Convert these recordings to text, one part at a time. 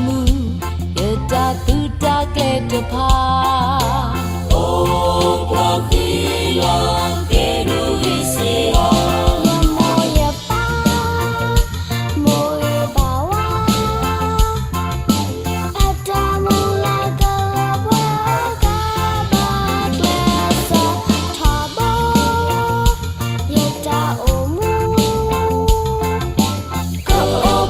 မူ, ယတၢ်သုးတၢ်ကျဲၤတဖၣ်, အိၣ်ဖျါဃံလၤကဲဒိၣ်ဂ့ၤစ့ၢ်ဧါ, ယမိၢ်ယပၢ်, မိၢ်ဂ့ၤပၢ်ဝါ, အတၢ်မုၢ်လၢ်ကလီၤပှီၢ်အဂီၢ် ဘၣ်ကျဲးစၢးထီဘိ ယတၢ်အိၣ်မူ ဒ်ဟံၣ်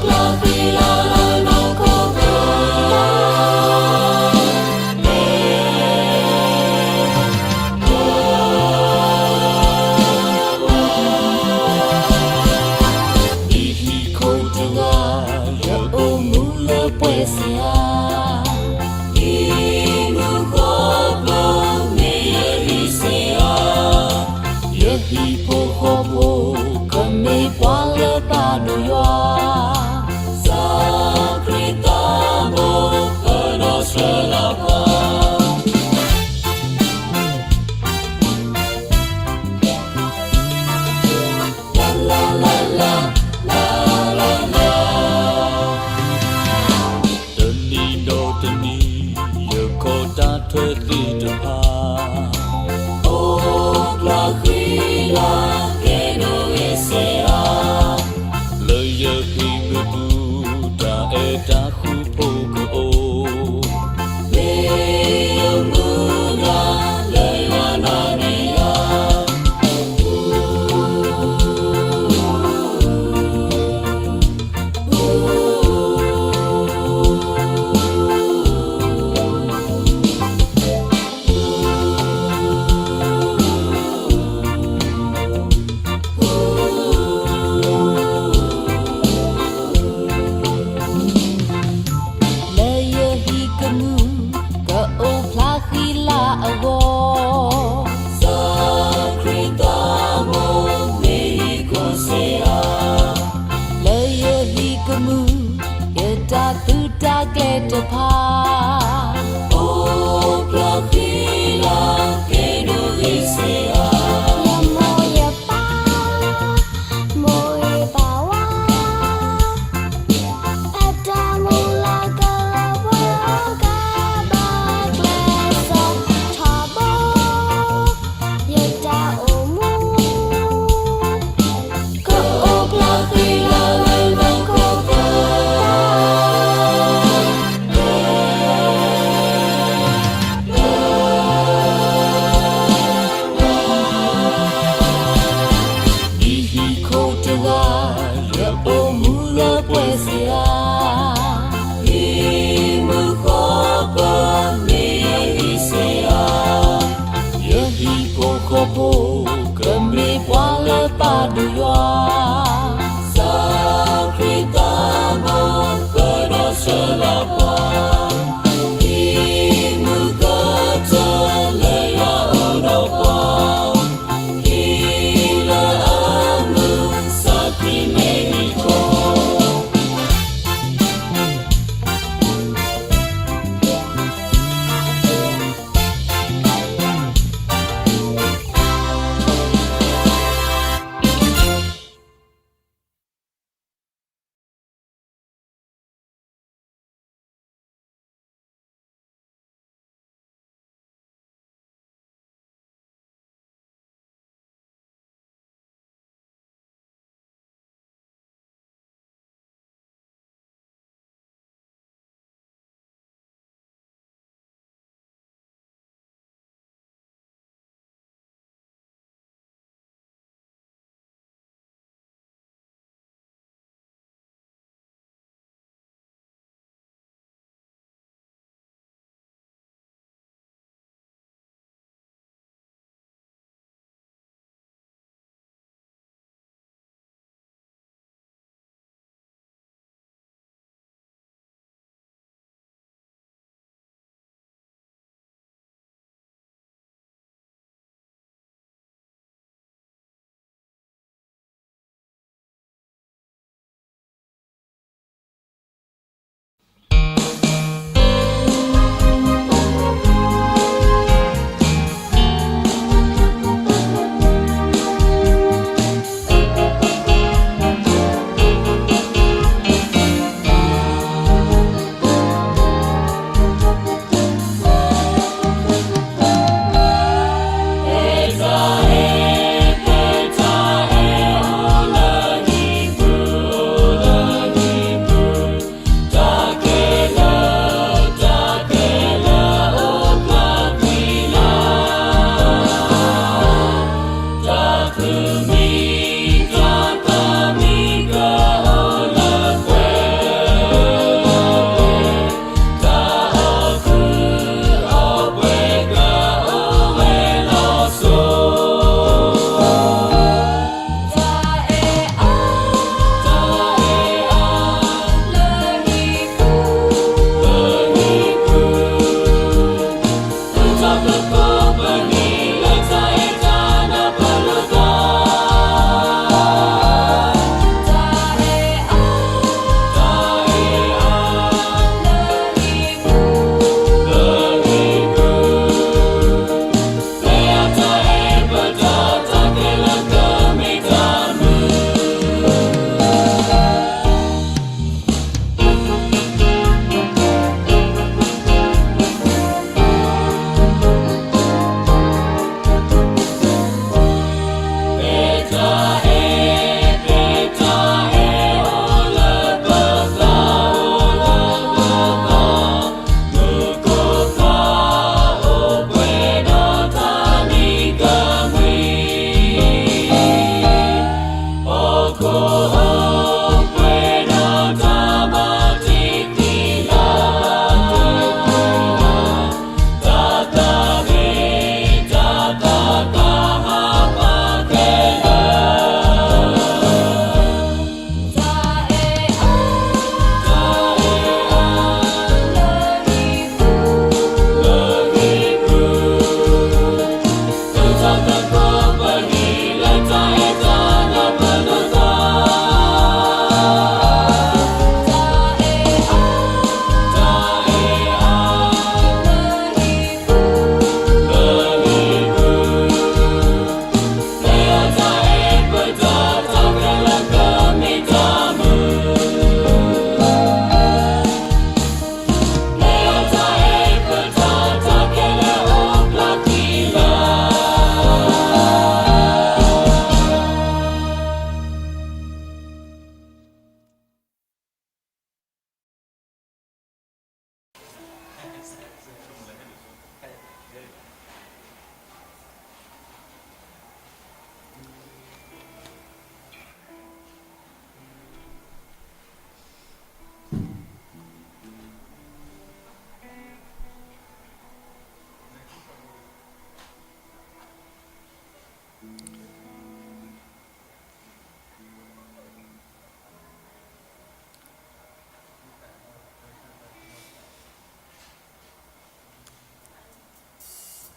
ခိၣ်တဂၤ လၢအိၣ်မူလၢပှဲၤစ့ၢ်ဧါ, ဟံၣ်မုၢ်ဃီပျိမ့ၢ်ယဟံၣ်စ့ၢ်ဧါ, ယဟံၣ်ဖိဃီဖိ ကမ့ၢ်ပှၤလၢပာ်ဒိၣ်ယွၤ, စီၤခရံာ်သးဘိ ပနီၢ်ဆှၢလၢပှၤ တနံၤဒီးတနံၤ ယခီၣ်တၢ်ထွဲသ့ၣ်တဖၣ်, အိၣ်ဖျါဃံလၤကဲဒိၣ်ဂ့ၤစ့ၢ်ဧါ, လၢယဟံၣ်မုၢ်ပူၤ တၢ်အဲၣ်တၢ်ဃူဖိကအိၣ်, မ့ၢ်ယမူဒါလၢယွၤနီၢ်န့ၢ်ယၤ လၢယဟံၣ်ကမူၣ် ကအိၣ်ဖျါဃံလၤအဂီၢ်, စီၤခရံာ်သးဘိမ့ၢ်ယဟံၣ်ခိၣ်စ့ၢ်ဧါ, လၢယဟံၣ်ကမူၣ် ယတၢ်သုးတၢ်ကျဲၤတဖၣ်, အိၣ်ဖျါဃံလၤကဲဒိၣ်ဂ့ၤစ့ၢ်ဧါ, ယမိၢ်ယပၢ်, မိၢ်ဂ့ၤပၢ်ဝါ အတၢ်မုၢ်လၢ်ကလီၤပှီၢ်အဂီၢ် ဘၣ်ကျဲးစၢးထီဘိ ယတၢ်အိၣ်မူ ကအိၣ်ဖျါဃံလၤလၢနီၢ်ခိတၢ်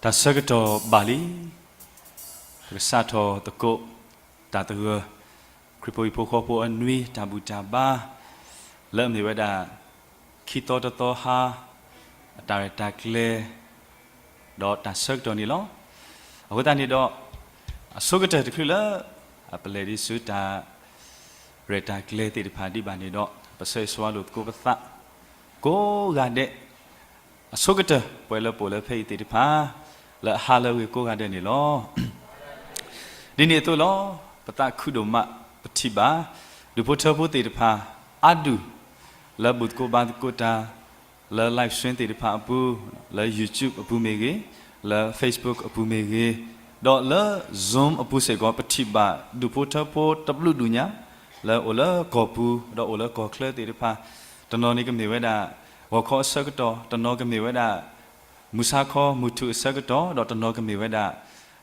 တၢ်ဆၢကတီၢ်ဘၣ်လံ, ပကစးထီၣ်သကိး တၢ်သဂၢၢ် ခရံာ်ဖိဟံၣ်ဖိဃီဖိအနွံ တၢ်ဘူၣ်တၢ်ဘါ လၢအမ့ၢ်ဝဲဒၣ် ခံသီတသီဟါ အတၢ်ရဲၣ်တၢ်ကျဲၤ ဒီးတၢ်ဆၢကတီၢ်န့ၣ်လီၤ. အဃိသတးန့ၣ်ဒီး အဆိကတၢၢ်တချုးလၢ ပလဲၤဒံးဆူတၢ် ရဲၣ်တၢ်ကျဲၤသ့ၣ်တဖၣ်ဒံးဘၣ်န့ၣ်ဒီး ပဆၢဂ့ၤဆၢဝါလိာ်သကိးပသး ကိးဂၤဒဲး အဆိကတၢၢ် ပှၤလၢပအိၣ်လၢဖဲအံၤသ့ၣ်တဖၣ် လၢအဟါလၢအဂ့ၤကိးဂၤဒဲးန့ၣ်လီၤ. ဒ်န့ၣ်အသိးလီၤ, ပသးခုဒိၣ်မး ပထံၣ်ဘၣ် ဒူၣ်ဖိထၢဖိသ့ၣ်တဖၣ် အါဒူၣ် လၢဘူၣ်သကိးဘါသကိးတၢ် လၢ live stream သ့ၣ်တဖၣ်အပူၤ, လၢ YouTube အပူၤမ့ၢ်ဂ့ၤ, လၢ Facebook အပူၤမ့ၢ်ဂ့ၤ, ဒီးလၢ Zoom အပူၤစ့ၢ်ကီး ပထံၣ်ဘၣ် ဒူၣ်ဖိထၢဖိတဘျုးဒူၣ်ညါ လၢအိၣ်လၢကီၢ်ပူၤ ဒီးအိၣ်လၢကီၢ်ချၢသ့ၣ်တဖၣ်, တနီၤန့ၣ်ကမ့ၢ်ဝဲဒၣ် ဂီၤခီအဆၢကတီၢ်, တနီၤကမ့ၢ်ဝဲဒၣ် မုၢ်ဆါခီမုၢ်ထူၣ်အဆၢကတီၢ်, ဒီးတနီၤကမ့ၢ်ဝဲဒၣ်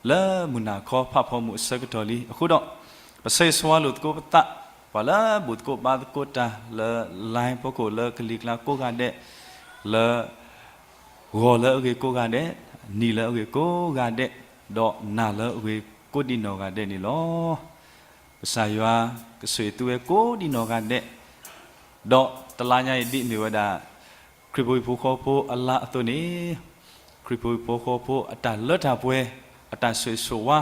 လၢမုၢ်နၤခီဖးဖီမုၢ်အဆၢကတီၢ်လံ. အဃိဒီး ပဆၢဂ့ၤဆၢဝါလိာ်သကိးပသး, ပှၤလၢဘူၣ်သကိးဘါသကိးတၢ်လၢ line ဖီခိၣ်လၢကလံၤကျါကိးဂၤဒဲး, လၢ ဂီၤလၢအဂ့ၤကိးဂၤဒဲး, နံၤလၢအဂ့ၤကိးဂၤဒဲး, ဒီးနၤလၢအဂ့ၤကိးဒံးနီၢ်ဂၤဒဲးန့ၣ်လီၤ. ကစၢ်ယွၤကဆိၣ်ဂ့ၤသုဝဲကိးဒံးနီၢ်ဂၤဒဲး, ဒီးတလါညါအံၤဒ်အမ့ၢ်ဝဲဒၣ် ခရံာ်ဖိဟံၣ်ဖိဃီဖိအလါအသိးန့ၣ်, ခရံာ်ဖိဟံၣ်ဖိဃီဖိအတၢ်လၢတၢ်ပှဲၤ, အတၢ်ဆိၣ်ဂ့ၤဆိၣ်ဝါ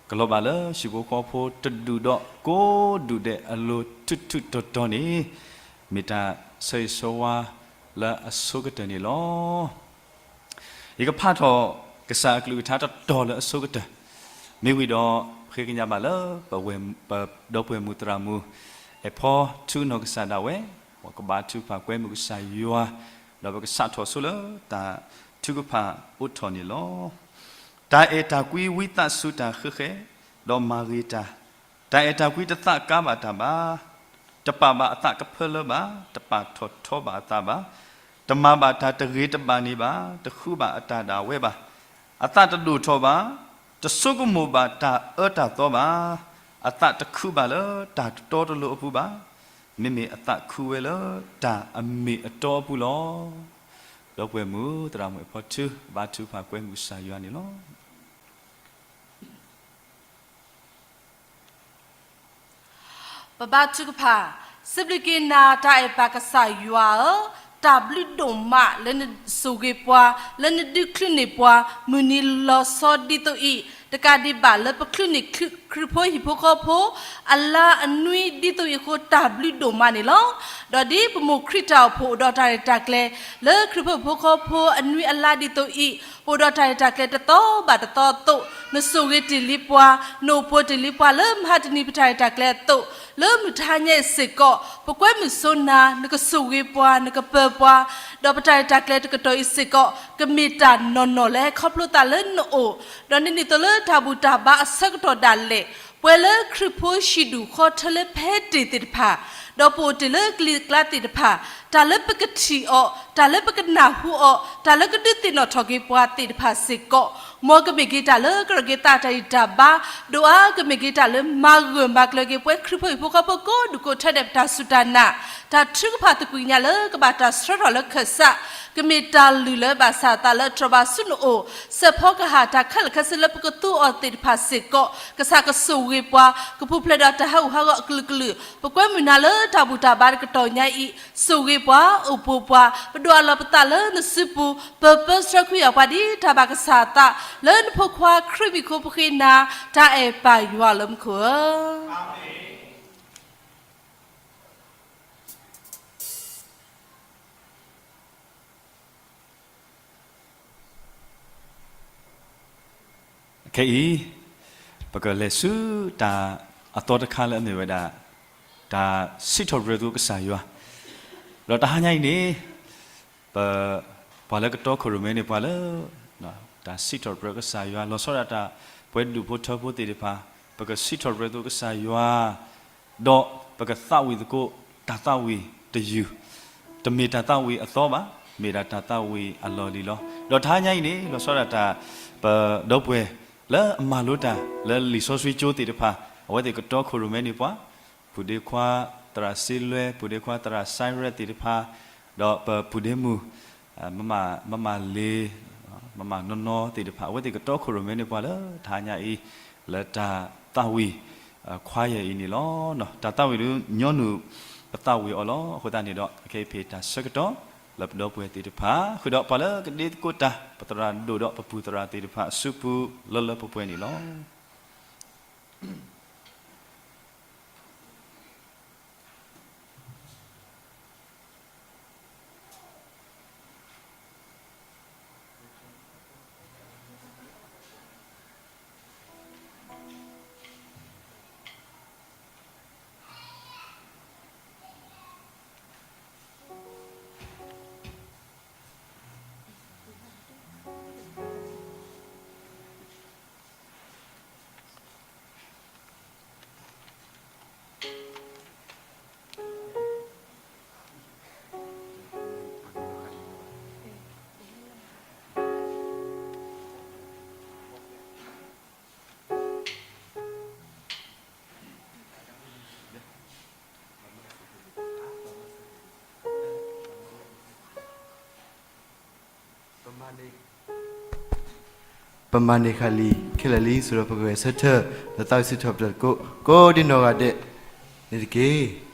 ကလီၤဘၣ်လၢဟံၣ်ဖိဃီဖိတဒူၣ်ဒီးကိးဒူၣ်ဒဲးအလိၤထူးထူးတီၤတီၤန့ၣ်, မ့ၢ်တၢ်ဆၢဂ့ၤဆၢဝါလၢအဆိကတၢၢ်န့ၣ်လီၤ. ယကဖးထီၣ်ကစၢ်အကလုၢ်ကထါတတီၤလၢအဆိကတၢၢ်, မ့ၢ်ဝံၤဒီး ပဃ့ကညးဘၣ်လၢ ပဒီပုၢ်ဝဲၢ်မုၣ်သရၣ်မုၣ် အဲၣ်ဖီထူနီၢ်ကစၢ်ဒၣ်ဝဲ, ပကဘါထုကဖၣ်ကွဲမုာ်ကစၢ်ယွၤ, ဒီးပကစးထီၣ်ဆိလၢတၢ်ထုကဖၣ်အိးထီၣ်န့ၣ်လီၤ. တၢ်အဲၣ်တၢ်ကွံဝံသးစူၤတၢ်ဃၢဃၢ, ဒီးမၤဂ့ၤတၢ်, တၢ်အဲၣ်တၢ်ကွံတသးကါဘၣ်တၢ်ဘၣ်, တပာ်ဘၣ်အသးကဖၢလၢဘၣ်, တပာ်ထီၣ်ထီဘၣ်အသးဘၣ်, တမၤဘၣ်တၢ်တဂ့ၤတဘၣ်န့ၣ်ဘၣ်, တဃုဘၣ်အတၢ်ဒၣ်ဝဲဘၣ်, အသးတဒိၣ်ထီၣ်ဘၣ်, တဆိကမိၣ်ဘၣ်တၢ်အၢတၢ်သီဘၣ်, အသးတခုဘၣ်လၢတၢ်တတီတလိၤအပူၤဘၣ်, မ့မ့ၢ်အသးခုဝဲလၢတၢ်အမ့ၢ်အတီအပူၤလီၤ. ဒီပုၢ်ဝဲၢ်မုၣ်သရၣ်မုၣ်အဲၣ်ဖီထူ ဘါထုကဖၣ်ကွဲမုာ်ကစၢ်ယွၤန့ၣ်လီၤ. ပဘါထုကဖၣ်, စံးဘျုးက့ၤနၤ တၢ်အဲၣ်ပၢ်ကစၢ်ယွၤဧၢ, တၢ်ဘျုးဒိၣ်မးလၢနဆိၣ်ဂ့ၤပှၤ, လၢနဒုးချုးန့ၢ်ပှၤ မုၢ်နံၤလီၤဆီဒ်သိးအံၤ, တကးဒံးဘၣ်လၢပချုးန့ၢ် ခရံာ်ဖိဟံၣ်ဖိဃီဖိ အလါအနွံဒ်သိးအံၤအဃိ တၢ်ဘျုးဒိၣ်မးန့ၣ်လီၤ. ဒီးဒ်ပမိၢ်ခရံာ်တၢ်အိၣ်ဖှိၣ်အိၣ်ဒီးတၢ်ရဲၣ်တၢ်ကျဲၤ လၢခရံာ်ဖိဟံၣ်ဖိဃီဖိအနွံအလါဒ်သိးအံၤ, ပအိၣ်ဒီးတၢ်ရဲၣ်တၢ်ကျဲၤတသီဘၣ်တသီအသိး, နဆိၣ်ဂ့ၤတ့ၢ်လံပှၤ, နအိၣ်ပိာ်တ့ၢ်လံပှၤလၢမဟါတနံၤပတၢ်ရဲၣ်တၢ်ကျဲၤအသိး, လၢမုၢ်တဟါညါအံၤစ့ၢ်ကီး ပကွဲမုာ်စိနၤ, နကဆိၣ်ဂ့ၤပှၤ, နကပၢၤပှၤ, ဒီးပတၢ်ရဲၣ်တၢ်ကျဲၤတကတီၢ်အံၤစ့ၢ်ကီး ကမ့ၢ်တၢ်နီၢ်နီၢ်လၢဟဲခီဖျိသးလၢနအိၣ်, ဒီးနဒ်သိးလၢတၢ်ဘူၣ်တၢ်ဘါအဆၢကတီၢ်ဒၣ်လဲာ် ပှဲၤလၢခရံာ်ဖိဟံၣ်ဒူၣ်ဃီထၢလၢဖဲတ့ၢ်သ့ၣ်တဖၣ်, ဒီးပအိၣ်တ့ၢ်လၢကလံၤကျါသ့ၣ်တဖၣ်, တၢ်လၢပကထံၣ်အီၤ, တၢ်လၢပကနၢ်ဟူအီၤ, တၢ်လၢကဒုးသ့ၣ်နီၣ်ထီၣ်က့ၤပှၤသ့ၣ်တဖၣ်စ့ၢ်ကီး, မ်ကမ့ၢ်က့ၤတၢ်လၢကရၢက့ၤသးတၢ်ဂံၢ်တၢ်ဘါ, ဒိၣ်အါကမ့ၢ်က့ၤတၢ်လၢမၤဂၢၢ်မၤကျၢၤက့ၤပှၤခရံာ်ဖိဟံၣ်ဖိဃီဖိကိးဒူၣ်ကိးထၢဒဲး ပတၢ်စူၢ်တၢ်နာ်, တၢ်ထုကဖၣ်သကွံာ်ကညးလၢကဘၣ်တၢ်ဆှၢထီၣ်လၢခၢၣ်စး, ကမ့ၢ်တၢ်လုၢ်လၢဘၣ်ဆၣ်အသးလၢအတြီဘၣ်ဆူနအိၣ်, စဲးဖီကဟၣ်တၢ်ခဲလၢာ်ခဲဆ့လၢပကသူအီၤသ့ၣ်တဖၣ်စ့ၢ်ကီး, ကစၢ်ကဆိၣ်ဂ့ၤပှၤ, ကပူၤဖျဲးဒီးတၢ်ဟးဂူာ်ဟးဂီၤအကလုာ်ကလုာ်, ပကွဲမုာ်နၤလၢတၢ်ဘူၣ်တၢ်ဘါတကတီၢ်ညါအံၤ, ဆိၣ်ဂ့ၤပှၤ, အိၣ်ပိာ်ပှၤ, ပဒိးအလီၢ်ပသးလၢနစုပူၤ, ပၢၤပၢဆှၢခွံအီၤပှၤဒ်တၢ်ဘၣ်ကစၢ်အသး, လၢနဖိခွါခရံာ်မံၤအဃိပဃ့နၤ, တၢ်အဲၣ်ပၢ်ယွၤလၢမူခိၣ်ဧၢ. ခဲအံၤ ပကလဲၤဆူတၢ် အသီတခါလၢအမ့ၢ်ဝဲဒၣ် တၢ်စံးထီၣ်ပတြၢၤသကိးကစၢ်ယွၤ, ဒီးတဟါညါအံၤန့ၣ် ပ ပှၤလၢကတီခိၣ်ရိၣ်မဲန့ၣ် ပှၤလၢ တၢ်စံးထီၣ်ပတြၢၤကစၢ်ယွၤ လီၤဆီဒၣ်တၢ် ပဝဲဒူၣ်ဖိထၢဖိသ့ၣ်တဖၣ် ပကစံးထီၣ်ပတြၢၤသကိးကစၢ်ယွၤ ဒီးပကသးဝံၣ်သကိးတၢ်သးဝံၣ်တယုၢ်, တမ့ၢ်တၢ်သးဝံၣ်အသီဘၣ်, မ့ၢ်ဒၣ်တၢ်သးဝံၣ်အလီၢ်လံၤလီၤ. ဒီးတဟါညါအံၤန့ၣ် လီၤဆီဒၣ်တၢ် ပဒီပုၢ်ဝဲၢ်လၢအမၤလိတၢ်လၢလံာ်စီဆှံကၠိသ့ၣ်တဖၣ်, အဝဲသ့ၣ်ကတီခိၣ်ရိၣ်မဲန့ၣ်ပှၤ, ပုၢ်ဒ့ခွါသရၣ်စ့လွဲ, ပုၢ်ဒ့ခွါသရၣ်စဲရဲၣ်သ့ၣ်တဖၣ်, ဒီးပပုၢ်ဒ့မုၣ် မမၤလ့ၤ မၤမၤနီၢ်နီၢ်သ့ၣ်တဖၣ် အဝဲသ့ၣ်ကတီခိၣ်ရိၣ်မဲန့ၢ်ပှၤလၢတဟါညါအံၤ လၢတၢ်သးဝံၣ် choir အံၤန့ၣ်လီၤ. တၢ်သးဝံၣ်ဒုး ညီနုၢ်ပသးဝံၣ်အီၤလီၤ. အဃိသတးန့ၣ်ဒီး အခဲအံၤဖဲတၢ်ဆၢကတီၢ် လၢပဒီပုၢ်ဝဲၢ်သ့ၣ်တဖၣ် ဃုာ်ဒီးပှၤလၢကဒ့သကိးတၢ် ပသရၣ်ဒိၣ်ဒီးပပုၢ်သရၣ်သ့ၣ်တဖၣ်အစုပူၤ လၢလၢပှဲၤပှဲၤန့ၣ်လီၤ.ပမၤန့ၢ်ဃာ်လံ ခဲလၢာ်လံ စံးဒီးပကဂဲၤဆၢထၢၣ် လၢသးဝံၣ်စံးထီၣ်ပတြၢၤသကိး ကိးဒံနီၢ်ဂၤဒဲးန့ၣ်တက့ၢ်.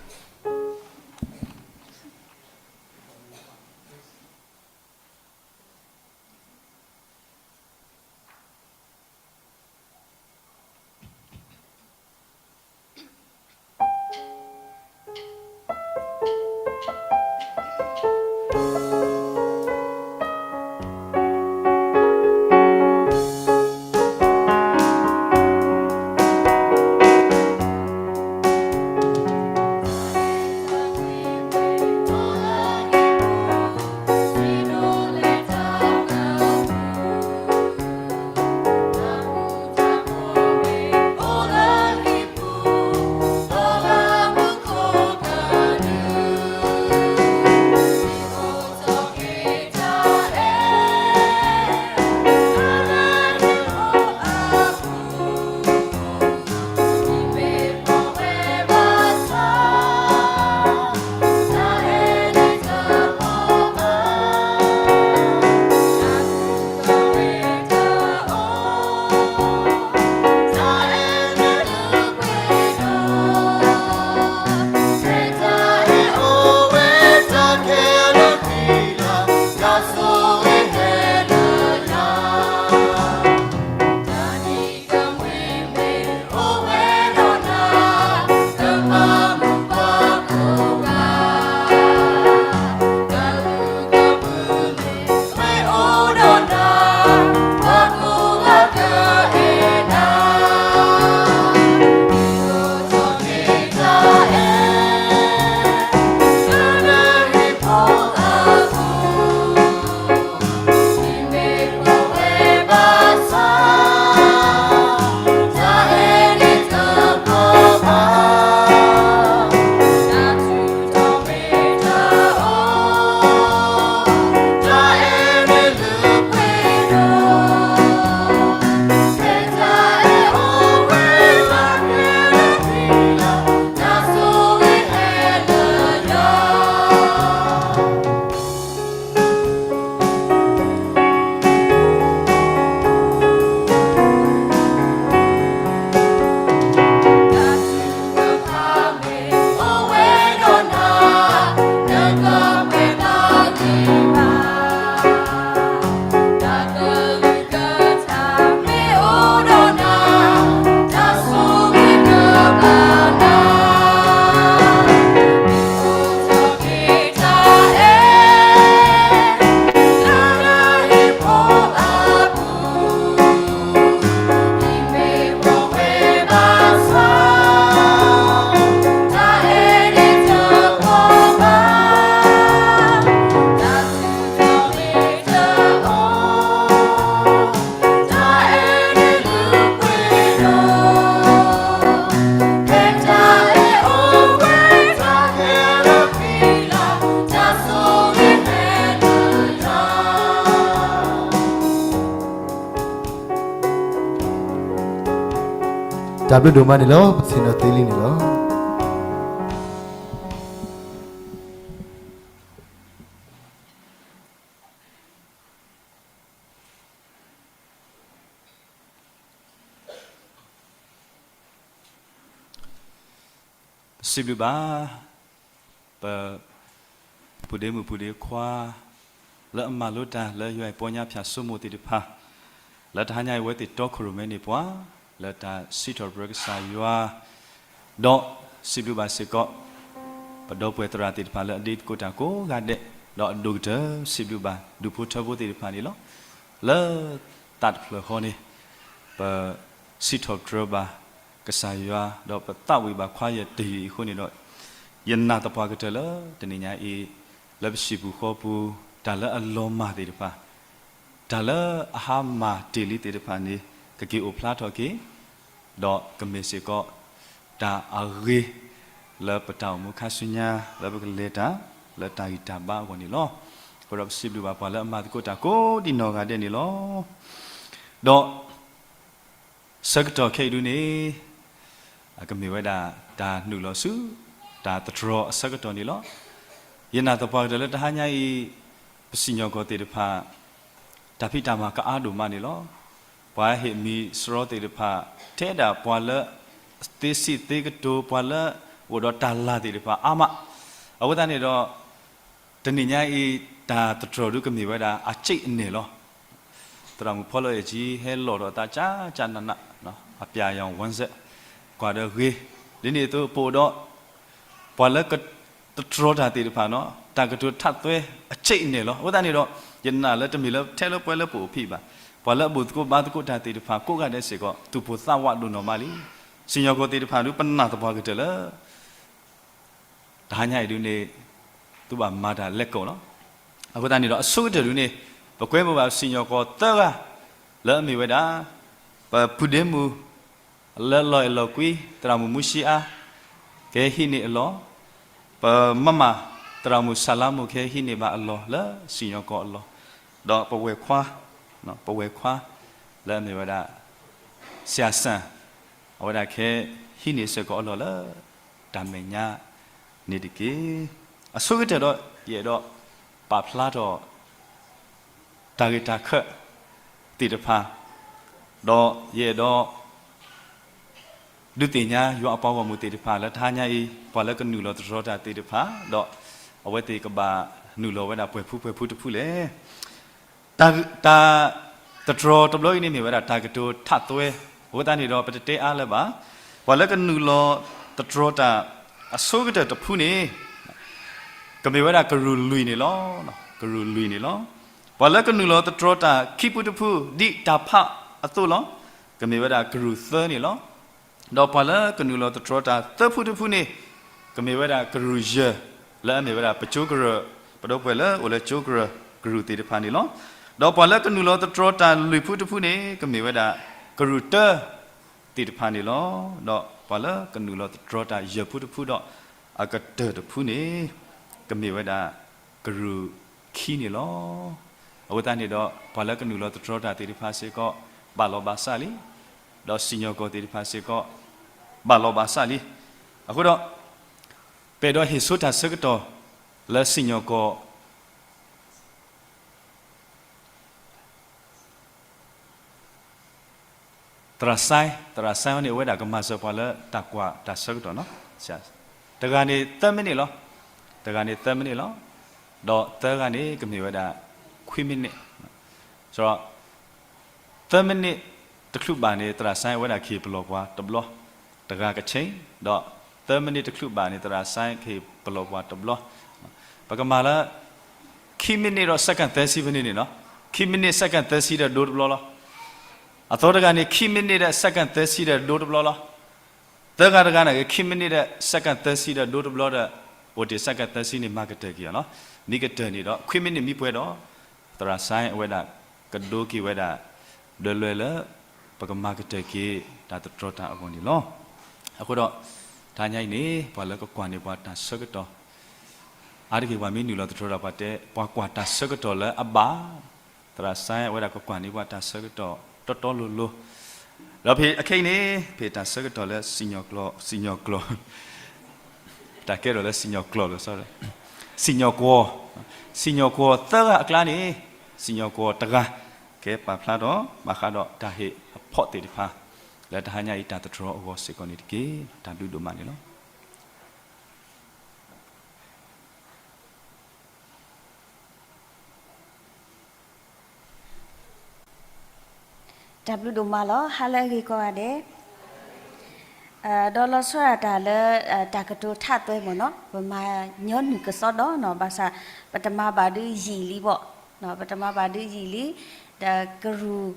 တၢ်ဘျုးဒိၣ်မးန့ၣ်လီၤ. ပဆ့ၣ်နီၤသ့လံန့ၣ်လီၤ. စံးဘျုးဘၣ် ပ ပုၢ်ဒ့မုၣ်ပုၢ်ဒ့ခွါ လၢအမၤလိတၢ်လၢယွၤအပီညါဖၠၣ်စိမိၤသ့ၣ်တဖၣ်, လၢတဟါညါအံၤအဝဲသ့ၣ်တီခိၣ်ရိၣ်မဲန့ၣ်ပှၤ လၢတၢ်စံးထီၣ်ပတြၢၤကစၢ်ယွၤ, ဒီးစံးဘျုးဘၣ်စ့ၢ်ကီး ပဒီပုၢ်ဝဲၢ်သရၣ်သ့ၣ်တဖၣ်လၢအဒ့သကိးတၢ်ကိးဂၤဒဲး, ဒီးအဒိၣ်ကတၢၢ်စံးဘျုးဘၣ်ဒူၣ်ဖိထၢဖိသ့ၣ်တဖၣ်န့ၣ်လီၤ. လၢသးတဖျၢၣ်ဃီန့ၣ် ပ စံးထီၣ်ပတြၢၤဘၣ်ကစၢ်ယွၤ ဒီးပသးဝံၣ်ဘၣ်ခွါယတယုၢ်အံၤအဃိန့ၣ်ဒီး, ယနာ်သပှၢ်ကတၢၢ်လၢတနံၤညါအံၤ လၢပဟံၣ်ပူၤဃီပူၤ တၢ်လၢအလီၤမၢ်သ့ၣ်တဖၣ်, တၢ်လၢအဟါမၢ်တ့ၢ်လံသ့ၣ်တဖၣ်န့ၣ် ကက့ၤအိၣ်ဖျါထီၣ်က့ၤ ဒီးကမ့ၢ်စ့ၢ်ကီး တၢ်အဂ့ၤ လၢပတၢ်အိၣ်မူခါဆူညါ လၢပကလဲၤတၢ် လၢတၢ်ဂံၢ်တၢ်ဘါအဂီၢ်န့ၣ်လီၤ. အဃိဒီးပစံးဘျုးဘၣ်ပှၤလၢအမၤသကိးတၢ်ကိးဒံနီၢ်ဂၤဒဲးန့ၣ်လီၤ. ဒီး ဆၢကတီၢ်ခဲအံၤဒုန့ၣ် ကမ့ၢ်ဝဲဒၣ်တၢ်နုာ်လီၤဆူ တၢ်သတြီၤအဆၢကတီၢ်န့ၣ်လီၤ. ယနာ်သပှၢ်ကတၢၢ်လၢတဟါညါအံၤ ပစံၣ်ညီၣ်ကွီၢ်သ့ၣ်တဖၣ် တၢ်ဖံးတၢ်မၤကအါဒိၣ်မးန့ၣ်လီၤ. ပှၤဟ့ၣ်မံၤစရီသ့ၣ်တဖၣ် ထဲဒၣ်ပှၤလၢသ့စံးသ့ကတိၤ ပှၤလၢအိၣ်ဒီးတၢ်လၤသ့ၣ်တဖၣ်အါမး, အဃိသတးန့ၣ်ဒီး တနံၤညါအံၤ တၢ်သတြီၤဒုကမ့ၢ်ဝဲဒၣ် အစ့ၣ်အနဲၣ်လီၤ. သရၣ်မုၣ်ဖီလီၤအ့ၣ်ကၠံ ဟဲလီၤဒီးသးကၠးကၠးနးနး အပျၢ်ယွၤဝဲစဲး ကွၢ်ဒီးဂ့ၤ, ဒ်န့ၣ်အသိး ပအိၣ်ဒီး ပှၤလၢကသတြီၤတၢ်သ့ၣ်တဖၣ်န့ၣ် တၢ်ကတိၤထးသွဲအစ့ၣ်အနဲၣ်လီၤ. အဃိသတးန့ၣ်ဒီး ယနာ်လၢတမ့ၢ်လၢထဲလၢပှဲၤလၢပအိၣ်ဖံးဘၣ်, ပှၤလၢအဘူးသကိးဘါသကိးတၢ်သ့ၣ်တဖၣ်ကိးဂၤဒဲးစ့ၢ်ကီး သူၣ်ပိၢ်သးဝးဒိၣ်နီၢ်မးလံ. စံၣ်ညီၣ်ကွီၢ်သ့ၣ်တဖၣ်ဒု ပနာ်သပှၢ်ကတၢၢ်လၢ တဟါညါအံၤဒုန့ၣ် သုဘၣ်မၤတၢ်လဲၤကိးလီၤ. အဃိသတးန့ၣ်ဒီး အဆိကတၢၢ်ဒုန့ၣ် ပကွဲမုာ်ဘၣ်စံၣ်ညီၣ်ကွီၢ်သၢဂၤ လၢအမ့ၢ်ဝဲဒၣ် ပပုၢ်ဒ့မုၣ် လၢလီၤအဲၣ်လီၤကွံ သရၣ်မုၣ်မူၡံအါ ကဟဲဟံးန့ၢ်အလီၢ်, ပမမၢ် သရၣ်မုၣ်ဆၣ်လါမိၢ် ကဟဲဟံးန့ၢ်ဘၣ်အလီၢ်လၢစံၣ်ညီၣ်ကွီၢ်အလီၢ်, ဒီးပဝဲၢ်ခွါ ပဝဲၢ်ခွါ လၢအမ့ၢ်ဝဲဒၣ် ဆရာဆန် အဝဲဒၣ်ကဟဲဟံးန့ၢ်စ့ၢ်ကီးအလီၢ်လၢ တၢ်မဲာ်ညါန့ၣ်တက့ၢ်. အဆိကတၢၢ်ဒီး ယအဲၣ်ဒိးပာ်ဖျါထီၣ် တၢ်ဂ့ၢ်တၢ်ခၢၣ်သ့ၣ်တဖၣ်, ဒီးယအဲၣ်ဒိး ဒုးသ့ၣ်ညါယွၤအပှၤဂီၢ်မုၢ်သ့ၣ်တဖၣ် လၢတဟါညါအံၤ ပှၤလၢကနုာ်လီၤသတြီၤတၢ်သ့ၣ်တဖၣ် ဒီးအဝဲသ့ၣ်ကဘၣ်နုာ်လီၤဝဲဒၣ်ပှဲၤဖုပှဲၤဖုတဖုလဲၣ်. တၢ် တၢ်သတြီၤတဘျီအံၤန့ၣ် မ့ၢ်ဝဲဒၣ်တၢ်ကတိၤထးသွဲ, အဃိသတးန့ၣ်ဒီး ပတတဲအါလၢၤဘၣ်. ပှၤလၢကနုာ်လီၤသတြီၤတၢ်အဆိကတၢၢ်တဖုန့ၣ် ကမ့ၢ်ဝဲဒၣ်ကရူၢ်လွံၢ်န့ၣ်လီၤ. ကရူၢ်လွံၢ်န့ၣ်လီၤ. ပှၤလၢကနုာ်လီၤသတြီၤတၢ်ခံဖုတဖု ဒ်တၢ်ဖးအသိးလီၤ. ကမ့ၢ်ဝဲဒၣ်ကရူၢ်သၢန့ၣ်လီၤ. ဒီးပှၤလၢကနုာ်လီၤသတြီၤတၢ်သၢဖုတဖုန့ၣ် ကမ့ၢ်ဝဲဒၣ်ကရူၢ်ယဲၢ် လၢအမ့ၢ်ဝဲဒၣ်ပကၠိကရၢၢ် ပဒီပုၢ်ဝဲၢ်လၢအိၣ်လၢကၠိကရၢၢ်ကရူၢ်သ့ၣ်တဖၣ်န့ၣ်လီၤ. ဒီးပှၤလၢကနုာ်လီၤသတြီၤတၢ်လွံၢ်ဖုတဖုန့ၣ် ကမ့ၢ်ဝဲဒၣ်ကရူၢ်တၢ သ့ၣ်တဖၣ်န့ၣ်လီၤ. ဒီးပှၤလၢကနုာ်လီၤသတြီၤတၢ်ယဲၢ်ဖုတဖုဒီး အကတၢၢ်တဖုန့ၣ် ကမ့ၢ်ဝဲဒၣ်ကရူၢ်ခံန့ၣ်လီၤ. အဃိသတးန့ၣ်ဒီး ပှၤလၢကနုာ်လီၤသတြီၤတၢ်သ့ၣ်တဖၣ်စ့ၢ်ကီး ဘၣ်လီၤဘၣ်စးလံ. ဒီးစံၣ်ညီၣ်ကွီၢ်သ့ၣ်တဖၣ်စ့ၢ်ကီး ဘၣ်လီၤဘၣ်စးလံ. အဃိဒီး ပအဲၣ်ဒိးဟ့ၣ်ဆိတၢ်ဆၢကတီၢ်လၢစံၣ်ညီၣ်ကွီၢ် သရၣ်စဲ, သရၣ်စဲန့ၣ် အဝဲဒၣ်ကမၤစၢၤပှၤလၢတၢ်ကွၢ်တၢ်ဆၢကတီၢ်နီၤ. တဂၤန့ၣ်သၢမံးနံးလီၤ. တဂၤန့ၣ်သၢမံးနံးလီၤ. ဒီးသၢဂၤန့ၣ်ကမ့ၢ်ဝဲဒၣ် ခွံမံးနံး. သၢမံးနံးတချုးဘၣ်န့ၣ် သရၣ်စဲအဝဲဒၣ်ကဟ့ၣ်ပလီၢ်ပှၤတဘျီ, တဂၤကဆ့, ဒီးသၢမံးနံးတချုးဘၣ်န့ၣ် သရၣ်စဲကဟ့ၣ်ပလီၢ်ပှၤတဘျီ. ပကမၤလၢ ခံမံးနံးဒီး second သၢဆံဖဲန့ၣ်န့ၣ်နီၤ. ခံမံးနံး second သၢဆံဒီးဒိတဘျီလီၤ. အသီတဂၤန့ၣ် ခံမံးနံးဒီး second သၢဆံဒီးဒိတဘျီလီၤ. သၢဂၤတဂၤန့ၣ်ဂ့ၤ ခံမံးနံးဒီး second သၢဆံဒီးဒိတဘျီဒီး အိၣ်တ့ၢ် second သၢဆံန့ၣ် မၤကတၢၢ်က့ၤအီၤလီၤ. မ့ၢ်ကတၢၢ်န့ၣ်ဒီး ခွံမံးနံးမံပှဲၤဒီး သရၣ်စဲအဝဲဒၣ်ကဒိက့ၤဝဲဒၣ် ဒီးလွဲၢ်လၢ ပကမၤကတၢၢ်က့ၤ တၢ်သတြီၤတၢ်အဂီၢ်န့ၣ်လီၤ. အဃိဒီး တဟါညါအံၤန့ၣ် ပှၤလၢကကွၢ်န့ၢ်ပှၤတၢ်ဆၢကတီၢ် အါတက့ၢ်ပှၤမ့ၢ်နုာ်လီၤသတြီၤတၢ်ပှၤတဲ ပှၤကွၢ်တၢ်ဆၢကတီၢ်လၢအဘၣ်, သရၣ်စဲအဝဲဒၣ်ကကွၢ်န့ၢ်ပှၤတၢ်ဆၢကတီၢ်တီတီလိၤလိၤ, ဒီးဖဲအခဲအံၤန့ၣ် ဖဲတၢ်ဆၢကတီၢ်လၢစံၣ်ညီၣ်ကျီၢ်, စံၣ်ညီၣ်ကျီၢ်, တၢ်ကဲထီၣ်လၢစံၣ်ညီၣ်ကျီၢ်လီၤ, စံၣ်ညီၣ်ကွီၢ်, စံၣ်ညီၣ်ကွီၢ်သၢဂၤအကျါန့ၣ် စံၣ်ညီၣ်ကွီၢ်တဂၤ ကဲပာ်ဖျါထီၣ် ဘၣ်ဃးဒီးတၢ်ဟ့ၣ်အဖီၣ်သ့ၣ်တဖၣ် လၢတဟါညါအံၤတၢ်သတြီၤအဂီၢ်စ့ၢ်ကီးန့ၣ်တက့ၢ်. တၢ်ဘျုးဒိၣ်မးန့ၣ်လီၤ. တၢ်ဘျုးဒိၣ်မးလီၤ. ဟါလၢအဂ့ၤကိးဂၤဒဲး, ဒီးလီၤဆီဒၣ်တၢ်လၢ တၢ်ကတိၤထးသွဲမ့ၢ်နီၤ, ပမၤညီနုၢ်ကစီဒီနီၤ, ဘၣ်ဆၣ် ပတမၤဘၣ်ဒုးယံာ်လံဘၣ်, ပတမၤဘၣ်ဒုးယံာ်လံ, ဒီးကရူၢ်,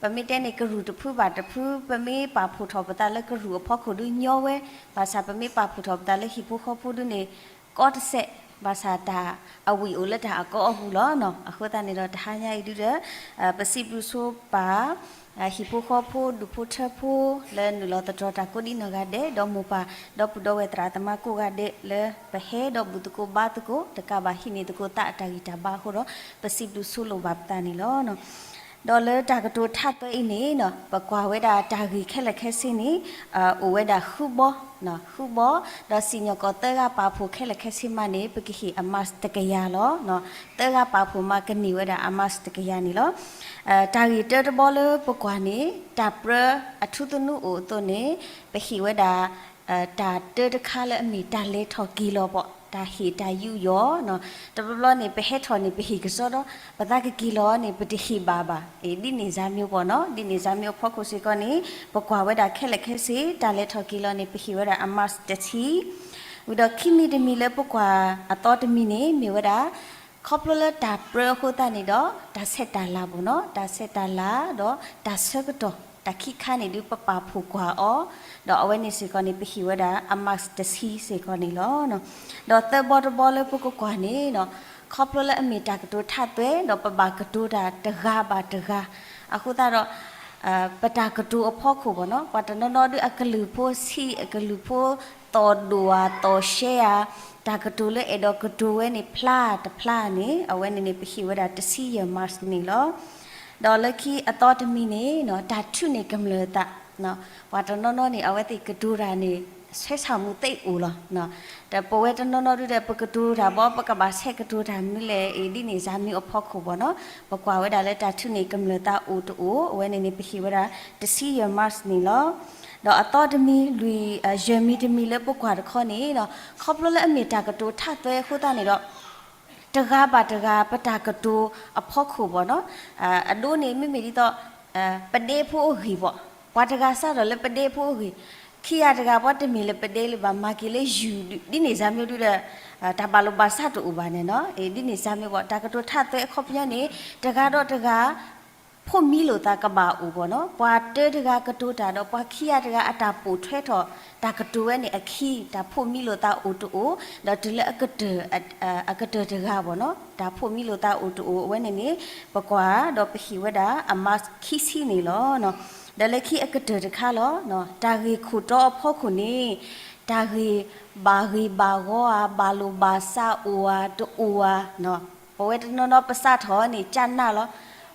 ပမ့ၢ်တဲန့ၣ် ကရူၢ်တဖုဘၣ်တဖု, ပမ့ၢ်ပာ်ဖှိၣ်ထီၣ်ပသးလၢကရူၢ်အဖီခိၣ်ဒုးညီဝဲ, ဘၣ်ဆၣ်ပမ့ၢ်ပာ်ဖှိၣ်ထီၣ်ပသးလၢဟံၣ်ဖိဃီဖိဒုးန့ၣ် ကီတစဲး, ဘၣ်ဆၣ်တၢ်အဝံၣ်အိၣ်လၢတၢ်အကီအပူၤလီၤ. အဃိသတးန့ၣ်ဒီး တဟါညါအံၤဒုဒီး ပစံးဘျုးဆိပၢ် ဟံၣ်ဖိဃီဖိ ဒူၣ်ဖိထၢဖိ လၢနုာ်လီၤသတြီၤတၢ်ကိးဒံနီၢ်ဂၤဒဲး, ဒီးမိၢ်ပၢ် ဒီပုၢ်ဒီဝဲၢ်သရၣ်သမါကိးဂၤဒဲး လၢပဟဲဒီးဘူၣ်သကိးဘါသကိး တကးဘၣ်ဟံးန့ၢ်သကိးသးအတၢ်ဂံၢ်တၢ်ဘါအဃိဒီး ပစံးဘျုးဆိလိာ်ဘၣ်ပသးန့ၣ်လီၤ. ဒီးလၢတၢ်ကတိၤထးသွဲအံၤန့ၣ် ပကွၢ်ဝဲဒၣ်တၢ်ဂ့ၢ်ခဲလၢာ်ခဲဆ့န့ၣ် အိၣ်ဝဲဒၣ်ဃုဘီ, ဃုဘီ, ဒီးစံၣ်ညီၣ်ကွီၢ်သၢဂၤပာ်ဖှိၣ်ခဲလၢာ်ခဲဆ့မးန့ၣ် ပကဟ့ၣ်အ marks တကယၤလီၤ. သၢဂၤပာ်ဖှိၣ်မးကန့ၢ်ဝဲဒၣ်အ marks တကယၤန့ၣ်လီၤ. တၢ်ဂ့ၢ်တၢတဘီလၢပကွၢ်န့ၣ် တၢ်ပြၢအထူသနူအိၣ်အသိးန့ၣ် ပဟ့ၣ်ဝဲဒၣ် တၢ်တၢတခါလၢအမ့ၢ်တၢ်လဲၤထီၣ်က့ၤလီၤဘၣ်, တၢ်ဟ့ၣ်တၢ်ယူးယီၣ်, တဘျီဘျီန့ၣ် ပဟဲထီၣ်န့ၣ် ပဟ့ၣ်ကစီဒီ, ပသးကက့ၤလီၤန့ၣ် ပတဟ့ၣ်ဘၣ်ဘၣ်, ဒ်န့ၣ်စၢ်မံၤပီၤနီၤ, ဒ်န့ၣ်စၢ်မံၤအဖီခိၣ်စ့ၢ်ကီးန့ၣ် ပကွၢ်ဝဲဒၣ်ခဲလၢာ်ခဲဆ့, တၢ်လဲၤထီၣ်က့ၤလီၤန့ၣ် ပဟ့ၣ်ဝဲဒၣ်အ marks တဆံ, ဝံၤဒီးခံမံၤတမံၤလၢပကွၢ်အသီတမံၤန့ၣ် မ့ၢ်ဝဲဒၣ် ခီဖျိလၢတၢ်ပြၢအဃိသတးန့ၣ်ဒီး တၢ်ဆဲးတၢ်လၤဘၣ်နီၤ, တၢ်ဆဲးတၢ်လၤ ဒီးတၢ်ဆၢကတီၢ် တၢ်ခံခါန့ၣ်ဒုးပပာ်ဖှိၣ်ကွၢ်အီၤ, ဒီးအဝဲန့ၣ်စ့ၢ်ကီးန့ၣ် ပဟ့ၣ်ဝဲဒၣ်အ marks တဆံစ့ၢ်ကီးန့ၣ်လီၤ. ဒီးသၢဘီတဘီလၢပကကွၢ်န့ၣ်နီၤ, ခီဖျိလၢအမ့ၢ်တၢ်ကတိၤထးသွဲ ဒီးပဘၣ်ကတိၤတၢ်တဂၤဘၣ်တဂၤ, အဃိသတးဒီး ပတၢ်ကတိၤအဖီခိၣ်ဘၣ်နီၤ, ပှၤတနီၤနီၤဒုးအကလုၢ်ဖိဆံး အကလုၢ်ဖိသီၣ်ဒိၣ်ဧါ သီၣ်ရှဲဧါ, တၢ်ကတိၤလၢအဲၣ်ဒိးကတိၤဝဲန့ၣ် ဖျါတဖျါန့ၣ် အဝဲန့ၣ်န့ၣ် ပဟ့ၣ်ဝဲဒၣ်တဆံယဲၢ် marks န့ၣ်လီၤ. ဒီးလၢခံအသီတမံၤန့ၣ် တၢ်ထုးန့ၢ်ကမျၢၢ်သး, ပှၤတနီၤနီၤန့ၣ် အဝဲသ့ၣ်ကတိၤတၢ်န့ၣ် ဆဲးဆၣ်မူၤသ့အိၣ်လီၤ. ဒီးပဝဲတနီၤနီၤဒုဒီး ပကတိၤတၢ်ဘၣ် ပကဘၣ်ဆဲးကတိၤတၢ်မနုၤလဲၣ် ဒ်န့ၣ်စၢ်မံၤအဖီခိၣ်ဘၣ်နီၤ, ပကွၢ်ဝဲဒၣ်လၢတၢ်ထုးန့ၢ်ကမျၢၢ်သးအိၣ်တအိၣ်, အဝဲန့ၣ်န့ၣ် ပဟ့ၣ်ဝဲဒၣ်တဆံယဲၢ် marks န့ၣ်လီၤ. ဒီးအသီတမံၤလွံၢ် ယဲၢ်မံၤတမံၤလၢပကွၢ်တခီန့ၣ် ခီဖျိလၢအမ့ၢ်တၢ်ကတိၤထးသွဲအဃိသတးန့ၣ်ဒီး တဂၤဘၣ်တဂၤ ပတၢ်ကတိၤအဖီခိၣ်ဘၣ်နီၤ, အဒိန့ၣ် မ့မ့ၢ်ဒ်သိး ပဒဲဖိအဂ့ၢ်ဘၣ်, ပှၤတဂၤစးထီၣ်လၢပဒဲဖိအဂ့ၢ်, ခံဂၤတဂၤဘၣ်တမ့ၢ်လၢပဒဲလၢၤဘၣ် မၤက့ၤလၢယုၢ် ဒ်န့ၣ်စၢ်မံၤဒုဒီး တၢ်ဘၣ်လိာ်ဘၣ်စးတအိၣ်ဘၣ်န့ၣ်နီၤ, ဒ်န့ၣ်စၢ်မံၤဘၣ် တၢ်ကတိၤထးသွဲအခီပညီန့ၣ် တဂၤဒီးတဂၤ ဖိးမံလိာ်သးကဘၣ်အိၣ်ဘၣ်နီၤ, ပှၤတၢတဂၤကတိၤတၢ်ဒီး ပှၤခံဂၤတဂၤအတၢ်ပိာ်ထွဲထီၣ် တၢ်ကတိၤဝဲန့ၣ်အခံ တၢ်ဖိးမံလိာ်သးအိၣ်တအိၣ်, ဒီးတုၤလၢအကတၢၢ် အကတၢၢ်တဂၤဘၣ်နီၤ, တၢ်ဖိးမံလိာ်သးအိၣ်တအိၣ် အဝဲန့ၣ်န့ၣ် ပကွၢ်ဒီးပဟ့ၣ်ဝဲဒၣ်အ marks ခံဆံန့ၣ်လီၤ. ဒီးလၢခံအကတၢၢ်တခါလီၤ, တၢ်ဂ့ၢ်ခိၣ်တီအဖီခိၣ်န့ၣ် တၢ်ဂ့ၢ်ဘၣ်ဂ့ၢ်ဘၣ်ဂီၤဧါ ဘၣ်လိာ်ဘၣ်စးအိၣ်ဧါ တအိၣ်ဧါ, ပဝဲတနီၤနီၤပစးထီၣ်န့ၣ် ကနၣ်လီၤ,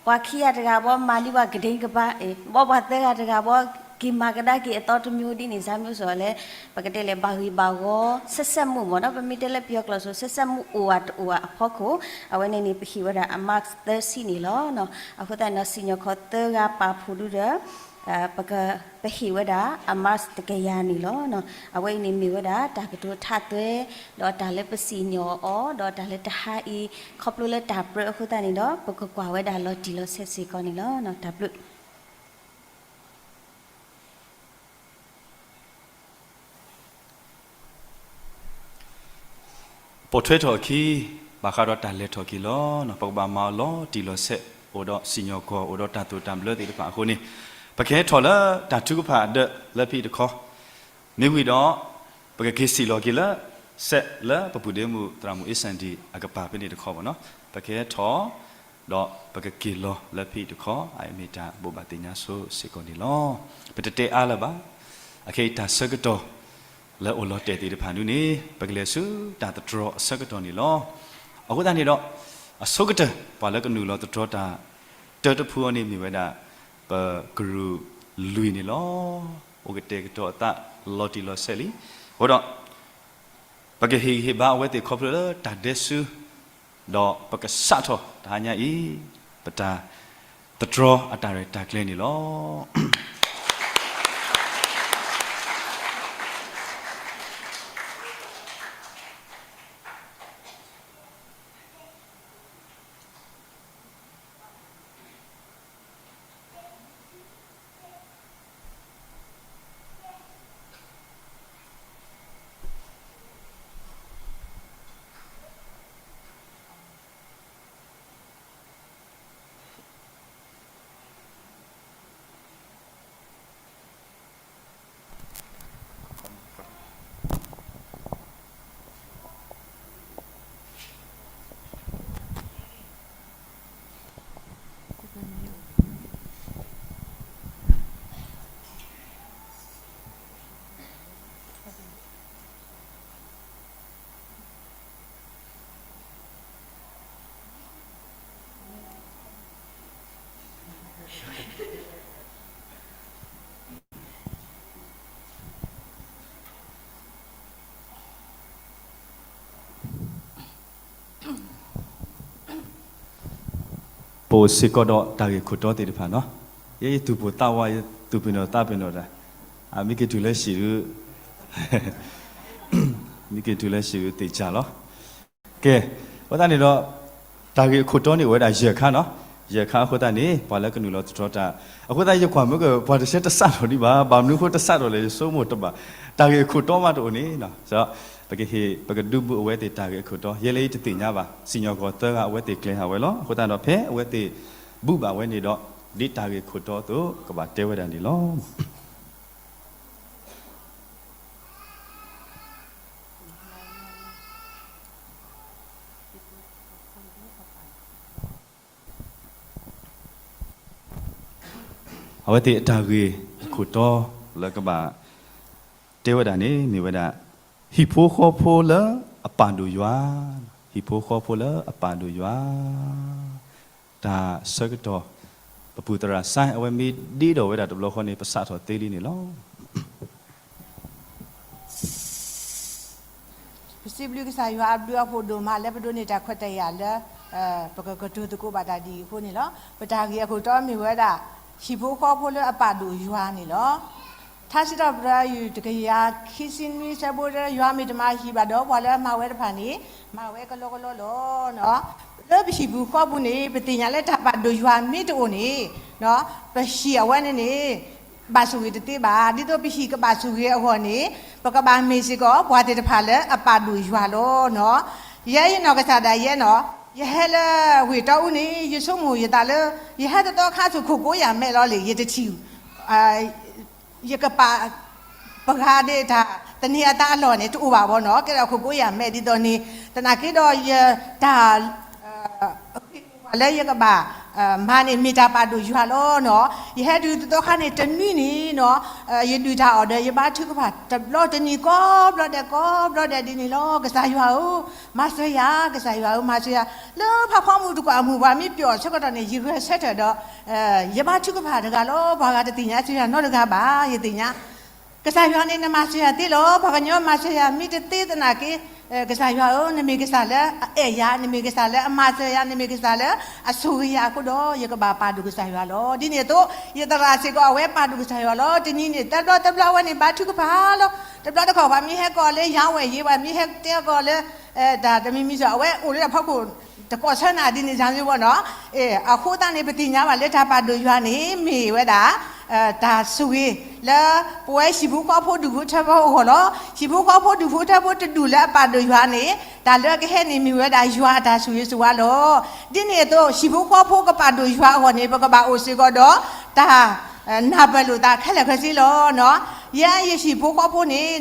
ပှၤခံဂၤတဂၤဘၣ်မၤလံဘၣ်ကဒ့ကဘၣ်, ဘၣ်ပှၤသၢဂၤတဂၤဘၣ် က့ၤမၤကဒါက့ၤအသီတမံၤဒ်န့ၣ်စၢ်မံၤစ့ၢ်လၢ ပကတဲလဲၣ် ဘၣ်ဂ့ၢ်ဘၣ်ဂီၤ ဆက်ဆက်မှု ဘၣ်နီၤ, ပမ့ၢ်တဲလၢပယီၤကျိာ်စ့ၢ် ဆက်ဆက်မှု အိၣ်ဧါတအိၣ်ဧါအဖီခိၣ်, အဝဲန့ၣ်န့ၣ် ပဟ့ၣ်ဝဲဒၣ်အ marks သၢဆံန့ၣ်လီၤ. အဃိသတးန့ၣ် စံၣ်ညီၣ်ကွီၢ်သၢဂၤပာ်ဖှိၣ်ဒုဒီး ပက ပဟ့ၣ်ဝဲဒၣ်အ marks တကယၤန့ၣ်လီၤ. အဝဲအံၤန့ၣ်မ့ၢ်ဝဲဒၣ်တၢ်ကတိၤထးသွဲ ဒီးတၢ်လၢပစံၣ်ညီၣ်အီၤ ဒီးတၢ်လၢတဟါအံၤ ခီဖျိလၢတၢ်ပြၢအဃိသတးန့ၣ်ဒီး ပကကွၢ်ဝဲဒၣ်လီၤတံၢ်လီၤဆဲးစ့ၢ်ကီးန့ၣ်လီၤ. တၢ်ဘျုး ပိာ်ထွဲထီၣ်အခံ ဘၣ်ဃးဒီးတၢ်လဲၤထီၣ်က့ၤလီၤ, ပကဘၣ်မၤအီၤလီၤတံၢ်လီၤဆဲး အိၣ်ဒီးစံၣ်ညီၣ်ကွီၢ် အိၣ်ဒီးတၢ်သိၣ်တၢ်ဘျၢသ့ၣ်တဖၣ်အဃိန့ၣ် ပကဟဲထီၣ်လၢတၢ်ထုကဖၣ်အဒၢးလၢဖဲအံၤတခီ, မ့ၢ်ဝံၤဒီး ပကက့ၤစံၣ်လီၤက့ၤလၢ စဲးလၢပပုၢ်ဒ့မုၣ်သရၣ်မုၣ်အ့စၣ်ဒံၣ် အကပၤဖဲန့ၣ်တခီဘၣ်နီၤ, ပကဟဲထီၣ် ဒီးပကက့ၤလီၤလၢဖဲအံၤတခီ, အအံၤမ့ၢ်တၢ်ဘိးဘၣ်သ့ၣ်ညါဆိစ့ၢ်ကီးန့ၣ်လီၤ. ပတတဲအါလၢၤဘၣ်, အခဲအံၤတၢ်ဆၢကတီၢ် လၢအိၣ်လီၤတဲာ်သ့ၣ်တဖၣ်ဒုန့ၣ် ပကလဲၤဆူတၢ်သတြီၤအဆၢကတီၢ်န့ၣ်လီၤ. အဃိသတးန့ၣ်ဒီး အဆိကတၢၢ် ပှၤလၢကနုာ်လီၤသတြီၤတၢ်တၢတဖုအံၤန့ၣ်မ့ၢ်ဝဲဒၣ် ပကရူၢ်လွံၢ်န့ၣ်လီၤ. အိၣ်ကတဲာ်ကတီၤအသးလီၤတံၢ်လီၤဆဲးလံ. အဃိဒီး ပကဟ့ၣ်ဂံၢ်ဟ့ၣ်ဘါအဝဲသ့ၣ်ခီဖျိလၢတၢ်ဒဲးဆူ ဒီးပကစးထီၣ်တဟါညါအံၤ ပတၢ်သတြီၤအတၢ်ရဲၣ်တၢ်ကျဲၤန့ၣ်လီၤ. တၢ် အိၣ်စ့ၢ်ကီးဒီးတၢ်ဂ့ၢ်ခိၣ်တီသ့ၣ်တဖၣ်နီၤ, ယဲယသူၣ်ပိၢ်သးဝး ယသူၣ်ပ့ၤနီၣ်သးပ့ၤနီၣ်တၢ်, အမ့ၢ်က့ၤတုၤလၢဟံၣ်ဒုး, မ့ၢ်က့ၤတုၤလၢဟံၣ်ဒုးသ့ၣ်ကၢ်လီၤ. ကဲ, အဃိသတးန့ၣ်ဒီး, တၢ်ဂ့ၢ်အခိၣ်တီန့ၣ်အိၣ်ဝဲဒၣ်ယဲၢ်ခါနီၤ, ယဲၢ်ခါအဃိသတးန့ၣ် ပှၤလၢကနုာ်လီၤသတြီတၢ်, အဃိသတးယကွၢ်မ့ၢ်က ပှၤတဆဲတစးထီၣ်ဒံးဘၣ်, ဘၣ်မနုၤအဃိတစးထီၣ်လဲၣ် ယဆိကမိၣ်တဘၣ်, တၢ်ဂ့ၢ်အခိၣ်တီမးတအိၣ်န့ၣ်, ပကဟ့ၣ် ပကဒုးဘူးအဝဲသ့ၣ်တၢ်ဂ့ၢ်အခိၣ်တီ, ယဲလၢယတသ့ၣ်ညါဘၣ်, စံၣ်ညီၣ်ကွီၢ်သၢဂၤအဝဲသ့ၣ်ကျဲၤဟးဝဲလီၤ. အဃိသတးဒီးဖဲအဝဲသ့ၣ် ဘူးဘၣ်ဝဲန့ၣ်ဒီး, ဒ်တၢ်ဂ့ၢ်အခိၣ်တီအသိး ကဘၣ်တဲဝဲဒၣ်န့ၣ်လီၤ. အဝဲသ့ၣ်အတၢ်ဂ့ၢ်အခိၣ်တီလၢကဘၣ်တဲဝဲဒၣ်န့ၣ် မ့ၢ်ဝဲဒၣ် ဟံၣ်ဖိဃီဖိလၢအပာ်ဒိၣ်ယွၤ, ဟံၣ်ဖိဃီဖိလၢအပာ်ဒိၣ်ယွၤ, တၢ်ဆၢကတီၢ် ပပုၢ်သရၣ်စဲအဝဲမ့ၢ်ဒ့ဒီးဝဲဒၣ်တဘျီဃီန့ၣ် ပစးထီၣ်သ့လံန့ၣ်လီၤ. ပစံးဘျုးကစၢ်ယွၤအဘျုးအဖှိၣ်ဒိၣ်မးလၢပဒိးန့ၢ်တၢ်ခွဲးတၢ်ယာ်လၢ ပကကတိၤသကိးဘၣ်တၢ်ဒ်အံၤအဃိန့ၣ်လီၤ. ပတၢ်ဂ့ၢ်အခိၣ်တီမ့ၢ်ဝဲဒၣ် ဟံၣ်ဖိဃီဖိလၢအပာ်ဒိၣ်ယွၤန့ၣ်လီၤ. ထါစံးထီၣ်ပတြၢၤ ယူၢ်တကယၤခံဆံနွံ ဆၢဖိတၢ ယွၤမ့ၢ်တမၤဟံၣ်ဘၣ်ဒီး ပှၤလၢအမၤဝဲတဖၣ်န့ၣ် မၤဝဲကလီကလီလီၤ. လၢပဟံၣ်ပူၤဃီပူၤန့ၣ် ပသ့ၣ်ညါလၢတၢ်ပာ်ဒိၣ်ယွၤမ့ၢ်တအိၣ်န့ၣ် ပဟံၣ်အဝဲန့ၣ်န့ၣ် ဘၣ်ဆိၣ်ဂ့ၤတသ့ဘၣ်. ဒ်သိးပဟံၣ်ကဘၣ်ဆိၣ်ဂ့ၤအဂီၢ်န့ၣ် ပကဘၣ်မ့ၢ်စ့ၢ်ကီး ပှၤသ့ၣ်တဖၣ်လၢအပာ်ဒိၣ်ယွၤလီၤ. ယဲယနီၢ်ကစၢ်ဒၣ်ယဲနီၤ, ယဟဲလၢဝ့ၢ်တီအူန့ၣ် ယဆိကမိၣ်ယသးလၢ ယဟဲတသီခါဆူၣ်ခိၣ်ကိးယၤမဲာ်လီၤလံ ယတထံၣ် ယကပာ် ပှၤဒ်တၢ်သန့ၤအသးအလီၢ်န့ၣ် တအိၣ်ဘၣ်ဘၣ်နီၤ, ကဲဒီးခိၣ်ကိးယၤမဲာ်ဒ်သိးန့ၣ် သနာ်က့ဒီးယတၢ် ပှၤလၢယကဘၣ် မၤန့ၣ်မ့ၢ်တၢ်ပာ်ဒိၣ်ယွၤလီၤနီၤ. ယဟဲတုၤတသီခါန့ၣ် တနွံန့ၣ်နီၤ, ယဒုၣ်တၢ်အီၣ်ဒီး ယဘါထုကဖၣ်တဘျီတနံၤကိးဘျီဒဲးကိးဘျီဒဲးဒ်န့ၣ်လီၤ. ကစၢ်ယွၤဧၢ, မၤစၢၤယၤ, ကစၢ်ယွၤဧၢ, မၤစၢၤယၤ, လၢဖးဖီမုၢ်တကွၢ်အမုၢ်ပှၤမ့ၢ်ပျီၣ်ဆၢကတီၢ်န့ၣ် ယဂဲၤဆၢထၢၣ်ဒီး ယဘါထုကဖၣ်တဂၤလီၤ. ပှၤဂၤတသ့ၣ်ညါစၢၤယၤနီတဂၤဘၣ်, ယသ့ၣ်ညါ ကစၢ်ယွၤန့ၣ် နမၤစၢၤယၤသ့လီၤ. ပှၤကညီမၤစၢၤယၤမ့ၢ်တသ့သနာ်က့, ကစၢ်ယွၤဧၢ, နမ့ၢ်ကစၢ်လၢအအဲၣ်ယၤ, နမ့ၢ်ကစၢ်လၢအမၤစၢၤယၤ, နမ့ၢ်ကစၢ်လၢအဆိၣ်ဂ့ၤယၤအဃိဒီး ယကဘၣ်ပာ်ဒိၣ်ကစၢ်ယွၤလီၤ. ဒ်န့ၣ်အသိး ယသရၣ်စ့ၢ်ကီးအဝဲပာ်ဒိၣ်ကစၢ်ယွၤလီၤ. တနံၤန့ၣ် တဘျီတဘျီအဝဲန့ၣ်ဘါထုကဖၣ်လီၤ. တဘျီတခီၣ်ပှၤမ့ၢ်ဟဲကိးလၢယၤဝဲယ့ၤ, ပှၤမ့ၢ်ဟဲတဲအကိးလၢ တၢ်တမံၤမံၤစ့ၢ် အဝဲအိၣ်လၢအဖီခိၣ် တကိးဆၢနၤဒ်န့ၣ် စၢ်မ့ၢ်ဝဲနီၤ. အဃိသတးန့ၣ် ပသ့ၣ်ညါဘၣ်လၢတၢ်ပာ်ဒိၣ်ယွၤန့ၣ် မ့ၢ်ဝဲဒၣ် တၢ်ဆိၣ်ဂ့ၤလၢ ပဝဲဟံၣ်ဖိဃီဖိဒူၣ်ဖိထၢဖိအဂီၢ်လီၤ. ဟံၣ်ဖိဃီဖိဒူၣ်ဖိထၢဖိတဒူၣ်လၢအပာ်ဒိၣ်ယွၤန့ၣ် တၢ်လၢအကဟဲန့ၣ်မ့ၢ်ဝဲဒၣ်ယွၤအတၢ်ဆိၣ်ဂ့ၤဆိၣ်ဝါလီၤ. ဒ်န့ၣ်အသိး ဟံၣ်ဖိဃီဖိကပာ်ဒိၣ်ယွၤအဂီၢ်န့ၣ် ပကဘၣ်အိၣ်စ့ၢ်ကီးဒီး တၢ် နၢ်ပၢၢ်လိာ်သးခဲလၢာ်ခဲဆ့လီၤ. ယဲယဟံၣ်ဖိဃီဖိန့ၣ်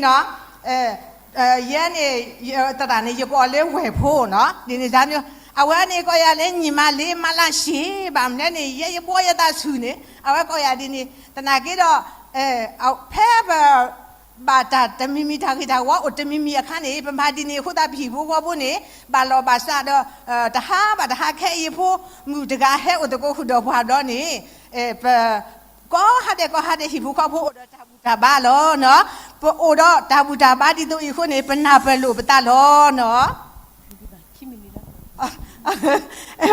ယဲန့ၣ် ယသရၣ်န့ၣ် ယကိးလၢဝဲၢ်ဖိနီၤ, ဒ်န့ၣ်စၢ်မ့ၢ် အဝဲန့ၣ်ကိးယၤလၢ ညီမလေး မလရှည်, ဘၣ်မနုၤန့ၣ် ယဲယဘှီယသးဆူၣ်န့ၣ် အဝဲကိးယၤဒ်န့ၣ် သနာ်က့ဒီး ဖဲပ ဘၣ်တၢ်တမံၤမံၤ တၢ်ဂ့ၤတၢ်ဝါအိၣ်တမံၤမံၤအခါန့ၣ် ပမၤဒ်န့ၣ်အဃိသတး ပဟံၣ်ဖိဃီဖိန့ၣ် ဘၣ်လီၢ်ဘၣ်စးဒီး တဟါဘၣ်တဟါ ခဲအံၤဖိမုၣ်တဂၤဟဲအိၣ်သကိးဃုာ်ဒီးပှၤဒီးန့ၣ် ပ ကိးဟါဒဲးကိးဟါဒဲး ဟံၣ်ဖိဃီဖိအိၣ်ဒီးတၢ်ဘူၣ်တၢ်ဘါလီၤနီၤ. ပအိၣ်ဒီးတၢ်ဘူၣ်တၢ်ဘါဒ်သိးအံၤအဃိန့ၣ် ပနၢ်ပၢၢ်လိာ်ပသးလီၤနီၤ.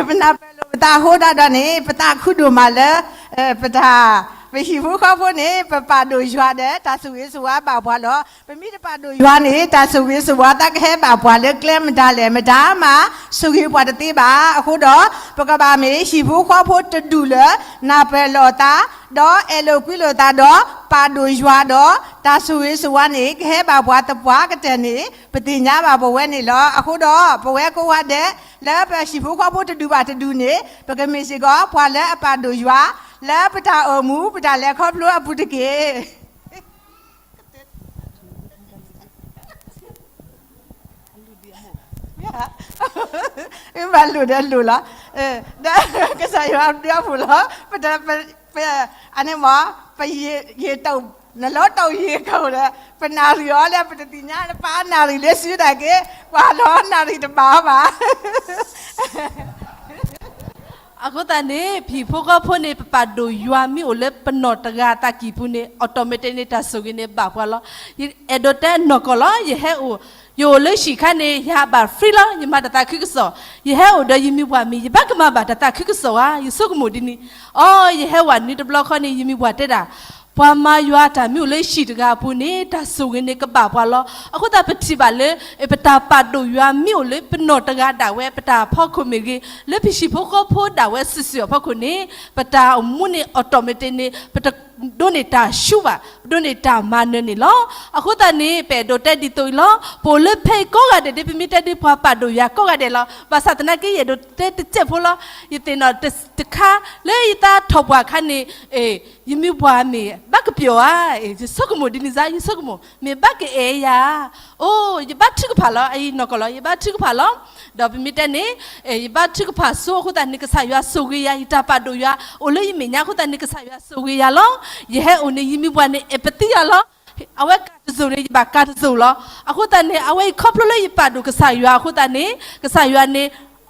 ပနၢ်ပၢၢ်လိာ်ပသးအဃိဒၣ်ဒီးန့ၣ် ပသးခုဒိၣ်မးလၢ ပတၢ် ပဟံၣ်ဖိဃီဖိန့ၣ် ပပာ်ဒိၣ်ယွၤဒီး တၢ်ဆိၣ်ဂ့ၤဆိၣ်ဝါဘၣ်ပှၤလီၤ. ပမ့ၢ်တပာ်ဒိၣ်ယွၤန့ၣ် တၢ်ဆိၣ်ဂ့ၤဆိၣ်ဝါသးကဟဲဘၣ်ပှၤလၢကျဲမတၤလဲၣ် မတၤမး ဆိၣ်ဂ့ၤပှၤတသ့ဘၣ်. အဃိဒီး ပကဘၣ်မ့ၢ်ဟံၣ်ဖိဃီဖိတဒူၣ်လၢ နၢ်ပၢၢ်လိာ်သး ဒီးအဲၣ်လိာ်ကွံလိာ်သးဒီး ပာ်ဒိၣ်ယွၤဒီး တၢ်ဆိၣ်ဂ့ၤဆိၣ်ဝါန့ၣ် ကဟဲဘၣ်ပှၤသပှၢ်ကတၢၢ်န့ၣ် ပသ့ၣ်ညါဘၣ်ပဝဲန့ၣ်လီၤ. အဃိဒီး ပဝဲကိးဂၤဒဲး လၢပဟံၣ်ဖိဃီဖိတဒူၣ်ဘၣ်တဒူၣ်န့ၣ် ပကမ့ၢ်စ့ၢ်ကီး ပှၤလၢအပာ်ဒိၣ်ယွၤ လၢပတၢ်အိၣ်မူ ပတၢ်လဲၤခီဖျိအပူၤတက့ၢ်. မ့ၢ်ဘၣ်လိၣ်ဒီးလိၣ်လီၤ. ဒီးကစၢ်ယွၤဒုးအပူၤလီၤ. ပတ ပ အန့ၣ်မ့ၢ် ပယ့ၤ ယ့ၤတၢ် နလီၤတၢ်ယ့ၤကီၢ်ဒီး ပနၣ်ရံၣ်အီၤလၢ ပတသ့ၣ်ညါ ပနၣ်ရံၣ်လၢစုတၢ်က့ ပှၤလီၤနၣ်ရံၣ်တဘၣ်ဘၣ်. အဃိသတးန့ၣ် ပဟံၣ်ဖိဃီဖိန့ၣ် ပပာ်ဒိၣ်ယွၤမ့ၢ်အိၣ်လၢပနီၢ်တဂၤအသးကံၢ်ပူၤန့ၣ် automaticန့ၣ် တၢ်ဆိၣ်ဂ့ၤန့ၣ်ဘၣ်ပှၤလီၤ. ယအဲၣ်ဒိးတဲနီၢ်ကီၢ်လီၤ. ယဟဲအိၣ် ယအိၣ်လၢဟံၣ်ခါန့ၣ် ယဘၣ် free လီၤ, ယမၤတၢ်သးခုကစီၣ်, ယဟဲအိၣ်ဒီးယမံၤပှၢ်မ့ၢ် ယဘၣ်ကမၣ်ဘၣ်တၢ်သးခုကစီၣ်ဧါ, ယဆိကမိၣ်ဒ်န့ၣ်. အီ, ယဟဲဝဲနွံတဘျီခီန့ၣ် ယမံၤပှၢ်တဲဒၣ်, ပှၤမၤယွၤတၢ်မ့ၢ်အိၣ်လၢဟံၣ်တဂၤအပူၤန့ၣ် တၢ်ဆိၣ်ဂ့ၤန့ၣ်ကဘၣ်ပှၤလီၤ. အဃိသတးပထံၣ်ဘၣ်လၢ ပတၢ်ပာ်ဒိၣ်ယွၤမ့ၢ်အိၣ်လၢပနီၢ်တဂၤဒၣ်ဝဲ ပတၢ်ဖီခိၣ်မ့ၢ်ဂ့ၤ, လၢပဟံၣ်ဖိဃီဖိဒၣ်ဝဲစုာ်စုာ်အဖီခိၣ်န့ၣ် ပတၢ်အိၣ်မူန့ၣ် automatic န့ၣ် ပတဒိးန့ၢ်တၢ်ဆူၣ်ဘၣ်, ပဒိးန့ၢ်တၢ်မၤနၢၤန့ၣ်လီၤ. အဃိသတးန့ၣ် ပအဲၣ်ဒိးတဲဒ်သိးအံၤလီၤ. ပအိၣ်လၢဖဲအံၤကိးဂၤဒဲးဒ် ပမ့ၢ်တဲဒ်ပှၤပာ်ဒိၣ်ယွၤကိးဂၤဒဲးလီၤ. ဘၣ်ဆၣ်သနာ်က့ ယအဲၣ်ဒိးတဲတစဲးဖိလီၤ. ယသ့ၣ်နီၣ်တခါ လၢယသးထီၣ်ပှၢ်အခါန့ၣ် ယမံၤပှၢ်မ့ၢ်ဘၣ်ကပျီၤဧါ, ယဆိကမိၣ်ဒ်န့ၣ်စ့ၢ်, ယဆိကမိၣ် မ့ၢ်ဘၣ်ကအဲၣ်ယၤ, အိ, ယဘါထုကဖၣ်လီၤ, အအံၤနီၢ်ကီၢ်လီၤ, ယဘါထုကဖၣ်လီၤ. ဒီးပမ့ၢ်တဲန့ၣ် ယဘါထုကဖၣ်ဆိအဃိသတးန့ၣ် ကစၢ်ယွၤဆိၣ်ဂ့ၤယၤ, ယတၢ်ပာ်ဒိၣ်ယွၤ အိၣ်လၢယမဲာ်ညါအဃိသတးန့ၣ် ကစၢ်ယွၤဆိၣ်ဂ့ၤယၤလီၤ. ယဟဲအိၣ်န့ၣ် ယမံၤပှၢ်န့ၣ် အဲၣ်ပသံယၤလီၤ. အဝဲကၤတစိၤန့ၣ် ယဘၣ်ကၤတစိၤလီၤ. အဃိသတးန့ၣ် အဝဲအံၤခီဖျိလၢယပာ်ဒိၣ်ကစၢ်ယွၤအဃိသတးန့ၣ် ကစၢ်ယွၤန့ၣ်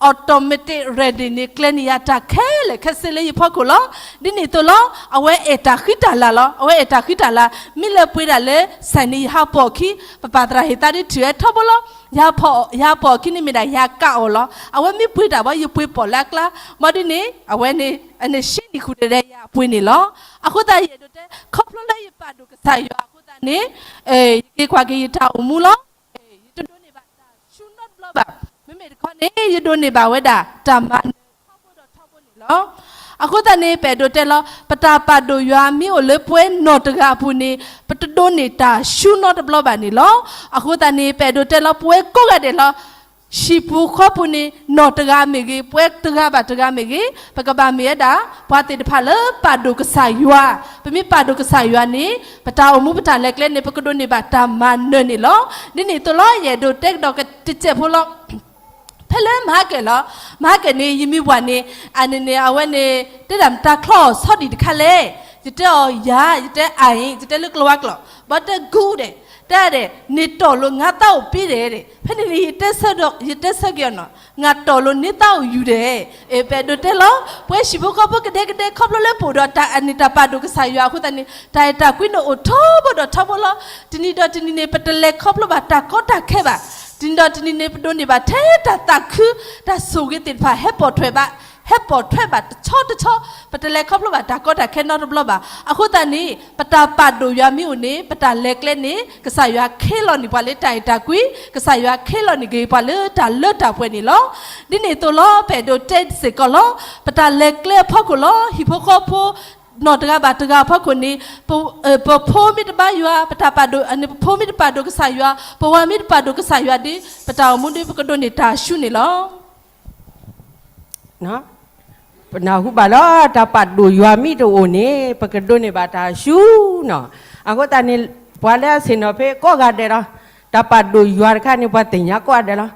automatic ready န့ၣ် ကျဲန့ၢ်ယၤတၢ်ခဲလၢာ်ခဲဆ့လၢယဖီခိၣ်လီၤ. ဒ်န့ၣ်အသိးလီၤ, အဝဲအဲၣ်တၢ်ဃံတၢ်လၤလီၤ. အဝဲအဲၣ်တၢ်ဃံတၢ်လၤ, မ့ၢ်လဲၤပှ့ၤဒၣ်လၢ စဲးန့ၣ် ယဟးပိာ်အခံ, ပပၢ်သရၣ်ဟ့ၣ်သးဒ်ထံၣ်ဝဲထီဘိလီၤ. ယဟးပိာ်အခံန့ၣ်မ့ၢ်ဒၣ် ယဟးကးအီၤလီၤ. အဝဲမ့ၢ်ပှ့ၤတၢ်ဘၣ် ယပှ့ၤပိာ်လၢအကျါ, ဘၣ်ဒ်န့ၣ် အဝဲန့ၣ် အန့ၣ်ရှဲနံၣ်ဃုာ်တဒဲးယၤအပှ့ၤန့ၣ်လီၤ. အဃိသတးယအဲၣ်ဒိးတဲ ခီဖျိလၢယပာ်ဒိၣ်ကစၢ်ယွၤအဃိသတးန့ၣ် ယက့ၤကွၢ်က့ၤယတၢ်အိၣ်မူလီၤ. ယတဒိးန့ၢ်ဘၣ်တၢ်ဆူၣ်နီတဘျီဘၣ်. မ့မ့ၢ်တခီန့ၣ် ယဒိးန့ၢ်ဘၣ်ဝဲဒၣ် တၢ်မၤနၢၤထီဘိဒီးထီဘိန့ၣ်လီၤ. အဃိသတးန့ၣ် ပအဲၣ်ဒိးတဲလီၤ, ပတၢ်ပာ်ဒိၣ်ယွၤမ့ၢ်အိၣ်လၢပဝဲနီၢ်တဂၤအပူၤန့ၣ် ပတဒိးန့ၢ်တၢ်ဆူၣ်နီတဘျီဘၣ်န့ၣ်လီၤ. အဃိသတးန့ၣ် ပအဲၣ်ဒိးတဲလီၤ ပဝဲကိးဂၤဒဲးလီၤ. ဟံၣ်ပူၤဃီပူၤန့ၣ် နီၢ်တဂၤမ့ၢ်ဂ့ၤ, ပဝဲတဂၤဘၣ်တဂၤမ့ၢ်ဂ့ၤ, ပကဘၣ်မ့ၢ်ဝဲဒၣ် ပှၤသ့ၣ်တဖၣ်လၢပာ်ဒိၣ်ကစၢ်ယွၤ. ပမ့ၢ်ပာ်ဒိၣ်ကစၢ်ယွၤန့ၣ် ပတၢ်အိၣ်မူပတၢ်လဲၤကျဲန့ၣ် ပကဒိးန့ၢ်ဘၣ်တၢ်မၤနၢၤန့ၣ်လီၤ. ဒ်န့ၣ်အသိးလီၤ ယအဲၣ်ဒိးတဲကဒီးတစဲးဖိလီၤ. ဖဲလၢမဟါကဲၣ်လီၤ. မဟါကဲၣ်န့ၣ် ယမံၤပှၢ်န့ၣ် အန့ၣ်န့ၣ် အဝဲန့ၣ် တဲဒၣ်မတၤချီအီၤဆီဒံၣ်တခါလဲၣ်. ယတဲအီၤယၤ, ယတဲအအံၤ, ယတဲလၢကျိဝါကျိာ်, ဘၣ်တဲကူဒဲး, တဲဒဲး န့ၢ်တီၢ်လိာ်ငါသးအိၣ်ပ့ၤဒဲးဒဲး. ဖဲန့ၣ်န့ၣ် ယတဲဆၢက့ၤအီၤနီၤ, ငါတီၢ်လိာ်န့ၢ်သးအိၣ်ယူၤဒဲး. ပအဲၣ်ဒိးတဲလီၤ, ပဝဲဟံၣ်ဖိဃီဖိကဒဲကဒဲ ခီဖျိလၢပအိၣ်ဒီးတၢ်အန့ၣ်တၢ်ပာ်ဒိၣ်ကစၢ်ယွၤအဃိသတးန့ၣ် တၢ်အဲၣ်တၢ်ကွံန့ၣ်အိၣ်ထီဘိဒီးထီဘိလီၤ. တနံၤဒီးတနံၤန့ၣ် ပတလဲၤခီဖျိဘၣ်တၢ်ကီတၢ်ခဲဘၣ်. တနံၤဒီးတနံၤန့ၣ် ပဒိးန့ၢ်ဘၣ်ထဲတၢ်သးခု, တၢ်ဆိၣ်ဂ့ၤသ့ၣ်တဖၣ်ဟဲပိာ်ထွဲဘၣ်, ဟဲပိာ်ထွဲဘၣ်တဆီတဆီ, ပတလဲၤခီဖျိဘၣ်တၢ်ကီတၢ်ခဲနီတဘျီဘၣ်. အဃိသတးန့ၣ် ပတၢ်ပာ်ဒိၣ်ယွၤမ့ၢ်အိၣ်န့ၣ် ပတၢ်လဲၤကျဲန့ၣ် ကစၢ်ယွၤခ့လီၤန့ၢ်ပှၤလၢတၢ်အဲၣ်တၢ်ကွံ, ကစၢ်ယွၤခ့လီၤန့ၢ်က့ၤပှၤလၢတၢ်လၢတၢ်ပှဲၤန့ၣ်လီၤ. ဒ်န့ၣ်အသိးလီၤ ပအဲၣ်ဒိးတဲစ့ၢ်ကီးလီၤ. ပတၢ်လဲၤကျဲအဖီခိၣ်လီၤ. ဟံၣ်ဖိဃီဖိ နီၢ်တဂၤဘၣ်တဂၤအဖီခိၣ်န့ၣ် ပဖိမ့ၢ်တဘါယွၤ, ပတၢ်ပာ်ဒိၣ်, ပဖိမ့ၢ်တပာ်ဒိၣ်ကစၢ်ယွၤ, ပဝၤမ့ၢ်တပာ်ဒိၣ်ကစၢ်ယွၤဒီး ပတၢ်အိၣ်မူဒီး ပကဒိးန့ၢ်တၢ်ဆူၣ်န့ၣ်လီၤ. ပနၢ်ဟူဘၣ်လီၤ, တၢ်ပာ်ဒိၣ်ယွၤမ့ၢ်တအိၣ်န့ၣ် ပကဒိးန့ၢ်ဘၣ်တၢ်ဆူၣ်နီၤ. အဃိသတးန့ၣ် ပှၤလၢအဆ့ၣ်နီၤဖဲကိးဂၤဒဲးလီၤ. တၢ်ပာ်ဒိၣ်ယွၤတခါန့ၣ် ပှၤသ့ၣ်ညါကိးဂၤဒဲးလီၤ.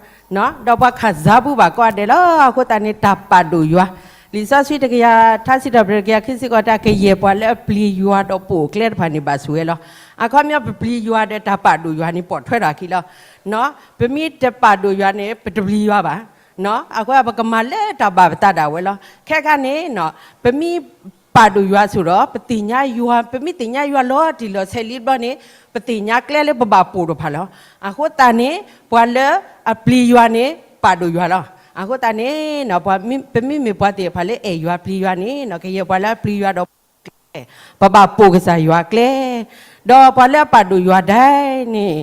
ဒီးပှၤခးစၢ်ပူၤဘၣ်ကိးဂၤဒဲးလီၤ. အဃိသတးန့ၣ် တၢ်ပာ်ဒိၣ်ယွၤ, လံာ်စီဆှံတကယၤ, ထါစံးထီၣ်ပတြၢၤတကယၤခံဆံဃိး တၢ်ကယဲၢ်ပှၤလၢအပျံၤယွၤဒီးပိာ်အကျဲတဖၣ်န့ၣ် ဘၣ်ဆိၣ်ဂ့ၤလီၤ. အခီပညီ ပပျံၤယွၤဒီးတၢ်ပာ်ဒိၣ်ယွၤန့ၣ် ပိာ်ထွဲထီၣ်အခံလီၤ. ပမ့ၢ်တပာ်ဒိၣ်ယွၤန့ၣ် ပတပျံၤယွၤဘၣ်. အဃိ ပကမၤလၢတၢ်ဘၣ်ပသးဒၣ်ဝဲလီၤ. ခဲခါန့ၣ် ပမ့ၢ်ပာ်ဒိၣ်ယွၤဆိဒီး ပသ့ၣ်ညါယွၤ, ပမ့ၢ်သ့ၣ်ညါယွၤလီၤတံၢ်လီၤဆဲးလံတဘျီန့ၣ် ပသ့ၣ်ညါကျဲလၢပဘၣ်ပိာ်တဖၣ်လီၤ. အဃိသတးန့ၣ် ပှၤလၢအပျံၤယွၤန့ၣ် ပာ်ဒိၣ်ယွၤလီၤ. အဃိသတးန့ၣ် ပမ့မ့ၢ်ပှၤသ့ၣ်တဖၣ်လၢအဲၣ်ယွၤပျံၤယွၤန့ၣ် ကယဲၢ်ပှၤလၢအပျံၤယွၤဒီးပိာ်အကျဲ, ပဘၣ်ပိာ်ကစၢ်ယွၤအကျဲ, ဒီးပှၤလၢအပာ်ဒိၣ်ယွၤဒၣ်န့ၣ်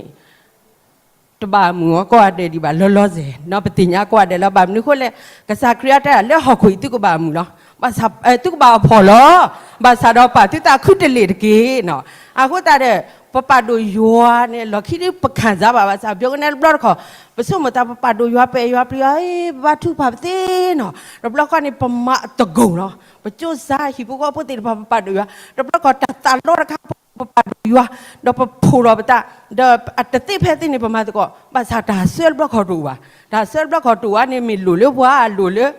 တဘၣ်မုာ်အီၤကိးဂၤဒဲးဒံးဘၣ်လီၤလီၤဆဲး, ပသ့ၣ်ညါကိးဂၤဒဲးလၢ ဘၣ်မနုၤအဃိလဲၣ်, ကစၢ်ခရံာ်အတဲဒၣ်လၢဟီၣ်ခိၣ်အံၤ သုကဘၣ်မုာ်လီၤ, သုကဘၣ်အဖှီၣ်လီၤ, ဘၣ်ဆၣ်ဒီးပာ်သုသးခုတလ့ၢ်တက့ၢ်နီၤ. အဃိသတးဒီး ပပာ်ဒိၣ်ယွၤန့ၣ် လီၢ်ခံဒ်ပခၣ်စၢ်ဘၣ်, ဘၣ်ဆၣ်ပှၤကနဲတဘျီတခီၣ် ပဆိကမိၣ်သး ပပာ်ဒိၣ်ယွၤ ပအဲၣ်ယွၤပျံၤယွၤ, ပဘါထုကဖၣ်ပသ့နီၤ, တဘျီခီန့ၣ် ပမၤအသကိးလီၤ, ပကၠိစၢ်ဟံၣ်ဖိဃီဖိသ့ၣ်တဖၣ် ပပာ်ဒိၣ်ယွၤ, တဘျီခီၣ်တၢ်သးလီတခါ ပပာ်ဒိၣ်ယွၤ, ဒီးပဖှီၣ်ထီၣ်ပသး, ဒီးအတသ့ဖဲသ့န့ၣ် ပမၤသကိး, ဘၣ်ဆၣ်တၢ်ဆၢတဘျီခီၣ်တအိၣ်ဘၣ်, တၢ်ဆၢတဘျီခီၣ်တအိၣ်ဘၣ်န့ၣ် မ့ၢ်လိၣ်လၢပှၤအလိၤလၢ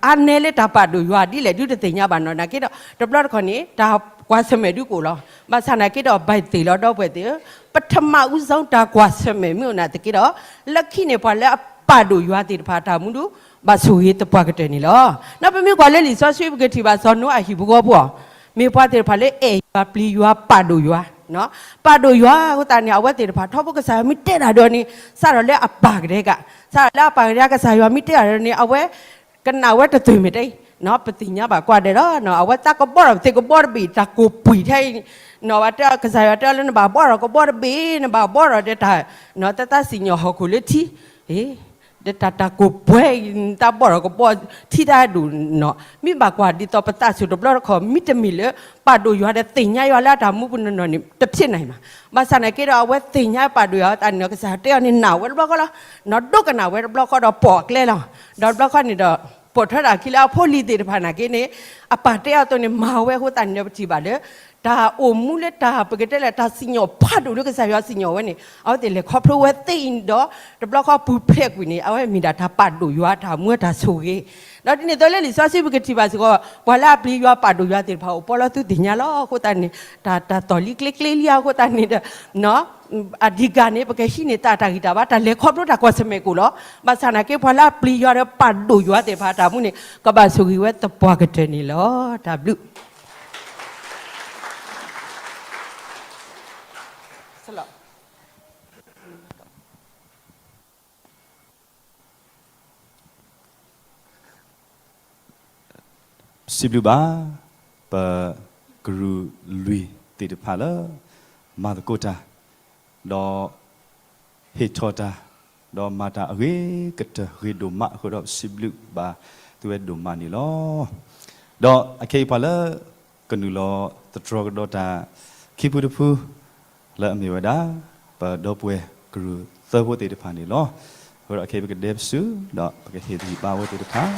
အါနဲလၢတၢ်ပာ်ဒိၣ်ယွၤဒ်လဲၣ်ဒုတသ့ၣ်ညါဘၣ်နီၤ, နာ်က့ဒီး တဘျီတခီၣ်န့ၣ် တၢ်ကွၢ်ဆၢၣ်မဲာ်ဒုကအိၣ်လီၤ, ဘၣ်ဆၣ်နာ်က့ဒီး ဘၣ်သ့ၣ်လီၤဒီပုၢ်ဝဲၢ်သ့ၣ်ဧၢ, ပထမဦးဆုံး တၢ်ကွၢ်ဆၢၣ်မဲာ်မ့ၢ်အိၣ်နာ်သက့ဒီး လၢခံန့ၣ် ပှၤလၢအပာ်ဒိၣ်ယွၤသ့ၣ်တဖၣ်အတၢ်မူဒု ဘၣ်ဆိၣ်ဂ့ၤသပှၢ်ကတၢၢ်န့ၣ်လီၤ. ဒီးပမ့ၢ်ကွၢ်လၢလံာ်စီဆှံ ပကထံၣ်ဘၣ်စီၤနိအၤဟံၣ်ဖိဃီဖိအီၤ, မ့ၢ်ပှၤသ့ၣ်တဖၣ်လၢအဲၣ်ယွၤပျံၤယွၤပာ်ဒိၣ်ယွၤ ပာ်ဒိၣ်ယွၤအဃိသတးန့ၣ် အဝဲသ့ၣ်တဖၣ် ထီဘိကစၢ်ယွၤမ့ၢ်တဲတၢ်ဒီးန့ၣ် စးထီၣ်လၢအပၢ်ကတဲကး, စးထီၣ်လၢအပၢ်ကတဲကး ကစၢ်ယွၤမ့ၢ်တဲတၢ်ဒီးန့ၣ် အဝဲ ကနၣ်ဝဲတတုၤမ့ၢ်တအံၤ, ပသ့ၣ်ညါဘၣ်ကွၢ်ဒဲးလီၤ. အဝဲသးကဘီထီၣ်ပသ့ၣ်ကဘီတဘ့ၣ် တၢ်ကိၢ်ပှံာ်ထဲအံၤ, ကစၢ်ယွၤတဲလၢနဘၣ်ဘီထီၣ်ကဘီတဘ့ၣ် နဘၣ်ဘီထီၣ်ဒီးတၢ်, တၢ်သးစံၣ်ညီၣ်ဟီၣ်ခိၣ်လၢထံ ဒီးတၢ်တၢ်ကိၢ်ပှဲၤအံၤ နသးဘီထီၣ်ကဘီထံတၢ်ဒိၣ်နီၤ, မ့ၢ်ဘၣ်ကွၢ်ဒ်သိးပသးဆူၣ်တဘျီတခီၣ် မ့တမ့ၢ်လၢ ပာ်ဒိၣ်ယွၤဒီးသ့ၣ်ညါယွၤလၢအတၢ်မူပူၤနီၢ်နီၢ်န့ၣ် တဖျ့န့ၣ်မး, ဘၣ်ဆၣ်နာ်က့ဒီး အဝဲသ့ၣ်ညါပာ်ဒိၣ်ယွၤအသးန့ၣ်ဒီး ကစၢ်ယွၤတဲအီၤန့ၣ် နာ်ဝဲတဘျီဃီလီၤ, နီၢ်ဒိကနၣ်ဝဲတဘျီဃီဒီးပိာ်အကျဲလီၤ, ဒီးတဘျီဃီန့ၣ်ဒီး ပိာ်ထွဲတၢ်ခံလၢအဖိလံၤသ့ၣ်တဖၣ်နာ်က့န့ၣ် အပၢ်တဲအီၤအသိးန့ၣ် မၤဝဲအဃိသတးန့ၣ်ဒီး ပထံၣ်ဘၣ်လၢ တၢ်အိၣ်မူလၢတၢ်ပကတဲလၢတၢ်စံၣ်ညီၣ်ဖးဒိၣ်လၢကစၢ်ယွၤစံၣ်ညီၣ်ဝဲန့ၣ် အဝဲသ့ၣ်လဲၤခီဖျိဝဲသ့အံၤဒီး တဘျီဃီပူၤဖျဲးကွံာ်န့ၣ် အဝဲမ့ၢ်ဒၣ်တၢ်ပာ်ဒိၣ်ယွၤတၢ်မူတၢ်ဆိၣ်ဂ့ၤ, ဒီးဒ်န့ၣ်အသိးလၢလံာ်စီဆှံပကထံၣ်ဘၣ်စ့ၢ်ကီး ပှၤလၢအပျံၤယွၤပာ်ဒိၣ်ယွၤသ့ၣ်တဖၣ်အိၣ်ပီလီၤသုသ့ၣ်ညါလီၤ. အဃိသတးန့ၣ် တၢ်တၢ်သီၣ်လံကျ့ကျ့လံအဃိသတးန့ၣ်ဒီး အဓိကန့ၣ် ပကဟံးန့ၢ်သးတၢ်ဂံၢ်တၢ်ဘါ တၢ်လဲၤခီဖျိတၢ်ကွၢ်ဆၢၣ်မဲာ်ကိၣ်လီၤ. ဘၣ်ဆၣ်နာ်က့ ပှၤလၢအပျံၤယွၤဒီးပာ်ဒိၣ်ယွၤသ့ၣ်တဖၣ်အတၢ်မူန့ၣ် ကဘၣ်ဆိၣ်ဂ့ၤဝဲသပှၢ်ကတၢၢ်န့ၣ်လီၤ. တၢ်ဘျုး စံးဘျုးဘၣ် ပကရူၢ်လွံၢ်သ့ၣ်တဖၣ်လၢ မၤသကိးတၢ် ဒီးဟ့ၣ်ထီၣ်တၢ် ဒီးမၤတၢ်အဂ့ၤကတၢၢ်ဂ့ၤဒိၣ်မးအဃိဒီး ပစံးဘျုးဘၣ်သုဝဲဒိၣ်မးန့ၣ်လီၤ. ဒီးအခဲအံၤပှၤလၢကနုာ်လီၤသတြီၤကဒီးတၢ်ခံဖုတဖု လၢအမ့ၢ်ဝဲဒၣ် ပဒီပုၢ်ဝဲၢ်ကရူၢ်သၢဖိသ့ၣ်တဖၣ်န့ၣ်လီၤ. အဃိဒီးအခဲအံၤပကဒဲပစု ဒီးပကဟ့ၣ်ဂံၢ်ဘါဝဲသ့ၣ်တဖၣ်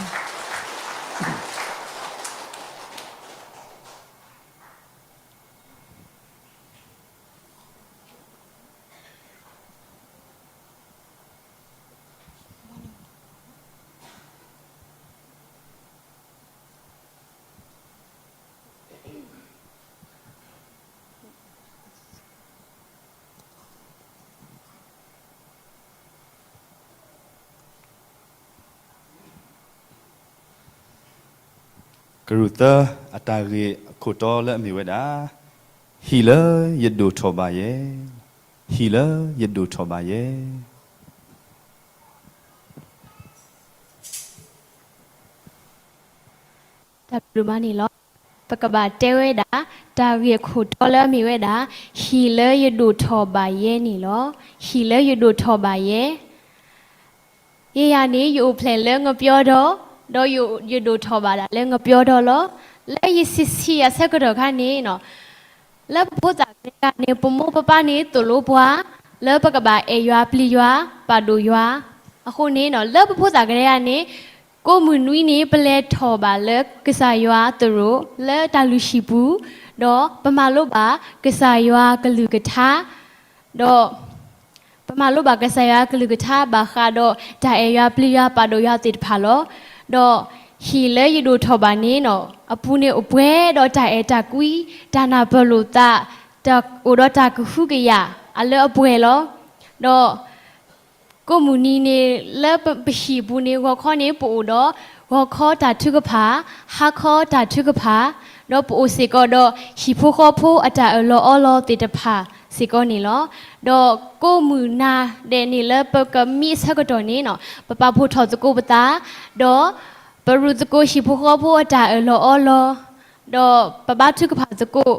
ကရူၢ်သၢ အတၢ်ဂ့ၢ်အခိၣ်တီလၢအမ့ၢ်ဝဲဒၣ် ဟံၣ်လၢယဒိၣ်ထီၣ်ဘၣ်ယဲ, ဟံၣ်လၢယဒိၣ်ထီၣ်ဘၣ်ယဲ. တၢ်ဘျုးမးန့ၣ်လီၤ. ပကဘၣ်တဲဝဲဒၣ် တၢ်ဂ့ၢ်အခိၣ်တီလၢအမ့ၢ်ဝဲဒၣ် ဟံၣ်လၢယဒိၣ်ထီၣ်ဘၣ်ယဲန့ၣ်လီၤ. ဟံၣ်လၢယဒိၣ်ထီၣ်ဘၣ်ယဲ ယဲယၤန့ၣ် ယအိၣ်ဖျဲၣ်လၢငပျီဒီး, ဒီးယဒိၣ်ထီၣ်ဘၣ်ဒၣ်လၢငပျီဒီးလီၤ. လၢယဆံးဆံးအဆၢကတီၢ်ခါန့ၣ် လၢပဖိသၣ်ကတဲဂၤန့ၣ် ပမိၢ်ပပၢ်န့ၣ်သိၣ်လိပှၤ လၢပကဘၣ်အဲၣ်ယွၤပျံၤယွၤ ပာ်ဒိၣ်ယွၤ. အဃိန့ၣ် လၢပဖိသၣ်ကတဲဂၤန့ၣ် ကိးမုၢ်နွံန့ၣ် ပလဲၤထီၣ်ဘၣ်လၢကစၢ်ယွၤသရိာ် လၢတၢ်လုၢ်ဟံၣ်ပူၤ, ဒီးပမၤလိဘၣ်ကစၢ်ယွၤကလုၢ်ကထါ, ဒီး ပမၤလိဘၣ်ကစၢ်ယွၤကလုၢ်ကထါဘၣ်ဃးဒီးတၢ်အဲၣ်ယွၤပျံၤယွၤပာ်ဒိၣ်ယွၤသ့ၣ်တဖၣ်လီၤ. ဒီးဟံၣ်လၢယဒိၣ်ထီၣ်ဘၣ်န့ၣ် အပူၤန့ၣ်အိၣ်ပှဲၤဒီးတၢ်အဲၣ်တၢ်ကွံ, တၢ်နၢ်ပၢၢ်လိာ်သး, အိၣ်ဒီးတၢ်ကဟုကယာ်အလၢအပှဲၤလီၤ. ဒီးကိးမုၢ်နံၤန့ၣ် လၢပဟံၣ်ပူၤန့ၣ် ဂီၤခီန့ၣ် ပအိၣ်ဒီး ဂီၤခီတၢ်ထုကဖၣ်, ဟါခီတၢ်ထုကဖၣ်, ဒီးပအိၣ်စ့ၢ်ကီးဒီးဟံၣ်ဖိဃီဖိအတၢ်အၢၣ်လီၤအီလီၤသ့ၣ်တဖၣ်စ့ၢ်ကီးန့ၣ်လီၤ. ဒီးကိးမုၢ်နၤဒဲးန့ၣ် လၢပကမံအဆၢကတီၢ်န့ၣ် ပပာ်ဖှိၣ်ထီၣ်သကိးပသး, ဒီးပရူးသကိးဟံၣ်ဖိဃီဖိအတၢ်အၢၣ်လီၤအီလီၤ, ဒီးပဘါထုကဖၣ်သကိး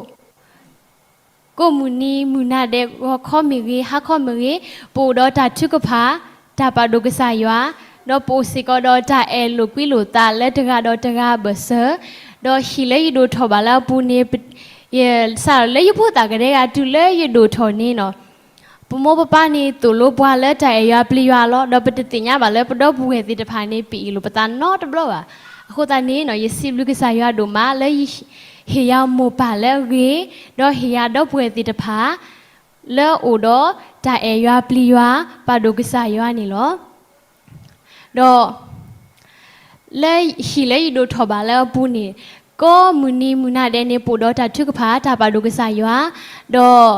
ကိးမုၢ်နံၤမုၢ်နၤဒဲး ဂီၤခီမ့ၢ်ဂ့ၤ ဟါခီမ့ၢ်ဂ့ၤ ပအိၣ်ဒီးတၢ်ထုကဖၣ်, တၢ်ပာ်ဒိၣ်ကစၢ်ယွၤ, ဒီးပအိၣ်စ့ၢ်ကီးဒီးတၢ်အဲၣ်လိာ်ကွံလိာ်သးလၢတဂၤဒီးတဂၤဘၢၣ်စၢၤ, ဒီးဟံၣ်လၢယဒိၣ်ထီၣ်ဘၣ်လၢအပူၤန့ၣ် ယစးလၢယဖိသၣ်ကတဲဂၤတုၤလၢယဒိၣ်ထီၣ်န့ၣ် ပမိၢ်ပပၢ်န့ၣ် သိၣ်လိပှၤလၢတၢ်အဲၣ်ယွၤပျံၤယွၤလီၤ. ဒီးပတသ့ၣ်ညါဘၣ်လၢပဒီပုၢ်ဝဲၢ်သ့ၣ်တဖၣ်န့ၣ် ပအ့ၣ်လိာ်ပသးနီတဘျီဘၣ်. အဃိသတးန့ၣ် ယစံးဘျုးကစၢ်ယွၤဒိၣ်မးလၢ ဟ့ၣ်ယၤမိၢ်ပၢ်လၢအဂ့ၤ, ဒီးဟ့ၣ်ယၤဒီပုၢ်ဝဲၢ်သ့ၣ်တဖၣ် လၢအအိၣ်ဒီးတၢ်အဲၣ်ယွၤပျံၤယွၤ ပာ်ဒိၣ်ကစၢ်ယွၤန့ၣ်လီၤ. ဒီး လၢဟံၣ်လၢယဒိၣ်ထီၣ်ဘၣ်လၢအပူၤန့ၣ် ကိးမုၢ်နံၤမုၢ်နၤဒဲးန့ၣ် ပအိၣ်ဒီးတၢ်ထုကဖၣ် တၢ်ပာ်ဒိၣ်ကစၢ်ယွၤ, ဒီး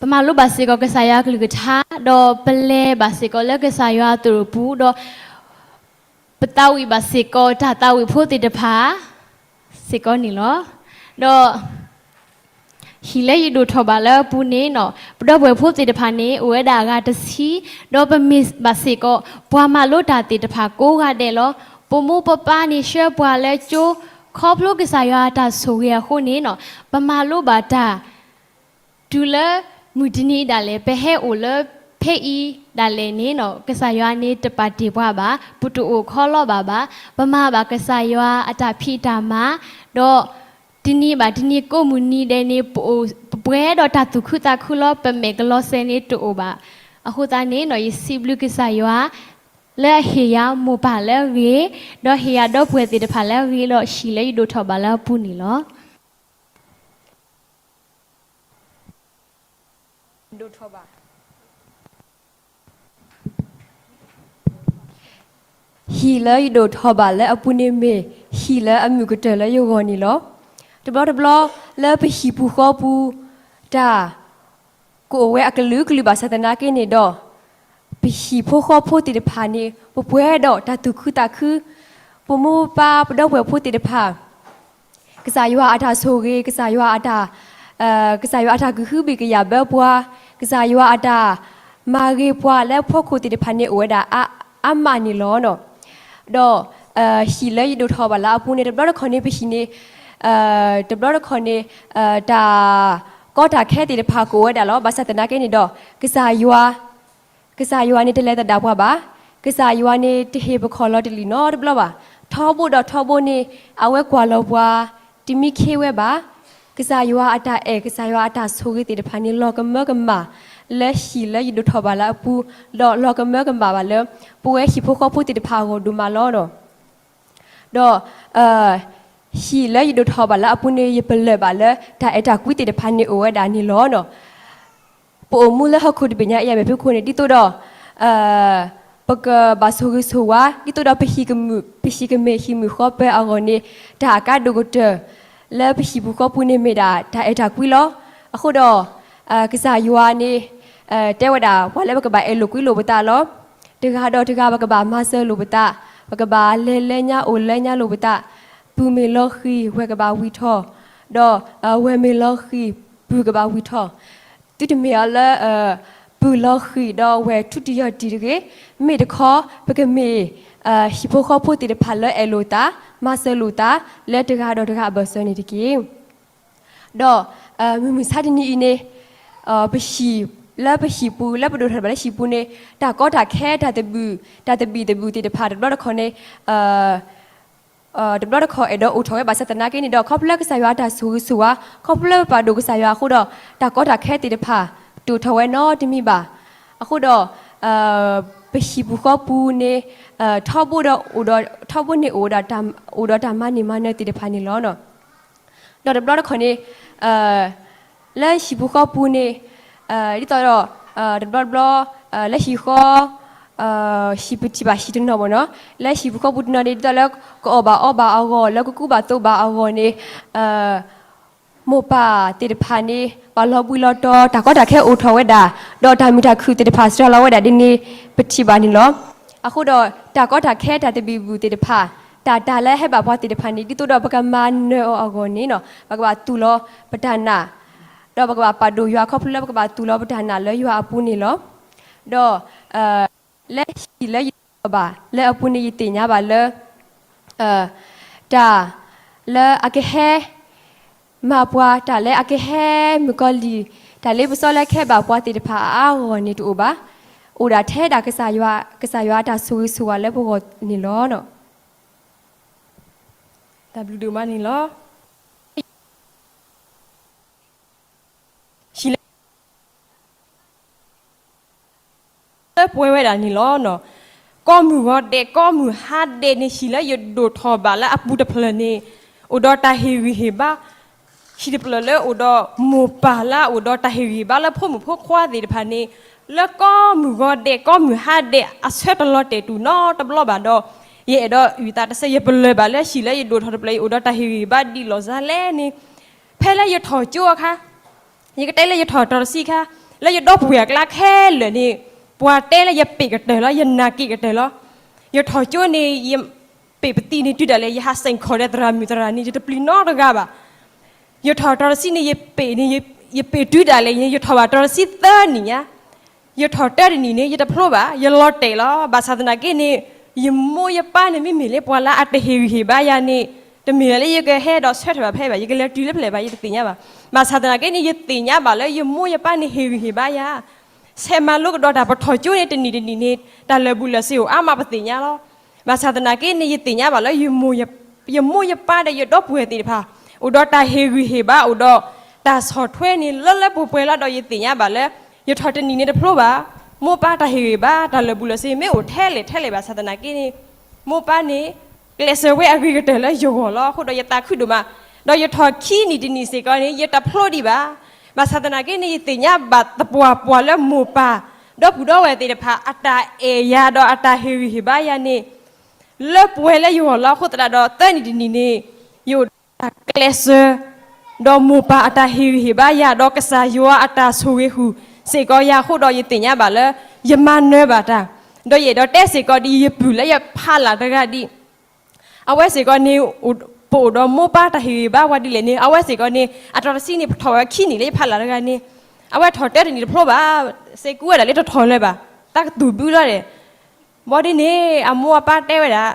ပမၤလိဘၣ်စ့ၢ်ကီးကစၢ်ယွၤကလုၢ်ကထါ, ဒီးပလဲၤဘၣ်စ့ၢ်ကီးလၢကစၢ်ယွၤသရိာ်ပူၤ, ဒီး ပသးဝံၣ်ဘၣ်စ့ၢ်ကီးတၢ်သးဝံၣ်ဖိသ့ၣ်တဖၣ် စ့ၢ်ကီးန့ၣ်လီၤ. ဒီး ဟံၣ်လၢယဒိၣ်ထီၣ်ဘၣ်လၢအပူၤန့ၣ်နီၤ, ပဒီပုၢ်ဝဲၢ်ဖိသ့ၣ်တဖၣ်န့ၣ် အိၣ်ဝဲဒၣ်အဂၤတဆံ, ဒီးပမ့ၢ်ဘၣ်စ့ၢ်ကီး ပှၤမၤလိတၢ်သ့ၣ်တဖၣ်ကိးဂၤဒဲးလီၤ. ပမိၢ်ပပၢ်န့ၣ်ဆှၢပှၤလၢကၠိ, ခီဖျိကစၢ်ယွၤအတၢ်ဆိၣ်ဂ့ၤအဃိန့ၣ်နီၤ, ပမၤလိဘၣ်တၢ် တုၤလၢမုၢ်တနံၤဒၣ်လဲာ် ပဟဲအိၣ်လၢဖဲအံၤဒၣ်လဲာ်န့ၣ်နီၤ, ကစၢ်ယွၤန့ၣ်တပာ်တ့ၢ်ပှၤဘၣ်, ပတအိၣ်ခီလီဘၣ်ဘၣ်, ပမၤဘၣ်ကစၢ်ယွၤအတၢ်ဖံးတၢ်မၤ, ဒီးတနံၤဘၣ်တနံၤကိးမုၢ်နံၤဒဲးန့ၣ် ပအိၣ်ပပှဲၤဒီးတၢ်သူၣ်ခုသးခုလီၤ, ပမဲာ်ကလီစဲၤန့ၣ်တအိၣ်ဘၣ်. အဃိသတးန့ၣ်နီၤ, ယစံးဘျုးကစၢ်ယွၤ လၢအဟ့ၣ်ယၤမိၢ်ပၢ်လၢအဂ့ၤ, ဒီးဟ့ၣ်ယၤဒီပုၢ်ဝဲၢ်သ့ၣ်တဖၣ်လၢအဂ့ၤဒီး ဟံၣ်လၢယဒိၣ်ထီၣ်ဘၣ်လၢအပူၤန့ၣ်လီၤ. ဟံၣ်လၢယဒိၣ်ထီၣ်ဘၣ်လၢအပူၤန့ၣ်မ့ၢ် ဟံၣ်လၢအမုာ်ကတၢၢ်လၢယဂီၢ်န့ၣ်လီၤ. တဘျီတဘျီ လၢပဟံၣ်ပူၤဃီပူၤ တၢ် ကအိၣ်ဝဲအကလုာ်ကလုာ်ဘၣ်ဆၣ်သနာ်က့န့ၣ်ဒီး ပဟံၣ်ဖိဃီဖိသ့ၣ်တဖၣ်န့ၣ် ပပှဲၤဒီးတၢ်သူၣ်ခုသးခု, ပမိၢ်ပပၢ်ပဒီပုၢ်ဝဲၢ်ဖိသ့ၣ်တဖၣ် ကစၢ်ယွၤအတၢ်ဆိၣ်ဂ့ၤ, ကစၢ်ယွၤအတၢ်, ကစၢ်ယွၤအတၢ်ကဟုကယာ်ဘၢပှၤ, ကစၢ်ယွၤအတၢ်မၤဂ့ၤပှၤလၢဖီခိၣ်သ့ၣ်တဖၣ်န့ၣ် အိၣ်ဝဲဒၣ်အါမးန့ၣ်လီၤ. ဒီး ဟံၣ်လၢယဒိၣ်ထီၣ်ဘၣ်လၢအပူၤန့ၣ် တဘျီတခီၣ်န့ၣ် ပဟံၣ်န့ၣ်, တဘျီတခီၣ်န့ၣ် တၢ် ကီတၢ်ခဲသ့ၣ်တဖၣ်ကအိၣ်ဝဲဒၣ်လီၤ. ဘၣ်ဆၣ်သနာ်က့န့ၣ်ဒီး ကစၢ်ယွၤ, ကစၢ်ယွၤန့ၣ်တလဲၤသဒၣ်ပှၤဘၣ်. ကစၢ်ယွၤန့ၣ်တဟ့ၣ်ပခီၣ်လီၤတလံာ်နီတဘျီဘၣ်. ထီဘိဒီးထီဘိန့ၣ် အဝဲကွၢ်လီၤပှၤ တမံခ့ဝဲဘၣ်. ကစၢ်ယွၤအတၢ်အဲၣ် ကစၢ်ယွၤအတၢ်ဆိၣ်ဂ့ၤသ့ၣ်တဖၣ်န့ၣ် လီၤကမၢကမၣ် လၢဟံၣ်လၢယဒိၣ်ထီၣ်ဘၣ်လၢအပူၤ, ဒီးလီၤကမၢကမၣ်ဘၣ်လၢ ပဝဲဟံၣ်ဖိဃီဖိသ့ၣ်တဖၣ်အဂီၢ်ဒိၣ်မးလီၤ. ဒီး ဟံၣ်လၢယဒိၣ်ထီၣ်ဘၣ်လၢအပူၤန့ၣ် ယပလၢၢ်ဘၣ်လၢတၢ်အဲၣ်တၢ်ကွံသ့ၣ်တဖၣ်န့ၣ်အိၣ်ဝဲဒၣ်န့ၣ်လီၤ. ပအိၣ်မူလၢဟီၣ်ခိၣ်တဘ့ၣ်ညါအံၤအမဲာ်ဖံးခိၣ်န့ၣ် ဒ်သိးဒီး ပကဘၣ်ဆိၣ်ဂ့ၤဆိၣ်ဝါ ဒ်သိးဒီး ပဟံၣ်ကမ့ၢ်ဟံၣ်မုာ်ဃီပၢၤအဂီၢ်န့ၣ် တၢ်အကါဒိၣ်ကတၢၢ် လၢပဟံၣ်ပူၤဃီပူၤန့ၣ်မ့ၢ်ဒၣ်တၢ်အဲၣ်တၢ်ကွံလီၤ. အဃိဒီး ကစၢ်ယွၤန့ၣ် တဲဝဲဒၣ် ပှၤလၢပကဘၣ်အဲၣ်လိာ်ကွံလိာ်ပသးလီၤ. တဂၤဒီးတဂၤပကဘၣ်မၤစၢၤလိာ်ပသး, ပကဘၣ်လဲၤလၢညါအိၣ်လၢညါလိာ်ပသး, ပုၢ်မ့ၢ်လီၤဃံၤ ဝဲၢ်ကဘၣ်ဝံၢ်ထီၣ်, ဒီးဝဲၢ်မ့ၢ်လီၤဃံၤ ပုၢ်ကဘၣ်ဝံၢ်ထီၣ်, သုတမ့ၢ်အီၤလၢ ပုၢ်လီၤဃံၤဒီးဝဲၢ်ထူတယီၢ်တံၢ်တဂ့ၤ, မ့ၢ်တခီ ပကမ့ၢ် ဟံၣ်ဖိဃီဖိသ့ၣ်တဖၣ်လၢအဲၣ်လိာ်သး, မၤစၢၤလိာ်သး လၢတဂၤဒီးတဂၤအဘၢၣ်စၢၤန့ၣ်တက့ၢ်. ဒီး မုၢ်မဆါတနံၤအံၤန့ၣ် ပဟံၣ် လၢပဟံၣ်ပူၤ လၢပဒိၣ်ထီၣ်ဘၣ်လၢဟံၣ်ပူၤန့ၣ် တၢ်ကီတၢ်ခဲတၢ်သဘံၣ် တၢ်သဘံၣ်သဘုၣ်သ့ၣ်တဖၣ်တဘျီတခီၣ်န့ၣ် တဘျီတခီၣ်အဲၣ်ဒိးအိၣ်ထီၣ်ဝဲဘၣ်ဆၣ်သနာ်က့န့ၣ်ဒီး ခီဖျိလၢကစၢ်ယွၤအတၢ်ဆိၣ်ဂ့ၤဆိၣ်ဝါ ခီဖျိလၢပပာ်ဒိၣ်ကစၢ်ယွၤအဃိဒီး တၢ်ကီတၢ်ခဲသ့ၣ်တဖၣ် တအိၣ်ထီၣ်ဝဲနီတမံၤဘၣ်. အဃိဒီး ပဟံၣ်ပူၤဃီပူၤန့ၣ် ထီဘိဒီးအိၣ်ဒီး ထီဘိန့ၣ်အိၣ်ဒီး အိၣ်ဒီးတၢ်မၤန့ၢ်မၤနၢၤသ့ၣ်တဖၣ်န့ၣ်လီၤ. ဒီးတဘျီတခီၣ်န့ၣ် လၢဟံၣ်ပူၤဃီပူၤန့ၣ် ဒ်သိးဒီး တဘျီတဘျီ လၢဟံၣ်ဃီ ဟံၣ်ပထံၣ်ဘၣ်ဟံၣ်တနီၤမ့ၢ်နီၤ လၢဟံၣ်ပူၤဃီပူၤတနီၤန့ၣ် ဒ်သိးလၢကအီၣ်ဘၣ်အီဘၣ်အဂီၢ် လၢကကူဘၣ်သိးဘၣ်အဂီၢ်န့ၣ် မိၢ်ပၢ်သ့ၣ်တဖၣ်န့ၣ် ပှၤလီၤဘှံးလီၤတီၤ တၢ်ကီတၢ်ခဲအိၣ်ထီၣ်ဝဲဒၣ် ဒီးတၢ်မုာ်တၢ်ခုၣ်သ့ၣ်တဖၣ်စှၤလီၤဝဲဒၣ်ဒ်န့ၣ် ပထံၣ်ဘၣ်န့ၣ်လီၤ. အဃိဒီးတၢ်ကီတၢ်ခဲတၢ်သဘံၣ်ဘုၣ်သ့ၣ်တဖၣ် တၢ်တၢ်လၢဟဲဘၣ်ပှၤသ့ၣ်တဖၣ်န့ၣ် ဒ်သိးဒီးပကမၤနၢၤအီၤအဂီၢ်န့ၣ် ပကဘၣ်သူၣ်လီၤပတၢ်နာ် ဒီးပကဘၣ်ပာ်ဒိၣ်ယွၤခီဖျိလၢပကဘၣ်သူၣ်လီၤပတၢ်နာ်လၢယွၤအပူၤန့ၣ်လီၤ. ဒီး လၢဟံၣ်လၢယဒိၣ်ထီၣ်ဘၣ်လၢအပူၤန့ၣ် ယသ့ၣ်ညါဘၣ်လၢ တၢ်လၢအကဟဲမၤပှၤ တၢ်လၢအကဟဲမုၣ်ကီၤလံၢ် တၢ်လ့ပစီလၢကဟဲဘၣ်ပှၤသ့ၣ်တဖၣ်အါအါဂီၢ်ဂီၢ်န့ၣ်တအိၣ်ဘၣ်. အိၣ်ဒၣ်ထဲဒၣ်ကစၢ်ယွၤ ကစၢ်ယွၤအတၢ်ဆိၣ်ဂ့ၤဆိၣ်ဝါလၢပဂီၢ်န့ၣ်လီၤ. တၢ်ဘျုးဒိၣ်မးန့ၣ်လီၤ. ဟံၣ်လၢ လၢပှဲၤဝဲဒၣ်န့ၣ်လီၤ. ကိးမုၢ်ဂီၤဒဲး ကိးမုၢ်ဟါဒဲးန့ၣ် ဟံၣ်လၢယဒိၣ်ထီၣ်ဘၣ်လၢအပူၤတဖျၢၣ်န့ၣ် အိၣ်ဒီးတၢ်ဟ့ၣ်ဂံၢ်ဟ့ၣ်ဘါ, ဟံၣ်တဖျၢၣ်လၢအိၣ်ဒီးမိၢ်ပၢ်လၢအအိၣ်ဒီးတၢ်ဟ့ၣ်ဂံၢ်ဟ့ၣ်ဘါလၢဖိမုၣ်ဖိခွါသ့ၣ်တဖၣ်န့ၣ် လၢကိးမုၢ်ဂီၤဒဲး ကိးမုၢ်ဟါဒဲး အဆၢတလီၤတဲာ်တူၢ်နီတဘျီဘၣ်ဒီး ယအဲၣ်ဒိးအုၣ်သးတစဲး ယပလၢၢ်ဘၣ်လၢဟံၣ်လၢယဒိၣ်ထီၣ်တဖျၢၣ်အံၤ အိၣ်ဒီးတၢ်ဟ့ၣ်ဂံၢ်ဟ့ၣ်ဘါဒ်လဲၣ်ဒ်လဲၣ်န့ၣ် ဖဲလၢယထီၣ်ကၠိအခါ ယကတဲလၢယထီၣ်တရၢ်စံခါ, လၢယဒီပုၢ်ဝဲၢ်အကျါခဲလၢာ်န့ၣ် ပှၤတဲလၢယပ့ၢ်ကတၢၢ်လီၤ, ယနာ်က့ၣ်ကတၢၢ်လီၤ. ယထီၣ်ကၠိန့ၣ် ယပ့ၢ်ပသံန့ၣ် တုၤဒၣ်လဲာ် ယဟးစဲၣ်ခီၣ်ဒီးသရၣ်မုၣ်သရၣ်နံၤ ယတပျံၤနီတဂၤဘၣ်. ယထီၣ်တရၢ်စံန့ၣ် ယပ့ၢ်န့ၣ် ယပ့ၤတုၤဒၣ်လဲာ်န့ၣ် ယထီၣ်ဘၣ်တြီတဆံသၢနံၣ်ညါ, ယထီၣ်တၢတနံၣ်န့ၣ် ယတဖျိဘၣ်, ယလီၤတဲာ်လီၤ. ဘၣ်ဆၣ်သနာ်က့န့ၣ် ယမိၢ်ယပၢ်န့ၣ် မ့မ့ၢ်လၢပှၤလၢအတဟ့ၣ်ဂံၢ်ဟ့ၣ်ဘါယၤန့ၣ် တမ့ၢ်လၢယကဟဲဒီးဆၢထၢၣ်ဘၣ်ဖဲဘၣ်, ယကလဲၤတုၤလၢဖဲလဲၣ်ဘၣ် ယတသ့ၣ်ညါဘၣ်. ဘၣ်ဆၣ်သနာ်က့န့ၣ် ယသ့ၣ်ညါဘၣ်လၢယမိၢ်ယပၢ်န့ၣ် ဟ့ၣ်ဂံၢ်ဟ့ၣ်ဘါယၤ ဆဲးမၤလိကဒီးတၢ်ပထီၣ်ကၠိန့ၣ် တနံၣ်တနံၣ်န့ၣ် တၢ်လၢာ်ဘူၣ်လၢာ်စ့အိၣ်အါမးပသ့ၣ်ညါလီၤ. ဘၣ်ဆၣ်သနာ်က့န့ၣ် ယသ့ၣ်ညါဘၣ်လၢ ယမိၢ်ယပၢ်ဒီးယဒီပုၢ်ဝဲၢ်သ့ၣ်တဖၣ် အိၣ်ဒီးတၢ်ဟ့ၣ်ဂံၢ်ဟ့ၣ်ဘါ အိၣ်ဒီးတၢ်ဆီၣ်ထွဲန့ၣ် လၢလၢပှဲၤပှဲၤလီၤ. ဒီးယသ့ၣ်ညါဘၣ်လၢ ယထီၣ်တနံၣ်န့ၣ်တဖျိဘၣ်, မိၢ်ပၢ်တၢ်ဟ့ၣ်ဂံၢ်ဘါ တၢ်လၢာ်ဘူၣ်လၢာ်စ့မ့ၢ်အိၣ်ထဲလဲၣ်ထဲလဲၣ်ဘၣ်ဆၣ်သနာ်က့န့ၣ် မိၢ်ပၢ်န့ၣ် ကျဲးစၢးဝဲအဂ့ၤကတၢၢ်လၢယဂီၢ်လီၤ. အဃိဒီးယသးခုဒိၣ်မး, ဒီးယထီၣ်ခံနံၣ်တနံၣ်စ့ၢ်ကီးန့ၣ် ယတဖျိဒံးဘၣ်. ဘၣ်ဆၣ်သနာ်က့န့ၣ် ယသ့ၣ်ညါဘၣ်သပှၢ်ပှၢ်လၢမိၢ်ပၢ် ဒီပုၢ်ဒီဝဲၢ်သ့ၣ်တဖၣ် အတၢ်အဲၣ်ယၤဒီးအတၢ်ဟ့ၣ်ဂံၢ်ဟ့ၣ်ဘါယၤန့ၣ် လၢပှဲၤလၢယဂီၢ်လီၤ. အဃိသတးဒီး သၢနံၣ်တနံၣ်န့ၣ် ယအိၣ်ဒီးတၢ်ကျဲးစၢး ဒီးမိၢ်ပၢ်အတၢ်ဟ့ၣ်ဂံၢ်ဟ့ၣ်ဘါယၤ ဒီးကစၢ်ယွၤအတၢ်ဆိၣ်ဂ့ၤဃုာ်စ့ၢ်ကီးယၤအဃိဒီး ယသ့ၣ်ညါဘၣ်လၢ ယမၤနၢၤဘၣ်တၢ်, ဒီးယအဲၣ်ဒိးတဲစ့ၢ်ကီးဒ်ယပုၢ်လၢယဖးလၢ်တဂၤဒ် အဝဲစ့ၢ်ကီးန့ၣ် ပအိၣ်ဒီးမိၢ်ပၢ်တၢ်ဟ့ၣ်ဂံၢ်ဘါပှၤဒ်လဲၣ်န့ၣ် အဝဲစ့ၢ်ကီးန့ၣ် အတြီတဆံန့ၣ် ပထီၣ်ဝဲခံနံၣ်လၢယဖးလၢ်တဂၤန့ၣ် အဝဲထီၣ်တၢတနံၣ်တဖျိဘၣ်, စ့ၢ်ကီးဝဲဒၣ်လၢတထီၣ်လၢၤဘၣ်, တၢ်ကတူၢ်ဘုလီၤဒီး ဘီဒ်န့ၣ် အမိၢ်အပၢ်တဲဝဲဒၣ်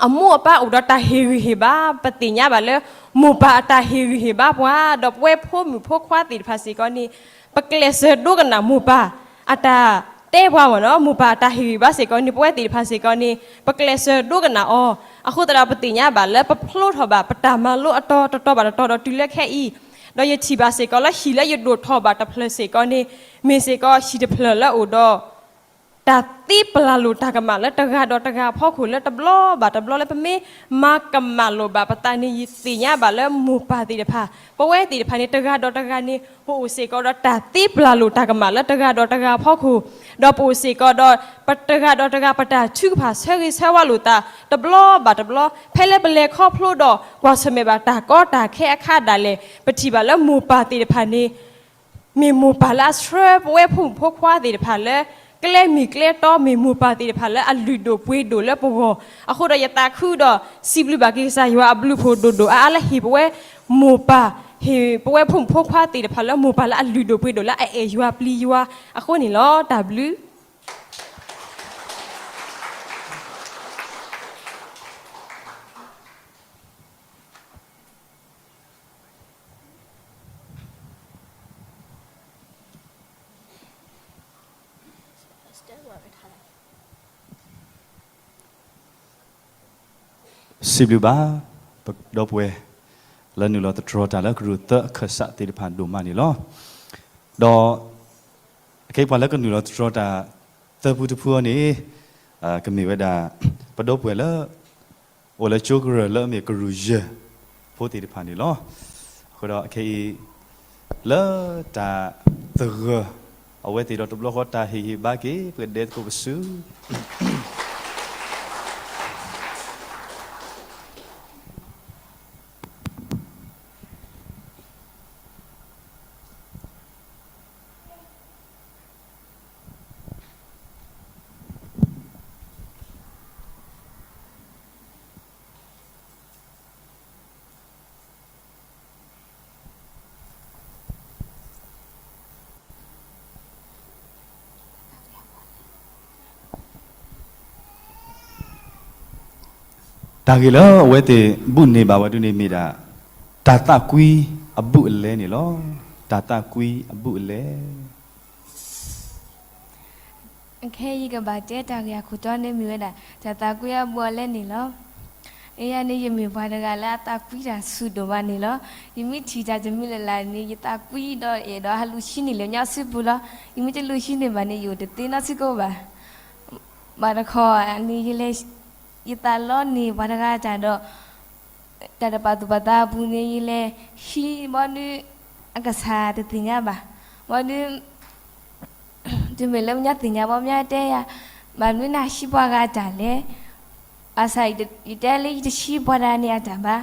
အမိၢ်အပၢ်အိၣ်ဒီးတၢ်ဟ့ၣ်ဂံၢ်ဟ့ၣ်ဘါ, ပသ့ၣ်ညါဘၣ်လၢ မိၢ်ပၢ်အတၢ်ဟ့ၣ်ဂံၢ်ဟ့ၣ်ဘါပှၤ, ဒီးပဝဲဖိမုၣ်ဖိခွါသ့ၣ်တဖၣ်စ့ၢ်ကီးန့ၣ် ပကျဲးစၢးဒိကနၣ်မိၢ်ပၢ်အတၢ်တဲပှၤမ့ၢ်နီၤ, မိၢ်ပၢ်အတၢ်ဟ့ၣ်ဂံၢ်ဘါစ့ၢ်ကီးန့ၣ် ပဝဲသ့ၣ်တဖၣ်စ့ၢ်ကီးန့ၣ် ပကျဲးစၢးဒိကနၣ်အီၤ, အဃိသတးဒီးပသ့ၣ်ညါဘၣ်လၢပဖျိထီၣ်ဘၣ် ပတၢ်မၤလိအတီၤတတီၤဘၣ်တတီၤဒီးတုၤလၢခဲအံၤ, ဒီးယထံၣ်ဘၣ်စ့ၢ်ကီးလၢဟံၣ်လၢယဒိၣ်ထီၣ်ဘၣ်တဖျၢၣ်စ့ၢ်ကီးန့ၣ် မ့ၢ်စ့ၢ်ကီးဟံၣ်တဖျၢၣ်လၢအအိၣ်ဒီး တၢ်သ့ပလၢ်လိာ်တၢ်ကမၣ်လၢတဂၤဒီးတဂၤအဖီခိၣ်လၢတဘျီဘၣ်တဘျီလၢပမ့ၢ်မၤကမၣ်လိာ်ဘၣ်ပသးန့ၣ် ယသ့ၣ်ညါဘၣ်လၢမိၢ်ပၢ်သ့ၣ်တဖၣ် ပဝဲသ့ၣ်တဖၣ်န့ၣ် တဂၤဒီးတဂၤန့ၣ် ပအိၣ်စ့ၢ်ကီးဒီးတၢ်သ့ပလၢ်လိာ်တၢ်ကမၣ်လၢတဂၤဒီးတဂၤအဖီခိၣ်, ဒီးပအိၣ်စ့ၢ်ကီးဒီး ပတဂၤဒီးတဂၤပတၢ်ထုကဖၣ်ဆၢဂ့ၤဆၢဝါလိာ်သး တဘျီဘၣ်တဘျီ ဖဲလၢပလဲၤခီဖျိဒီးကွၢ်ဆၢၣ်မဲာ်ဘၣ်တၢ်ကီတၢ်ခဲအခါဒၣ်လဲာ် ပထံၣ်ဘၣ်လၢမိၢ်ပၢ်သ့ၣ်တဖၣ်န့ၣ် မ့ၢ်မိၢ်ပၢ်လၢအဆှၢပဝဲဖိမုၣ်ဖိခွါသ့ၣ်တဖၣ်လၢ ကျဲမုၢ်ကျဲတီ, မ့ၢ်မိၢ်ပၢ်သ့ၣ်တဖၣ်လၢအလုၢ်ဒိၣ်ပှ့ၤဒိၣ်လၢပဂီၢ်, အဃိဒီးယသးခုဒီး စံးဘျုးဘၣ်က့ၤကစၢ်ယွၤအဘျုးအဖှိၣ်ဒိၣ်ဒိၣ်အါအါလၢဟ့ၣ်ပဝဲမိၢ်ပၢ်, ဟ့ၣ်ပဝဲဖိမုၣ်ဖိခွါသ့ၣ်တဖၣ်လၢမိၢ်ပၢ်လၢအလုၢ်ဒိၣ်ပှ့ၤဒိၣ်လၢအအဲၣ်ယွၤပျံၤယွၤအဃိန့ၣ်လီၤ. တၢ်ဘျုး စံးဘျုးဘၣ် ပဒီပုၢ်ဝဲၢ် လၢနုာ်လီၤသတြီၤတၢ်လၢကရူၢ်သၢအခၢၣ်စးသ့ၣ်တဖၣ်ဒိၣ်မးန့ၣ်လီၤ. ဒီး အခဲအံၤပှၤလၢကနုာ်လီၤသတြီၤတၢ်သၢဖုတဖုအံၤန့ၣ် ကမ့ၢ်ဝဲဒၣ် ပဒီပုၢ်ဝဲၢ်လၢ အိၣ်လၢကၠိကရၢၢ်လၢအမ့ၢ်ကရူၢ်ယဲၢ်ဖိသ့ၣ်တဖၣ်န့ၣ်လီၤ. အဃိဒီးအခဲအံၤ လၢတၢ်သဂၢၢ် အဝဲသ့ၣ်ဒီးတဘျီဃီတၢ်ဟ့ၣ်ဂံၢ်ဟ့ၣ်ဘါက့ၤ ပကဒဲသကိးပစု တၢ်ဂ့ၢ်လၢအဝဲသ့ၣ်ဘူၣ်န့ၢ်ဘၣ်ဝဲဒၣ်န့ၣ်မ့ၢ်ဒၣ် တၢ်သးကွံအဘူးအလဲန့ၣ်လီၤ. တၢ်သးကွံအဘူးအလဲ ခဲအံၤယကဘၣ်တဲတၢ်ဂ့ၢ်အခိၣ်တီန့ၣ်မ့ၢ်ဝဲဒၣ် တၢ်သးကွံအဘူးအလဲန့ၣ်လီၤ. ယဲန့ၣ် ယမ့ၢ်ပှၤတဂၤလၢအသးကွံတၢ်ဆူၣ်ဒိၣ်မးန့ၣ်လီၤ. ယမ့ၢ်ထံၣ်တၢ်တမံၤလၢ်လၢ်န့ၣ် ယသးကွံဒီးအဲၣ်ဒိးဟးလူၤဆံန့ၢ်လၢညါစုပူၤလီၤ. ယမ့ၢ်တလူၤဆံန့ၢ်ဘၣ်န့ၣ် ယအိၣ်တသ့နီတစုကအိၣ်ဘၣ်. ဘၣ်တခီန့ၣ် ယလဲၤ ယသးလီန့ၢ်ပှၤတဂၤတၢ်ဒီး တၢ်တပာ်သူၣ်ပာ်သးအပူၤန့ၣ် ယလဲၤဟံးဘီဒုး အကစၢ်တသ့ၣ်ညါဘၣ်. ဘီဒုး တမ့ၢ်လၢပညါသ့ၣ်ညါဘီမ့ၢ်တဲယၤ ဘၣ်မနုၤနဟံးပှၤဂၤတၢ်လဲၣ်. ဘၣ်ဆၣ် ယတဲလၢယတဟံးပှၤတဂၤန့ၣ်အတၢ်ဘၣ်.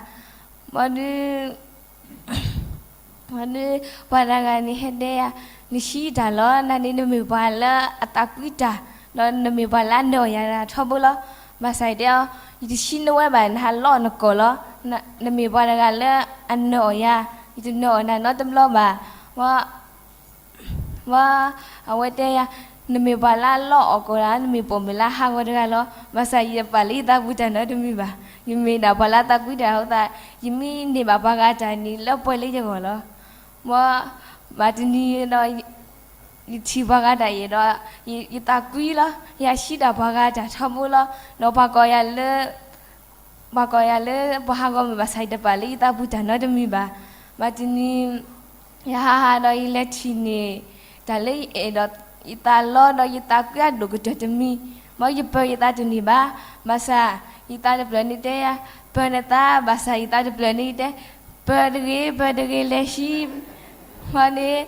ဘီဒုး ဘီဒုး ပှၤတဂၤန့ၣ်ဟဲတဲယၤ နဟံးတၢ်လီၤ နန့ၣ်နမ့ၢ်ပှၤလၢအသးကွံတၢ် ဒီးနမ့ၢ်ပှၤလၢအနၢ်အီၣ်ယၤထီဘိလီၤ. ဘၣ်ဆၣ်ယတဲအီၤ ယတဟံးနဝဲဘၣ် နဟးလီနကိာ်လီၤ. နမ့ၢ်ပှၤတဂၤလၢအနၢ်အီၣ်ယၤ ယတနၢ်အီၣ်နၤနီတဘျီဘၣ်. ဝဲ, ဝဲ, အဝဲတဲယၤ, နမ့ၢ်ပှၤလၢအလီၢ်အီၣ်ကီးဒၣ်, နမ့ၢ်ပိာ်မုၣ်လၢအဟးဂီၤတဂၤလီၤ. ဘၣ်ဆၣ်ယပာ်လၢယသးပူၤတၢ်နီတမံၤဘၣ်. ယမ့ၢ်ဒၣ်ပှၤလၢအသးကွံတၢ်အဃိသတး, ယမ့ၢ်န့ၢ်ဘၣ်ပှၤဂၤတၢ်န့ၣ် လၢပှဲၤလၢယဂီၢ်လီၤ. ဝဲ, ဘၣ်တနံၤဒီး ယထံၣ်ပှၤဂၤတၢ်အံၤဒီး, ယသးကွံလီၤ. ယဟးဆှံဒၣ်ပှၤဂၤတၢ်ထီဘိလီၤ. ဒီးပှၤကိးယၤလၢ, ပှၤကိးယၤလၢပှၤဟးဂီၤမုၣ်ဘၣ်ဆၣ် ယတပာ်လၢယသးပူၤတၢ်နီတမံၤဘၣ်. ဘၣ်တနံၤ, ယဟးဟးဒီးယလဲၤထံၣ်န့ၢ် တၢ်လၢယအဲၣ်ဒီးယသးလီၤဒီးယသးကွံအဒိၣ်ကတၢၢ်တမံၤ, မ်ယပၢၤယသးတန့ၢ်ဘၣ်. ဘၣ်ဆၣ်, ယသးတဖျၢၣ်န့ၣ်တဲယၤ, ပၢၤနသး, ဘၣ်ဆၣ်ယသးတဖျၢၣ်န့ၣ်ယတဲ, ပၢၤတဂ့ၤ, ပၢၤတဂ့ၤ, လဲၤဆှံ. မ်န့ၣ်,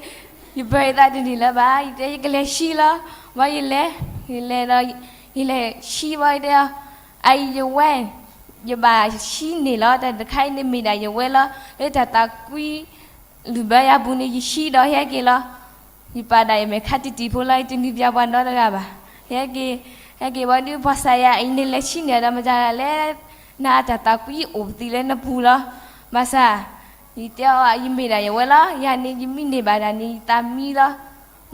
ယပၢၤယသးတန့ၢ်လၢၤဘၣ်. ယတဲယကလဲၤဆှံလီၤ. မ်ယလဲၤ, ယလဲၤဒီး, ယလဲၤဆှံဘီယတဲ, အအံၤယဝဲ, ယဘၣ်ဆှံန့ၢ်လီၤ. တၢ်တခါအံၤန့ၣ်မ့ၢ်ဒၣ်ယဝဲလီၤ. လၢတၢ်သးကွံ လုၢ်ဘၢယၤပူၤန့ၣ် ယဆှံဒီးဟဲက့ၤလီၤ. ယပာ်ဒၣ်ယမဲာ်ခါတံၢ်တံၢ်ဖိလီၤ, ယတနံၤပျၢ်ပှၤနီတဂၤဘၣ်. ဟဲက့ၤ, ဟဲက့ၤဝံၤဒီး ပှၤစၢ်ယၤအံၤန့ၣ် လဲၤဆှံန့ၢ်ဒီးမတၤလဲၣ်, နတၢ်သးကွံအိၣ်ပသံလၢနပူၤလီၤ. ဘၣ်ဆၣ်, ယတဲအီၤ ယမ့ၢ်ဒၣ်ယဝဲလီၤ. ယၤန့ၣ် ယမ့ၢ်န့ၢ်ဘၣ်တၢ်န့ၣ် ယသးမံလီၤ.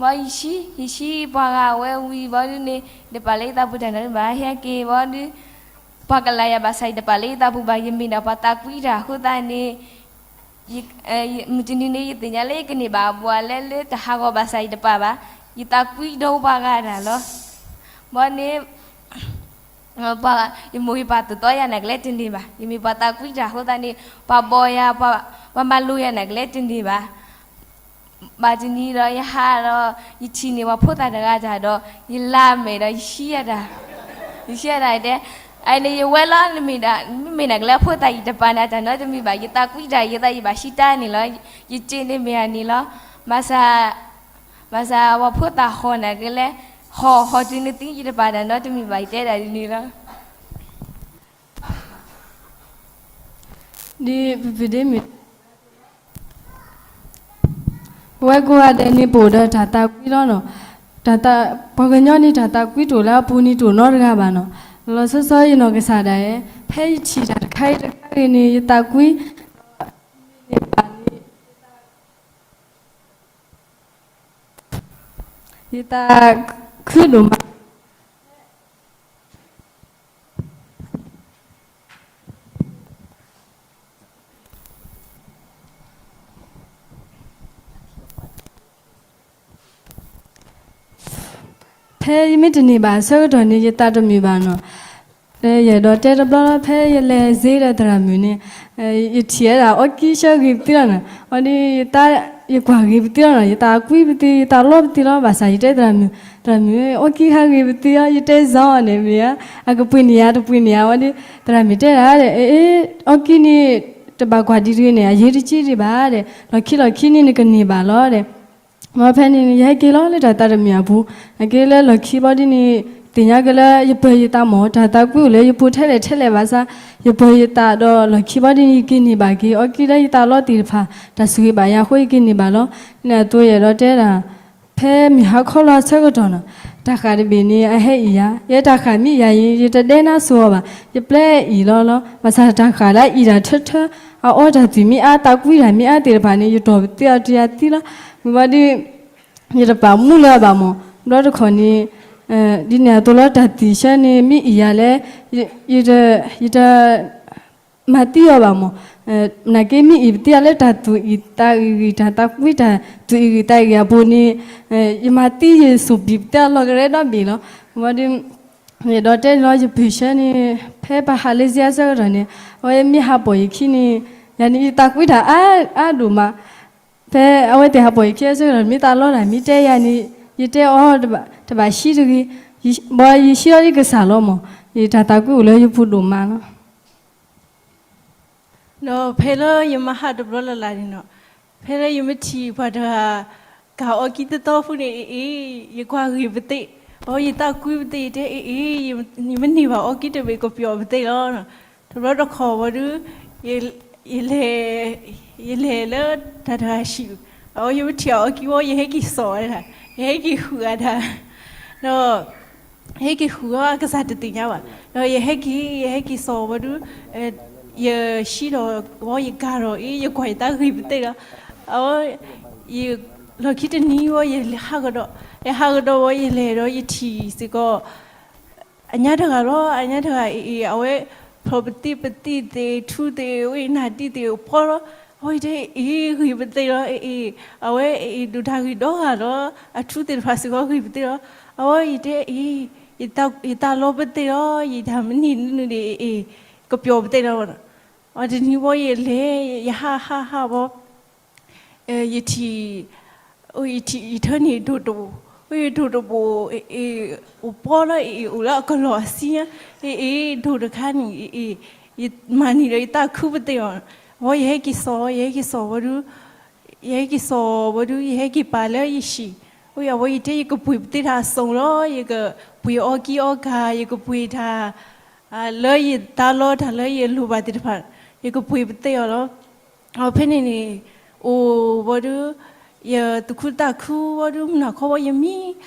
မ်ယဆှံ, ယဆှံပှၤဂၤဝဲဝံၤဘီဒုန့ၣ် ယတပာ်လၢယသးပူၤတၢ်နီတမံၤဘၣ်. ဟဲက့ၤဝံၤဒီး ပှၤကလၤယၤဘၣ်ဆၣ် ယတပာ်လၢယသးပူၤဘၣ်. ယမ့ၢ်ဒၣ်ပှၤသးကွံတၢ်အဃိသတးန့ၣ် မုၢ်တနံၤန့ၣ် ယသ့ၣ်ညါလၢယကန့ၢ်ဘၣ်အဘူးအလဲလၢတၢ်ဟးဂီၤဘၣ်ဆၣ် ယတပာ်ဘၣ်. ယသးကွံဒီးပှၤဂၤတၢ်လီၤ. မ်န့ၣ်, ယမိၢ်ယပၢ်သိၣ်သီယၤန့ၣ် ကလဲၤတန့ၢ်ဘၣ်. ယမ့ၢ်ပှၤသးကွံတၢ်အဃိသတးန့ၣ် ပှၤဘီယၤ, ပှၤမၤလိယၤန့ၣ် ကလဲၤတန့ၢ်ဘၣ်. ဘၣ်တနံၤဒီးယဟးဒီး ယထံၣ်န့ၢ်ပှၤဖိသၣ်တဂၤတၢ်ဒီး ယလၢမဲာ်ဒီးယဆှံယၤတၢ်, ယဆှံယၤတၢ်တဲ, အန့ၣ်ယဝဲလီၤ. မ့မ့ၢ်နကလဲၤဖိသၣ် ယတပာ်နၤတၢ်နီတမံၤဘၣ်. ယသးကွံတၢ် ယသးယဘၣ်ဆှံတၢ်န့ၣ်လီၤ. ယစ့န့ၣ်မ့ၢ်အန့ၣ်လီၤ. ဘၣ်ဆၣ်, ဘၣ်ဆၣ်ပှၤဖိသၣ်ဟီၣ်န့ၣ်ကလဲၤ, ဟီၣ်ဟီၣ်တုၤနသံ ယတပာ်တၢ်နီတမံၤဘၣ်. ယတဲဒၣ်ဒ်န့ၣ်လီၤ. ဒ်ပပဒ့မ့ၢ် ပဝဲကိးဂၤဒဲးန့ၣ် ပအိၣ်ဒီးတၢ်သးကွံလီၤနီၤ. တၢ်သး, ပှၤကညီန့ၣ် တၢ်သးကွံတအိၣ်လၢအပူၤန့ၣ် တအိၣ်နီတဂၤဘၣ်နီၤ. လီၤဆီဆီယနီၢ်ကစၢ်ဒၣ်ယဲ, ဖဲယထံၣ်တၢ်တခါအံၤတခါဂ့ၤန့ၣ် ယသးကွံ, န့ၣ်ဘၣ်န့ၣ် ယသးခုဒိၣ်မး ဖဲယမ့ၢ်တန့ၢ်ဘၣ်အဆၢကတီၢ်န့ၣ် ယသးတမုာ်ဘၣ်နီၤ. ယအဲၣ်ဒိးတဲတဘျီလီၤ, ဖဲယလဲၤစ့ဒီးသရၣ်မုၣ်န့ၣ်, ယထံၣ်ဝဲဒၣ်အီကံဆၢဂ့ၤပသံလီၤနီၤ. အီၤဒ်ယသး, ယကွၢ်ဂ့ၤပသံလီၤနီၤ, ယသးကွံပသံ, ယသးလီပသံလီၤ. ဘၣ်ဆၣ်ယတဲသရၣ်မုၣ်, သရၣ်မုၣ်, အီကံဟးဂ့ၤပသံအီၤ, ယတဲစ့ၢ်အီၤန့ၣ်မ့ၢ်ဧါ, အကပှ့ၤန့ၢ်ယၤ တပှ့ၤန့ၢ်ယၤဝဲဒ်, သရၣ်မုၣ်တဲဒၣ်, အီကံန့ၣ် တဘၣ်ကွၢ်ဒံးတဂ့ၤန့ၣ် အရေးတကြီးဒံးဘၣ်ဒီး, လီၢ်ခံလီၢ်ခံန့ၣ် နကန့ၢ်ဘၣ်လီၤဒီး မ်ဖဲန့ၣ် ယဟဲက့ၤလီၤလၢတၢ်သးတမုာ်အပူၤ, အက့ၤလၢလီၢ်ခံဘီဒ်န့ၣ်, သ့ၣ်ညါက့ၤလၢယပၢၤယသးမ့ၢ် တၢ်သးကွံအိၣ်လၢယပူၤထဲလဲၣ်ထဲလဲၣ်ဘၣ်ဆၣ်, ယပၢၤယသးဒီးလီၢ်ခံဘီဒ်န့ၣ် ယက့ၤန့ၢ်ဘၣ်က့ၤ အီကံလၢယသးလီသ့ၣ်တဖၣ်, တၢ်ဆိၣ်ဂ့ၤဘၣ်ယၤအဃိယက့ၤန့ၢ်ဘၣ်လီၤ. န့ၣ်အသိးယအဲၣ်ဒိးတဲဒၣ် ဖဲမုၢ်ဟါခီလီၤအဆၢကတီၢ်နီၤ, တၢ်ဃၣ်တဘ့ၣ်န့ၣ် အဟဲအံၣ်ယၤ, ယဲတၢ်ဃၣ်မ့ၢ်အံၣ်ယၤအံၤ ယတဒဲနါစိၤအီၤဘၣ်, ယပျဲအံၣ်လီၤလီၤ. ဘၣ်ဆၣ်တၢ်ဃၣ်လၢအအံၣ်တၢ်ထၢထၢ, အအီတၢ်သွံၣ်မ့ၢ်အါ, သးကွံတၢ်မ့ၢ်အါသ့ၣ်တဖၣ်န့ၣ် ယတီၢ်ပသံအီၤတယၤသံလီၤ. ဝံၤဘီဒ် ယတပာ်မူလၢၤဘၣ်မ့ၢ်, ဘျီတခီၣ်န့ၣ်, ဒ်န့ၣ်အသိးလီၤ တၢ်သွံၣ်ဆၢန့ၣ် မ့ၢ်အံၣ်ယၤလဲၣ်, ယတ, ယတ မၤသံအီၤဘၣ်မ့ၢ်, နာ်က့မ့ၢ်အံၣ်ပသံအီၤလၢတၢ်သူၣ်အံၣ်သးအံၣ်ဂ့ၤ တၢ်သးကွံတၢ်သူၣ်အံၣ်ဂ့ၤသးအံၣ်ဂ့ၤအပူၤန့ၣ်, ယမၤသံယသူၣ်ဘံၣ်ပသံအီၤလီၤကရဲဒီဘ့ၣ်လီၤ. ဝံၤဒီး, ယအဲၣ်ဒိးတဲန့ၣ်လီၤ ယပၢၤဆၢန့ၣ် ဖဲပဟးလၢစ့အဆၢကတီၢ်န့ၣ်, အဝဲမ့ၢ်ဟးပိာ်ယခံန့ၣ်, ယၤန့ၣ် ယသးကွံတၢ်အါဒိၣ်မး, ဖဲအဝဲသ့ၣ်ဟးပိာ်ယခံအဆၢကတီၢ် မ့ၢ်သးလီတၢ် မ့ၢ်တဲယၤန့ၣ်, ယတဲအီၤ, တဘၣ်ဆှံတဂ့ၤ, ဘၣ်ယဆှံအီၤဒ်ကစၢ်လီၤမ့ၢ်, ယတၢ်သးကွံအိၣ်လၢယပူၤဒိၣ်မးလီၤ. ဒီးဖဲလၢယမၤဟးတဘျီလၢ်လၢ်န့ၣ်နီၤ, ဖဲလၢယမ့ၢ်ထံၣ်ပှၤတဂၤ ကၤအီကံသီသီဖုန့ၣ် အ့ၣ်အ့ၣ်, ယကွၢ်ဂ့ၤပသ့ၣ်, အီ ယသးကွံပသ့ၣ် ယတဲအ့ၣ်အ့ၣ်, ယမ့ၢ်န့ၢ်ဘၣ်အီကံတဘ့ၣ်ကပျီၤပသ့ၣ်လီၤ. တဘျီတခီၣ်ဝံၤဒီး, ယလဲၤ, ယလဲၤလၢတၢ်တဂၤဟံၣ်, အဝဲယမ့ၢ်ထံၣ်အီကံဝံၤ ယဟဲက့ၤစိာ်ဝဲဒၣ်, ယဟဲက့ၤဃုာ်အီၤဒၣ်, ဒီး ယဟဲက့ၤဃုာ်အီၤ အကစၢ်တသ့ၣ်ညါဘၣ်. ဒီးယဟဲက့ၤ, ယဟဲက့ၤစိာ်ဝံၤဒီး, ယဆှံဒီးဝံၤ ယကၤဒီးအ့ၣ်, ယကွၢ်ယသးဂ့ၤပသ့ၣ်လီၤ. အဝဲ, ယလီၢ်ခံတနံၤဝဲ ယလဲၤဟးကဒီး, ယဟးကဒီးဝဲ ယလဲၤဒီးယထံၣ်စ့ၢ်ကီး အညါတဂၤလီၤ, အညါတဂၤအံၤ အဝဲ ဖျိပသံၣ်ပသံၣ်သ့ၣ် ထူသ့ၣ် ဝဲနၢ်ဒံၣ်သ့ၣ် အိၣ်ပှီၢ်လီၤ. အဝဲယတဲအံၤ ဂ့ၤပသ့ၣ်လီၤ, အအံၤ အဝဲအံၤဒိၣ်တၢ်ဂ့ၤဒီဂၤလီၤ, အထူသ့ၣ်တဖၣ်စ့ၢ်ကီးဂ့ၤပသ့ၣ်လီၤ. အဝဲယတဲအံၤ ယသးလီပသ့ၣ်လီၤ, ယတၢ်မနုၤနုၤန့ၣ်အအံၤ ကပျီၤပသ့ၣ်လီၤ. အတနံၤဝဲယလဲၤ ယဟးဟးဟးဝဲ ယထံၣ်, ယထံၣ်ယထၢန့ၣ်ဒိၣ်တဘိ, ယဒိၣ်တဘိ, အိၣ်ပှီၢ်လီၤအံၤ အိၣ်လၢအကလီၢ်အဆံညါ, အံၤဒိၣ်တခါန့ၣ် အံၤ ယမၤန့ၢ်ဒီးယသးခုပသ့ၣ်အီၤ, အဝဲယဟဲက့ၤစိာ်, ယဟဲက့ၤစိာ်ဝဲဒုး, ယဟဲက့ၤစိာ်ဝဲဒုး ယဟဲက့ၤပာ်လၢယဟံၣ်, အဝဲယတဲယကပှ့ၤပသ့ၣ်တၢ်အစိၣ်လီၤ, ယကပှ့ၤအီကံအီကၤ, ယကပှ့ၤတၢ် လၢယသးလီတၢ်လၢယလိၣ်ဘၣ်သ့ၣ်တဖၣ်, ယကပှ့ၤပသ့ၣ်အီၤလီၤ. အဖဲန့ၣ်န့ၣ် အိၣ်ဝဲဒုး ယသူၣ်ခုသးခုဝဲဒုး မုၢ်နၤခီဝဲယမံ,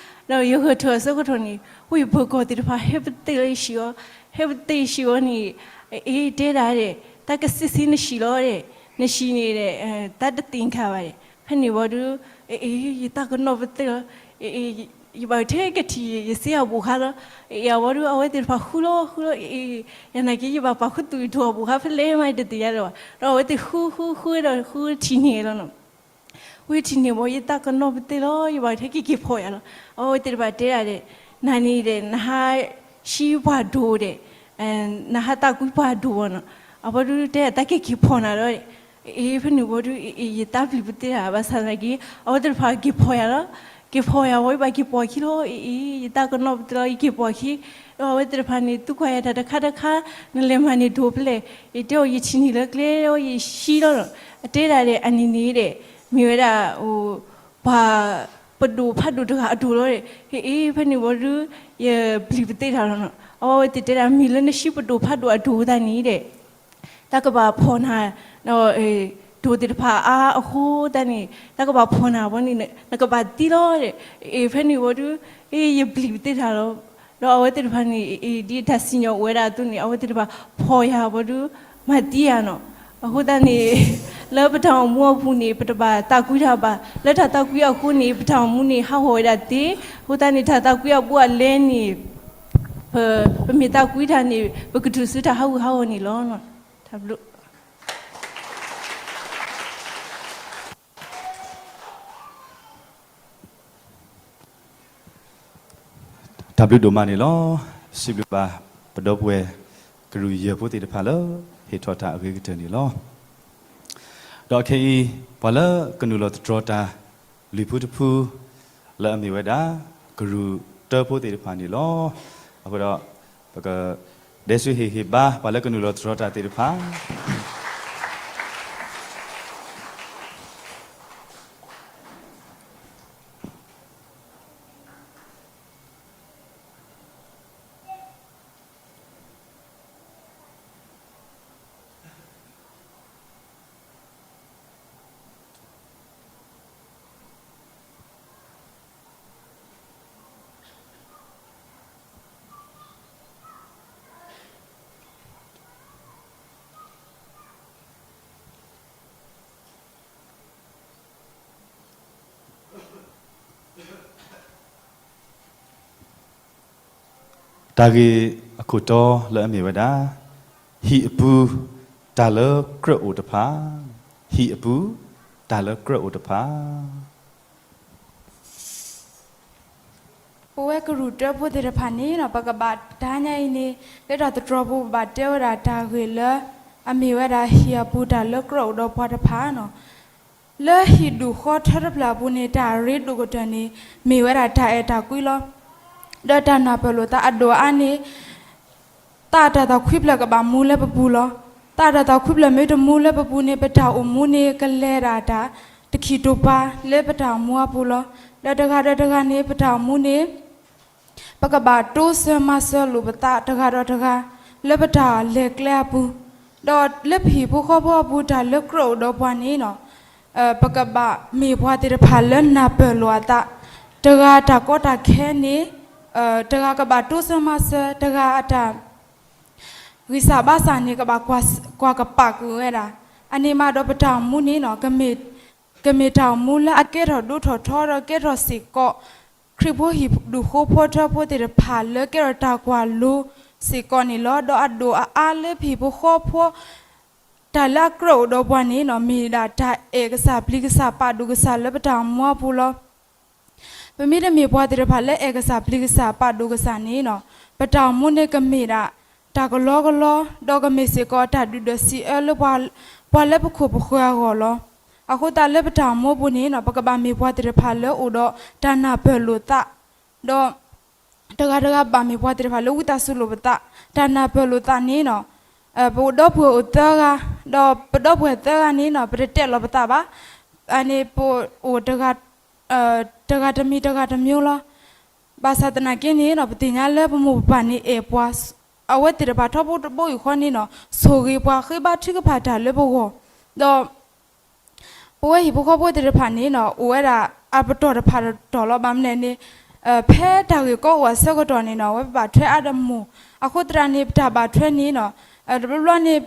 ဒီးယဂဲၤထၢၣ်အဆၢကတီၢ်န့ၣ် ဝဲယပၢၤကီၢ်သ့ၣ်တဖၣ် ဟဲပသ့ၣ်လၢယဟံၣ်အီၤ, ဟဲပသ့ၣ်ယဟံၣ်အီၤန့ၣ်, အအံၤတဲဒၣ်ဒဲး တၢ်ကစ့စ့နဟံၣ်လီၤဒဲး, နဟံၣ်န့ၣ်ဒဲး တၢ်တသ့ၣ်ညါဘၣ်ဒဲး, ဖဲန့ၣ်ဝဲဒုး အအံၤ ယသးကနီၣ်ပသ့ၣ်လီၤ. ယဘၣ်ထဲကထံၣ်ယစ့အဘူးခါလီၤ. အအံၤ အဝဲဒုး အဝဲသ့ၣ်တဖၣ်ဃုလီၤဃုလီၤ, အအံၤ ယနာ်က့ ယဘၣ်ပာ်ခူသူၣ်ယဒိၣ်အဘူးခါဖဲလဲၣ်မး ယတသ့ၣ်ညါလၢၤဘၣ်. ဒီးအဝဲသ့ၣ်ဃုဃုဃုဒီးဃုထံၣ်န့ၢ်လီၤနီၤ. ဝဲထံၣ်န့ၢ်ဝဲ ယသးကနီၣ်ပသ့ၣ်လီၤ, ယဘၣ်ထဲက့ၤက့ၤဖီၣ်ယၤလီၤ. အဝဲသ့ၣ်တဖၣ်တဲဒၣ်ဒဲး နၤန့ၣ်ဒဲး နဟးဆှံပှၤဒိၣ်ဒဲး, နဟးသးကွံပှၤဒိၣ်ဘၣ်နီၤ. အဝဲဒုးတဲဒၣ် တၢ်က့ၤက့ၤဖီၣ်နၤလီၤ. အအံၤ ဖဲန့ၣ်ဝဲဒုး အအံၤ ယသးပျံၤပသ့ၣ်တၢ် ဘၣ်ဆၣ်သနာ်က့ အဝဲသ့ၣ်တဖၣ်က့ၤဖီၣ်ယၤလီၤ. က့ၤဖီၣ်ယၤဝဲ ယဘၣ်က့ၤပိာ်ခံလီၤ. အအံၤ ယသးကနီၣ်ပသ့ၣ်လီၤ ယက့ၤပိာ်ခံ, ဒီးအဝဲသ့ၣ်တဖၣ်န့ၣ် သံကွၢ်ယၤတၢ်တခါတခါ, နလဲၤမၤန့ၢ်ဒိၣ်ဖဲလဲၣ်. ယတဲအီၤ ယထံၣ်န့ၢ်လၢကျဲ ယဟံးလီၤ. အတဲဒၣ်ဒဲး အနံၤန့ၣ်ဒဲး မ့ၢ်ဝဲဒၣ် ပှၤပဒိၣ်ဖးဒိၣ်တဂၤအဒိၣ်လီၤဒဲး. အအံၤ ဖဲန့ၣ်ဝဲဒုး ယပျံၤပသ့ၣ်တၢ်လီၤနီၤ. အဝဲသ့ၣ်တဲဒၣ် မ့ၢ်လၢနဆှံပဒိၣ်ဖးဒိၣ်အဒိၣ်သတးန့ၣ်ဒဲး တၢ်ကဘၣ်ဖီၣ်နၤ, ဒိၣ်သ့ၣ်တဖၣ်အါအဃိသတးန့ၣ် တၢ်ကဘၣ်ဖီၣ်နၤဝဲန့ၣ် နကဘၣ်သံလီၤဒဲး. အအံၤ ဖဲန့ၣ်ဝဲဒုး ယပျံၤပသ့ၣ်တၢ်လီၤ. ဒီးအဝဲသ့ၣ်တဖၣ်န့ၣ် ဒ်တၢ်စံၣ်ညီၣ်အိၣ်ဝဲဒၣ်အသိးန့ၣ် အဝဲသ့ၣ်တဖၣ်ဖီၣ်ယၤဝဲဒုး မၤသံယၤနီၤ. အဃိသတးန့ၣ် လၢပတၢ်အိၣ်မူအပူၤန့ၣ် ပတဘၣ်သးကွံတၢ်ဘၣ်. လၢတၢ်သးကွံအဃိန့ၣ် ပတၢ်အိၣ်မူန့ၣ် ဟးဂီၤဝဲဒၣ်သ့. အဃိသတးန့ၣ် တၢ်သးကွံအဘူးအလဲန့ၣ် ပမ့ၢ်သးကွံတၢ်န့ၣ် ပကတုၤဆူတၢ်ဟးဂူာ်ဟးဂီၤန့ၣ်လီၤ. တၢ်ဘျုး တၢ်ဘျုးဒိၣ်မးန့ၣ်လီၤ. စံးဘျုးဘၣ်ပဒီပုၢ်ဝဲၢ်ကရူၢ်ယဲၢ်ဖိသ့ၣ်တဖၣ်လၢ ဟ့ၣ်ထီၣ်တၢ်အဂ့ၤကတၢၢ်န့ၣ်လီၤ. ဒီးခဲအံၤ ပှၤလၢကနုာ်လီၤသတြီၤတၢ် လွံၢ်ဖုတဖု လၢအမ့ၢ်ဝဲဒၣ် ကရူၢ်တၢဖိသ့ၣ်တဖၣ်န့ၣ်လီၤ. အဃိဒီး ပက ဒဲဆူဟ့ၣ်ဂံၢ်ဘါ ပှၤလၢကနုာ်လီၤသတြီၤတၢ်သ့ၣ်တဖၣ်. တၢ်ဂ့ၢ်အခိၣ်တီလၢအမ့ၢ်ဝဲဒၣ် ဟံၣ်အပူၤ တၢ်လၢကြၢးအိၣ်တဖၣ်, ဟံၣ်အပူၤ တၢ်လၢကြၢးအိၣ်တဖၣ်. ပဝဲကရူၢ်တၢဖိသ့ၣ်တဖၣ်န့ၣ် ပကဘၣ်တဟါညါအံၤန့ၣ် လၢတၢ်သတြီၤပူၤ ပဘၣ်တဲဝဲဒၣ်တၢ်ဂ့ၢ်လၢ အမ့ၢ်ဝဲဒၣ်ဟံၣ်အပူၤတၢ်လၢကြၢးအိၣ်ဒီးပှၤတဖၣ်နီၤ. လၢဟံၣ်ဒူၣ်ဃီထၢတဖျၢၣ်အပူၤန့ၣ် တၢ်အရ့ဒိၣ်ကတၢၢ်န့ၣ် မ့ၢ်ဝဲဒၣ်တၢ်အဲၣ်တၢ်ကွံလီၤ. ဒီးတၢ်နၢ်ပၢၢ်လိာ်သးအဒိၣ်အါန့ၣ် သးအတၢ်သးခွံဖျၢၣ်ကဘၣ်မူလၢပပူၤလီၤ. သးအတၢ်သးခွံဖျၢၣ်မ့ၢ်တမူလၢပပူၤန့ၣ် ပတၢ်အိၣ်မူန့ၣ် ကလဲၤဒၣ်တၢ်တခံးတိာ်ပၤလၢပတၢ်အိၣ်မူအပူၤလီၤ. ဒီးတဂၤဒီးတဂၤန့ၣ် ပတၢ်အိၣ်မူန့ၣ် ပကဘၣ်တိစၢၤမၤစၢၤလိာ်ပသးတဂၤဒီးတဂၤ လၢပတၢ်လဲၤကျဲအပူၤ, ဒီးလၢပဟံၣ်ဖိဃီဖိအပူၤ တၢ်လၢကြၢးအိၣ်ဒီးပှၤန့ၣ်နီၤ ပကဘၣ်မ့ၢ်ပှၤသ့ၣ်တဖၣ်လၢနၢ်ပၢၢ်လိာ်အသး, တဂၤတၢ်ကီတၢ်ခဲန့ၣ် တဂၤကဘၣ်တိစၢၤမၤစၢၤ, တဂၤအတၢ် ဂံၢ်စၢ်ဘါစၢ်န့ၣ် ကဘၣ်ကွၢ်ကပာ်ကွံာ်ဝဲဒၣ်, အန့ၣ်မးဒီးပတၢ်အိၣ်မူန့ၣ်နီၤ ကမ့ၢ် ကမ့ၢ်တၢ်အိၣ်မူလၢအကဲထီၣ်ဒိၣ်ထီၣ်ထီဒီးကဲထီၣ်စ့ၢ်ကီး ခရံာ်ဖိဟံၣ်ဒူၣ်ဃိဖိထၢဖိသ့ၣ်တဖၣ်လၢကဲထီၣ်တၢ်ကွၢ်လိစ့ၢ်ကီးန့ၣ်လီၤ. ဒီးအဒိၣ်အအါလၢပဟံၣ်ဖိဃီဖိ တၢ်လၢအကြၢးအိၣ်ဒီးပှၤန့ၣ်နီၤ မ့ၢ်ဒၣ်တၢ်အဲၣ်ကစၢ်ပျံၤကစၢ်ပာ်ဒိၣ်ကစၢ်လၢပတၢ်အိၣ်မူအပူၤလီၤ. ပမ့တမ့ၢ်ပှၤသ့ၣ်တဖၣ်လၢအဲၣ်ကစၢ်ပျံၤကစၢ်ပာ်ဒိၣ်ကစၢ်န့ၣ်နီၤ ပတၢ်အိၣ်မူန့ၣ်ကမ့ၢ်ဒၣ် တၢ်ကလီကလီ ဒီးကမ့ၢ်စ့ၢ်ကီးတၢ်ဒုၣ်ဒွဲၣ်စံးအၢလၢပှၤ ပှၤလၢပခိၣ်ပဃၢၤအဂီၢ်လီၤ. အဃိသတးလၢပတၢ်အိၣ်မူအပူၤန့ၣ်နီၤ ပကဘၣ်မ့ၢ်ပှၤသ့ၣ်တဖၣ်လၢအိၣ်ဒီးတၢ်နၢ်ပၢၢ်လိာ်သး ဒီး တဂၤတဂၤဘၣ်မ့ၢ်ပှၤသ့ၣ်တဖၣ်လၢဝံသးစူၤလိာ်ပသး တၢ်နၢ်ပၢၢ်လိာ်သးန့ၣ်နီၤ ပဒီပုၢ်ဝဲၢ်အိၣ်သၢဂၤ ဒီးပဒီပုၢ်ဝဲၢ်သၢဂၤန့ၣ်နီၤ ပတတဲလီၤပသးဘၣ် အန့ၣ်ပအိၣ် တဂၤတမံၤတဂၤတမျိုးလီၤ. ဘၣ်ဆၣ်သနာ်က့န့ၣ်နီၤ ပသ့ၣ်ညါလၢပမိၢ်ပပၢ်န့ၣ်အဲၣ်ပှၤ အဝဲသ့ၣ်တဖၣ်ထီဘိတဘိယူၢ်ဃီန့ၣ်နီၤ ဆိၣ်ဂ့ၤပှၤဃ့ဘါထုကဖၣ်တၢ်လၢပဂီၢ် ဒီး ပဝဲဟံၣ်ဖိဃီဖိသ့ၣ်တဖၣ်န့ၣ်နီၤ အိၣ်ဝဲဒၣ်အပတီၢ်တဖၣ်တတီၢ်လီၤ. ဘၣ်မနုၤလဲၣ်န့ၣ် ဖဲတၢ်ဂ့ၢ်ကီအိၣ်အဆၢကတီၢ်န့ၣ်နီၤ အဝဲပဘၣ်ထွဲအါဒီးမိၢ် အဃိသတးန့ၣ် ပတၢ်ဘၣ်ထွဲန့ၣ်နီၤ တဘျီဘျီန့ၣ်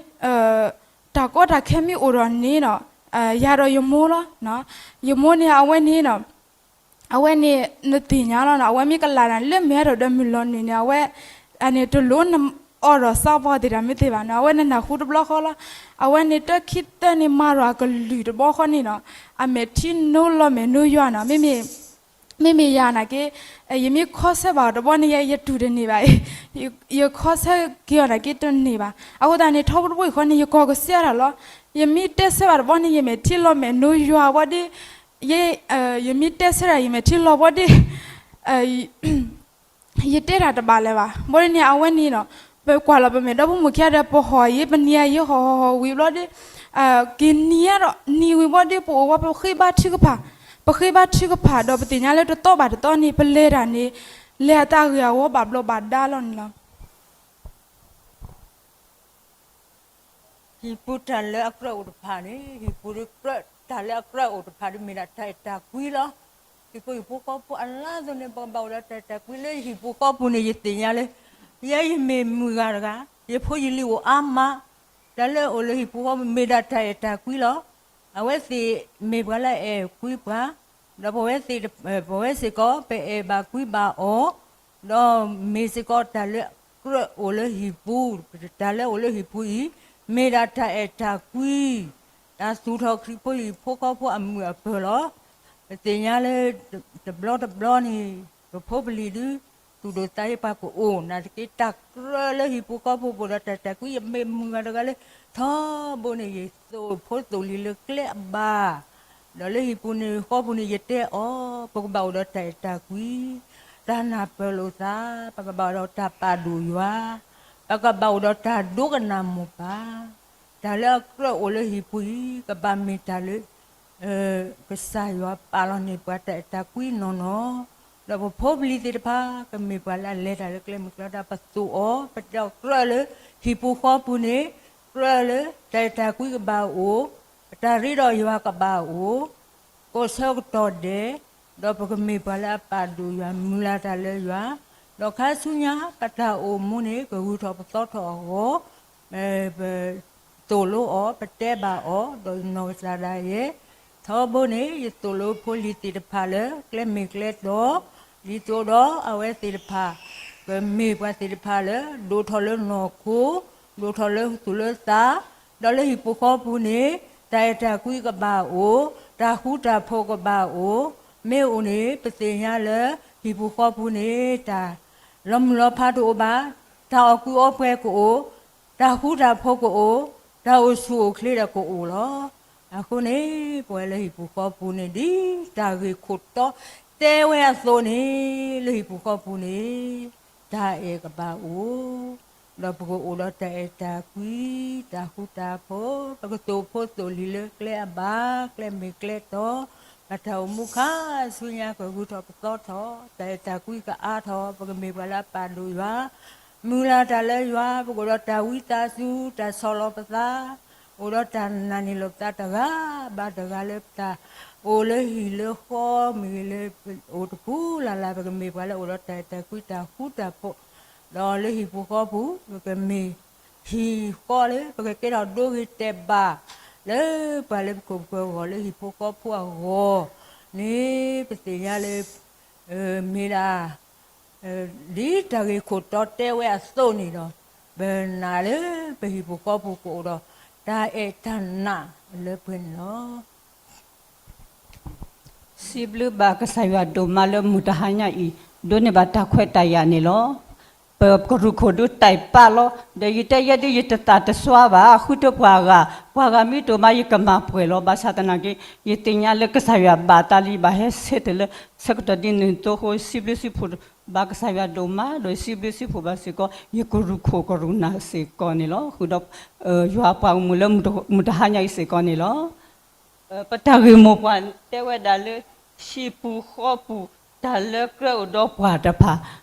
တၢ်ကီတၢ်ခဲမ့ၢ်အိၣ်ဒီးန့ၣ်နီၤ ယၤဒီးယမိၢ်လီၤ. ယမိၢ်န့ၣ် အဝဲန့ၣ်နီၤ အဝဲန့ၣ်နသ့ၣ်ညါလီၤနီၤ အဝဲမ့ၢ်ကလၢ်နၤလၢမဲာ်ဒီးဒီးမုၢ်လီၤနုာ်န့ၣ် အဝဲ အန့ၣ်တလိၣ်နအီၣ်ဒီးစးပီသ့ၣ်တၢ်မ့ၢ်သ့ဘၣ်နီၤ အဝဲနနၢ်ဟူတဘျီဃီလီၤ. အဝဲန့ၣ်တၢခံသၢန့ၣ်မၤဒီးအကလုၢ်တဘျီဃီန့ၣ်နီၤ အမဲာ်ထံနိလီၤမဲာ်နိယွၤနီၤ မ့မ့ၢ် မ့မ့ၢ်ယၤနာ်က့ ယမ့ၢ်ခီဆၢဘၣ်အီၤတဘျီန့ၣ် ယတူၢ်တန့ၢ်ဘၣ် ယခီဆၢက့ၤအီၤနာ်က့တန့ၢ်ဘၣ်. အဃိသတးန့ၣ် ထီဘိတဘိယူၢ်ဃီန့ၣ် ယကီၢ်ကစၢ်တၢ်လီၤ. ယမ့ၢ်တဲဆၢဘၣ်တဘျီန့ၣ် ယမဲာ်ထံလီၤမဲာ်နိယွၤဘၣ်ဒ့ ယ ယမ့ၢ်တဲဆၢဒၣ် ယမဲာ်ထံလီၤဘၣ်ဒ့ ယတဲတၢ်တဘၣ်လၢၤဘၣ်. ဘၣ်ဒ်န့ၣ် အဝဲန့ၣ်နီၤ ပကွၢ်လီၤပမဲာ်ဒီဖိမိၢ်ခံဂၤဒီး ပဟီၣ်ယံၤ ပနံၤယံၤ ဟီၣ်ဟီၣ်ဟီၣ်ဝံၤဘျီဒ့ က့ၤနံၤအါဒီး နံၤဝံၤဘၣ်ဒ့ ပအိၣ်ဝဲ ပဃ့ဘါထုကဖၣ် ပဃ့ဘါထုကဖၣ်ဒီး ပသ့ၣ်ညါလၢတသီဘၣ်တသီန့ၣ် ပလဲၤတၢ်န့ၣ် လဲၤအသးဂ့ၤအဂီၢ်ဘၣ်ဘျီးဘၣ်ဒါလီၤန့ၣ်လီၤ. ဟံၣ်ပူၤတၢ်လၢအကြၢးအိၣ်တဖၣ်န့ၣ် ဟံၣ်ပူၤတကြၢး တၢ်လၢအကြၢးအိၣ်တဖၣ်ဒ်မ့ၢ်ဒၣ်တၢ်အဲၣ်တၢ်ကွံလီၤ. ဟံၣ်ဖိဟံၣ်ဖိဃီဖိအလါသိးန့ၣ် ပကဘၣ်အိၣ်ဒီးတၢ်အဲၣ်တၢ်ကွံလၢယဟံၣ်ပူၤဃီပူၤန့ၣ် ယသ့ၣ်ညါလၢ ယဲယမ့ၢ်မုၢ်ဂၤတဂၤ ယဖိယလံၤအိၣ်အါမး တၢ်လၢအအိၣ်လၢဟံၣ်ပူၤဃီပူၤမ့ၢ်ဒၣ်တၢ်အဲၣ်တၢ်ကွံလီၤ. အဝဲသ့ၣ်မ့ၢ်ပှၤလၢအအဲၣ်ကွံပှၤ ဒီးပဝဲသ့ၣ် ပဝဲစ့ၢ်ကီး ပအဲၣ်ဘၣ်ကွံဘၣ်အီၤ ဒီးမ့ၢ်စ့ၢ်ကီးတၢ်လၢအကြၢးအိၣ်လၢဟံၣ်ပူၤ တၢ်လၢအအိၣ်လၢဟံၣ်ပူၤအံၤ မ့ၢ်ဒၣ်တၢ်အဲၣ်တၢ်ကွံ တၢ်သူၣ်ထီၣ်ခရံာ်ဖိဟံၣ်ဖိဃီဖိအမုာ်အပၢၤလီၤ. ပသ့ၣ်ညါလၢ တဘျီတဘျီန့ၣ် ပဖိပလံၤဒုး သူၣ်ဒိၣ်သးအုးပှၤကအိၣ် နာ်သက့တၢ်ကြၢးလၢဟံၣ်ပူၤဃီပူၤ ပအိၣ်ဒီးတၢ်အဲၣ်တၢ်ကွံ ယမ့ၢ်မုၢ်ဂၤတဂၤလၢ ထီဘိန့ၣ် ယသိၣ်ဖိသိၣ်လံၤလၢကျဲအဘၣ် ဒီးလၢဟံၣ်ပူၤန့ၣ်ဃီပူၤန့ၣ် ယတဲအီၤ ပကဘၣ်အိၣ်ဒီးတၢ်အဲၣ်တၢ်ကွံ တၢ်နၢ်ပၢၢ်လိာ်သး ပကဘၣ်အိၣ်ဒီးတၢ်ပာ်ဒိၣ်ယွၤ ပကဘၣ်အိၣ်ဒီးတၢ်ဒိကနၣ်မိၢ်ပၢ် တၢ်လၢအကြၢးအိၣ်လၢဟံၣ်ပူၤအံၤ ကဘၣ်မ့ၢ်တၢ်လၢ ကစၢ်ယွၤပာ်လီၤန့ၢ်ပှၤတၢ်အဲၣ်တၢ်ကွံနီၢ်နီၢ်, ဒီးပဖိပလံၤသ့ၣ်တဖၣ် ကမ့ၢ်ပှၤလၢအလဲၤတၢ်လၢကျဲမုၢ်ကျဲဒီး ပသိၣ်အီၤ ပတဲအီၤကြၢးလၢ ဟံၣ်ပူၤဃီပူၤန့ၣ် ကြၢးလၢ တၢ်အဲၣ်တၢ်ကွံကဘၣ်အိၣ်, ပတၢ်ရ့ဒီးယွၤကဘၣ်အိၣ်, ကိးဆၢကတီၢ်ဒဲး, ဒီးပကမ့ၢ်ပှၤလၢအပာ်ဒိၣ်ယွၤ မုၢ်လၢ်တၢ်လၢယွၤ, ဒီးခါဆူညါ ပတၢ်အိၣ်မူန့ၣ် ကဂုာ်ထီၣ်ပသီထီၣ်အဂီၢ် ပသိၣ်လိအီၤ, ပတဲဘၣ်အီၤ, ဒီးယနီၢ်ကစၢ်ဒၣ်ယဲ, ထီဘိန့ၣ် ယသိၣ်လိဖိလံၤသ့ၣ်တဖၣ်လၢ ကျဲမ့ၢ်ကျဲတီ, ဒ်သိးဒီးအဝဲသ့ၣ်တဖၣ် ကမ့ၢ်ပှၤသ့ၣ်တဖၣ်လၢ ဒိၣ်ထီၣ်လၢနီၢ်ခိ, ဒိၣ်ထီၣ်လၢသူၣ်လၢသး, ဒီးလၢဟံၣ်ပူၤဃီပူၤန့ၣ် တၢ်အဲၣ်တၢ်ကွံကဘၣ်အိၣ်, တၢ်ဃူတၢ်ဖိးကဘၣ်အိၣ်, မ့ၢ်အိၣ်န့ၣ် ပသ့ၣ်ညါလၢ ဟံၣ်ပူၤဃီပူၤန့ၣ် တၢ်လီၤမုၢ်လီၤဖးတအိၣ်ဘၣ်, တၢ်အီၣ်ကူအီပှဲၤကအိၣ်, တၢ်ဃူတၢ်ဖိးကအိၣ်, တၢ်အိၣ်ဆူၣ်အိၣ်ချ့ဒီးကအိၣ်လီၤ. အဃိန့ၣ် ပဝဲလၢဟံၣ်ပူၤဃီပူၤန့ၣ် ဒ်တၢ်ဂ့ၢ်ခိၣ်တီတဲဝဲအသိးန့ၣ် လၢဟံၣ်ပူၤဃီပူၤန့ၣ် တၢ်အဲၣ်ကဘၣ်အိၣ်, ဒီးပကအိၣ်ဒီးတၢ်အဲၣ်တၢ်ကွံ, တၢ်ဃူတၢ်ဖိး, ပကသိၣ်ဖိသိၣ်လံၤလၢကျဲအဘၣ်, ကျဲမ့ၢ်ကျဲတီ, ပတၢ်အိၣ်မူခါဆူညါကဂုာ်ထီၣ်ပသီထီၣ်, တၢ်အဲၣ်တၢ်ကွံကအါထီၣ်, ပကမ့ၢ်ပှၤလၢအပာ်ဒိၣ်ယွၤ, မုၢ်လၢ်တၢ်လၢယွၤ, ပကအိၣ်ဒီးတၢ်ဝံသးစူၤ, တၢ်ဆီၣ်လီၤပသး, အိၣ်ဒီးတၢ်နာ်န့ၢ်လီၤပသးတဂၤဘၣ်တဂၤလၢပတၢ်အိၣ်လၢဟံၣ်လၢဃီမ့ၢ်ဂ့ၤလၢ အိၣ်တပူၤလၢ်လၢ် ပကမ့ၢ်ပှၤလၢအိၣ်ဒီးတၢ်အဲၣ်တၢ်ကွံတၢ်ဃူတၢ်ဖိး, ဒီးလၢဟံၣ်ပူၤဃီပူၤ ပကမ့ၢ်ဟံၣ်ဃီလၢ ပကကဲထီၣ်ဒိဂ့ၤတဲာ်ဘၣ် လၢပှၤလၢပခိၣ်ပဃၢၤအဂီၢ် လၢဟံၣ်ဖိဃီဖိအဂီၢ်န့ၣ် ပသ့ၣ်ညါလၢ မ့ၢ်ဒၣ် ဒ်တၢ်ဂ့ၢ်ခိၣ်တီတဲဝဲအသိးန့ၣ်ဒီး ပနာ်လၢပဟံၣ်ပူၤဃီပူၤကအိၣ်ဒီး တၢ်အဲၣ်တၢ်နာ်လၢပှဲၤန့ၣ်လီၤ. စံးဘျုးဘၣ်ကစၢ်ယွၤဒိၣ်မးလၢမုၢ်တဟါညါအံၤ ဒိးန့ၢ်ဘၣ်တၢ်ခွဲးတၢ်ယာ်န့ၣ်လီၤ. ပကရူၢ်ခိၣ်ဒုးတၢ်ပာ်လီၤ. ဒီးယတဲယဲဒုးယတသးတစွါဘၣ် ဃုထၢပှၤဂၤ, ပှၤဂၤမ့ၢ်ဒိၣ်မးယကမၤပှဲၤလီၤ. ဘၣ်ဆၣ်သနာ်က့ ယသ့ၣ်ညါလၢကစၢ်ယွၤဘၣ်သးလံ ဘၣ်ဟဲဆဲးတၢၤလၢ ဆၢကတီၢ်ဒ်န့ၣ်အသိးအဃိ စံးဘျုးစံးဖှိၣ်ဘၣ်ကစၢ်ယွၤဒိၣ်မး ဒီးစံးဘျုးစံးဖှိၣ်ဘၣ်စ့ၢ်ကီး ယကရူၢ်ခိၣ်ကရူၢ်နၢ်စ့ၢ်ကီးန့ၣ်လီၤ. ဃုာ်ဒီး ယွၤအပှၤဂီၢ်မုၢ်လၢမုၢ်တဟါညါအံၤစ့ၢ်ကီးန့ၣ်လီၤ. ပတၢ်ဂ့ၢ်မိၢ်ပှၢ်တဲဝဲဒၣ်လၢ ဟံၣ်ပူၤဃီပူၤ တၢ်လၢကြၢးအိၣ်ဒီးပှၤတဖၣ်,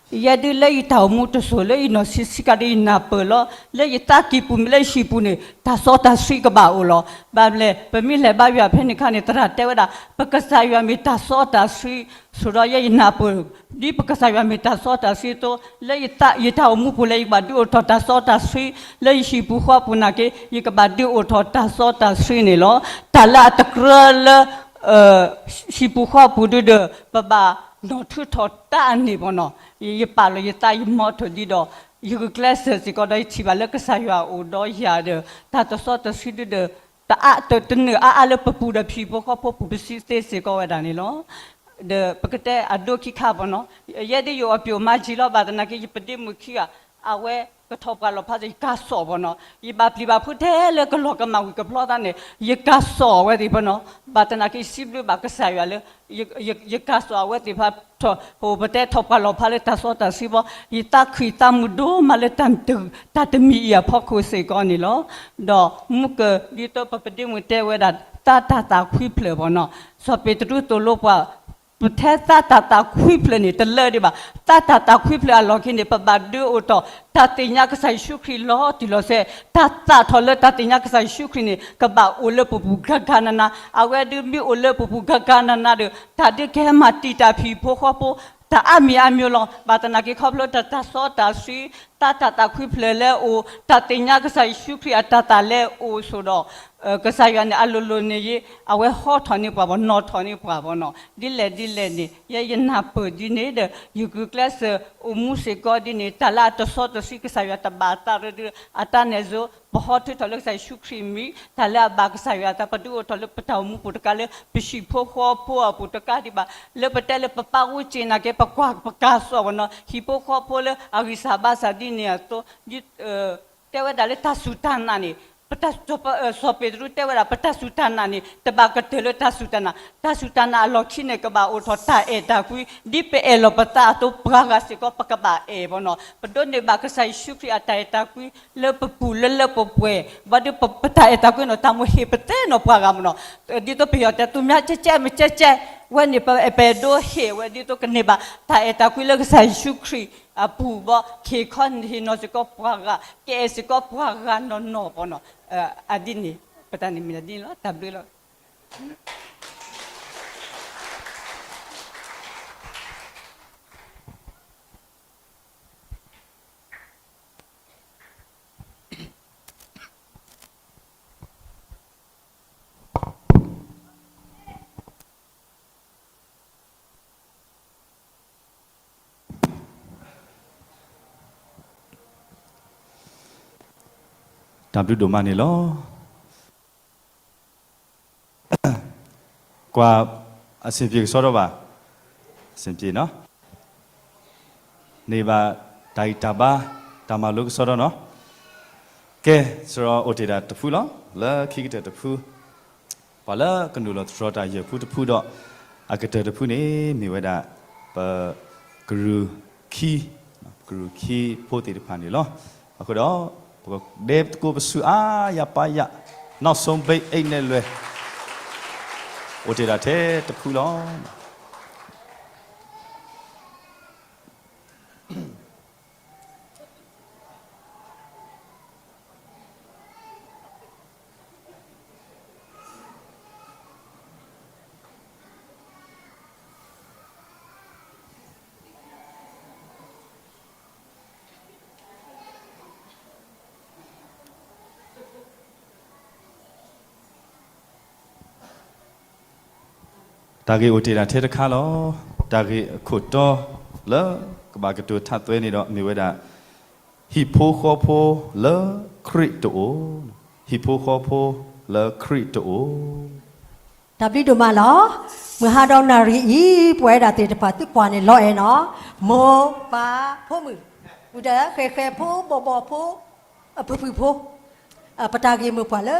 ယဲဒုးလၢယတၢ်အိၣ်မူတစိၤ လၢယနီၢ်ဆံးဆံးကါဒီးယနၢ်ပၢၢ်လီၤ. လၢယသးကံၢ်ပူၤမ့ၢ်လၢယဟံၣ်ပူၤန့ၣ် တၢ်စီတၢ်ဆှံကဘၣ်အိၣ်လီၤ. ဘၣ်မနုၤလဲၣ် ပမ့ၢ်လဲၤဘါယွၤဖဲန့ၣ်အခါန့ၣ် သရၣ်တဲဝဲဒၣ် ပကစၢ်ယွၤမ့ၢ်တၢ်စီတၢ်ဆှံ, ဆိဒီးယဲယနၢ်ပၢၢ် ဒ်ပကစၢ်ယွၤမ့ၢ်တၢ်စီတၢ်ဆှံအသိး လၢယတၢ်အိၣ်မူပူၤလၢယကဘၣ်ဒုးအိၣ်ထီၣ်တၢ်စီတၢ်ဆှံ, လၢယဟံၣ်ပူၤဃီပူၤနာ်က့ ယကဘၣ်ဒုးအိၣ်ထီၣ်တၢ်စီတၢ်ဆှံန့ၣ်လီၤ. တၢ်လၢအတကြၢးလၢ ဟံၣ်ပူၤဃီပူၤဒုးဒီး ပဘၣ်နီၣ်ထုးထီၣ်တၢ်အန့ၣ်ပနီၤ, ယပာ်လီၤယသးယမီထိၣ်ဒံးဒီး ယဂုာ်ကျဲးစၢးစ့ၢ်ကီးဒီးယထံၣ်ဘၣ်လၢကစၢ်ယွၤအိၣ်ဒီးယၤဒီး တၢ်တစီတၢ်ဆှံဒုးဒီး တအါတနုာ်အါအါလၢပပူၤဒီးဟံၣ်ဖိဃီဖိပူၤ ပစံးသ့စ့ၢ်ကီးဝဲဒၣ်န့ၣ်လီၤ. ဒီးပကတဲအဒိခံခါပနီၤ, ယဲဒုးယအိၣ်ပျိၣ်မၤယံၤလီၤ ဘၣ်သနာ်က့ ယပဒ့မုၣ်ခံဂၤ အဝဲကထီၣ်ပှၢ်လီၤဖး ယကးစိာ်ပနီၤ, ယဘၣ်ပျံၤဘၣ်ဖုးထဲလၢကလီၤကမၣ်ဝံၤကဖျီသးန့ၣ် ယကးစိာ်အဝဲသ့ၣ်ပနီၤ, ဘၣ်သနာ်က့ ယစံးဘျုးဘၣ်ကစၢ်ယွၤလၢ ယကးစိာ်အဝဲသ့ၣ်တဖၣ် ပတဲထီၣ်ပှၢ်လီၤဖးလၢတၢ်စီတၢ်ဆှံဘီ, ယသးခုၣ်ယသးမုာ်ဒိၣ်မးလၢ တၢ်တမံၤအံၤအဖီခိၣ်စ့ၢ်ကီးန့ၣ်လီၤ. ဒီးမုၢ်ကၢၢ် ဒ်သိးပပဒ့မုၣ်တဲဝဲဒၣ် သးတၢ်သးခွံဖျၢၣ်ပနီၤ, စီၤပ့းတရူးသိၣ်လိပှၤ ပထဲသးတၢ်သးခွံဖျၢၣ်န့ၣ် တလၢဒံးဘၣ်. သးတၢ်သးခွံဖျၢၣ်အလီၢ်ခံန့ၣ် ပဘၣ်ဒုးအိၣ်ထီၣ် တၢ်သ့ၣ်ညါကစၢ်ယ့ၣ်ၡူးခရံာ်လီၤတံၢ်လီၤဆဲး, တၢ်သးထီၣ်လၢတၢ်သ့ၣ်ညါကစၢ်ယ့ၣ်ၡူးခရံာ်န့ၣ် ကဘၣ်အိၣ်လၢပပူၤဂၤဂၤနၤနၤ, အဝဲဒုးမ့ၢ်အိၣ်လၢပပူၤဂၤဂၤနၤနၤဒီး တၢ်ဒုးကဟဲမၤတံာ်တာ်ဟံၣ်ဖိဃီဖိ တၢ်အါမံၤအါမံၤလီၤ. ဘၣ်သနာ်က့ခီဖျိတၢ်သးစီတၢ်ဆှံ သးတၢ်သးခွံဖျၢၣ်လၢအအိၣ်, တၢ်သ့ၣ်ညါကစၢ်ယ့ၣ်ၡူးခရံာ်အတၢ်သးလၢအအိၣ်ဆိးဒီး ကစၢ်ယွၤန့ၣ် အလိၤလိၤန့ၣ်ယ့ အဝဲဟီထီၣ်န့ၢ်ပှၤဘၣ်, နီၣ်ထီၣ်န့ၢ်ပှၤဘၣ်နီၤ. ဒ်လဲၣ်ဒ်လဲၣ်န့ၣ် ယဲယနၢ်ပၢၢ်ဒ်န့ၣ်ဒီး ယဂုာ်ကျဲးစၢးအိၣ်မူစ့ၢ်ကီးဒ်န့ၣ် တၢ်လၢအတစီတဆှံ ကစၢ်ယွၤတဘၣ်သးရၢဒုး အတၢ်နဲၣ်စိ ပဟီထီၣ်လၢကစၢ်ယ့ၣ်ၡူးခရံာ်မံၤ, တၢ်လၢအဘၣ်ကစၢ်ယွၤအသး ပဒုးအိၣ်ထီၣ်လၢပတၢ်အိၣ်မူပူၤတကး လၢပဟံၣ်ဖိဃီဖိအပူၤတကးဒံးဘၣ်, လၢပတဲလၢပပၢ်ဝူစ့နာ်က့ ပကွၢ်ပကးစိာ်ဝဲနီၤ, ဟံၣ်ဖိဃီဖိလၢအဂံၢ်စၢ်ဘါစၢ်ဒ်န့ၣ်အသိး တဲဝဲဒၣ်လၢတၢ်စူၢ်တၢ်နာ်န့ၣ် ပတၢ် စီၤပ့းတရူးတဲဝဲဒၣ် ပတၢ်စူၢ်တၢ်နာ်န့ၣ် တဘၣ်ကတၢၢ်လၢတၢ်စူၢ်တၢ်နာ်, တၢ်စူၢ်တၢ်နာ်အလီၢ်ခံန့ၣ် ကဘၣ်အိၣ်ထီၣ်တၢ်အဲၣ်တၢ်ကွံ, ဒ်ပအဲၣ်လီၤပသးအသိး ပှၤဂၤစ့ၢ်ကီး ပကဘၣ်အဲၣ်ဘၣ်နီၤ. ပဒိးန့ၢ်ဘၣ်ကစၢ်ယ့ၣ်ၡူးခရံာ်အတၢ်အဲၣ်တၢ်ကွံ လၢပပူၤလၢလၢပှဲၤပှဲၤ, ဘၣ်ဒီးပတၢ်အဲၣ်တၢ်ကွံနီၤ တၢ်မိၣ်ဟ့ၣ်ပသဲနီၤပှၤဂၤမ့ၢ်နီၤ. ဒ်သိးပယီၤတဲ သူများကြက်ကြက် မကြက်ကြက် ဝဲန့ၣ် ပ ပအဲၣ်ဒိးဟ့ၣ်ဝဲ ဒ်သိးကန့ၢ်ဘၣ် တၢ်အဲၣ်တၢ်ကွံလၢကစၢ်ယ့ၣ်ၡူးခရံာ်အပူၤဘၣ်, ခ့ခီန့ၣ်ဟ့ၣ်နီၤစ့ၢ်ကီးပှၤဂၤ, ကအဲၣ်စ့ၢ်ကီးပှၤဂၤနီၢ်နီၢ်ဘၣ်နီၤ. အဒ်န့ၣ် ပတၢ်န့ၣ်မ့ၢ်ဒ်န့ၣ်လီၤ. တၢ်ဘျုးလီၤ. တၢ်ဘျုးဒိၣ်မးန့ၣ်လီၤ. ကွၢ် အဆင်ပြေကစီဒီဘၣ်, အဆင်ပြေနီၤ, န့ၢ်ဘၣ်တၢ်ဂံၢ်တၢ်ဘါ တၢ်မၤလိကစီဒီနီၤ. ကဲ, စရီအိၣ်တ့ၢ်ဒၣ်တဖုလီၤ, လၢခံကတၢၢ်တဖု, ပှၤလၢကနုာ်လီၤသတြီၤတၢ်ယဲၢ်ဖုတဖုဒီး အကတၢၢ်တဖုန့ၣ် မ့ၢ်ဝဲဒၣ် ပ ကရူၢ်ခံ, ကရူၢ်ခံဖိသ့ၣ်တဖၣ်န့ၣ်လီၤ. အဃိဒီး ပကဒဲသကိးပဆူၣ်အါယၤပာ်ယၤ, နောက်ဆုံးပိတ်အိတ်နဲ့လွယ်, အိၣ်တ့ၢ်ဒၣ်ထဲတဖုလီၤ. တၢ်ဂ့ၢ်အိၣ်တ့ၢ်ဒၣ်ထဲတခါလီၤ. တၢ်ဂ့ၢ်အခိၣ်တီလၢကဘၣ်ကတိၤထးသွဲန့ၣ်ဒီး မ့ၢ်ဝဲဒၣ် ဟံၣ်ဖိဃီဖိလၢခရံာ်တအိၣ်, ဟံၣ်ဖိဃီဖိလၢခရံာ်တအိၣ်. တၢ်ဘျုးဒိၣ်မးလီၤ. မုၢ်ဟါဒီးနၣ်ရံၣ်အံၤ ပဝဲဒၣ်သ့ၣ်တဖၣ်သုကွၢ်န့ၣ်လီၤအဲၣ်နီၤ, မိၢ်ပၢ် ဖိမုၣ်, ဝံၤဒီးဃဲၤဃဲၤဖိ ဘီၣ်ဘီၣ်ဖိ အဖုၣ်ဖုၣ်ဖိ, ပတၢ်ဂ့ၢ်မိၢ်ပှၢ်လၢ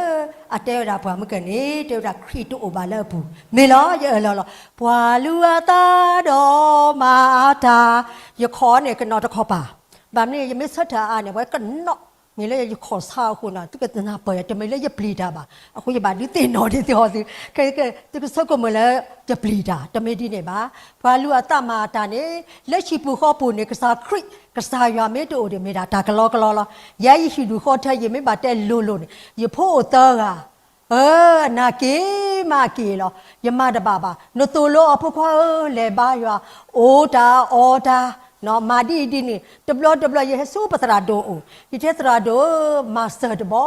အတဲဝဲဒၣ်ပှၤမုၢ်ကၢၢ်န့ၣ် တဲဝဲဒၣ်ခရံာ်တအိၣ်ဘၣ်လၢအပူၤ, မ့ၢ်လီၤ ယအၢၣ်လီၤလီၤ. ပှၤလုၢ်အသးဒီးမၤအတၢ်, ယခီၣ်န့ၣ်ကနီၤတခီၣ်ပၢ်, ဘၣ်မနုၤယမ့ၢ်ဆၢထၢၣ်အါန့ၣ် ပှၤကနီၤ, မ့ၢ်လၢယခီၣ်ဆါအဃိနီၤ သုကနၢ်ပၢၢ်ယၤ တမ့ၢ်လၢယပျံၤတၢ်ဘၣ်, အဃိယဘၣ်ဒုးသ့ၣ်နီၣ်ဒ်သိးသု, သုကဆိကမိၣ်လၢယပျံၤတၢ် တမ့ၢ်ဒ်န့ၣ်ဘၣ်. ပှၤလုၢ်အသးမၤအတၢ်န့ၣ် လၢဟံၣ်ပူၤဃီပူၤန့ၣ် ကစၢ်ခရံာ် ကစၢ်ယွၤမ့ၢ်တအိၣ်ဒီး မ့ၢ်ဒၣ်တၢ်ကလီကလီလီၤ. ယဲယဟံၣ်ဒူၣ်ဃီထၢ ယမ့ၢ်ဘၣ်တဲလိၤလိၤန့ၣ် ယဖိအိၣ်သၢဂၤ, အၢ နာ်က့ၤမၤက့ၤလီၤ. ယမၤတဘၣ်ဘၣ်. နသိၣ်လိအီၤဖိခွါဧၢ, လဲၤဘါယွၤ, အိၣ်တၢ်အီတၢ်, မၤဒ်အံၤဒ်န့ၣ်. တဘျီတဘျီ ယဟဲဆူပသရၣ်ဒိၣ်အိၣ်, ယတဲသရၣ်ဒိၣ်ဧၢ, မၤစၢၤတဘျီ,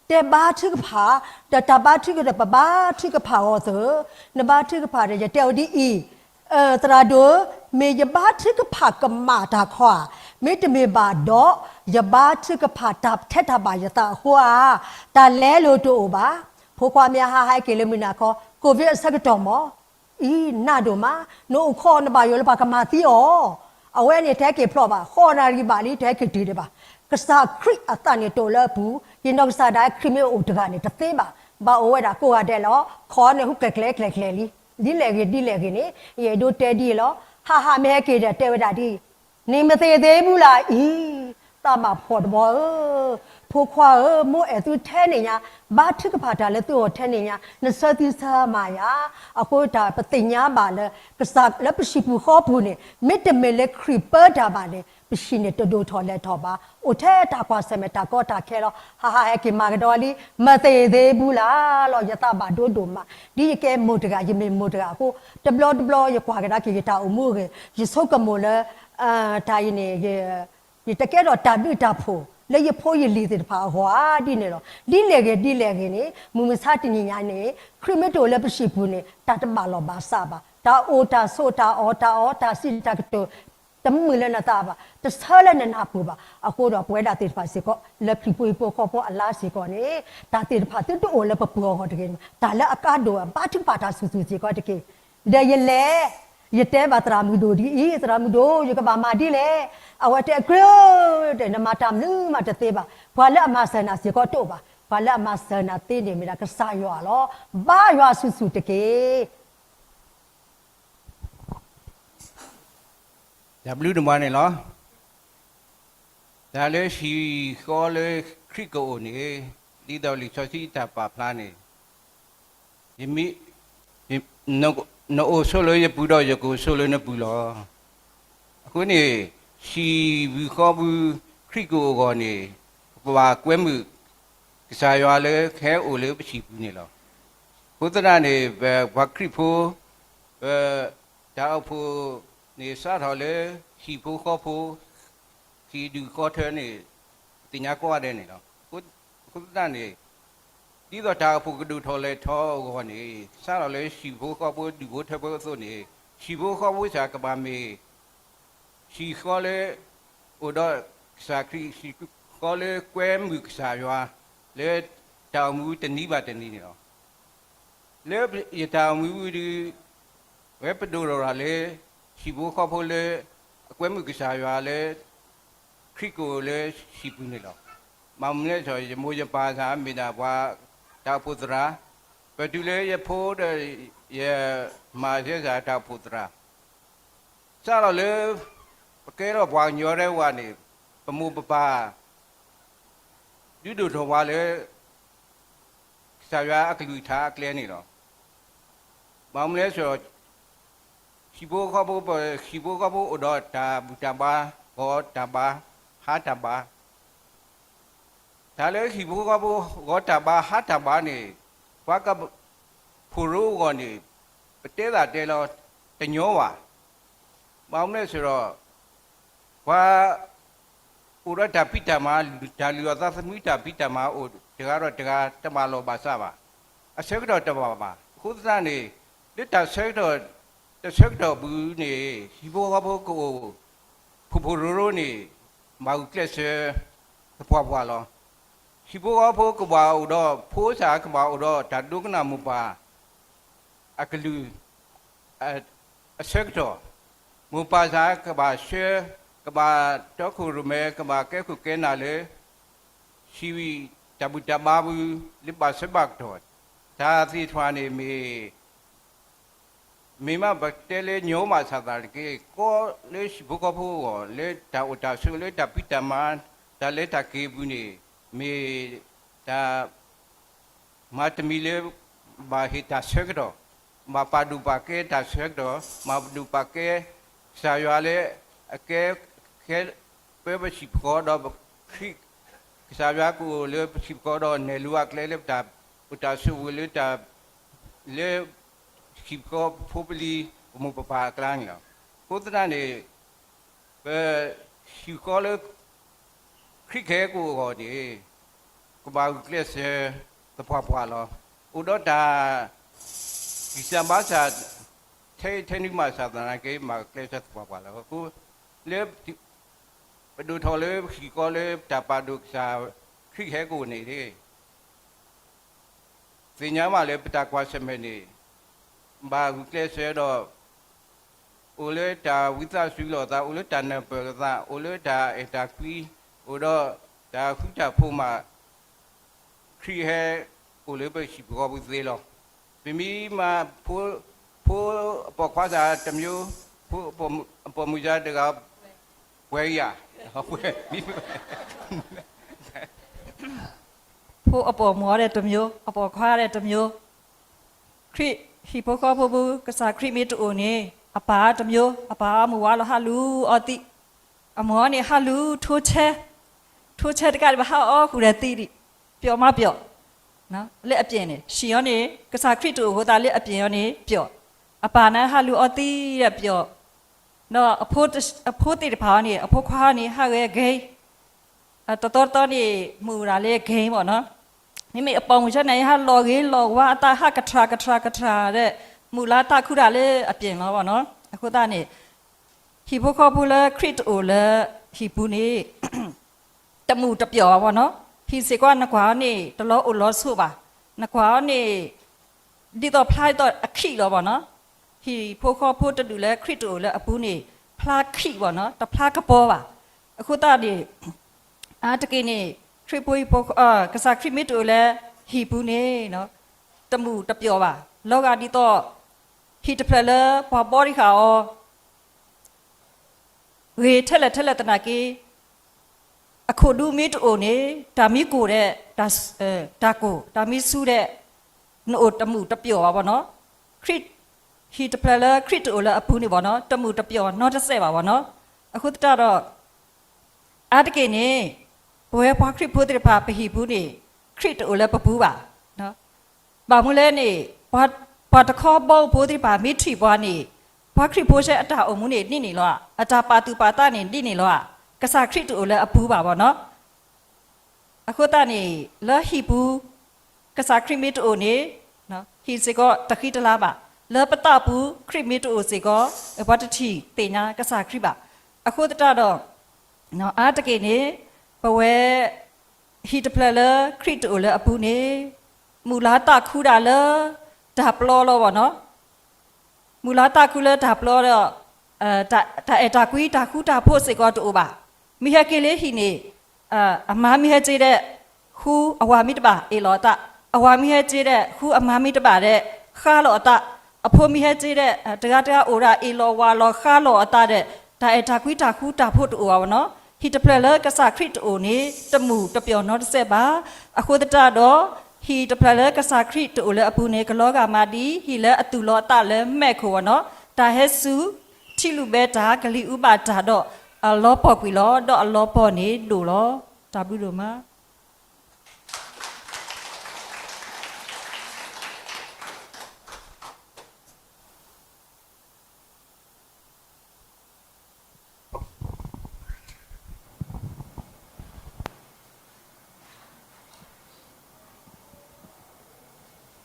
တဲဘါထုကဖၣ်, ဒီးတၢ်ဘါထုကဖၣ်ဒီး ပဘါထုကဖၣ်အီၤသၢ, နဘါထုကဖၣ်ဒီး ယတဲအီၤဒ်အံၤ, သရၣ်ဒိၣ်ဧၢ, မ့ၢ်ယဘါထုကဖၣ်ကမၣ်တၢ်ခီဧါ, မ့တမ့ၢ်ဘၣ်ဒီး ယဘါထုကဖၣ်တၢ်ထဲတၢ်ဘၣ်ယသးအဃိဧါ, တၢ်လဲလိာ်တအိၣ်ဘၣ်. ဖိခွါမ့ၢ်ဟးဟဲက့ၤလၢမုၢ်နၤခီ COVID အဆၢကတီၢ်မး, အံၤ နးဒိၣ်မး, နအိၣ်ခိးနဘၣ်ယိၣ်လၢပှၤကမၤသံအီၤ, အဝဲန့ၣ်တဟဲက့ၤဖျီၣ်ဘၣ်, ဃိးနၣ်ရံၣ်ဘၣ်လံ တဟဲက့ၤတုၤဒံးဘၣ်. ကစၢ်ခရံာ်အသးန့ၣ်တအိၣ်လၢအပူၤ, ယနီၢ်ကစၢ်ဒၣ်ခရံာ်မ့ၢ်အိၣ်တဂၤန့ၣ် တသ့ဘၣ်, ဘၣ်အိၣ်ဝဲဒၣ်ကိးဂၤဒဲးလီၤ. ခီန့ၣ်ဟူကျဲၤကျဲၤကျဲၤကျဲၤလံ, ဒ်လဲၣ်ဂ့ၤဒ်လဲၣ်ဂ့ၤန့ၣ် ယအဲၣ်ဒိးတဲဒ်အံၤလီၤ. ဟးဟးမ့ၢ်ဟဲက့ၤဒီးတဲဝဲဒၣ်ဒ်အံၤ, နမ့ၢ်သ့သ့ဘူးလၢအံၤ, သးဘၣ်ဖှီၣ်တဘီဧၢ, ဖိခွါဧၢ, မိၢ်အဲၣ်သုထဲန့ၣ်ညါ, ဘါထုကဖၣ်တၢ်လၢသုဂီၢ်ထဲန့ၣ်ညါ, နဆၢသံဆၢမၤယၤ, အဃိတၢ်ပသ့ၣ်ညါဘၣ်လၢ ကစၢ်လၢပဟံၣ်ပူၤဃီပူၤန့ၣ် မ့တမ့ၢ်လၢခရံာ်ပၢတၢ်ဘၣ်န့ၣ် ပဟံၣ်န့ၣ်တဒိၣ်ထီၣ်လဲၤထီၣ်ဘၣ်, အိၣ်ထဲတၢ်ကွၢ်ဆၢၣ်မဲာ်တၢ်ကီတၢ်ခဲလီၤ. ဟးဟးဟဲက့ၤမၤကဒီးလံ, မ့ၢ်သ့သ့ဘူးလၢ်လီၤ. ယသးဘၣ်ဒိဒိၣ်မး, ဒ်ယကဲမိၢ်တဂၤ ယမ့ၢ်မိၢ်တဂၤအဃိ တဘျီတဘျီယကွၢ်ကဒါက့ၤယတၢ်အိၣ်မူအဂ့ၢ်, ယဆိကမိၣ်လၢ တၢ်အံၤန့ၣ် ယတကဲထီၣ်တၢ်ဘျုးတၢ်ဖှိၣ်လၢယဖိယလံၤသ့ၣ်တဖၣ်အဂီၢ်ဧါဒ်န့ၣ်လီၤ. ဒ်လဲၣ်ဂ့ၤဒ်လဲၣ်ဂ့ၤန့ၣ် မုၢ်မဆါတနံၤညါန့ၣ် ခရံာ်မ့ၢ်တအိၣ်လၢပဟံၣ်ပူၤန့ၣ် တၢ်တဘၣ်လီၢ်ဘၣ်စးဘၣ်, တၢ်အိၣ်တၢ်ဆိးတၢ်အီၣ်တၢ်အီတၢ်စံးတၢ်ကတိၤ တမုာ်လၢနသးဘၣ်, တဆၢလၢနနၢ်ပၢၢ်ဘၣ်. အဃိဒီးပဝဲဒၣ်သ့ၣ်တဖၣ်စ့ၢ်ကီး လၢခရံာ်ဖိဟံၣ်ဖိဃီဖိအလါစ့ၢ်ကီးန့ၣ် တၢ်သ့ၣ်တဖၣ်သုတအိၣ်လၢပပူၤအဂီၢ်တဂ့ၤ, တၢ်လၢအကါဒိၣ်အဘါထုကဖၣ်တၢ်ဆူၣ်ဆူၣ်စ့ၢ်ကီးတက့ၢ်. ဒီးယလဲၤ ယတဲဘၣ်သရၣ်မုၣ်ဒိၣ်ဒ်အံၤ, သရၣ်မုၣ်ဒိၣ် ယကဘၣ်မၤဒ်လဲၣ်. အဝဲတဲအကြၢး တဲနမၤတၢ်မနုၤမးတသ့ဘၣ်. ပှၤလၢအမၤစၢၤနၤစ့ၢ်ကီးတအိၣ်ဘၣ်. ပှၤလၢအမၤစၢၤနၤသ့န့ၣ်မ့ၢ်ဒၣ်ကစၢ်ယွၤလီၤ. ဘါယွၤဆူၣ်ဆူၣ်တက့ၢ်. တၢ်ဘျုးဒိၣ်မးန့ၣ်လီၤ. တၢ်လၢဟံၣ်ဃီလၢခရံာ်ကအိၣ်န့ၣ် ဒ်သိးလံာ်စီဆှံတၢ်ပာ်ဖျါန့ၣ် ယမ့ၢ် နအိၣ်ဆိးလၢယပူၤဒီး ယကအိၣ်ဆိးလၢနပူၤလီၤ. အဃိန့ၣ် ဟံၣ်ပူၤဃီပူၤ ခရံာ်ကအိၣ်အဂီၢ်န့ၣ် ပကဘၣ်ကွဲမုာ်ကစၢ်ယွၤလၢကဟဲအိၣ်လၢပဟံၣ်ပူၤန့ၣ်လီၤ. အဃိသတးန့ၣ် ပပှၤခရံာ်ဖိ ပတၢ်အိၣ်ဖှိၣ်န့ၣ် စးထီၣ်လၢဟံၣ်ဖိဃီဖိ ဟံၣ်ဒူၣ်ဃီထၢန့ၣ် ပသ့ၣ်ညါကိးဂၤဒဲးန့ၣ်လီၤ. အဃိသတးန့ၣ် ဒ်သိးတၢ်အိၣ်ဖှိၣ်ကဒိၣ်ထီၣ်လဲၤထီၣ်အဂီၢ်န့ၣ် စးထီၣ်လၢဟံၣ်ဖိဃီဖိဒူၣ်ဖိထၢဖိအသိးန့ၣ် ဟံၣ်ဖိဃီဖိစ့ၢ်ကီးကဘၣ်မ့ၢ် ဟံၣ်ဃီလၢ အိၣ်ဒီးကစၢ်ခရံာ် ဟံၣ်ဃီလၢကွဲမုာ်ကစၢ်ယွၤ လၢတၢ်အိၣ်မူတနံၤဘၣ်တနံၤန့ၣ်လီၤ. လၢယတၢ်အိၣ်မူဒုး ဝဲပဒိၣ်ထီၣ်ရၤလၢ ဟံၣ်ဖိဃီဖိလၢ အကွဲမုာ်ကစၢ်ယွၤလၢ ခရံာ်ကအိၣ်လၢဟံၣ်ပူၤန့ၣ်လီၤ. ဘၣ်မနုၤလဲၣ် ယမိၢ်ယပၢ်စ့ၢ်မ့ၢ်ဒၣ်ပှၤတၢ်အိၣ်ဖှိၣ်သရၣ်, ပတုၤလၢယဖိဒီးယမါစ့ၢ်ကီးတၢ်အိၣ်ဖှိၣ်သရၣ် စးထီၣ်လၢ ပကဲထီၣ်ပှၤကညီတဂၤန့ၣ် ပမိၢ်ပပၢ် ဒုးဒိၣ်ထီၣ်ပှၤလၢ ကစၢ်ယွၤအကလုၢ်ကထါအကျဲန့ၣ်လီၤ. ဘၣ်မနုၤလဲၣ် ဟံၣ်ဖိဃီဖိ ပဟံၣ်ဖိဃီဖိအိၣ်ဒီးတၢ်ဘူၣ်တၢ်ဘါ ဂီၤတၢ်ဘါ ဟါတၢ်ဘါ တၢ်လၢဟံၣ်ဖိဃီဖိ ဂီၤတၢ်ဘါ ဟါတၢ်ဘါန့ၣ် ပှၤက ဖိးရိအဂီၢ်န့ၣ် ပတဲသးတဲလီၤတညီဘၣ်. ဘၣ်မနုၤလဲၣ်ဒီး ပှၤ အိၣ်ဒီးတၢ်ဖံးတၢ်မၤ တၢ်လုၢ်အီၣ်သးသမူတၢ်ဖံးတၢ်မၤအိၣ်တဂၤဒီးတဂၤ တဘၣ်လီၢ်ဘၣ်စးဘၣ်. အဆၢကတီၢ်တဘၣ်ဘၣ်. အဃိသတးန့ၣ် လၢတၢ်ဆၢကတီၢ်, တၢ်ဆၢကတီၢ်အပူၤန့ၣ် ဟံၣ်ဖိဃီဖိကအိၣ် ဖိးဖိးရိရိန့ၣ် ဘၣ်ဂုာ်ကျဲးစၢးသပှၢ်ပှၢ်လီၤ. ဟံၣ်ဖိဃီဖိကဘၣ်အိၣ်ဒီး ဖိသၣ်ကဘၣ်အိၣ်ဒီး တၢ်ဒိကနၣ်မိၢ်ပၢ်အကလုၢ် အဆၢကတီၢ်, မိၢ်ပၢ်သ့ၣ်ကဘၣ်ဆှၢ, ကဘၣ်တီခိၣ်ရိၣ်မဲ, ကဘၣ်ကဲခိၣ်ကဲနၢ်လၢ ဟံၣ်ဝံၤတၢ်ဘူၣ်တၢ်ဘါပူၤ လၢဘၣ်ဆၢဘၣ်ကတီၢ်, တၢ်သ့ၣ်တဖၣ်န့ၣ်မ့ၢ် မ့ၢ်မးပတဲလၢညီမးစၢ်သနာ်က့ ကီလၢဟံၣ်ဖိဃီဖိအဂီၢ် လၢတၢ်အိၣ်တၢ်ဆိး လၢတၢ်ဖံးတၢ်မၤ တၢ်လဲၤတၢ်က့ၤအပူၤန့ၣ် မ့ၢ်တၢ် မၤတမံၤလၢ ဘၣ်ဟ့ၣ်တၢ်ဆၢကတီၢ်, ဘၣ်ပာ်ဒိၣ်ပာ်ကဲတၢ်ဆၢကတီၢ်, ဘၣ်ဒိၣ်ပာ်ကဲကစၢ်ယွၤလၢအကဲ ကဲပှဲၤပဟံၣ်ပဃီဒီး ခရံာ် ကစၢ်ယွၤကအိၣ်လၢပဟံၣ်ပဃီဒီး နဲၣ်လိအကျဲလၢပတၢ်အိၣ်တၢ်ဆိးဝဲလၢတၢ် လၢ ဟံၣ်ပဃီပဖိပလံၤ ပမိၢ်ပပၢ်အကျါန့ၣ်လီၤ. အဃိသတးန့ၣ် ပ ဟံၣ်ဃီလၢ ခရံာ်ကဟဲကအိၣ်အဂီၢ်န့ၣ် ကဘၣ်ဂုာ်ကျဲးစၢးသပှၢ်ပှၢ်လီၤ. အိၣ်ဒီးတၢ် ဂံၢ်စၢ်ဘါစၢ် ထဲထဲနုၤမးစၢ်သနာ်က့ ဘၣ်ဂုာ်ကျဲးစၢးသပှၢ်ပှၢ်လီၤ. အဃိ လၢ ပဒိၣ်ထီၣ်လၢဟံၣ်ဃီလၢတၢ်ပာ်ဒိၣ်ကစၢ်ခရံာ်ကဟဲကအိၣ်န့ၣ် သ့ၣ်ညါဘၣ်လၢပတၢ်ကွၢ်ဆၢၣ်မဲာ်န့ၣ် ဘၣ်ဂုာ်ကျဲးစၢးဒီး အိၣ်လၢတၢ်ဝံသးစူၤလိာ်သး, အိၣ်လၢတၢ်နၢ်ပၢၢ်လိာ်သး, အိၣ်လၢတၢ်အဲၣ်တၢ်ကွံ, အိၣ်ဒီးတၢ်ဃူတၢ်ဖိးမး, ခရံာ်ဟဲအိၣ်လၢပဟံၣ်ပဃီပူၤသ့လီၤ. ပမ့ၢ်မၤ ဖိ ဖိအပိာ်ခွါသးတမျိုး, ဖိအပိာ်မုၣ်သးတဂၤ ပှဲၤယၤ ဖိအပိာ်မုၣ်အီၤဒီးတမျိုး, အပိာ်ခွါဒီးတမျိုး, ခရံာ် ဟံၣ်ဖိဃီဖိပူၤ ကစၢ်ခရံာ်မ့ၢ်တအိၣ်န့ၣ် အပၢ်တမျိုး, အပၢ်အီၣ်မုၢ်ဝါလီၤ ဟးလူၤအီသံး, အမိၢ်အီၤန့ၣ် ဟးလူၤထိဆဲ, ထိဆဲတကးဒံးဘၣ် ဟးအီၣ်ဃုာ်ဒီးသံးဒံး, ပျီမးပျီ, လၢအပျဲၢ်န့ၣ် ဟံၣ်အီၤန့ၣ် ကစၢ်ခရံာ်တအိၣ်အဃိသတး လၢအပျဲၢ်အီၤန့ၣ် ပျီ, အပၢ်န့ၣ် ဟးလူၤအီသံးဒီးပျီ, ဒီး အဖိသ့ၣ်တဖၣ်အီၤန့ၣ် အဖိခွါအီၤန့ၣ် ဟးဂဲၤဂ့ၤ တသီတသီန့ၣ် မုၢ်ရၤလၢဂ့ၤမ့ၢ်နီၤ, မ့မ့ၢ်အပိာ်မုၣ်ဆၢန့ၣ် ဟးလီၤဂ့ၤလီၤဝါအသး ဟးကထြၢ်ကထြၢ်ကထြၢ်ဒီး မုၢ်လၢသးခုတၢ်လၢအပျဲၢ်လီၤမ့ၢ်နီၤ. အဃိသတးန့ၣ် ဟံၣ်ဖိဃီဖိလၢခရံာ်တအိၣ်လၢဟံၣ်ပူၤန့ၣ် တမုာ်တပျီၢ်ဘၣ်မ့ၢ်နီၤ. ဟံၣ်စ့ၢ်ကီးနကွၢ်အီၤန့ၣ် တလီၤအိၣ်လီၤဆိးဘၣ်, နကွၢ်အီၤန့ၣ် ဒ်သိးဖျါဒ်သိးအခံးလီၤမ့ၢ်နီၤ. ဟံၣ်ဖိဃီဖိတဒူၣ်လၢခရံာ်တအိၣ်လၢအပူၤန့ၣ် ဖျါခံးမ့ၢ်နီၤ, တဖျါကပီၤဘၣ်. အဃိသတးန့ၣ် အါတက့ၢ်န့ၣ် ခရံာ်ဖိဟံၣ်ဖိ ကစၢ်ခရံာ်မ့ၢ်တအိၣ်လၢဟံၣ်ပူၤန့ၣ် တမုာ်တပျီၢ်ဘၣ်. လီၤဂာ်ဒ်သိး ဟံၣ်တဖျၢၣ်လၢပှၤဘီတံၢ်ဃာ်အီၤ ဂ့ၤထဲလဲၣ်ထဲလဲၣ်သနာ်က့ အခိၣ်ဒူမ့ၢ်တအိၣ်န့ၣ် တၢ်မံကိၢ်ဒီး တၢ်ကိၢ် တၢ်မံဆူဒီး နအိၣ်တမုာ်တပျီၢ်ဘၣ်မ့ၢ်နီၤ. ခရံာ် ဟံၣ်တဖျၢၣ်လၢခရံာ်တအိၣ်လၢအပူၤန့ၣ်မ့ၢ်နီၤ တမုာ်တပျီၢ်နီတစဲးဘၣ်မ့ၢ်နီၤ. အဃိသတးဒီး အါတက့ၢ်န့ၣ် ပဝဲပှၤခရံာ်ဖိသ့ၣ်တဖၣ်ပဟံၣ်ပူၤန့ၣ် ခရံာ်တအိၣ်လၢပပူၤဘၣ်. ဘၣ်မနုၤလဲၣ်န့ၣ် ပှၤတခီဘီဖိသ့ၣ်တဖၣ်မ့ၢ်ထံၣ်ပှၤန့ၣ် ပှၤခရံာ်ဖိဆဲအတၢ်အိၣ်မူန့ၣ်ဒ်န့ၣ်လီၤဧါ, အတၢ်ပာ်သူၣ်ပာ်သးန့ၣ်ဒ်န့ၣ်လီၤဧါ, ကစၢ်ခရံာ်တအိၣ်လၢအပူၤဘၣ်မ့ၢ်နီၤ. အဃိသတးန့ၣ် လၢဟံၣ်ပူၤ ကစၢ်ခရံာ်မ့ၢ်တအိၣ်န့ၣ် ဟံၣ်စ့ၢ်ကီးတဃံတလၤဘၣ်. လၢပသးပူၤ ခရံာ်မ့ၢ်တအိၣ်စ့ၢ်ကီး ပှၤတထံၣ်သ့ၣ်ညါကစၢ်ခရံာ်ဘၣ်. အဃိသတးဒီး အါတက့ၢ်န့ၣ် ပဝဲ ဟံၣ်တဖျၢၣ်လၢခရံာ်တအိၣ်လၢအပူၤန့ၣ် မုၢ်လၢ်သးခုဒၣ်လၢ တၢ်ပျီလီၤမ့ၢ်နီၤ. မုၢ်လၢ်သးခုလၢတၢ်ပျီဒီး တၢ်အဲၣ်တၢ်ကွံတၢ်ဃူတၢ်ဖိးစ့ၢ်ကီးတအိၣ်ဘၣ်. မ့ၢ်ဟဲက့ၤလၢဟံၣ်န့ၣ် အမါမ့ၢ်ဟဲက့ၤဒီး ဃူအဝၤမ့ၢ်တဘၣ်အ့ၣ်လိာ်အသး, အဝၤမ့ၢ်ဟဲက့ၤဒီး ဃူအမါမ့ၢ်တဘၣ်ဒီး ဃါလိာ်အသး, အဖိမ့ၢ်ဟဲက့ၤဒီး တဂၤတဂၤအိၣ်ဒၣ်အ့ၣ်လိာ်ဝၤလိာ်ဃါလိာ်အသးဒီး တၢ်အဲၣ်တၢ်ကွံတၢ်ဃူတၢ်ဖိးတအိၣ်ဘၣ်မ့ၢ်နီၤ. ဟံၣ်တဖျၢၣ်လၢကစၢ်ခရံာ်တအိၣ်န့ၣ် တမုာ်တပျီၢ်နီတစဲးဘၣ်. အဃိသတးဒီး ဟံၣ်တဖျၢၣ်လၢကစၢ်ခရံာ်တအိၣ်လၢအပူၤန့ၣ် ကလီၤဂာ်မးဒ် ဟံၣ်လၢအသူၣ်လီၤအသးလၢမဲးခိၣ်မ့ၢ်နီၤ. တၢ်ဟဲစူၤ ထံလုၢ်ဘဲတၢ် ကလံၤအူဘၣ်တၢ်ဒီး အလီၤပှီၢ်ကွံာ်လီၤ. ဒီးအလီၤပှီၢ်န့ၣ်ဒိၣ်လီၤ. တၢ်ဘျုးဒိၣ်မး.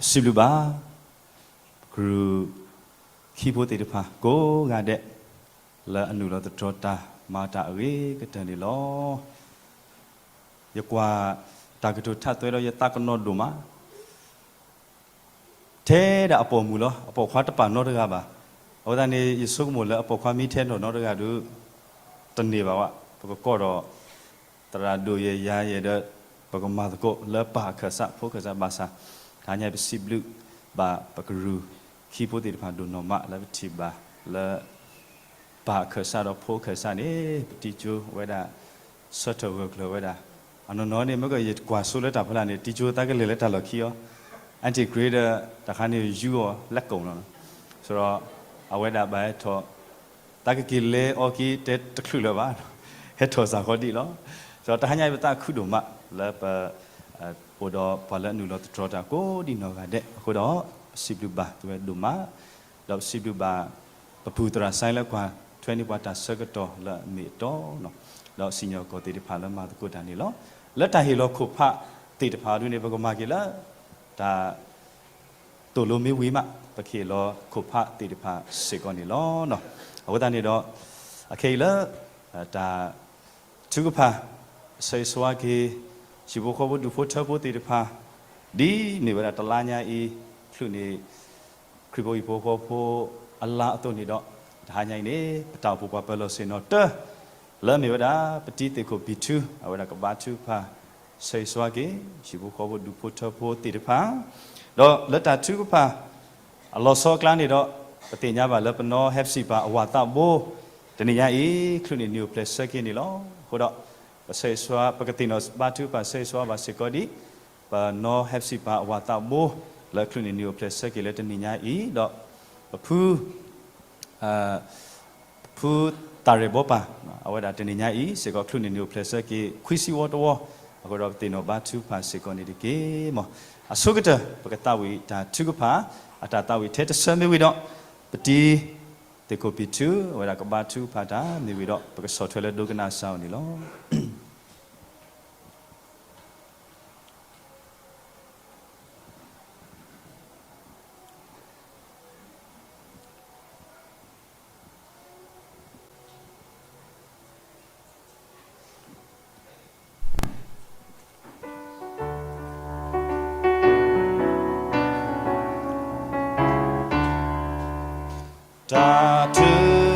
စံးဘျုးဘၣ် ကရူၢ် ခံဖိသ့ၣ်တဖၣ်ကိးဂၤဒဲး လၢအနုာ်လီၤသတြီၤတၢ်မၤတၢ်အဂ့ၤကတၢၢ်န့ၣ်လီၤ. ယကွၢ်တၢ်ကတိၤထၣ်သွဲဒီးယသးကနီၤဒိၣ်မး ထဲဒၣ်အပိာ်မုၣ်လီၤ. အပိာ်ခွါတပာ်နီတဂၤဘၣ်. အဝဲသတးန့ၣ် ယဆိကမိၣ်လၢအပိာ်ခွါမ့ၢ်ထဲနီၢ်နီတဂၤဒီး တန့ၢ်ဘၣ်ဝဲ ပကကိးဒီး သရၣ်ဒိၣ်ယဲၢ်ယၤယဲၢ်ဒီး ပကမၤသကိးလၢပၢ်အခၢၣ်စး ဖိခၢၣ်စးဘၣ်ဆၣ် တဟါညါပစံးဘျုးဘၣ်ပကရူၢ် ခံဖိသ့ၣ်တဖၣ်ဒိၣ်နီၢ်မးလၢပထံၣ်ဘၣ်လၢ ပၢ်အခၢၣ်စးဒီးဖိခၢၣ်စးန့ၣ် ပတံၤကၠိဝဲဒၣ် ဆၢထၢၣ်ဂၢၢ်ကျၢၤဝဲဒၣ်. အနီၢ်နီၢ်န့ၣ် မ့ၢ်ကယကွၢ်ဆိလၢတၢ်ဖီလာ်န့ၣ် တံၤကၠိသးကလဲၤလၢတၢ်လီၢ်ခံအီၤ အတံၤကြ့ဒီး တခါန့ၣ်ယူအီၤလၢကိာ်လီၤ. ဆိုတော့ အဝဲဒၣ်ဘၣ်ဟဲထီၣ် သးကက့ၤလဲၤအီၤက့ၤတဲတချုးလၢၤဘၣ် ဟဲထီၣ်စ့ၢ်ကီးဒံးလီၤ. ဆိုတော့ တဟါညါအံၤပသးခုဒိၣ်မးလၢပ အိၣ်ဒီးပှၤလၢအနုာ်လီၤသတြီၤတၢ်ကိးဒံနီၢ်ဂၤဒဲးအဃိဒီး ပစံးဘျုးဘၣ်သုဝဲဒိၣ်မး ဒီးပစံးဘျုးဘၣ် ပပုၢ်သရၣ်စဲလၢကွၢ်ထွဲန့ၢ်ပှၤတၢ်ဆၢကတီၢ်လၢအမ့ၢ်အတီ ဒီးစံၣ်ညီၣ်ကွီၢ်သ့ၣ်တဖၣ်လၢမၤသကိးတၢ်န့ၣ်လီၤ. လၢတၢ်ဟ့ၣ်လီၤခိၣ်ဖးသ့ၣ်တဖၣ်ဒ်န့ၣ် ပကမၤက့ၤလၢ တၢ် သိၣ်လိမ့ၢ်ဝံၤမး ပကဟ့ၣ်လီၤခိၣ်ဖးသ့ၣ်တဖၣ်စ့ၢ်ကီးန့ၣ်လီၤ. အဃိသတးန့ၣ်ဒီး အခဲအံၤလၢ တၢ် ထုကဖၣ် ဆၢဂ့ၤဆၢဝါက့ၤ ဟံၣ်ဖိဃီဖိဒူၣ်ဖိထၢဖိသ့ၣ်တဖၣ် ဒ်မ့ၢ်ဝဲဒၣ်တလါညါအံၤ ချုးန့ၣ် ခရံာ်ဖိဟံၣ်ဖိဃီဖိအလါအသိးန့ၣ်ဒီး တဟါညါအံၤန့ၣ် ပတၢ်အိၣ်ဖှိၣ်ပှၤပၢၤလီၢ်ဆ့ၣ်နီၤတၢ လၢအမ့ၢ်ဝဲဒၣ် ပတံၤသ့ၣ်ခိၣ်ဘံၣ်ထူ အဝဲဒၣ်ကဘါထုကဖၣ် ဆၢဂ့ၤဆၢဝါက့ၤ ဟံၣ်ဖိဃီဖိဒူၣ်ဖိထၢဖိသ့ၣ်တဖၣ် ဒီးလၢတၢ်ထုကဖၣ် အလီၤဆီအကျါန့ၣ်ဒီး ပသ့ၣ်ညါဘၣ်လၢပနီၢ်ဟဲပစံးပာ်အဝၤသးဘိ တနံၤညါအံၤ ချုးန့ၣ်နံၤအိၣ်ဖျဲၣ်ဆၢက့ၤန့ၣ်လီၤ. အဃိဒီး ပဆၢဂ့ၤဆၢဝါ ပကသ့ၣ်နီၣ်ဘါထုကဖၣ်ဆၢဂ့ၤဆၢဝါဘၣ်စ့ၢ်ကီးဒ် ပနီၢ်ဟဲပစံးပာ်အဝၤသးဘိ လၢချုးန့ၣ်နံၤအိၣ်ဖျဲၣ်ဆၢက့ၤလၢတနံၤညါအံၤ ဒီးပဖု ဖုသၣ်ရဲၣ်ဘီပၢ် အဝဲဒၣ်တနံၤညါအံၤ စ့ၢ်ကီးချုးန့ၣ်နံၤအိၣ်ဖျဲၣ်ဆၢက့ၤ ခွံဆံဝီတဝီ အဃိဒီးပသ့ၣ်နီၣ်ဘါထုကဖၣ်စ့ၢ်ကီးန့ၣ်တက့ၢ်မး. အဆိကတၢၢ် ပကသးဝံၣ်တၢ်ထုကဖၣ် အတၢ်သးဝံၣ်ထဲတဆၢမ့ၢ်ဝံၤဒီး ပတံၤသ့ၣ်ခိၣ်ဘံၣ်ထူ အဝဲဒၣ်ကဘါထုကဖၣ်တၢ်မ့ၢ်ဝံၤဒီး ပကဆီၣ်ထွဲလၢဒိကနၣ်စၢ်အီၤန့ၣ်လီၤ. တၢ်ထုက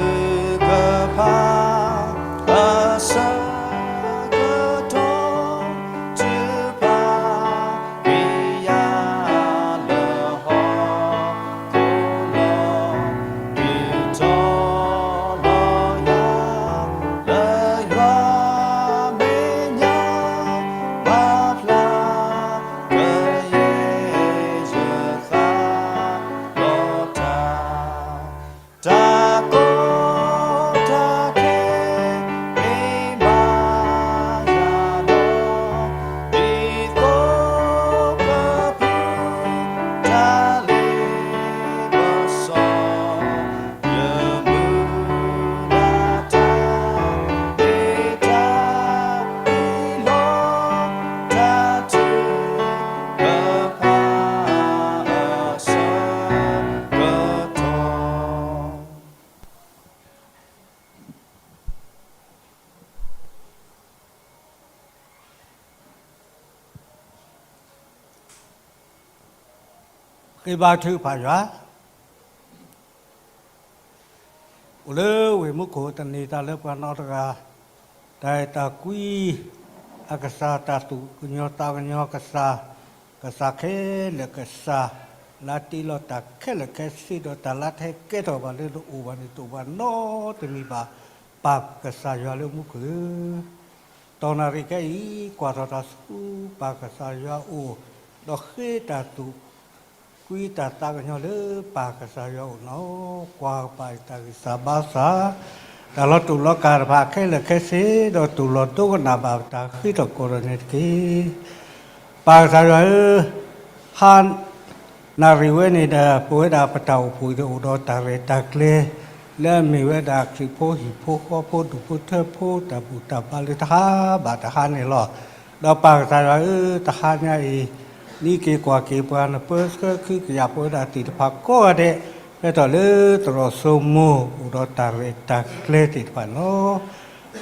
ဖၣ် အဆၢကတီၢ် ထုကဖၣ် ဝံယၤလၢဟီၣ်ခိၣ်လီၤ ဒုးတီၤလီၤယၤ လၢယွၤမဲာ်ညါ မၤဖျါ ကယဲၢ်ယသး လီၤတၢ် တၢ်ကီတၢ်ခဲ မ့ၢ်ဘၣ်ယၤဒီး ဒ်သိးကပူၤ တၢ်လ့ပစီ ယမုၢ်လၢ်တၢ် မ့ၢ်တၢ်အံၤလီၤ တၢ်ထုကဖၣ်အဆၢကတီၢ် ဃ့ဘါထုကဖၣ်ယွၤ အိၣ်လၢဝ့ၢ်မူခိၣ်တန့ၢ်သးလၢပှၤနီတဂၤ, တၢ်အဲၣ်တၢ်ကွံ အကစၢ် တၢ်သူၣ်ကညီၤသးကညီၤကစၢ်, ကစၢ်ခဲလၢာ်ကစၢ်, လၢတ့လီၤတၢ်ခဲလၢာ်ခဲဆ့ဒီး တၢ်လၢတဟဲကဲထီၣ်ဘၣ်လၢတအိၣ်ဘၣ်န့ၣ် တအိၣ်ဘၣ်နီတမံၤဘၣ်, ပၢ်ကစၢ်ယွၤလၢမူခိၣ်ဧၢ, တီၢ်နၣ်ရံၣ်ခဲအံၤ ကွၢ်ထီၣ်တၢ်ဆူပၢ်ကစၢ်ယွၤအအိၣ်, ဒီးဃ့တၢ်သူၣ် ကွံတၢ်သးကညီၤလၢပၢ်ကစၢ်ယွၤအအိၣ်နီၤ, ကွၢ်ကပၤတၢ်ဂံၢ်စၢ်ဘါစၢ်, တၢ်လီၤတူာ်လီၤကာ်တဖၣ်ခဲလၢာ်ခဲဆ့ ဒီးတူၢ်လိာ်ဒိကနၣ်ဘၣ်ပတၢ်ဃ့ထီၣ်ကိးထီၣ်န့ၣ်တက့ၢ်. ပၢ်ကစၢ်ယွၤဧၢ, ဟါ နၣ်ရံၣ်ဝဲန့ၣ်ဒီး ပဝဲဒၣ်ပတၢ်အိၣ်ဖှိၣ်အံၤဒီးအိၣ်ဒီးတၢ်ရဲၣ်တၢ်ကျဲၤ လၢအမ့ၢ်ဝဲဒၣ်ခရံာ်ဖိဟံၣ်ဖိဃီဖိဒူၣ်ဖိထၢဖိ တၢ်ဘူၣ်တၢ်ဘါလၢတဟါဘၣ်တဟါန့ၣ်လီၤ. ဒီးပၢ်ကစၢ်ယွၤဧၢ, တဟါညါအံၤ နံၤက့ၤကွၢ်က့ၤပှၤနပၢဆှၢခုကယာ်ပဝဲဒၣ်သ့ၣ်တဖၣ်ကိးဂၤဒဲး ဟဲထီၣ်လၢသရိာ်စိမိၤ အိၣ်ဒီးတၢ်ရဲၣ်တၢ်ကျဲၤသ့ၣ်တဖၣ်န့ၣ်လီၤ.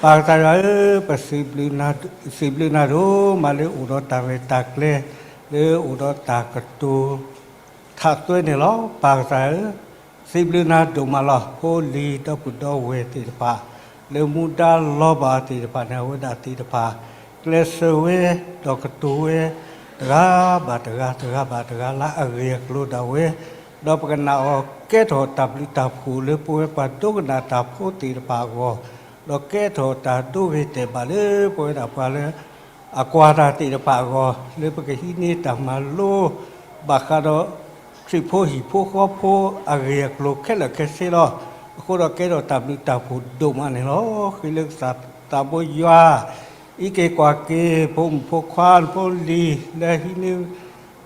ပၢ်ကစၢ်ယွၤဧၢ, ပစံးဘျုးနၤ, စံးဘျုးနၤဒိၣ်မးလၢအိၣ်ဒီးတၢ်ရဲၣ်တၢ်ကျဲၤ လၢအိၣ်ဒီးတၢ်ကတိၤ ထးသွဲန့ၣ်လီၤ. ပၢ်ကစၢ်ဧၢ, စံးဘျုးနၤဒိၣ်မးလီၤ. ဖိလံၤဒီပုၢ်ဒီဝဲၢ်သ့ၣ်တဖၣ် လၢမူဒါလီၤဘၣ်သ့ၣ်တဖၣ်န့ၣ် အဝဲဒၣ်သ့ၣ်တဖၣ် ကျဲးစၢးဝဲ ဒီးကတိၤဝဲ တဂၤဘၣ်တဂၤ တဂၤဘၣ်တဂၤ လၢအဂ့ၢ်အကျိၤဒၣ်ဝဲ, ဒီးပကနၣ်အီၤ ကဲထီၣ်တၢ်ဘျုးတၢ်ဖှိၣ်လၢပဝဲပှၤဒိကနၣ်တၢ်ဖိသ့ၣ်တဖၣ်အဂီၢ်, ဒီးကဲထီၣ်တၢ်ဒိဂ့ၤတဲာ်ဘၣ်လၢပဝဲဒၣ်ပှၤလၢ အကွၢ်တၢ်သ့ၣ်တဖၣ်အဂီၢ်, လၢပကဟံးန့ၢ်တၢ်မၤလိ ဘၣ်ဃးဒီး ခရံာ်ဖိဟံၣ်ဖိဃီဖိအဂ့ၢ်အကျိၤခဲလၢာ်ခဲဆ့လီၤ. အဃိဒီးကဲထီၣ်တၢ်ဘျုးတၢ်ဖှိၣ်ဒိၣ်မးန့ၣ်လီၤ. ဃ့လၢကစၢ်သးဘိယွၤ အံးက့ၤကွၢ်က့ၤ ဖိမုၣ်ဖိခွါဖိလံၤ လၢဟံးန့ၢ်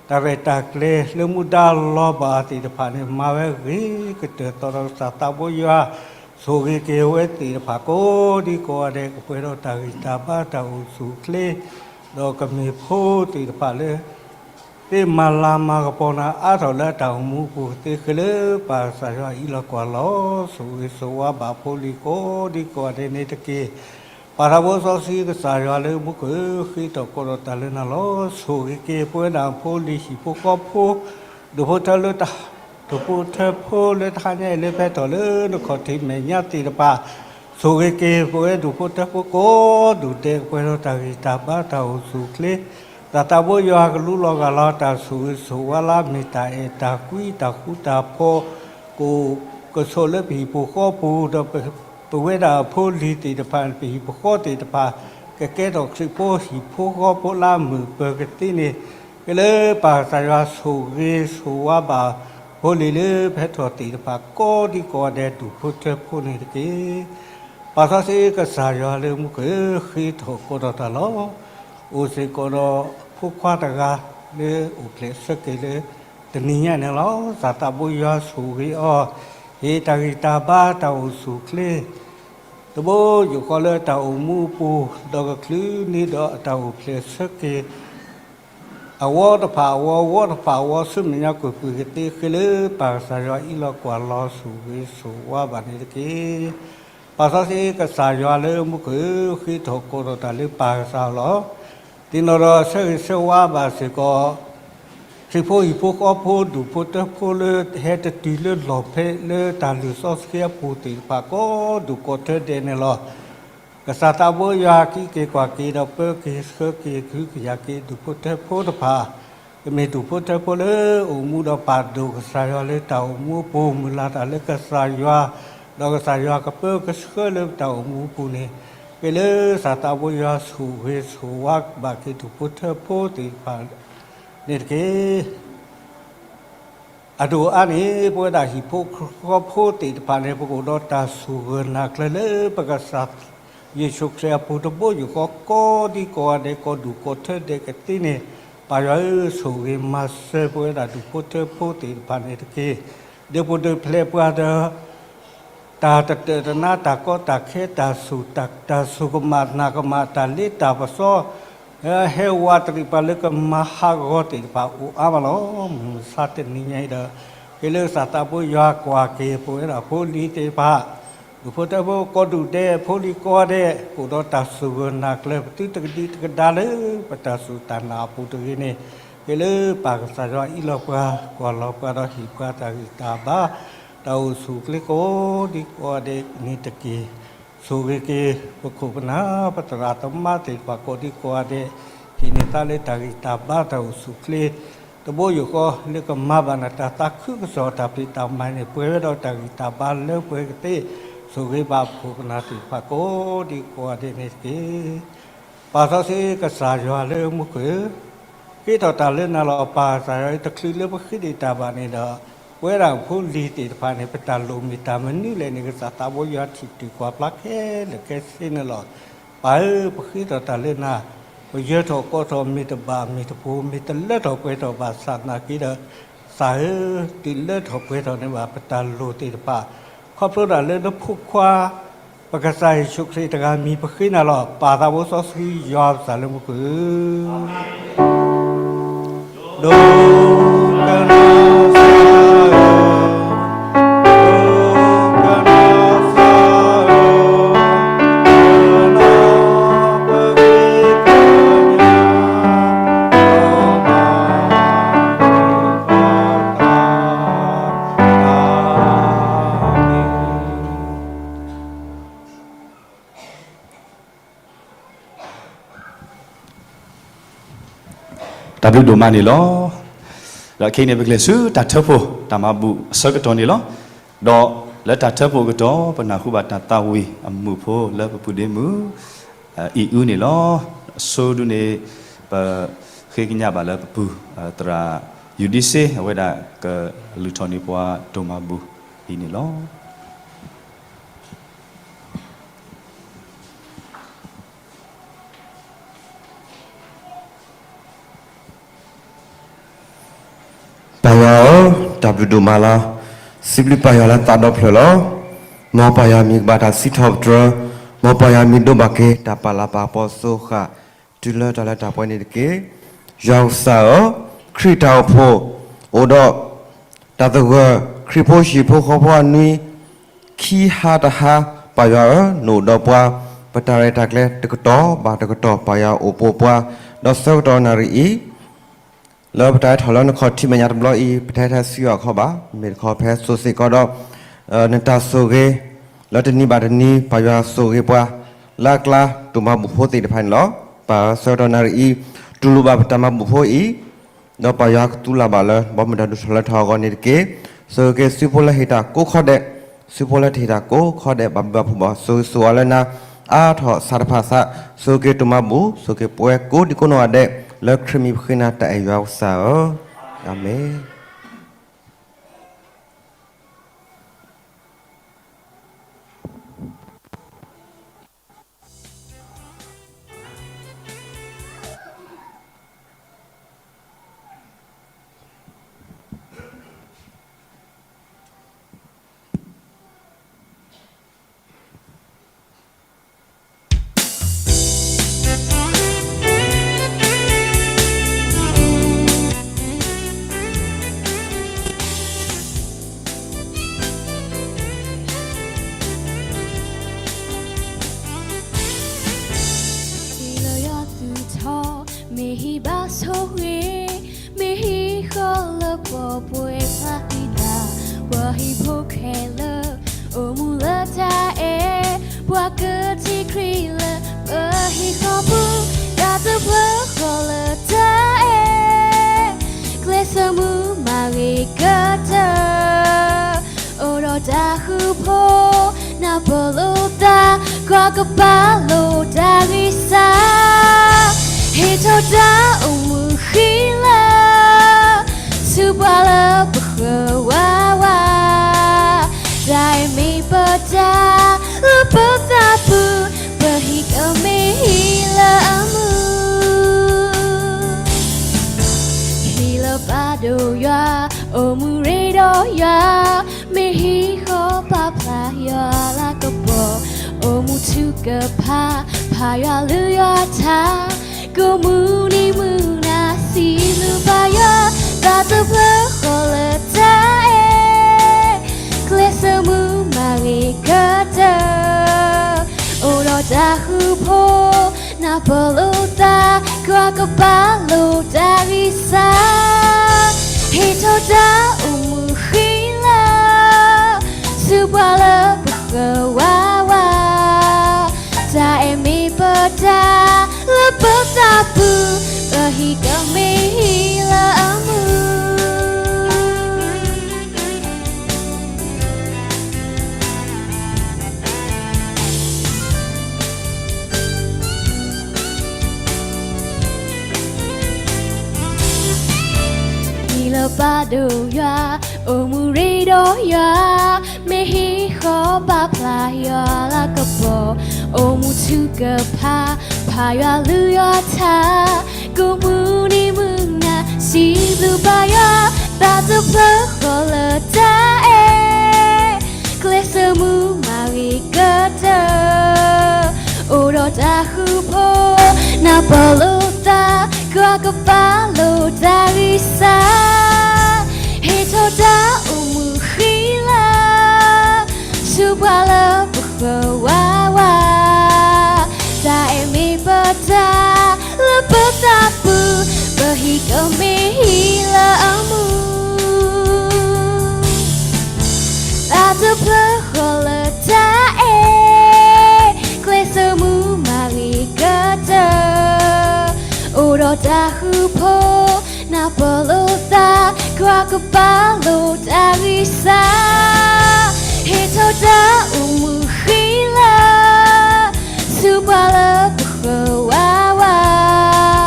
တၢ်ရဲၣ်တၢ်ကျဲၤ လၢမူဒါလီၤဘၣ်သ့ၣ်တဖၣ်န့ၣ် မၤဝဲဂ့ၤကတၢၢ်သီဒီး ကစၢ်သးဘိယွၤ ဆိၣ်ဂ့ၤက့ၤအဝဲသ့ၣ်တဖၣ်ကိးဒံကိးဂၤဒဲး ကပှဲၤဒီးတၢ်ဂံၢ်တၢ်ဘါ တၢ်အိၣ်ဆူၣ်အိၣ်ချ့ ဒီးကမ့ၢ်ဖိသ့ၣ်တဖၣ်လၢ သ့မၤလၤမၤကပီၤနၤအါထီၣ်လၢအတၢ်အိၣ်မူအပူၤကသ့ ဃ့လၢပၢ်ကစၢ်ယွၤအံးလီၤကွၢ်လီၤ ဆိၣ်ဂ့ၤဆိၣ်ဝါဘၣ်ဖိလံၤကိးဒံကိးဂၤဒဲးန့ၣ်တက့ၢ်. ပၢ်သးဘိစီဆှံကစၢ်ယွၤလၢမူခိၣ်ဧၢ, ဃ့ထီၣ်ကိးထီၣ်တၢ်လၢနၤလီၤ. ဆိၣ်ဂ့ၤက့ၤပဝဲဒၣ်ဖိလံၤဟံၣ်ဖိဃီဖိ ဒူၣ်ဖိထၢလၢတၢ် ဒူၣ်ဖိထၢဖိလၢတဟါညါအံၤလၢဖဲထီၣ်လၢနခီၣ်ထံးမဲာ်ညါသ့ၣ်တဖၣ်, ဆိၣ်ဂ့ၤက့ၤပဝဲဒူၣ်ဖိထၢဖိကိးဒူၣ်ဒဲး ကပှဲၤဒီးတၢ်ဂံၢ်တၢ်ဘါ တၢ်အိၣ်ဆူၣ်အိၣ်ချ့, တၢ်သးဘိယွၤကလူလီၤဂၢ်လီၤ တၢ်ဆိၣ်ဂ့ၤဆိၣ်ဝါလၢအမ့ၢ်တၢ်အဲၣ်တၢ်ကွံတၢ်ဃူတၢ်ဖိး ကအိၣ်ကဆိးလၢပဟံၣ်ပူၤဃီပူၤ ဒီးပဝဲဒၣ်အဖိလံၤသ့ၣ်တဖၣ် ပဟံၣ်ပဃီသ့ၣ်တဖၣ် ကကဲထီၣ်ခရံာ်ဖိဟံၣ်ဖိဃီဖိလၢအမုာ်ပၢၤကသ့န့ၣ်, ဃ့လၢပၢ်ကစၢ်ယွၤဆိၣ်ဂ့ၤဆိၣ်ဝါဘၣ် ဖိလံၤလၢဖဲထီၣ်သ့ၣ်တဖၣ် ကိးဒံကိးဂၤဒဲး ဒူၣ်ဖိထၢဖိန့ၣ်တက့ၢ်. ပၢ်စီဆှံကစၢ်ယွၤလၢမူခိၣ်ဧၢ, ဃ့ထီၣ်ကိးထီၣ်တၢ်လီၤ. အိၣ်စ့ၢ်ကီးဒီးဖိခွါတဂၤလၢအိၣ်ဖျဲၣ်ဆၢက့ၤလၢတနံၤညါန့ၣ်လီၤ. ကစၢ်သးဘိယွၤဆိၣ်ဂ့ၤအီၤ, ဟ့ၣ်တၢ်ဂံၢ်တၢ်ဘါ တၢ်အိၣ်ဆူၣ်အိၣ်ချ့ တဘိယူၢ်ဃီလၢတၢ်အိၣ်မူအပူၤ, ဒီးကချုးန့ၢ်ဒီးတၢ်အိၣ်ဖျဲၣ်ဆၢက့ၤ အဝီတဖၣ်အဝီ, ဝီတဖၣ်အဝီ ဆူမဲာ်ညါကွ့ၢ်ကွ့ၢ်ကသ့ ဃ့လၢပၢ်ကစၢ်ယွၤအံးလီၤကွၢ်လီၤ ဆိၣ်ဂ့ၤဆိၣ်ဝါဘၣ်န့ၣ်တက့ၢ်. ပၢ်စီဆှံကစၢ်ယွၤလၢမူခိၣ်ဧၢ, ဃ့ထီၣ်ကိးထီၣ်တၢ်လၢပၢ်ကစၢ်လီၤ. သ့ၣ်နီၣ်ဒီးဆၢဂ့ၤဆၢဝါဘၣ်စ့ၢ်ကီး ခရံာ်ဖိဟံၣ်ဖိဃီဖိ ဒူၣ်ဖိထၢဖိလၢဟဲတတုၤလၢလီၢ်ဖဲလၢတၢ်လုၢ်စီဆှံအပူၤသ့ၣ်တဖၣ် ကိးဒူၣ်ကိးထၢဒဲးန့ၣ်လီၤ. ကစၢ်သးဘိယွၤကအံးက့ၤကွၢ်က့ၤဒီးပၢက့ၤဆှၢက့ၤ ကဟုကယာ်က့ၤဒူၣ်ဖိထၢဖိတဖၣ်, ကမ့ၢ်ဒူၣ်ဖိထၢဖိလၢအိၣ်မူဒီးပာ်ဒိၣ်ကစၢ်ယွၤလၢတၢ်အိၣ်မူအပူၤ မုၢ်လၢ်တၢ်လၢကစၢ်ယွၤ, ဒီးကစၢ်ယွၤကပၢကဆှၢလၢပတၢ်အိၣ်မူအပူၤန့ၣ်, ဃ့လၢကစၢ်သးဘိယွၤဆိၣ်ဂ့ၤဆိၣ်ဝါဘၣ်က့ၤဒူၣ်ဖိထၢဖိသ့ၣ်တဖၣ်န့ၣ်တက့ၢ်. အဒိၣ်အါန့ၣ် ပဝဲဒၣ်ဟံၣ်ဖိဃီဖိသ့ၣ်တဖၣ်န့ၣ် ပကအိၣ်ဒီးတၢ်စူၢ်ဂၢၢ်နာ်ကျၢၤလၢပကစၢ် ယ့ၣ်ၡူးခရံာ်အပူၤ တဘိယူၢ်ဃီကိးဒံကိးဂၤဒဲး ကိးဒူၣ်ကိးထၢဒဲးကသ့န့ၣ်, ပၢ်ယွၤဧၢ, ဆိၣ်ဂ့ၤမၤစၢၤပဝဲဒၣ်ဒူၣ်ဖိထၢဖိသ့ၣ်တဖၣ်န့ၣ်တက့ၢ်. ဒုးပိာ်ဒုးဖျဲးပှၤဒီး တၢ်တတၢၢ်တနါ တၢ်ကီတၢ်ခဲ တၢ်စူၢ် တၢ်စူၢ်ကမၣ်နာ်ကမၣ် တၢ်လ့တၢ်ပစီ ဟဲဝးတရံးပှၤလၢကမၤဟးဂီၤသ့ၣ်တဖၣ်အိၣ်အါမးလီၤ. မုၢ်မဆါတနံၤညါအံၤဒီး ဃ့လၢကစၢ်သးဘိယွၤကွၢ်က့ၤပဝဲဒၣ်ဖိလံၤသ့ၣ်တဖၣ်, ဒူၣ်ဖိထၢဖိကိးဒူၣ်ဒဲး ဖိလံၤကိးဂၤဒဲး ကအိၣ်ဒီးတၢ်စူၢ်ဂၢၢ်နာ်ကျၢၤ ပသုတကဒံတကဒါလၢ ပတၢ်စူၢ်တၢ်နာ်အပူၤတဂ့ၤန့ၣ်, ဃ့လၢပၢ်ကစၢ်ယွၤအံးလီၤပှၤ ကွၢ်လီၤပှၤဒီးဟ့ၣ်ပှၤတၢ်ဂံၢ်တၢ်ဘါ တၢ်အိၣ်ဆူၣ်အိၣ်ချ့ကိးဒံကိးဂၤဒဲးန့ၣ်တက့ၢ်. ဆိၣ်ဂ့ၤက့ၤ ပခိၣ်ပနၢ် ပသရၣ်သမါသ့ၣ်တဖၣ်ကိးဒံကိးဂၤဒဲး, ဟ့ၣ်န့ၢ်သးလၢတၢ်ဂံၢ်တၢ်ဘါ တၢ်အိၣ်ဆူၣ်အိၣ်ချ့ တဘိယူၢ်ဃီ လၢကမၤဘၣ်နတၢ်သးခုကစီၣ် တၢ်ဖံးတၢ်မၤန့ၣ် ပှဲၤဝဲဒီးတၢ်ဂံၢ်တၢ်ဘါလၢပှဲၤကသ့, ဆိၣ်ဂ့ၤဘၣ်ပခိၣ်ပနၢ်သ့ၣ်တဖၣ်ကိးဒံကိးဂၤဒဲးန့ၣ်တက့ၢ်. ပၢ်စီဆှံကစၢ်ယွၤလၢမူခိၣ်ဧၢ, ဃ့ထီၣ်တၢ်လၢနၤလီၤ. ပၢ်ကစၢ်ယွၤ တချုးလၢပဃ့ဒံးတၢ်ဘၣ်န့ၣ်ဒီး ပဝဲဒၣ်ဖိလံၤသ့ၣ်တဖၣ်န့ၣ် ပတၢ်လိၣ်မ့ၢ်တၢ်မနုၤလဲၣ်န့ၣ် ကစၢ်သးဘိယွၤထံၣ်တုၤကွၢ်ဖျါခဲလၢာ်ခဲဆ့န့ၣ်လီၤ. ပၢ်ဧၢ, ပဃ့ထီၣ်တၢ်လၢနၤ, ပယၢၤထီၣ်ကိးထီၣ် မ့ၢ်တဘၣ်မ့ၢ်တဘိ မ့ၢ်တလၢထီၣ်ပှဲၤထီၣ်ဘၣ်ဆၣ်နာ်က့ဒီး, ကစၢ်ဧၢ, တုၤလၢထီၣ်ပှဲၤထီၣ်န့ၢ်ဘၣ်ပတၢ်လိၣ်သ့ၣ်တဖၣ်, ခီဖျိဒၣ်လၢနဖိခွါ ပကစၢ်ယ့ၣ်ၡူးခရံာ်တဂၤမံၤ ပဃ့နၤလီၤ. ပၢ်သးဘိစီဆှံယွၤပစၢ်လၢမူခိၣ်ဧၢ, ဒိကနၣ်စၢ်ဧၢ. တၢ်ဘျုးဒိၣ်မးန့ၣ်လီၤ. ဒီးခဲအံၤန့ၣ် ပကလဲၤဆူတၢ်ထၢဖှိၣ်တၢ်မၤဘူၣ်အဆၢကတီၢ်န့ၣ်လီၤ. ဒီးလၢတၢ်ထၢဖှိၣ်အကတီၢ် ပနၢ်ဟူဘၣ်တၢ်သးဝံၣ်အမုာ်ဖိလၢပပုၢ်ဒ့မုၣ် အံၤအုန့ၣ်လီၤ. အဆိဒုန့ၣ် ပဃ့ကညးဘၣ်လၢပပုၢ် သရၣ်ယူဒံစ့ အဝဲဒၣ်ကလုၢ်ထီၣ်န့ၢ်ပှၤဒိၣ်မၤဘူၣ်အံၤန့ၣ်လီၤ. ပၢ်ယွၤဧၢ, တၢ်ဘျုးဒိၣ်မးလီၤ. စံးဘျုးပၢ်ယွၤလၢသးဒီဖျၢၣ်လီၤ. မ်ပၢ်ယွၤမံၤကဘၣ်တၢ်စံးထီၣ်ပတြၢၤ, မ်ပၢ်ယွၤမံၤဒိၣ်ဘၣ်က့ၤ တၢ်ပာ်လၤပာ်ပီၤစိဃာ် တုၤလၢတၢ်လၢတၢ်ပှဲၤန့ၣ်တက့ၢ်. ယွၤကစၢ်ဧၢ, ခရံာ်တၢ်အိၣ်ဖှိၣ် အိၣ်ဒီး တၢ်သဂၢၢ် ခရံာ်ဖိဟံၣ်ဖိဃီဖိအနွံ ခံဟါတဟါ, ပၢ်ယွၤဧၢ, နအိၣ်ဒီးပှၤ, ပတၢ်ရဲၣ်တၢ်ကျဲၤတကတီၢ်ဘၣ်တကတီၢ် ပၢ်ယွၤအိၣ်ပိာ်ပှၤ, ဒီးဆၢကတီၢ်နၣ်ရံၣ်အံၤ လၢပတၢ်ဟဲထီၣ်လၢနခီၣ်ထံးမဲာ်ညါတဘျီအံၤ ပတဟဲထဲစံယွၤအခီဘၣ်, မ့ၢ်တခီပဟဲစိာ်စ့ၢ်ကီးဒီး နတၢ်ဆိၣ်ဂ့ၤ လၢတနံၤဘၣ်တနံၤ ပၢ်ယွၤဆိၣ်ဂ့ၤပှၤ လၢအကျါ ဒိၣ်မၤဘူၣ်ဖိသ့ၣ်တဖၣ်န့ၣ်လီၤ. ပၢ်ဆၢကတီၢ်နၣ်ရံၣ်အံၤ တူၢ်လိာ်ဘၣ်ပတၢ်မၤဘူၣ်ဖိအံၤ ဒီးပၢ်ယွၤကသူလၢ်ဘၣ်လၢ ဘီမုၢ်တၢ်ဒိၣ်ထီၣ်လၢထီၣ်အဂီၢ်န့ၣ်တက့ၢ်. ဆိၣ်ဂ့ၤက့ၤစုဖိလၢဟ့ၣ်တၢ်ကိးခီဒဲး, စုဖိလၢတဟ့ၣ်တၢ်ကိးခီဒဲး ဘၣ်ဘျုးဘၣ်ဖှိၣ်ဘၣ် ဆိၣ်ဂ့ၤဆိၣ်ဝါလၢနၤ အါထီၣ်ဆးတဖၣ်ဆး, ဆိၣ်ဂ့ၤက့ၤဒိၣ်မၤဘူၣ် ဆိၣ်ဂ့ၤက့ၤပဝဲကိးဒံကိးနီၢ်ဂၤဒဲး လၢခရံာ်မံၤပဃ့နၤတၢ်အဲၣ်ယွၤကစၢ်ဧၢ, အၤမ့ၣ်. ဟံၣ်လၢယွၤသူၣ်ထီၣ် မ့ၢ်ဟံၣ်ဘၣ်ဆိၣ်ဂ့ၤ, မ့ၢ်ဟံၣ်ဃီလၢပှၤပှဲၤဖျါဃံလၤ, ပှၤဟံၣ်ဖိခဲလၢာ် အိၣ်မူလၢတၢ်အဲၣ်, ပှၤကထံၣ်ခရံာ်လၢပဟံၣ်ဃီပူၤ, တၢ်တဖျၢၣ်ဃီလၢတၢ်အဲၣ်, ကျဲးစၢးမုာ်မၤဂ့ၤကတၢၢ် အိၣ်ဒီးတၢ်ဃူဖိ, နၢ်ပၢၢ်လိာ်သး, ကွၢ်ကပာ်လိာ်တၢ်ဂံၢ်စၢ်, ဟ့ၣ်ထီၣ်တၢ်အိၣ်မူဃံလၤ, ဆူပှၤလၢပဃၢၤဝးဝး, တၢ်အဲၣ်မ့ၢ်ပတၢ်လၢပသးပူၤ, ပဟံၣ်ကမ့ၢ်ဟံၣ်လၢအမုာ် ဟံၣ်လၢပၢ်ဒိၣ်ယွၤ, အိၣ်မူရ့ဒီးယွၤ, မ့ၢ်ဟံၣ်ဃီပာ်ဖျါယွၤလၤကပီၤ, အိၣ်မူထုကဖၣ်, ဖးယွၤလုၢ်ယွၤထါ, ကိးမုၢ်နံၤမုၢ်နၤစံးဘျုးဘၣ်ယွၤ, တၢ်တဖျၢၣ်ဃီလၢတၢ်အဲၣ်, ကျဲးစၢးမုာ်မၤဂ့ၤကတၢၢ် အိၣ်ဒီးတၢ်ဃူဖိ, နၢ်ပၢၢ်လိာ်သး, ကွၢ်ကပာ်လိာ်တၢ်ဂံၢ်စၢ်, ဟ့ၣ်ထီၣ်တၢ်အိၣ်မူဃံလၤ, ဆူပှၤလၢပဃၢၤဝးဝး, တၢ်အဲၣ်မ့ၢ်ပတၢ်လၢပသးပူၤ, ပဟံၣ်ကမ့ၢ်ဟံၣ်လၢအမုာ် ဟံၣ်လၢပၢ်ဒိၣ်ယွၤ, အိၣ်မူရ့ဒီးယွၤ, မ့ၢ်ဟံၣ်ဃီပာ်ဖျါယွၤလၤကပီၤ, အိၣ်မူထုကဖၣ်, ဖးယွၤလုၢ်ယွၤထါ, ကိးမုၢ်နံၤမုၢ်နၤစံးဘျုးဘၣ်ယွၤ, တၢ်တဖျၢၣ်ဃီလၢတၢ်အဲၣ် ကျဲးစၢးမုာ်မၤဂ့ၤကတၢၢ်, အိၣ်ဒီးတၢ်ဃူဖိ, နၢ်ပၢၢ်လိာ်သး, ကွၢ်ကပာ်လိာ်တၢ်ဂံၢ်စၢ်, ဟ့ၣ်ထီၣ်တၢ်အိၣ်မူဃံလၤ, ဆူပှၤလၢပဃၢၤဝးဝး, တၢ်အဲၣ်မ့ၢ်ပတၢ်လၢပသးပူၤ, ပဟံၣ်ကမ့ၢ်ဟံၣ်လၢအမုာ် တၢ်တဖျၢၣ်ဃီလၢတၢ်အဲၣ်, ကျဲးစၢးမုာ်မၤဂ့ၤကတၢၢ်, အိၣ်ဒီးတၢ်ဃူဖိ, ပီၣ်လိာ်သး ကွၢ်ကပၤလိာ်တၢ်ဂံၢ်စၢ်, ဟ့ၣ်ထီၣ်တၢ်အိၣ်မူဃံလၤ ဆူပှၤလၢပဃၢၤဝးဝ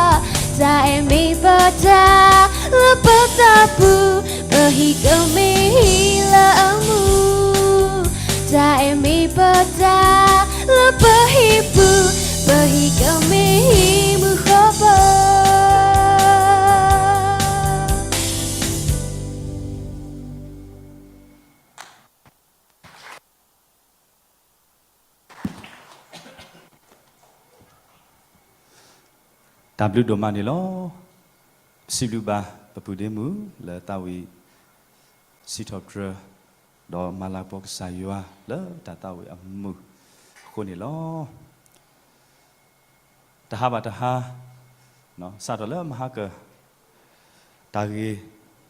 း, တၢ်အဲၣ်မ့ၢ်ပတၢ်လၢပသးပူၤ, ပဟံၣ်ကမ့ၢ်ဟံၣ်လၢအမူ, တၢ်အဲၣ်မ့ၢ်ပတၢ်လၢပဟံၣ်ပူၤ, ပဟံၣ်ကမ့ၢ်ဟံၣ်မုၢ်ဃီပၢ် တၢ်ဘျုးဒိၣ်မးန့ၣ်လီၤ. ပစံးဘျုးဘၣ်ပပုၢ်ဒ့မုၣ်လၢသးဝံၣ်စံးထီၣ်ပတြၢၤ, ဒီးမၤလၤကပီၤကစၢ်ယွၤလၢတၢ်သးဝံၣ်အမုၢ်အဃိန့ၣ်လီၤ. တဟါဘၣ်တဟါ, စးထီၣ်လၢမဟါကၢၢ် တၢ်ဂ့ၢ်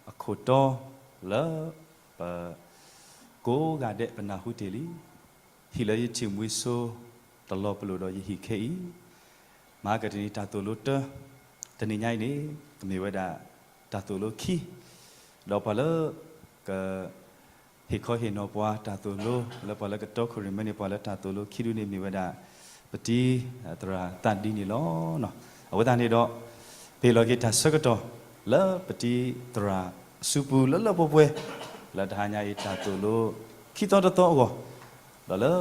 အခိၣ်တီလၢပကိးဂၤဒဲးပနၢ်ဟူတ့ၢ်လံ, ဟံၣ်လၢယထံၣ်မှံဆိ တလီၤပလိာ်ဒီးယဟံၣ်ခဲအံၤ, မဟါကၢၢ်တနံၤတၢ်သိၣ်လိတၢ, တနံၤညါအံၤန့ၣ် ကမ့ၢ်ဝဲဒၣ်တၢ်သိၣ်လိခံ, ဒီးပှၤလၢက ဟ့ၣ်ခီဟ့ၣ်နီၤပှၤတၢ်သိၣ်လိ လၢပှၤလၢကတီခိၣ်ရိၣ်မဲန့ၣ် ပှၤလၢတၢ်သိၣ်လိခံဒုန့ၣ်မ့ၢ်ဝဲဒၣ် ပတံၤသရၣ်သးဒံန့ၣ်လီၤ. အဝဲသတးန့ၣ်ဒီး ပဟ့ၣ်လီၤက့ၤတၢ်ဆၢကတီၢ်လၢပတံၤသရၣ်အစုပူၤလၢလၢပှဲၤပှဲၤ လၢတဟါညါအံၤတၢ်သိၣ်လိခံသီတသီအဂီၢ်, ဒီးလၢ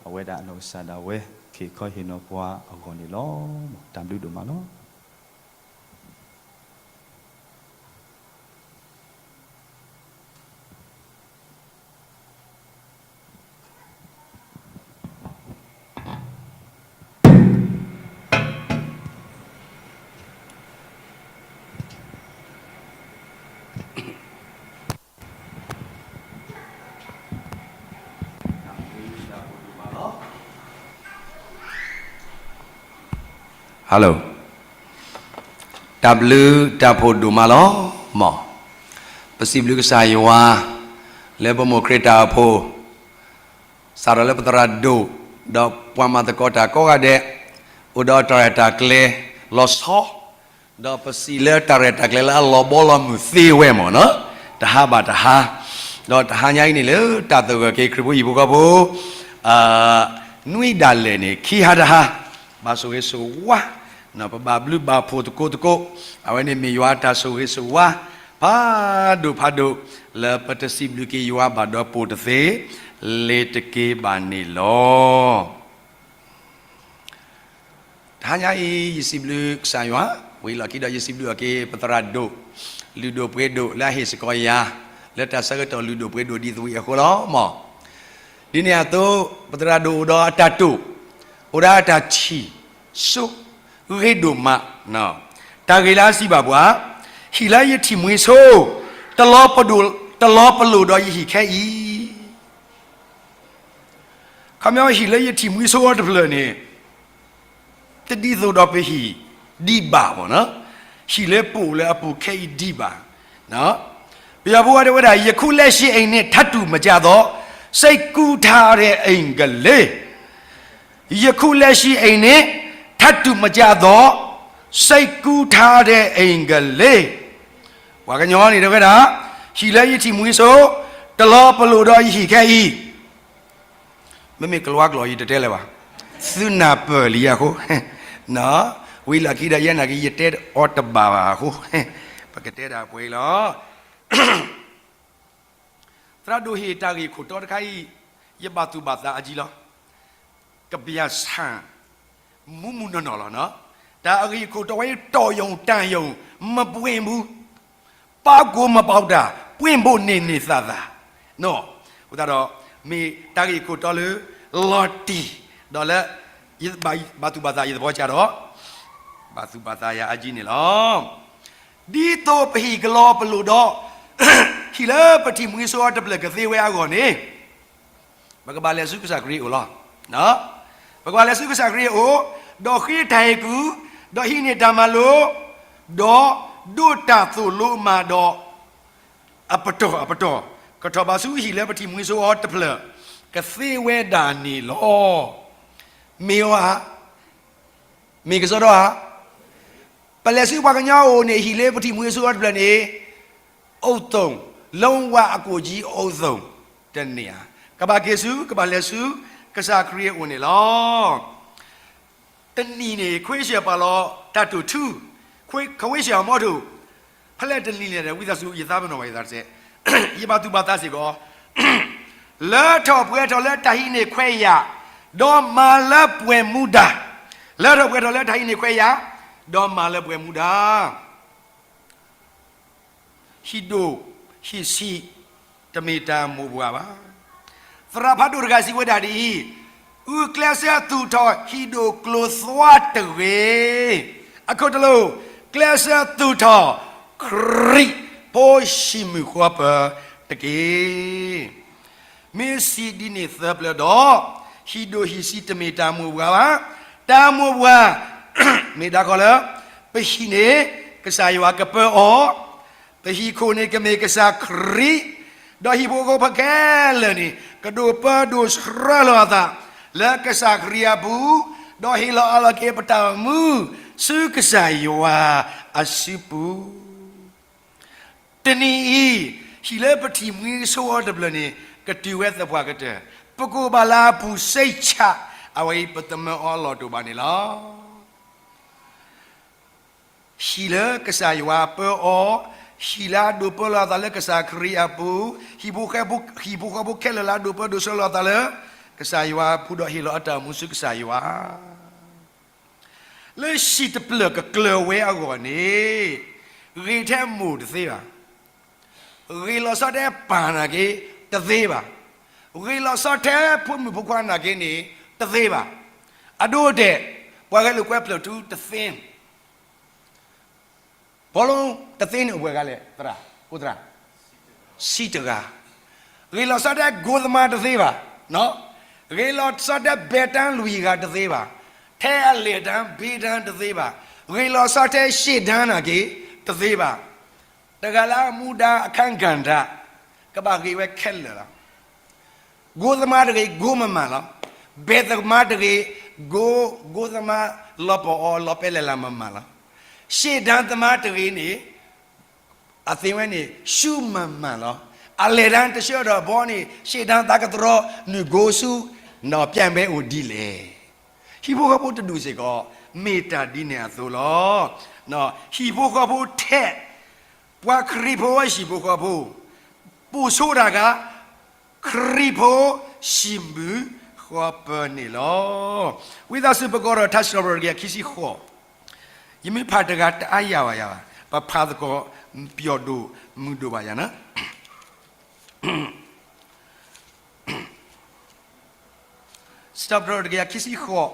အဝဲဒၣ်အနီၢ်ကစၢ်ဒၣ်ဝဲ ကဟ့ၣ်ခီဟ့ၣ်နီၤပှၤအဂီၢ်န့ၣ်လီၤ. တၢ်ဘျုးဒိၣ်မးလီၤ. Hello, တၢ်ဘျုးတၢ်ဖှိၣ်ဒိၣ်မးလီၤ. မ်ပစံးဘျုးကစၢ်ယွၤ လၢပမိၢ်ခရံာ်တၢ်အိၣ်ဖှိၣ် စးထီၣ်လၢပသရၣ်ဒိၣ် ဒီးပှၤမၤသကိးတၢ်ကိးဂၤဒဲး အိၣ်ဒီးတၢ်ရဲၣ်တၢ်ကျဲၤလီၤဆီ, ဒီးပစံးလၢတၢ်ရဲၣ်တၢ်ကျဲၤလၢအလီၤဘီလီၤမုၢ်သ့ဝဲမ့ၢ်နီၤ, တဟါဘၣ်တဟါ, ဒီးတဟါညါအံၤန့ၣ်လၢတၢ်သဂၢၢ်က့ၤခရံာ်ဖိဟံၣ်ဖိဃီဖိ နွံဒၣ်လဲာ်န့ၣ် ခံဟါတဟါ, ဘၣ်ဆိၣ်ဂ့ၤဆိၣ်ဝါ, ပဘၣ်ဘျုးဘၣ်ဖှိၣ်သကိးသကိး, အဝဲန့ၣ်မ့ၢ်ယွၤတၢ်ဆိၣ်ဂ့ၤဆိၣ်ဝါ ဖးဒိၣ်ဖးဒိၣ် လၢပတစံးဘျုးက့ၤယွၤဘၣ်ဒီးပိာ်တသ့ လ့ၤတက့ဘၣ်န့ၣ်လီၤ. တဟါညါအံၤ ယစံးဘျုးကစၢ်ယွၤ, ဝံၤလီၢ်ခံဒီးယစံးဘျုးအီၤက့ၤ ပသရၣ်ဒိၣ်, လုၢ်ဒိၣ်ပှ့ၤဒိၣ်လၢအဟ့ၣ်စ့ၢ်ကီးယၤ, လၢတၢ်ဆၢကတီၢ်လုၢ်ဒိၣ်ပှ့ၤဒိၣ်ဒ်သိးဝံၤအဃိလီၤ. မ်ဒ်န့ၣ်အသိး ပသရၣ်ဒိၣ်အိၣ်ဒီးအတၢ်တိာ်, အိၣ်ဒီးအတၢ်ထံၣ်ဆိ ဂ့ၤဒိၣ်မး, တၢ်ဂ့ၢ်လၢအစံးဘၣ်ပှၤ, ဟံၣ်လၢယထံၣ်မှံဆိ, တလီၤပဒိၣ်, တလီၤပလိာ်ဒီးယဟံၣ်ခဲအံၤ ခီပညီဟံၣ်လၢယထံၣ်မှံဆိအီၤတဖျၢၣ်န့ၣ် တဒ်သိးဒီးပဟံၣ်ဒံးဘၣ်မ့ၢ်နီၤ, ဟံၣ်လၢပအိၣ်လၢအပူၤခဲအံၤဒံးဘၣ်. ပယီၤဖိဝဲတဲဝဲဒၣ် ယခုလက်ရှိအိမ်နှင့် ထပ်တူမကျသော စိတ်ကူးထားတဲ့အိမ်ကလေး, ယခုလက်ရှိအိမ်နှင့် ထပ်တူမကျသော စိတ်ကူးထားတဲ့အိမ်ကလေး, ပှၤကညီန့ၣ်တဲဝဲဒၣ်, ဟံၣ်လၢယထံၣ်မှံဆိ, တလီၤပလိာ်ဒီးယဟံၣ်ခဲအံၤ မ့မ့ၢ်ကလံးကျိာ်ယတတဲလၢၤဘၣ်, သုနၢ်ပၢၢ်လံအဃိ, ဝံၤလီၢ်ခံဒီးယဲနာ်က့ ယတဲအီၤတဘၣ်ဘၣ်အဃိ, ပကတဲဒၣ်ပှဲၤအံၤလီၤ. သရၣ်ဒိၣ်ဟ့ၣ်တၢ်ဂ့ၢ်ခိၣ်တီတခါအံၤ, ယဘၣ်သူၣ်ဘၣ်သးအါကံလီၤ. ကဘျၣ်ဆၣ် မူးမူးနီၢ်နီၢ်လီၤ. တၢ်အဂ့ၢ်ခိၣ်တီဝဲ တော်ရုံတန်ရုံ မပွင့်ဘူး, ပေါက်ကိုမပေါက်တာ ပွင့်ဖို့နေနေသာသာ, အဃိသတးဒီး မ့ၢ်တၢ်ဂ့ၢ်ခိၣ်တီလၢ လီၤတံၢ်, ဒီးလၢ ယဘၣ်သူၣ်ဘၣ်သးယသပီးကဒီး, ဘၣ်သူၣ်ဘၣ်သးယၤအါကံန့ၣ်လီၤ. ဒ်သိးပဟံၣ်ကလီၤပလိာ်ဒီး ဟံၣ်လၢပထံၣ်မှံဆိအီၤတဖျၢၣ်ကသ့ဝဲအဂီၢ်န့ၣ် ပကဘၣ်လဲၤဆူကစၢ်ခရံာ်အအိၣ်လီၤ. ပကဘၣ်လဲၤဆူကစၢ်ခရံာ်အအိၣ်, ဒီးဃ့တၢ်အဲၣ်ကူ, ဒီးဟံးန့ၢ်တၢ်မၤလိ, ဒီးဒိးတၢ်သိၣ်လိမၤဒီး အပတီၢ်အပတီၢ်, ကထီၣ်ဘးဆူဟံၣ်လၢပထံၣ်မှံဆိအီၤတဖျၢၣ် ကသ့ဝဲဒၣ်န့ၣ်လီၤ. မ့ၢ်ဧါ, မ့ၢ်ကစီဒီဧါ. ပလဲၤဆူပှၤကညီအအိၣ်န့ၣ် ဟံၣ်လၢပထံၣ်မှံဆိအီၤတဖျၢၣ်န့ၣ် အိၣ်သိၣ်, လၢဝၣ်အကိၣ်ကံအိၣ်သိၣ်တန့ၢ်ဧါ. ကဘၣ်က့ၤဆူ ကဘၣ်လဲၤဆူကစၢ်ခရံာ်အအိၣ်န့ၣ်လီၤ. တနံၤန့ၣ် ခွ့ဆၢၣ်ပာ်လီၤတၢ်တိာ်ထူ, ခွ့ဆၢၣ်အမီထိၣ်, ဖဲလဲၣ်တနံၤလဲၣ်ဒီး ဝံသးစူၤ ယသးပ့ၤနီၣ်ဘၣ်ယသးတစဲး, ယဘၣ်သူၣ်ဘၣ်သးစ့ၢ်ကီး, လၢထီၣ်ပှဲၤထီၣ်လၢတၢ်ဟံးန့ၢ်ခွဲးယာ်, ဒီးမၤလၢပှဲၤမူဒါ, လၢထီၣ်ပှဲၤထီၣ်လၢတၢ်ဟံးန့ၢ်ခွဲးယာ်, ဒီးမၤလၢပှဲၤမူဒါ ဟံၣ်ဒိၣ်ဟံၣ်ဆံး တမ့ၢ်တၢ်မိၣ်ပှၢ်ဘၣ်. သရၣ်ဖးဒိၣ်တဂၤစံးဝဲဒၣ်ဒ်အံၤ, အုၣ်ကျဲးစၢးသူၣ်ထီၣ်ဟံၣ်ဒိၣ်ကျိၤသွါတဂ့ၤ, အခိၣ်တလိၣ်, ကျဲးစၢးသူၣ်ထီၣ် ခရံာ်ဖိဟံၣ်မုၢ်ဃီပၢၤတက့ၢ်. မ့ၢ်စံးဒ်န့ၣ်သၢပျၢၤဒီး, ဟံၣ်ဒိၣ်ဟံၣ်ဆံးတမ့ၢ်တၢ်မိၣ်ပှၢ်ဘၣ်. တၢ်မိၣ်ပှၢ် မ့ၢ်ဒၣ်ဃီလၢ ပဟံၣ်န့ၣ် ကစၢ်ယွၤကပၢအီၤ, ပဟံၣ်ခိၣ်န့ၣ်ကမ့ၢ်ကစၢ်ခရံာ်, ဒီးဟံၣ်ဖိဃီဖိခဲလၢာ်န့ၣ် ကဒိးပၢဒိးဆှၢလီၤအသး လၢကစၢ်ခရံာ်အပူၤ, ဒီးဟ့ၣ်လီၤအလီၢ်က့ၤပတၢ်အိၣ်မူ ဆူကစၢ်ယွၤအစုပူၤ တနံၤအံၤ, ဟံၣ်လၢပထံၣ်မှံဆိအီၤတဖျၢၣ်န့ၣ် ကတုၤဝဲသပှၢ်ကတၢၢ်, ပကိးဘၣ်လၢအပူၤစ့ဆၣ်, အဝဲအံၤပသမၢအီၤလီၤတိာ်ဘၣ်န့ၣ်လီၤ. ဟံၣ်လၢကစၢ်ယွၤပၢအီၤ, ဟံၣ်လၢအဒိးပၢလီၤအသးလၢကစၢ်ခရံာ်အပူၤ, ဟံၣ်ဖိဃီဖိခဲလၢာ်လၢအဒိးပၢဒိးဆှၢလီၤအသးလၢ ကစၢ်ယွၤအပူၤဒီးဟ့ၣ်လီၤအတၢ်အိၣ်မူဆူကစၢ်ယွၤ လၢဟံၣ်တဖျၢၣ်ကကျၢၤဝဲအဂီၢ်န့ၣ်, ဂ့ၤထဲမိၢ်တသ့ဘၣ်, ဂ့ၤလီၤဆီထဲပၢ်နာ်က့တသ့ဘၣ်, ဂ့ၤလီၤဆီထဲဖိမုၣ်ဖိခွါနာ်က့န့ၣ်တသ့ဘၣ်. အဒိအတဲာ်, ပှၤဂဲၤလိာ်ကွဲဖျၢၣ်ထူတသ့န့ၣ်, ဘီလီတသ့န့ၣ်အိၣ်ပှဲၤဂၤလဲၣ်, သရၣ်, အိၣ်သရၣ် ဆံတဂၤ, ဂ့ၤလီၤဆီထဲကိသမါတသ့ဘၣ်, ဂ့ၤလီၤဆီထဲဘဲတၢ်လွံၢ်ဂၤတသ့ဘၣ်, ထဲအလဲၤတၢ်ဘ့တၢ်တသ့ဘၣ်, ဂ့ၤလီၤဆီထဲရှ့ၣ်တၢ်နာ်က့တသ့ဘၣ်. တဂၤလၢအမူဒါအခန်းကဏ္ဍ ကဘၣ်ဂ့ၤဝဲခဲလၢာ်လီၤ. ကိသမါတဂ့ၤ ကိမမၣ်လီၤ. ဘဲသမါတဂ့ၤ ကိ, ကိသမါလီၤပီၤအီၤလီၤပဲလဲၤလၢမမၣ်လီၤ. ရှ့ၣ်တၢ်သမါတဂ့ၤန့ၣ် အသ့ဝဲန့ၣ် ဆူမမၣ်လီၤ. အလဲၤတၢ်တဆှၢဒီးဘီန့ၣ် ရှ့ၣ်တၢ်သးကတြီနုာ်ကိဆူ နီၢ်ပျဲၢ်ဘဲအိၣ်ဒ်လဲၣ်. ဟံၣ်ဖိဃီဖိတဒူၣ်စ့ၢ်ကီး မ့ၢ်တၢ်ဒ်န့ၣ်အသိးလီၤ. ဟံၣ်ဖိဃီဖိထဲ ပှၤခရံာ်ဖိဝဲဟံၣ်ဖိဃီဖိ ပိာ်ဆိတၢ်ဂၤ ခရံာ်ဖိဟံၣ်မုၢ်ဃီပၢၤန့ၣ်လီၤ. ဝံသးစူၤပကိးဒီးထါစံးထီၣ်ပတြၢၤတကယၤခံဆံဃိး, ယမ့ၢ်ဖးတဂၤတအါယၤဘၣ်ယၤဘၣ်, ပဖးသကိးပျီၣ်ဒိၣ်မုၢ်ဒိၣ်ဘၣ်ယၤန့ၣ် စံးထီၣ်ပတြၢၤတကယၤခံဆံဃိး,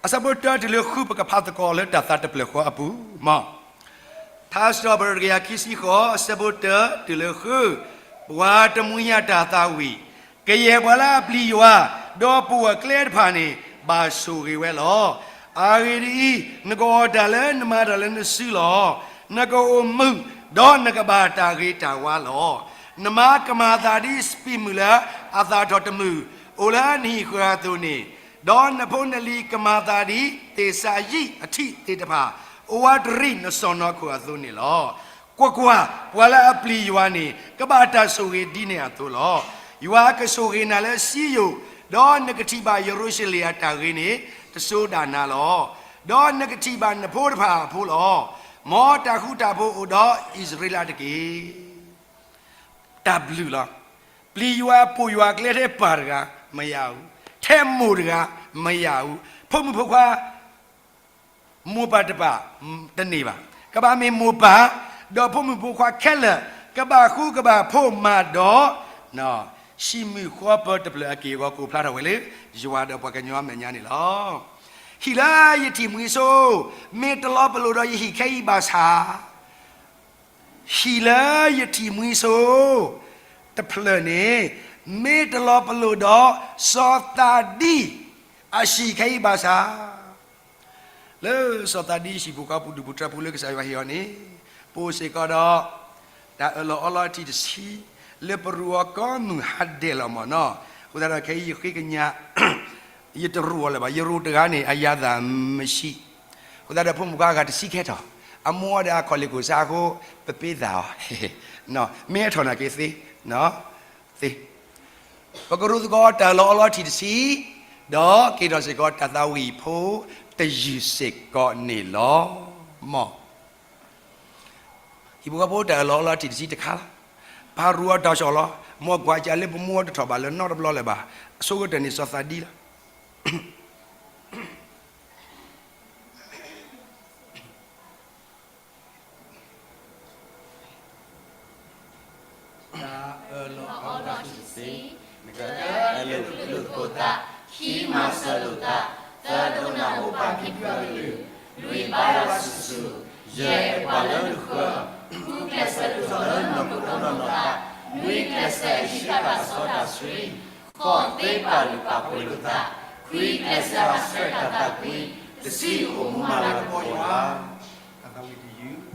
အဆၢဖိတၢတုၤလၢဃု ပကဖးသကိးလၢတၢ်သးတဖျၢၣ်ဃီအပူၤ, မ့ၢ် ထါစံးထီၣ်ပတြၢၤတကယၤခံဆံဃိး အဆၢဖိတၢတုၤလၢဃု, ပှၤတမှံၤညၣ်တၢ်သးဝံၣ်, ကယဲၢ်ပှၤလၢအပျံၤယွၤ, ဒီးပိာ်အကျဲတဖၣ်န့ၣ် ဘၣ်ဆိၣ်ဂ့ၤဝဲလီၤ. အဂ့ၢ်ဒ်အံၤ, နကအီၣ်တၢ်လၢနမၤတၢ်လၢနစုလီၤ. နကအိၣ်မုာ်, ဒီးနကဘၣ်တၢ်ဂ့ၤတၢ်ဝါလီၤ. နမါကမၤအသးဒ်စပံးမုၢ်လၢအသၣ်ထီၣ်တမုာ်, အိၣ်လၢနဟံၣ်ဃၢၤအသိးန့ၣ်, ဒီးနဖိနလံၤကမၤအသးဒ်သ့ၣ်စၤယံးအထံးသ့ၣ်တဖၣ်, အိၣ်ဝးတရံးနစီၢ်နီၤခိၣ်အသိးန့ၣ်လီၤ. ကွၢ်ကွၢ်, ပှၤလၢအပျံၤယွၤန့ၣ် ကဘၣ်တၢ်ဆိၣ်ဂ့ၤဒ်န့ၣ်အသိးလီၤ. ယွၤကဆိၣ်ဂ့ၤနၤလၢစံယိၣ်, ဒီးနကထံၣ်ဘၣ်ယရူၤၡလ့ၣ်အတၢ်ဂ့ၤန့ၣ် တစိၤဒၣ်နၤလီၤ. ဒီးနကထံၣ်ဘၣ်နဖိတဖၣ်အဖိလီၤ. မ်တၢ်ဃူတၢ်ဖိးအိၣ်ဒီးအံၣ်စရ့လးတက့ၢ်. တၢ်ဘျုးလီၤ. ပျံၤယွၤပိာ်ယွၤအကျဲထဲပၢ်တဂၤ မယၤအူ, ထဲမိၢ်တဂၤ မယၤအူ, ဖိမုၣ်ဖိခွါ မိၢ်ပၢ်တပၢ် တန့ၢ်ဘၣ်. ကဘၣ်မ့ၢ်မိၢ်ပၢ် ဒီးဖိမုၣ်ဖိခွါခဲလၢာ် ကဘၣ်ဃူကဘၣ်ဖိးမၤဒီး ဟံၣ်မုၢ်ဃီပၢၤတဖျၢၣ်အက့ၢ်အဂီၤ ကိးဖျါထီၣ်ဝဲလၢ ယွၤဒီးပှၤကညီအမဲာ်ညါန့ၣ်လီၤ. ဟံၣ်လၢယထံၣ်မှံဆိ မ့ၢ်တလီၤပလိာ်ဒီးယဟံၣ်ခဲအံၤဘၣ်ဆၣ် ဟံၣ်လၢယထံၣ်မှံဆိ တဖျၢၣ်န့ၣ် မ့ၢ်တလီၤပလိာ်ဒီး စီၤသးဒံ အဟံၣ်ခဲအံၤဘၣ်ဆၣ်, လၢစီၤသးဒံဟံၣ်ဖိဃီဖိဒူၣ်ဖိထၢဖိလၢကစၢ်ယွၤဟ့ၣ်အီၤန့ၣ် ပအိၣ်စ့ၢ်ကီးဒီး တၢ်အၢၣ်လီၤအီလီၤအထံၣ်တဆံ လၢပရူးအီၤကိးမုၢ်ဟါဒဲးလီၤမ့ၢ်နီၤ. အဃိသတးဒီးခဲအံၤယဃ့ကညး ယတရူးအီၤလၢၤဘၣ်. ယရူးတဂၤန့ၣ် အရသာမရှိ အဃိသတးဒီးဖိမုၣ်ခွါအဂၤတဆံခဲထီၣ် အမိၢ်ဒီးအခီၣ်လ့ၣ်ကိၣ်ဆၣ်အဃိ, ပပ့သးအီၤ, မ့ၢ်ဟဲထီၣ်နာ်က့သ့, သ့. ပကရူၢ်သကိးတၢ်အၢၣ်လီၤအီလီၤထံၣ်တဆံ, ဒီးက့ၤထီၣ်စ့ၢ်ကီးတၢ်သးဝံၣ်ဖိတယုၢ်စ့ၢ်ကီးန့ၣ်လီၤ. မ် ဟံၣ်ဖိဃီဖိတၢ်အၢၣ်လီၤအီလီၤထံၣ်တဆံတခါလီၤ. ပၢ်ရူအီၤတၢ်ဆီၣ်လီၤ, မ်ကွၢ်ကၢ်လၢပမူအီၤတထီၣ်ဘၣ်လၢၤနီတဘျီလၢၤဘၣ်, အဆိကတၢၢ်န့ၣ်စီၤသးဒံလီၤ. တၢ်အၢၣ်လီၤအီလီၤထံၣ်တဆံ, နကတၢၢ်အၢၣ်လီၤကလုၢ်သကိးသး, ခံမၤစၢၤလိာ်သး, သၢဒိကနၣ်မိၢ်ပၢ်ကံၢ်ပှၤကလုၢ်, လွံၢ်ဘါယွၤစုာ်စုာ်, ယဲၢ်အဲၣ်ပှၤလၢနဃၢၤ, ဃုကျဲးစၢးဒိၣ်ထီၣ်လၢနီၢ်ခိဒီးနီၢ်သး, နွံကျဲးစၢးဟံးဃာ်တၢ်စီတၢ်ဆှံ, ဃိးသ့ပာ်လုၢ်ပာ်ပှ့ၤလိာ်သး, ခွံကျဲးစၢးဟးဆှဲးတၢ်သးကွံ, တဆံအိၣ်မူမၤလၤကပီၤယွၤ. အသးဝံၣ်တယုၢ်.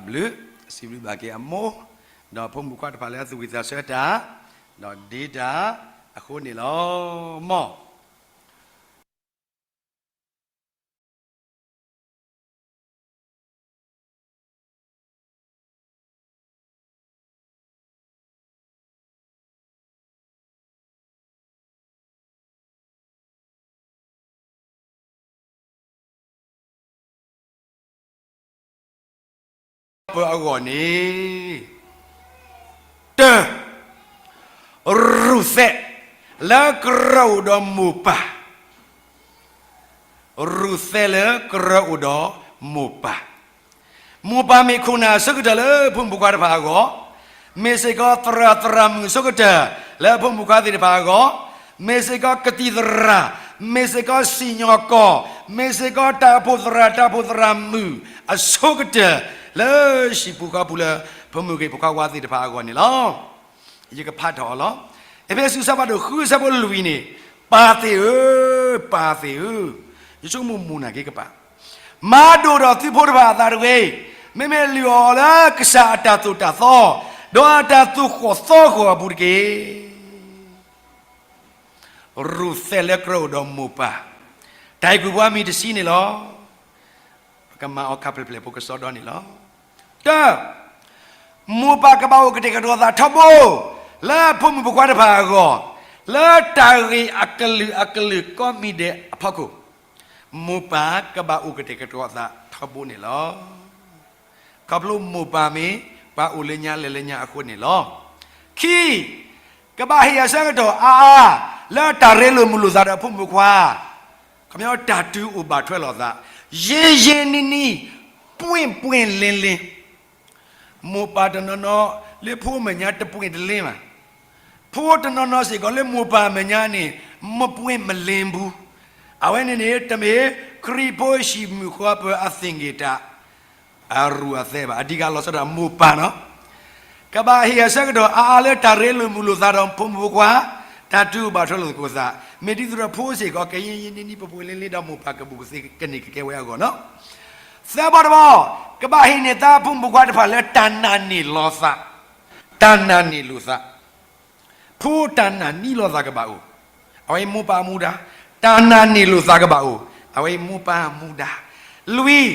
ဘျုး, စံးဘျုးဘၣ်က့ၤအမိၢ်, ဒီးဖိမုၣ်ခွါတဖၣ်လၢအသူၣ်ဝံၣ်သးဆၢတၢ်, ဒီးဒ့တၢ်အဃိန့ၣ်လီၤ. မ် ပအဂီၢ်န့ၣ်, တၢ, ရူၤသဲး, လၢကရၢအိၣ်ဒီးမိၢ်ပၢ်, ရူၤသဲးလၢကရၢအိၣ်ဒီးမိၢ်ပၢ်, မိၢ်ပၢ်မ့ၢ်ခိၣ်နၢ်အဆိကတၢၢ်လၢဖိမုၣ်ဖိခွါတဖၣ်အဂီၢ်, မ့ၢ်စ့ၢ်ကီးသရၣ်သရၣ်မုၣ်အဆိကတၢၢ်လၢဖိမုၣ်ဖိခွါသ့ၣ်တဖၣ်အဂီၢ်, မ့ၢ်စ့ၢ်ကီးကသံၣ်သရၣ်, မ့ၢ်စ့ၢ်ကီးစံၣ်ညီၣ်ကွီၢ်, မ့ၢ်စ့ၢ်ကီးတၢ်အိၣ်ဖှိၣ်သရၣ်တၢ်အိၣ်ဖှိၣ်သရၣ်မုၣ်အဆိကတၢၢ်, လၢဟံၣ်ပူၤဃီပူၤလၢ ဖိမုၣ်ဂ့ၤဖိခွါဝါသ့ၣ်တဖၣ်အဂီၢ်န့ၣ်လီၤ. ယကဖးထီၣ်အီၤလီၤ. အ့းဖ့းစူး အဆၢဖးဒိၣ်ဃု အဆၢဖိလွံၢ်န့ၣ်, ပၢ်သ့ၣ်ဧၢ, ပၢ်သ့ၣ်ဧၢ, ယဆိကမိၣ်မိၢ်နာ်က့ၤကပၢ်, မၤဒိၣ်ဒီးသုဖိတဖၣ်အသးတဂ့ၤ, မ့မ့ၢ်လုၢ်အီၣ်အီၤလၢကစၢ်အတၢ်သိၣ်တၢ်သီ, ဒီးအတၢ်သူၣ်ဃီၣ်သီဃီၣ်အပူၤတက့ၢ်. ရူၤသဲးလၢကရၢအိၣ်ဒီးမိၢ်ပၢ်, တၢ်အဲၤကူၣ်ပှၤမံၤတဆံန့ၣ်လီၤ. ပကမၤအီၤခါဖျၢၣ်ဖျၢၣ်ဖိကစီဒီန့ၣ်လီၤ. တၢ, မိၢ်ပၢ်ကဘၣ်အိၣ်ကတဲာ်ကတီၤသးထီဘိ, လၢဖိမုၣ်ဖိခွါတဖၣ်အဂီၢ်, လၢတၢ်ဂ့ၢ်အကလုာ်အကလုာ်ကိးမံၤဒဲးအဖီခိၣ်, မိၢ်ပၢ်ကဘၣ်အိၣ်ကတဲာ်ကတီၤသးထီဘိန့ၣ်လီၤ. ခီဖျိမိၢ်ပၢ်မ့ၢ်ပှၤအိၣ်လၢညါလဲၤလၢညါအဃိန့ၣ်လီၤ. ခံ, ကဘၣ်ဟ့ၣ်အဆၢကတီၢ်အါအါ, လၢတၢ်ရ့လိာ်မုာ်လိာ်သးဒီးဖိမုၣ်ဖိခွါ, ခီပညီတၢ်တုၤအိၣ်ဘၣ်ထွဲလိာ်သး, ယ့ယ့နံၣ်နံၣ်, ပှ့ၢ်ပှ့ၢ်လ့လ့, မိၢ်ပၢ်တနီၤနီၤလၢဖိအမဲာ်ညါတပှ့ၢ်တလ့ဘၣ်, ဖိတနီၤနီၤစ့ၢ်ကီးလၢမိၢ်ပၢ်အမဲာ်ညါန့ၣ်, မပှ့ၢ်မလ့ဘူး, အဝဲန့ၣ်န့ၣ် တမ့ၢ်ခရံာ်ဖိဟံၣ်မုၢ်ဃီပၢၤအသ့ၣ်ဂ့ၤတၢ် အရူၤအသဲဘၣ်, အဓိကလီၤဆီဒၣ်မိၢ်ပၢ်နီၤ. ကဘၣ်ဟ့ၣ်အဆၢကတီၢ်အါအါလၢတၢ်ရ့လိာ်မုာ်လိာ်သးဒီးဖိမုၣ်ဖိခွါ, တၢ်တုၤအိၣ်ဘၣ်ထွဲလိာ်သကိးသး, မ့ၢ်ဒ်သိးဒီးဖိစ့ၢ်ကီး ကယ့ယ့နံၣ်နံၣ်ပှ့ၤပှ့ၤလ့လ့ဒီးမိၢ်ပၢ်ကဘူးကသ့ကန့ၢ်ကကဲဝဲအဂီၢ်နီၤ. သၢဘီတဘီ, ကဘၣ်ဟ့ၣ်န့ၢ်သးဖိမုၣ်ဖိခွါတဖၣ်လၢတၢ်နာ်န့ၢ်လိာ်သး, တၢ်နာ်န့ၢ်လိာ်သး ဖိတၢ်နာ်န့ၢ်လိာ်သးကဘၣ်အိၣ်, အဝဲအံၤမိၢ်ပၢ်အမူဒါ, တၢ်နာ်န့ၢ်လိာ်သးကဘၣ်အိၣ်, အဝဲအံၤမိၢ်ပၢ်အမူဒါ. လွံၢ်,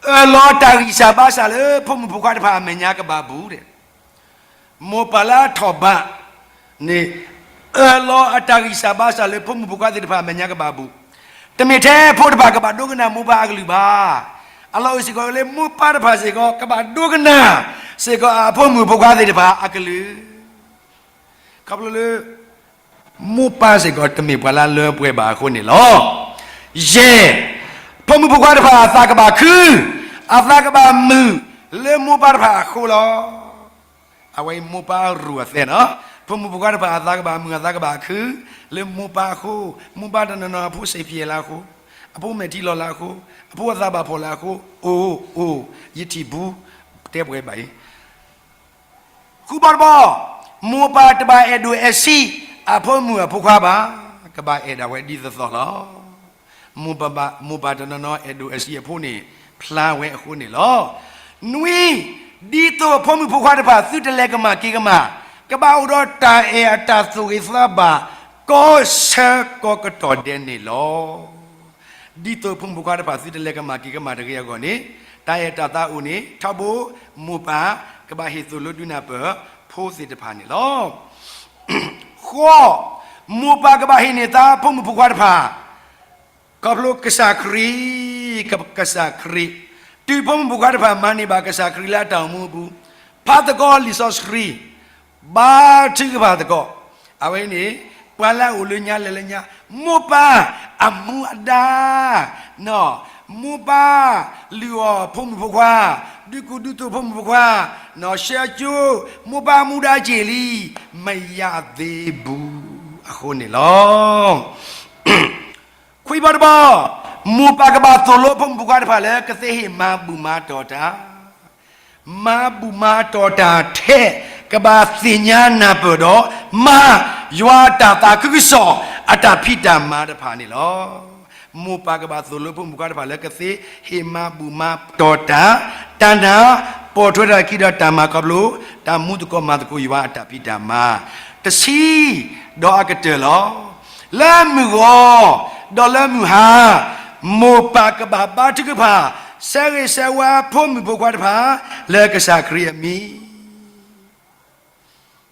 အၢၣ်လီၤတၢ်ဂံၢ်စၢ်ဘါစၢ်လၢဖိမုၣ်ဖိခွါတဖၣ်အမဲာ်ညါကဘၣ်ဘူးဒဲး, မိၢ်ပၢ်လၢအထီၣ်ဘးန့ၣ်, အၢၣ်လီၤအတၢ်ဂံၢ်စၢ်ဘါစၢ်လၢဖိမုၣ်ဖိခွါသ့ၣ်တဖၣ်အမဲာ်ညါကဘၣ်ဘူး, တမ့ၢ်ထဲဖိတဖၣ်ကဘၣ်ဒိကနၣ်မိၢ်ပၢ်အကလုၢ်ဘၣ်, အလီၢ်အိၣ်စ့ၢ်ကီးလၢမိၢ်ပၢ်တဖၣ်စ့ၢ်ကီး ကဘၣ်ဒိကနၣ်စ့ၢ်ကီးအဖိမုၣ်ဖိခွါသ့ၣ်တဖၣ်အကလုၢ် ခီဖျိလၢ မိၢ်ပၢ်စ့ၢ်ကီးတမ့ၢ်ပှၤလၢအလၢပှဲၤဘၣ်အဃိန့ၣ်လီၤ. ယဲၢ်, ဖိမုၣ်ဖိခွါတဖၣ်အသးကဘၣ်ခု, အသးကဘၣ်မုာ်လၢမိၢ်ပၢ်တဖၣ်အဃိလီၤ. အဝဲအံၤမိၢ်ပၢ်အရူၤအသဲနီၤ, ဖိမုၣ်ဖိခွါတဖၣ်အသးကဘၣ်မုာ်အသးကဘၣ်ခု, လၢမိၢ်ပၢ်အဃိ, မိၢ်ပၢ်တနီၤနီၤအဖိစ့ၢ်ဖံးလၢအဃိ, အဖိမဲာ်ထံလီၤလၢအဃိ, အဖိအသးဘၣ်ဖှီၣ်လၢအဃိ, အိၣ်, အိၣ်, ယထံၣ်ဘူး, တဲပှဲၤဘၣ်အံၤ ဃုဘီတဘီ, မိၢ်ပၢ်တဘၣ်အဲၣ်ဒိၣ်အဲၣ်ဆံး အဖိမုၣ်အဖိခွါဘၣ်, ကဘၣ်အဲၣ်ဒၣ်ဝဲဒ်သိးသိးလီၤ. မိၢ်ပၢ်တနီၤနီၤအဲၣ်ဒိၣ်အဲၣ်ဆံးအဖိန့ၣ် ဖျါဝဲအဃိန့ၣ်လီၤ. နွံ, ဒ်သိးဖိမုၣ်ဖိခွါတဖၣ်သုတလဲၤကမၣ်က့ၤကမၣ်, ကဘၣ်အိၣ်ဒီးတၢ်အဲၣ်အတၢ်သူၣ်ဂ့ၤသးဘၣ် ကိးဆၢကိးကတီၢ်ဒဲးန့ၣ်လီၤ. ဒ်သိးဖိမုၣ်ဖိခွါတဖၣ်သုတလဲၤကမၣ်က့ၤကမၣ်တဂ့ၤအဂီၢ်န့ၣ်, တၢ်အဲၣ်တၢ်သးအိၣ်န့ၣ် ထီဘိမိၢ်ပၢ်ကဘၣ်ဟ့ၣ်သိၣ်လိဒုးနၢ်ပၢၢ်ဖိသ့ၣ်တဖၣ်န့ၣ်လီၤ. ဃိး, မိၢ်ပၢ်ကဘၣ်ဟ့ၣ်န့ၢ်သးဖိမုၣ်ဖိခွါတဖၣ် ခီဖျိကစၢ်ခရံာ်, ကစၢ်ခရံာ်, တုၤဖိမုၣ်ဖိခွါတဖၣ်မၤန့ၢ်ဘၣ်ကစၢ်ခရံာ်လၢအတၢ်အိၣ်မူအပူၤ, ဖးသကိးလံာ်စီဆှံ, ဘါထုကဖၣ်သကိး, အဝဲန့ၣ် ပှၤလၢအအိၣ်လၢညါလဲၤလၢညါ, မိၢ်ပၢ်အမူအဒါ, မိၢ်ပၢ်လုၢ်အီၣ်ဖိမုၣ်ဖိခွါ, ဒုးကူဒုးသိးဖိမုၣ်ဖိခွါ, ဆှၢကၠိ, မိၢ်ပၢ်အမူဒါက့ၢ်လံ, မယၤသ့ဘူးအဃိန့ၣ်လီၤ. ခွံဘီတဘီ, မိၢ်ပၢ်ကဘၣ်သိၣ်လိဖိမုၣ်ဖိခွါတဖၣ်လၢကသ့ဟ့ၣ်မၤဘူၣ်မၤတီၢ်တၢ်, မၤဘူၣ်မၤတီၢ်တၢ်ထဲ ကဘၣ်သ့ၣ်ညါနၢ်ပၢၢ်ဒီး မၤယွၤအတၢ်သးခုကစီၣ်အတၢ်ဖံးတၢ်မၤတဖၣ်န့ၣ်လီၤ. မိၢ်ပၢ်ကဘၣ်သိၣ်လိဖိမုၣ်ဖိခွါတဖၣ်လၢကသ့ဟ့ၣ်မၤဘူၣ်မၤတီၢ်တၢ်, တၢ်နာ်, ပိာ်ထွဲတၢ်ခံဒီးတၢ်မၤခီဖျိ တၢ်မူသကိးမၤသကိးယွၤအတၢ်ဖံးတၢ်မၤ, တဆံ, ဒီးအကတၢၢ်လီၤ. လၢမုၢ်ဂီၤ, ဒီးလၢမုၢ်ဟါ, မိၢ်ပၢ်ကဘၣ်ဘါထုကဖၣ် ဆၢဂ့ၤဆၢဝါဖိမုၣ်ဖိခွါတဖၣ် လၢကစၢ်ခရံာ်အမံၤ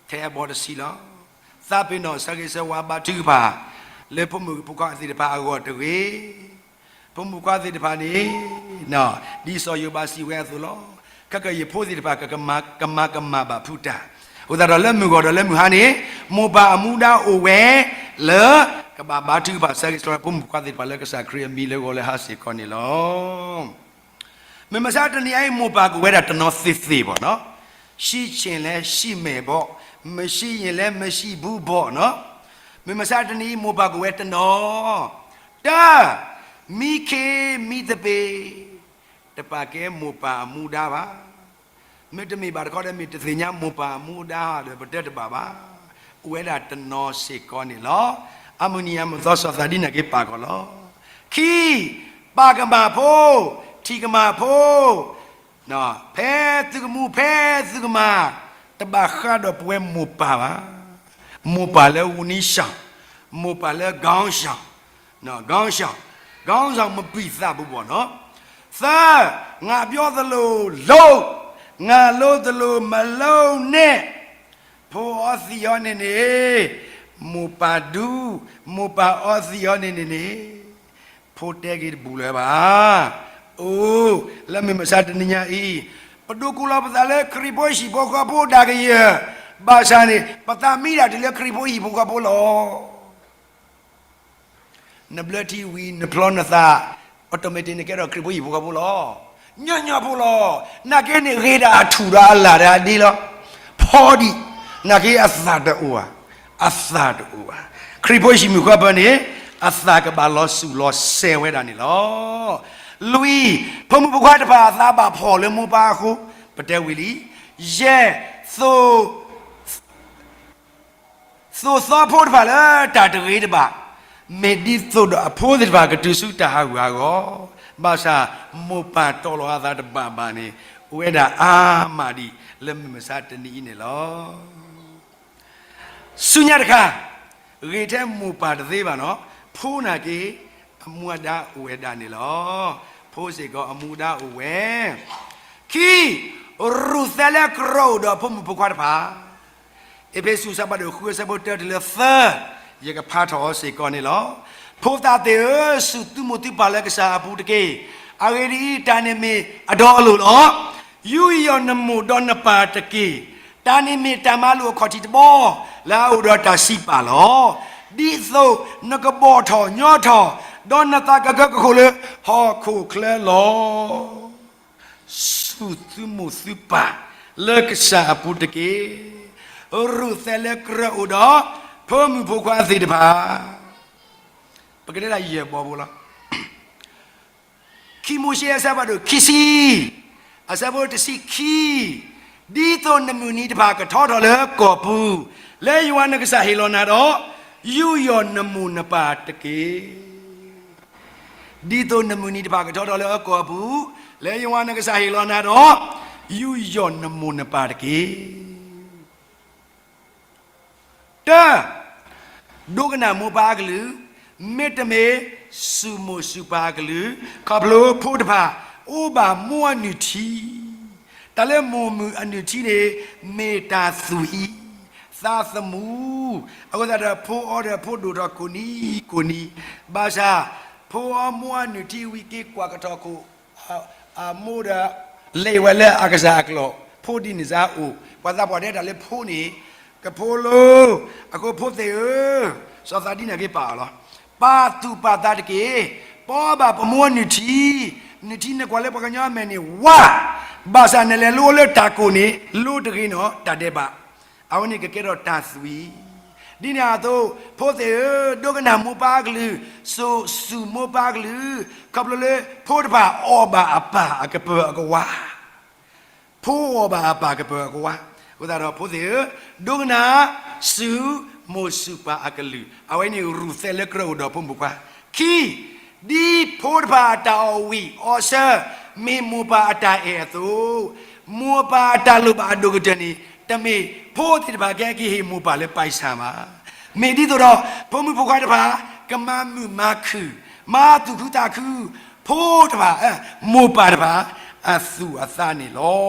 ထဲအဘီတဆံလီၤ. သးပ့ၤနီၣ်ဆၢဂ့ၤဆၢဝါဘါထုကဖၣ် လၢဖိမုၣ်ဖိခွါသ့ၣ်တဖၣ်အဂီၢ်တဂ့ၤ. ဖိမုၣ်ဖိခွါသ့ၣ်တဖၣ်န့ၣ်, ဒ်စီၤယိၤဘးစံးဝဲအသိးလီၤ. ခဲကယဖိသ့ၣ်တဖၣ် ကမၤကမၣ်ဘၣ်ဖုးတၢ်, အဃိသတးဒီးလၢမုၢ်ဂီၤဒီးလၢမုၢ်ဟါန့ၣ်, မိၢ်ပၢ်အမူဒါအိၣ်ဝဲ, လၢ, ကဘၣ်ဘါထုကဖၣ်ဆၢဂ့ၤဆၢဝါဖိမုၣ်ဖိခွါသ့ၣ်တဖၣ်လၢကစၢ်ခရံာ်အမံၤလၢဂီၤလၢဟါစ့ၢ်ကီးန့ၣ်လီၤ. မုၢ်မဆါတနံၤအံၤ မိၢ်ပၢ်ကဝဲဒၣ်တနီၤသ့ၣ်သ့ၣ်ဘၣ်နီၤ, ရှိချင်လဲရှိမယ်ပေါ့, မရှိရင်လည်းမရှိဘူးပေါ့နီၤ. မုၢ်မဆါတနံၤအံၤ မိၢ်ပၢ်ကဝဲတနီၤ, တၢ်, မံခ့မံသပ့ၤ, တပာ်ကဲမိၢ်ပၢ်အမူဒါဘၣ်. မ့တမ့ၢ်ဘၣ်တခီဒီး မ့ၢ်တသ့ၣ်ညါမိၢ်ပၢ်အမူဒါဒီး ပတဲတဘၣ်ဘၣ်. အိၣ်ဝဲဒၣ်တနီၤစ့ၢ်ကီးန့ၣ်လီၤ. အမုၢ်နံၤအမုၢ်သီစီၤသးဒ်န့ၣ်က့ၤပာ်ကီၤလီၤ. ခံ, ပာ်ကမၣ်ဖိ, ထံၣ်ကမၣ်ဖိ, ဖဲသုကမူ ဖဲသုကမၤ, တဘၣ်ဃးဒီးပဝဲမိၢ်ပၢ်ဘၣ်. မိၢ်ပၢ်လၢ ဦးစီး, မိၢ်ပၢ်လၢ ခေါင်းဆောင်, ခေါင်းဆောင်, ခေါင်းဆောင်မပျီသးဘူးဘီနီၤ. သၢ, ငါပြောသလိုလုပ်, ငါလုပ်သလိုမလုပ်နဲ့, ဖိအီသံးအီန့ၣ်န့ၣ်, မိၢ်ပၢ်ဒူ, မိၢ်ပၢ်အီသံးအီန့ၣ်န့ၣ်န့ၣ်, ဖိတဲက့ၤတဘူးလၢၤဘၣ်. အိ, လၢမုၢ်မဆါတနံၤညါအံၤ, ပဒိးကူၣ်လီၤပသးလၢခရံာ်ဖိဟံၣ်ဖိဃီဖိဒၣ်ကယၢၢ်, ဘၣ်ဆၣ်န့ၣ် ပသးမံဒၣ်တုၤလၢခရံာ်ဖိဟံၣ်ဖိဃီဖိလီၤ. နဘျၢထံဝံၤ နဖျီနသး, automatic နကဲထီၣ်ခရံာ်ဖိဟံၣ်ဖိဃီဖိလီၤ. ညီညီဖိလီၤ. နာ်က့န့ၣ်ဂ့ၤဒၣ်အထူၣ်ဒီးအလၣ်ဒီးအဒ့လီၤ. ဖီဒံး, နာ်က့အသၣ်တအိၣ်ဘၣ်, အသၣ်တအိၣ်ဘၣ်. ခရံာ်ဖိဟံၣ်မုၣ်ဃီဖိန့ၣ်, အသၣ်ကဘၣ်လီၤစူၣ်လီၤစဲၤဝဲဒၣ်န့ၣ်လီၤ. လွံၢ်, ဖိမုၣ်ဖိခွါတဖၣ်အသးဘၣ်ဖှီၣ်လၢမိၢ်ပၢ်အဃိ, ပတဲဝံၤလံ. ယဲၢ်, သိၣ် သိၣ်သီဖိတဖၣ်လၢတၢ်တဂ့ၤတဘၣ်, မ့ၢ်ဒ်သိးဒီးအဖိသ့ၣ်တဖၣ်ကတုၤဆူတၢ်ဟးဂူာ်ဟးဂီၤ, ဘၣ်ဆၣ်မိၢ်ပၢ်တီၢ်လီၤအသးတဘၣ်ဘၣ်န့ၣ်, အိၣ်ဝဲဒၣ်အါမးဒံးလၢမုၢ်မဆါတနံၤအံၤန့ၣ်လီၤ. ဆူညါတခါ, ဂ့ၤထဲမိၢ်ပၢ်တသ့ဘၣ်နီၤ, ဖိနာ်က့, အမူအဒါအိၣ်ဝဲဒၣ်န့ၣ်လီၤ. ဖိစ့ၢ်ကီးအမူဒါအိၣ်ဝဲ. ခံ, ရူၢ်သဲလၢကြၢးအိၣ်ဒီးဖိမုၣ်ဖိခွါတဖၣ် အ့းဖ့းစူး အဆၢဖးဒိၣ်ဃု အဆၢဖိတၢတုၤလၢသၢ, ယကဖးထီၣ်အီၤစ့ၢ်ကီးန့ၣ်လီၤ. ဖိသၣ်သ့ၣ်ဧၢ, စူၢ်သုမိၢ်သုပၢ်လၢကစၢ်အပူၤတက့ၢ်. အဂ့ၢ်ဒ်အံၤ, တၢ်န့ၣ်မ့ၢ်အဒီအလိၤလီၤ. ယူးယီၣ်နမိၢ်ဒီးနပၢ်တက့ၢ်. တၢ်န့ၣ်မ့ၢ်တၢ်မၤလိာ်အခီၣ်ထံးတဘီ လၢအအိၣ်ဒီးတၢ်စံးပာ်လီၤ. ဒ်သိးနကဘီၣ်ထီၣ်ညီထီၣ်, ဒီးနသးကကၢကခိၣ်လၢဟီၣ်ခိၣ်ချၢလီၤ. စူၢ်သုမိၢ်သုပၢ်လၢကစၢ်အပူၤတက့ၢ်. ရူၢ်သဲလၢကြၢးအိၣ်ဒီးဖိမုၣ်ဖိခွါသ့ၣ်တဖၣ်, ပကတဲဒၣ်ယဲၢ်ဘီဖိလီၤ. ခံမိၤၡ့ အဆၢဖးဒိၣ်ခံဆံ, အဆၢဖိတဆံခံ, ဒ်သိးနမုၢ်နံၤတဖၣ်ကထီထီၣ်လၢကီၢ်ပူၤ, လၢယွၤနကစၢ်ဟ့ၣ်လီၤနၤဒီး, ယူးယီၣ်နမိၢ်နပၢ်တက့ၢ်. ဒ်သိးနမုၢ်နံၤတဖၣ်ကထီထီၣ်လၢကီၢ်ပူၤ, လၢယွၤနကစၢ်ဟ့ၣ်လီၤနၤဒီး, ယူးယီၣ်နမိၢ်နပၢ်တက့ၢ်. တၢ, ဒိကနၣ်မိၢ်ပၢ်အကလုၢ်, မ့တမ့ၢ်စူၢ်မိၢ်စူၢ်ပၢ်အကလုၢ်, ခီဖျိဖိတဖၣ်အိၣ်ဘၣ်မိၢ်အနုၢ်ထံ, တၢ်လၢမိၢ်မုၢ်အနုၢ်ထံန့ၣ်, မ့ၢ်တၢ်သွံၣ်, သးသမူ, အဃိသတးဒီးဖိအီဒီးဖိဒိၣ်ထီၣ်ကိးနံၤကိးနံၤ, ဘၣ်ဆၣ်, ဖိအီမိၢ်အနုၢ်ထံဝံၤက့ၤကွၢ်ကထီၣ်ခိၣ် အမိၢ်ဒီး, လဲၤဝဲလၢအကစၢ်အကျိာ်, ဖိဒ်န့ၣ်စ့ၢ်အိၣ်, ပှၤသးပှၢ်တဲတၢ်လၢဖိန့ၣ်, ကဖိလီၤ, အဃိဖိသ့ၣ်ဧၢ, စီၤသးဒ်န့ၣ်က့ၤပာ်အီၤလီၤ. ပာ်သူၣ်ပာ်သးတက့ၢ်, ပအီဘၣ်ပမိၢ်အနုၢ်ထံ, နုၢ်ထံနကွၢ်လၢပှၤကညီအမဲာ်န့ၣ်ဝါ, ဘၣ်ဆၣ်နလဲၤလိလၢတၢ်ကိၢ်န့ၣ်, လိတဂ့ၤနီၤ, တၢ်ဒဲးဘး အဝဲန့ၣ်ကကဲထီၣ်တၢ်သွံၣ်, ဒ်န့ၣ်အသိး, ဖိသ့ၣ်ဧၢ, ဒိကနၣ်မိၢ်ပၢ်အကလုၢ်, စူၢ်, စူၢ်မိၢ်ပၢ်အကလုၢ်, ခီဖျိလၢဖိတဖၣ်အီဘၣ်အပၢ်အကပၢၤအကဝါ, ဖိအီဘၣ်အပၢ်ကပၢၤအကဝါ, အဃိသတးဒီးဖိသ့ၣ်ဧၢ, ဒိကနၣ်, စူၢ်, မိၢ်စူၢ်ပၢ်အကလုၢ်, အဝဲန့ၣ်ရူၢ်သဲလၢကြၢးအိၣ်ဒီးဖိမုၣ်ဖိခွါ, ခံ ဒ်ဖိတဖၣ်အတၢ်အီၣ်ဝံၣ်အီၣ်ဆၢ မ့ၢ်မိၢ်ပၢ်အတၢ်အဲၣ်အသိး, မိၢ်ပၢ်အတၢ်လိၣ်ဘၣ်အဒိၣ်ကတၢၢ်န့ၣ် တမ့ၢ်ဖိသ့ၣ်တဖၣ်ကဟဲက့ၤဟ့ၣ်မိၢ်ပၢ်လၢပၢ်ဆၣ်ဘၣ်. မ့ၢ်ဒ်သိးဒီး ဖိမုၣ်ဖိခွါတဖၣ် ကမၤမုာ်မၤခုၣ်, မၤသူၣ်ခုသးခု ဖိတဖၣ်, မိၢ်ပၢ်တဖၣ် အသူၣ်အသးန့ၣ်လီၤ.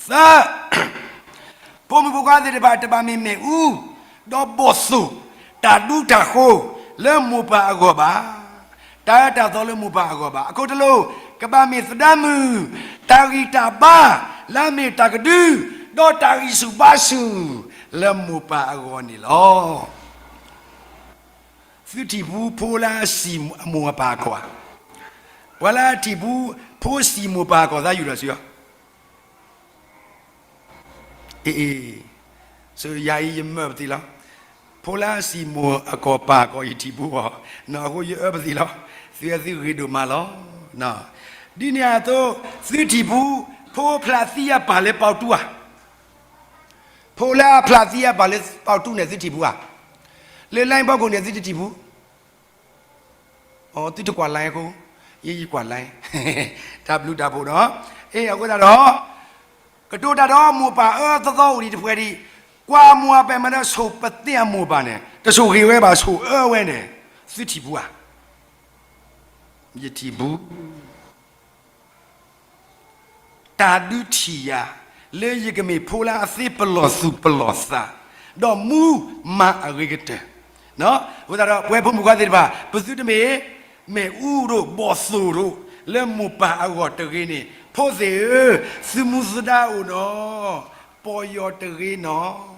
သၢ, ဖိမုၣ်ဖိခွါသ့ၣ်တဖၣ် တဘၣ်မ့ၢ်မ့ၣ်အူ ဒီးဘီၣ်သိၣ် တၢ်ဒူတၢ်ဃိ လၢမိၢ်ပၢ်အဂီၢ်ဘၣ်, တၢ်အၢတၢ်သီလၢမိၢ်ပၢ်အဂီၢ်ဘၣ်. အခိၣ်တလိၣ် ကဘၣ်မ့ၢ်သဒါမုၣ်, တၢ်ဂံၢ်တၢ်ဘါ, လၢအမ့ၢ်တၢ်ကဒု, ဒီးတၢ်ဂံၢ်ဆူၣ်ဘါဆူၣ် လၢမိၢ်ပၢ်အဂီၢ်န့ၣ်လီၤ. သုထံၣ်ဖူဖိလၢအစံၣ်အမိၢ်အပၢ်အကီၢ်ဧါ. ပှၤလၢအထံၣ်ဖူ ဖိစံၣ်မိၢ်ပၢ်အကီၢ်သးယူၢ်ဒီးစံၣ်အီၤ, အ့ၣ်, ယၤအံၤယမၢပသံလီၤ. ဖိလၢအစံၣ်မိၢ်အကီၢ်ပၢ်ကီၢ် ယထံၣ်ဖူအီၤ, အဃိယအၢပသံလီၤ. သုသုဂ့ၤဒိၣ်မးလီၤ. ဒ်န့ၣ်အသိး သုထံၣ်ဖူ ဖိဖျးသံအပၢ်လၢပီၣ်တူၢ်ဧါ. ဖိလၢအဖျးသံအပၢ်လၢပီၣ်တူၢ်န့ၣ် သုထံၣ်ဖူဧါ. လၢ line ဖီခိၣ်န့ၣ် သုတထံၣ်ဖူ သုတကွၢ် line အဃိ, ယကွၢ် line, တၢ်ဘျုးတၢ်ဖှိၣ်နီၤ. အဃိသတးဒီး ကတိၤတၢ်ဒီးမိၢ်ပၢ်အၢသီသီအိၣ်ဒံးတဖှဲးဒံး, ကွၢ်မိၢ်အပၢ်မၤဒီးဆိၣ်ပသ့အမိၢ်ပၢ်န့ၣ် တဆိၣ်ဂ့ၤဝဲဘၣ် ဆိၣ်အၢဝဲန့ၣ်, သုထံၣ်ဖူဧါ. ယထံၣ်ဖူ တၢ်ဒုးထံၣ်ယၤ လၢယကမ့ၢ်ဖိလၢအသ့ပလီၢ်သူၣ်ပလီၢ်သး, ဒီးမူမၤအဂ့ၤကတၢၢ်. အဃိသတးဒီး ပဝဲဖိမုၣ်ခွါသ့ၣ်တဖၣ် ပသုတမ့ၢ် မ့ၣ်အူဒိၣ်ဘီၣ်သိၣ်ဒိၣ် လၢမိၢ်ပၢ်အဂီၢ်တဂ့ၤန့ၣ်, ဖိသ့ၣ်ဧၢ, သုမူသဒါအိၣ်နီၤ, ပီၢ်ယီၢ်တဂ့ၤနီၤ.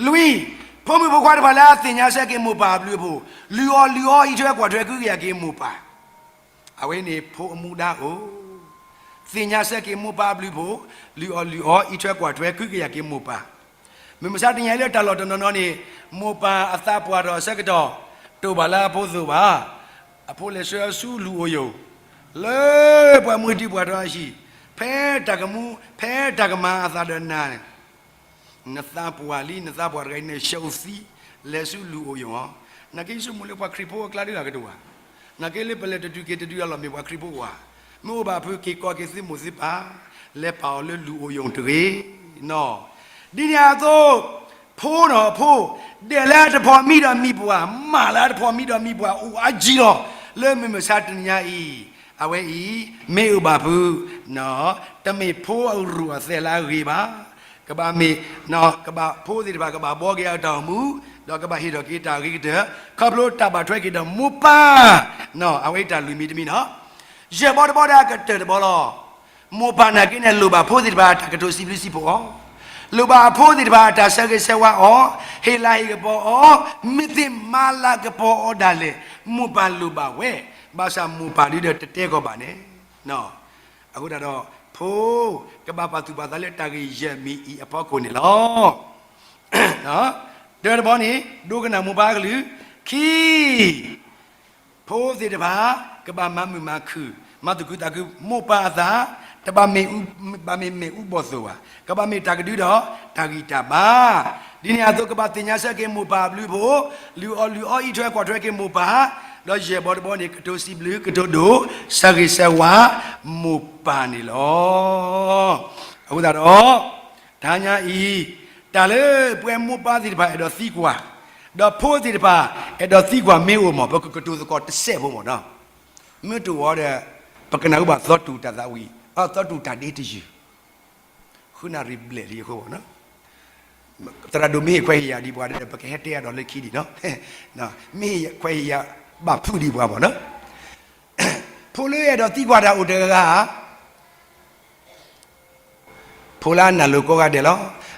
လွံၢ်, ဖိမုၣ်ဖိခွါတဖၣ်လၢအသ့ၣ်ညါဆၢက့ၤမိၢ်ပၢ်အဘျုးအဖှိၣ်, လုၢ်အီၣ်လုၢ်အီ အံးထွဲကွၢ်ထွဲ ကဟုကယာ်က့ၤမိၢ်ပၢ် အဝဲန့ၣ်ဖိအမူဒါအိၣ်, သ့ၣ်ညါဆၢက့ၤမိၢ်ပၢ်အဘျုးအဖှိၣ်, လုၢ်အီၣ်လုၢ်အီ အံးထွဲကွၢ်ထွဲ ကဟုကယာ်က့ၤမိၢ်ပၢ်. မုၢ်မဆါတနံၤညါလၢတၢ်လီၢ်တနီၤနီၤန့ၣ်, မိၢ်ပၢ်အသးပှၢ်ထီၣ်အဆၢကတီၢ်, တအိၣ်ဘၣ်လၢအဖိအသိးဘၣ်. အဖိလဲၤဆှၢဆူလူၢ်အိၣ်ယိာ်, လၢပှၤမွဲတံၢ်ပှၤထီအဟံၣ်, ဖဲတၢ်ကမူ ဖဲတၢ်ကမၤအသးဒီးနၤန့ၣ် နသးပှၢ်လံ, နသးပှၢ်တဂၤအံၤ နၡိသံ လဲၤဆူလူၢ်အိၣ်ယိာ်အီၤ. နာ်က့ ယဆိကမိၣ်လၢပှၤခရံာ်ဖိအကျါတဂၤကတအိၣ်ဘၣ်. နာ်က့ လၢပလဲၤတတုၤက့ၤတတုၤအလီၢ် မ့ၢ်ပှၤခရံာ်ဖိအိၣ်ဧါ. မ့ၢ်အိၣ်ဘၣ်ဖုးက့ၤကိးက့ၤသုမိၢ်သုပၢ်, လဲၤပာ်အီၤလၢလူၢ်အိၣ်ယိာ်တဂ့ၤနီၤ. ဒ်န့ၣ်အသိး, ဖိနီၤဖိ, ဒဲးလၢအတဖိးမံဒီးမံပှၢ်, မၤလၢအတဖိးမံဒီးမံပှၢ် အိၣ်အါကံလီၤ. လၢမုၢ်မဆါတနံၤညါအံၤ, အဝဲအံၤ မ့ၢ်အိၣ်ဘၣ်ဖုး တမ့ၢ်ဖိအရူၢ်အသဲးလၢအဂ့ၤဘၣ်. ကဘၣ်မ့ၢ်, ကဘၣ်ဖိသ့ၣ်တဖၣ် ကဘၣ်ဘှီက့ၤအတၢ်အိၣ်မူ, ဒီးကဘၣ်ဟ့ၣ်ထီၣ်က့ၤတၢ်အဂ့ၤကတၢၢ်, ခီဖျိတၢ်ဘၣ်ထွဲက့ၤဒီးမိၢ်ပၢ်, အဝဲအံၤတၢ်လွံၢ်မံၤတမံၤနီၤ. ယဲၢ်ဘီတဘီဒီးအကတၢၢ်တဘီလီၤ. မိၢ်ပၢ်နာ်က့န့ၣ် လိၣ်ဘၣ်ဖိသ့ၣ်တဖၣ်အတၢ်ကတိၤစံးဘျုးစံးဖှိၣ်အီၤ, လိၣ်ဘၣ်အဖိသ့ၣ်တဖၣ်အတၢ်ဆၢဂ့ၤဆၢဝါအီၤ, ဟ့ၣ်လၤဟ့ၣ်ကပီၤအီၤ, မ့ၢ်သ့မၤလၤကပီၤအီၤဒၣ်လဲာ်, မိၢ်ပၢ်လိၣ်ဘၣ်ဝဲ, ဘၣ်ဆၣ်မိၢ်ပၢ်ဒုဒီးတတဲကီးဘၣ်န့ၣ် အဃိသတးဒီး ဖိ, ကဘၣ်ပာ်သူၣ်ပာ်သးလၢတၢ်ဂ့ၢ်ယဲၢ်မံၤအံၤအဖီခိၣ်န့ၣ်လီၤ. တၢတဘီန့ၣ် ဒိကနၣ်မိၢ်ပၢ်အကလုၢ်, ခံ, ဖိသ့ၣ်တဖၣ် ကဘၣ်မၤမုာ်မၤခုၣ်, မၤသူၣ်ခုသးခု မိၢ်ပၢ်အသး, တဘၣ်မ့ၢ်, ဘၣ်မ့ၢ်မ့ၣ်အူဘီၣ်သိၣ်ဘၣ်, ကဘၣ်မ့ၢ်တၢ်ကဒုဒီးတၢ်ဂံၢ်တၢ်ဘါ, ဒ်န့ၣ်အသိး ကဘၣ်သ့ၣ်ညါဆၢက့ၤမိၢ်ပၢ်အဘျုးအဖှိၣ်, လုၢ်အီၣ်လုၢ်အီ အံးထွဲကွၢ်ထွဲက့ၤမိၢ်ပၢ်, ဒီးယဲၢ်ဘီတဘီန့ၣ် ကတိၤစံးဘျုးကတိၤဒိၣ် ဆၢဂ့ၤဆၢဝါမိၢ်ပၢ်န့ၣ်လီၤ. အဃိသတးဒီး တဟါညါအံၤ, တၢ်လၢပဝဲမိၢ်ပၢ်သ့ၣ်တဖၣ်အဲၣ်ဒိးသံကွၢ်, ဒီးဖိသ့ၣ်တဖၣ်အဲၣ်ဒိးသံကွၢ်မ့ၢ်အိၣ်မး ပကကတိၤသကိးတစဲးဖိမးနီၤ. မ့ၢ်တအိၣ်ဒီး ပကနၢ်ဟူဘၣ်သီတူၢ်တၢ်သးဝံၣ်, သီတူၢ်တၢ်ဒ့တယုၢ်, ဃုနၣ်ရံၣ်ဘျဲၣ်လံအဃိမးနီၤ. သရၣ်ဒိၣ်မ့ၢ်ဟ့ၣ်ခွဲးဟ့ၣ်ယာ်ဒံးပှၤဒီး ပကဟဲတဲအါဒီးလၢခံဒံးနီၤ. မ့ၢ်ဟ့ၣ်ခွဲးဟ့ၣ်ယာ်ဘၣ်ဖုးဒံးပှၤမးနီၤ. ဖိလၢအဲၣ်ဒိးသံကွၢ်တၢ်အိၣ်တဂၤဧါ. ဖိလၢအနၢ်လိၤကိးဂၤဒဲးလီၤ.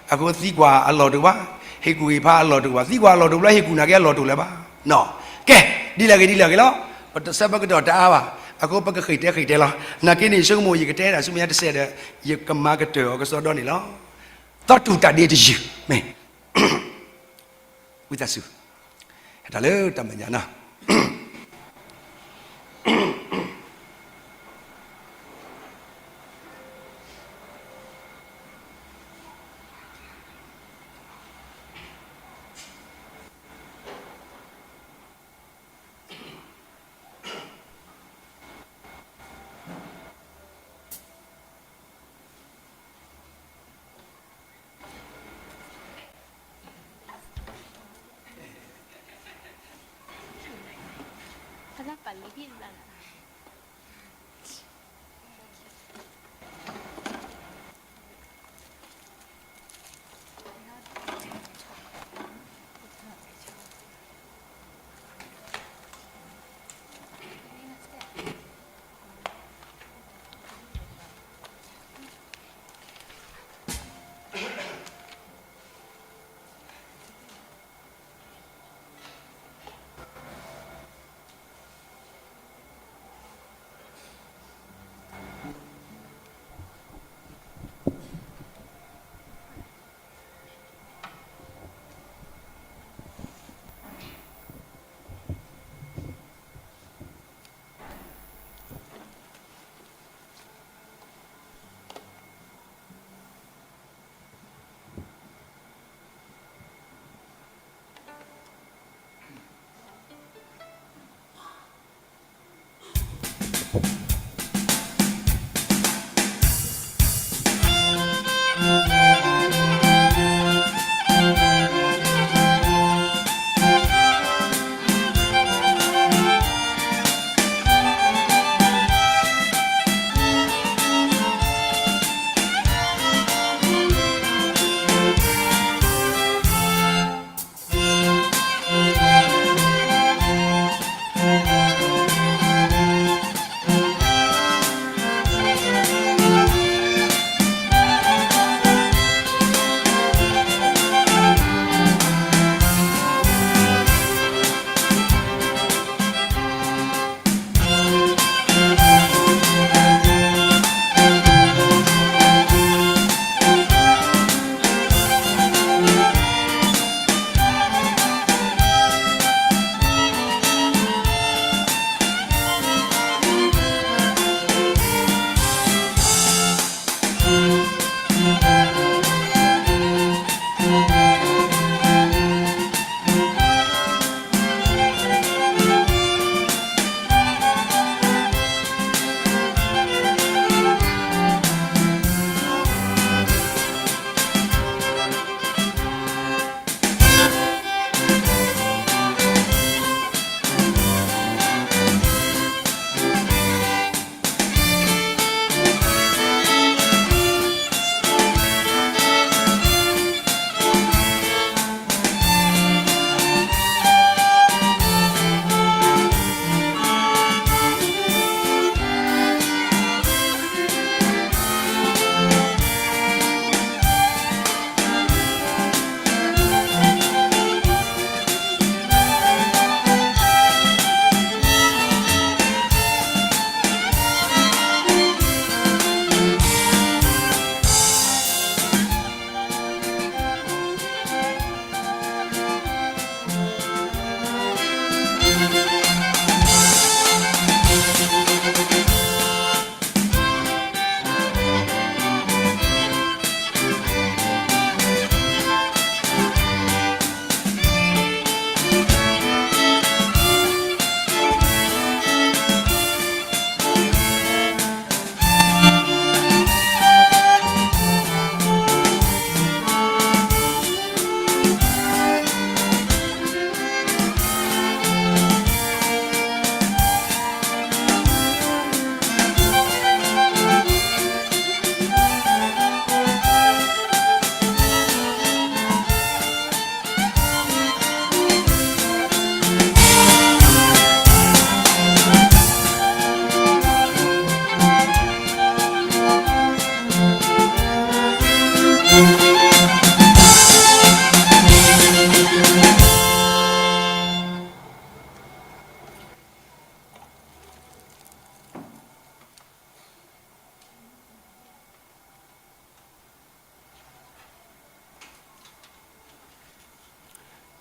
အဃိသံကွၢ်အလီၢ်တအိၣ်ဘၣ်, ဟ့ၣ်ကူၣ်ဟ့ၣ်ဖးအလီၢ်တအိၣ်ဘၣ်, သံကွၢ်အလီၢ်တအိၣ်ဘၣ် ဟ့ၣ်ကူၣ်နာ်က့အလီၢ်တအိၣ်လၢၤဘၣ်. ကဲ, ဒ်လဲၣ်ဂ့ၤဒ်လဲၣ်ဂ့ၤလီၤ. ပတဆၢပကတီၢ်တအါဘၣ်, အဃိပကဃ့ၢ်တဲဃ့ၢ်တဲလီၤ. နာ်က့န့ၣ် ဆိကမိၣ်ယကတဲဒၣ်ဆူမဲာ်ညါတစဲးဒီး ယကမၤကတၢၢ်အီၤကစီဒီန့ၣ်လီၤ. သီတူၢ်တၢ်ဒ့တယုၢ်, မ့ၢ် ဝံသးစူၤ, ဟဲတၢ်လၢတၢ်မဲာ်ညါနီၤ.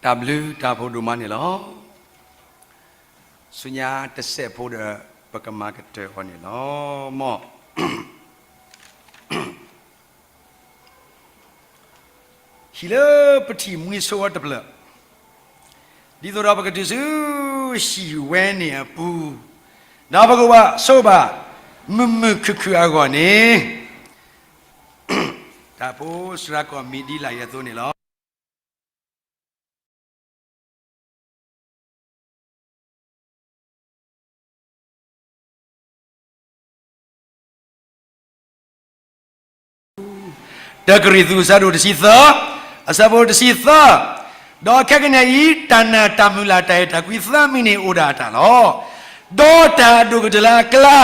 တၢ်ဘျုးတၢ်ဖှိၣ်ဒိၣ်မးန့ၣ်လီၤ. ဆူညါတစဲးဖိဒီး ပကမၤကတၢၢ်အီၤန့ၣ်လီၤ. မ် ဟံၣ်လၢပထံၣ်မှံဆိဝဲတဖျၢၣ်, ဒ်သိးဒီးပကတုၤဆူဟံၣ်ဝဲန့ၣ်အပူၤ, ဒီးပကဘၣ်ဆိဘၣ် မုာ်မုာ်ခုၣ်ခုၣ်အဂီၢ်န့ၣ်, တၢ်ဖိစှၤကီၢ်မံၤဒ်လာ်အံၤအသိးန့ၣ်လီၤ. တၢကရံၣ်သူးအဆၢဒိၣ်တဆံသၢ, အဆၢဖိတဆံသၢ, ဒီးခဲကနံၣ်အံၤ တၢ်နာ်တၢ်မုၢ်လၢ်တၢ်အဲၣ်တၢ်ကွံသၢမံၤန့ၣ်အိၣ်ဒၣ်အတၢ်လီၤ. ဒီးတၢ်အဒိၣ်ကတၢၢ်လၢအကျါ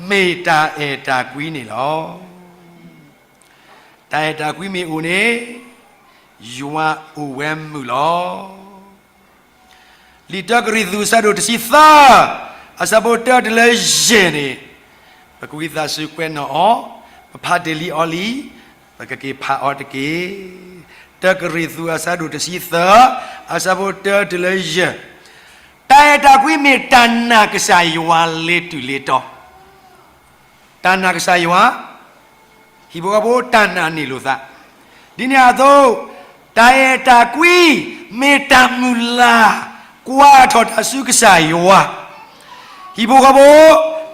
မ့ၢ်တၢ်အဲၣ်တၢ်ကွံန့ၣ်လီၤ. တၢ်အဲၣ်တၢ်ကွံမ့ၢ်အိၣ်န့ၣ် ယွၤအိၣ်ဝဲမုာ်လီၤ. လံာ်တၢကရံၣ်သူးအဆၢဒိၣ်တဆံသၢ, အဆၢဖိတၢတုၤလၢယဲၢ်န့ၣ်, ပကဝံသးစူၤကွဲးနီၣ်အီၤ, ပဖးတ့ၢ်လံအီၤလံ, ပကက့ၤဖးအီၤတက့ၢ်. တၢကရံၣ်သူးအဆၢဒိၣ်တဆံသၢ, အဆၢဖိတၢတုၤလၢယဲၢ်, တၢ်အဲၣ်တၢ်ကွံမ့ၢ်တၢ်နာ်ကစၢ်ယွၤလ့ၤတုၤလ့ၤတီၤ တၢ်နာ်ကစၢ်ယွၤ, ဟံၣ်ဖိဃီဖိတၢ်နာ်န့ၢ်လိာ်သး, ဒ်န့ၣ်အသိး, တၢ်အဲၣ်တၢ်ကွံ မ့ၢ်တၢ်မုၢ်လၢ် ကွၢ်ထီၣ်တၢ်ဆူကစၢ်ယွၤ, ဟံၣ်ဖိဃီဖိ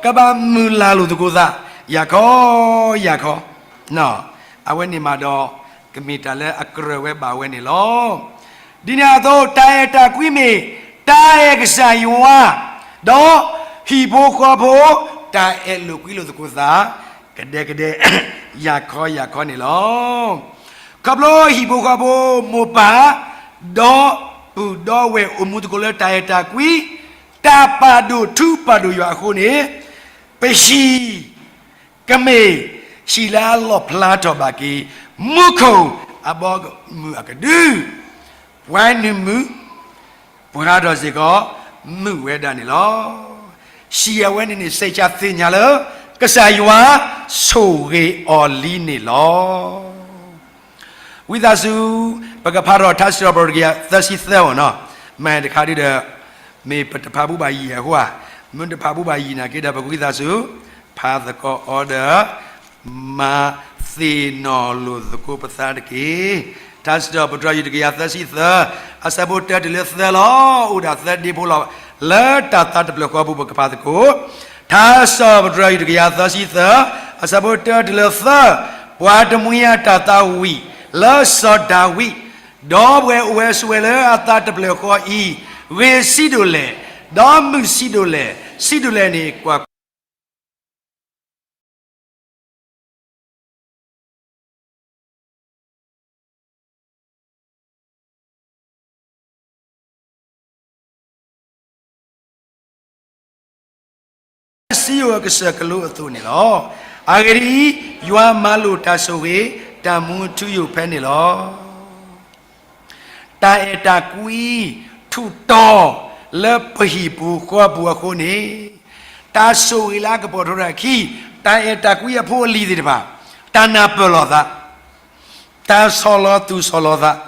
ကဘၣ်မုၢ်လၢ်လိာ်သကိးသး ယၤခီ ယၤခီ, အဝဲန့ၣ်မးဒီး ကမ့ၢ်တၢ်လၢအကြၢးဝဲဘၣ်ဝဲန့ၣ်လီၤ. ဒ်န့ၣ်အသိး တၢ်အဲၣ်တၢ်ကွံမ့ၢ် တၢ်အဲၣ်ကစၢ်ယွၤ, ဒီးဟံၣ်ဖိဃီဖိ တၢ်အဲၣ်လိာ်ကွံလိာ်သကိးသး ကဒဲကဒဲ ယၤခီယၤခီန့ၣ်လီၤ. ခီဖျိဟံၣ်ဖိဃီဖိမိၢ်ပၢ် ဒီပုၢ်ဒီဝဲၢ်အိၣ်မူသကိးလၢတၢ်အဲၣ်တၢ်ကွံ တၢ်ပာ်ဒိၣ်ထူပာ်ဒိၣ်ယွၤအဃိန့ၣ်, ပဟံၣ် ကမ့ၢ်ဟံၣ်လၢအလီၣ်ဖျါထီၣ်ဘၣ်က့ၤ မူခိၣ်အဘီအမုၢ်အကဒု, ပှၤနုာ်မုာ် ပှၤဒီးစ့ၢ်ကီး မုာ်ဝဲဒၣ်န့ၣ်လီၤ. ဟံၣ်အဝဲန့ၣ်န့ၣ် စဲးဆါသ့ၣ်ညါလၢ ကစၢ်ယွၤဆိၣ်ဂ့ၤအီၤလံန့ၣ်လီၤ. ဝံသးစူၤ ပကဖးထီၣ်ထါစံးထီၣ်ပတြၢၤတကယၤသၢဆံသၢအီၤနီၤ, မ့ၢ်တခါဒုဒီး မ့ၢ်ပတဖးဘူဘၣ်ယံာ်အဃိဧါ, မ့ၢ်တဖးဘူဘၣ်ယံာ်နာ်က့ဒီး ပဝံသးစူၤ ဖးသကိးအီၤဒီး မၤသ့ၣ်နီၣ်လိာ်သကိးပသးတက့ၢ်. ထါစံးထီၣ်ပတြၢၤယုၢ်တကယၤသၢဆံသၢ, အဆၢဖိတၢတုၤလၢသၢလီၤ. အိၣ်ဒၣ်သၢဒ့ဖိလီၤ. လၢတၢ်သးတဖျၢၣ်ဃီပူၤ ပကဖးသကိး ထါစံးထီၣ်ပတြၢၤယုၢ်တကယၤသၢဆံသၢ, အဆၢဖိတၢတုၤလၢသၢ, ပှၤတမှံၤအတၢ်သးဝံၣ်လၢစီၤဒၤဝံး, ဒီးပှၤအိၣ်ဝဲဆိးဝဲလၢအသးတဖျၢၣ်ဃီအံၤ, ဂ့ၤဆံးဒိၣ်လဲၣ်, ဒီးမုာ်ဆံးဒိၣ်လဲၣ်, ဆံးဒိၣ်လဲၣ်န့ၣ်ကွၢ် စံယိၣ်အကစၢၢ်ကလိအသိးန့ၣ်လီၤ. အဂ့ၢ်ဒ်အံၤ, ယွၤမၤလိာ်တၢ်ဆိၣ်ဂ့ၤ တၢ်မူထူယိာ်ဖဲန့ၣ်လီၤ. တၢ်အဲၣ်တၢ်ကွံ ထူးတီၤလၢပဟံၣ်ပူၤဃီပူၤအဃိန့ၣ်, တၢ်ဆိၣ်ဂ့ၤလၢအကပီၤထီတၢ်အခံ, တၢ်အဲၣ်တၢ်ကွံအဖိအလံၤသ့ၣ်တဖၣ်, တၢ်နၢ်ပၢၢ်လိာ်သး, တၢ်ဆီၣ်လီၤသူၣ်ဆီၣ်လီၤသး,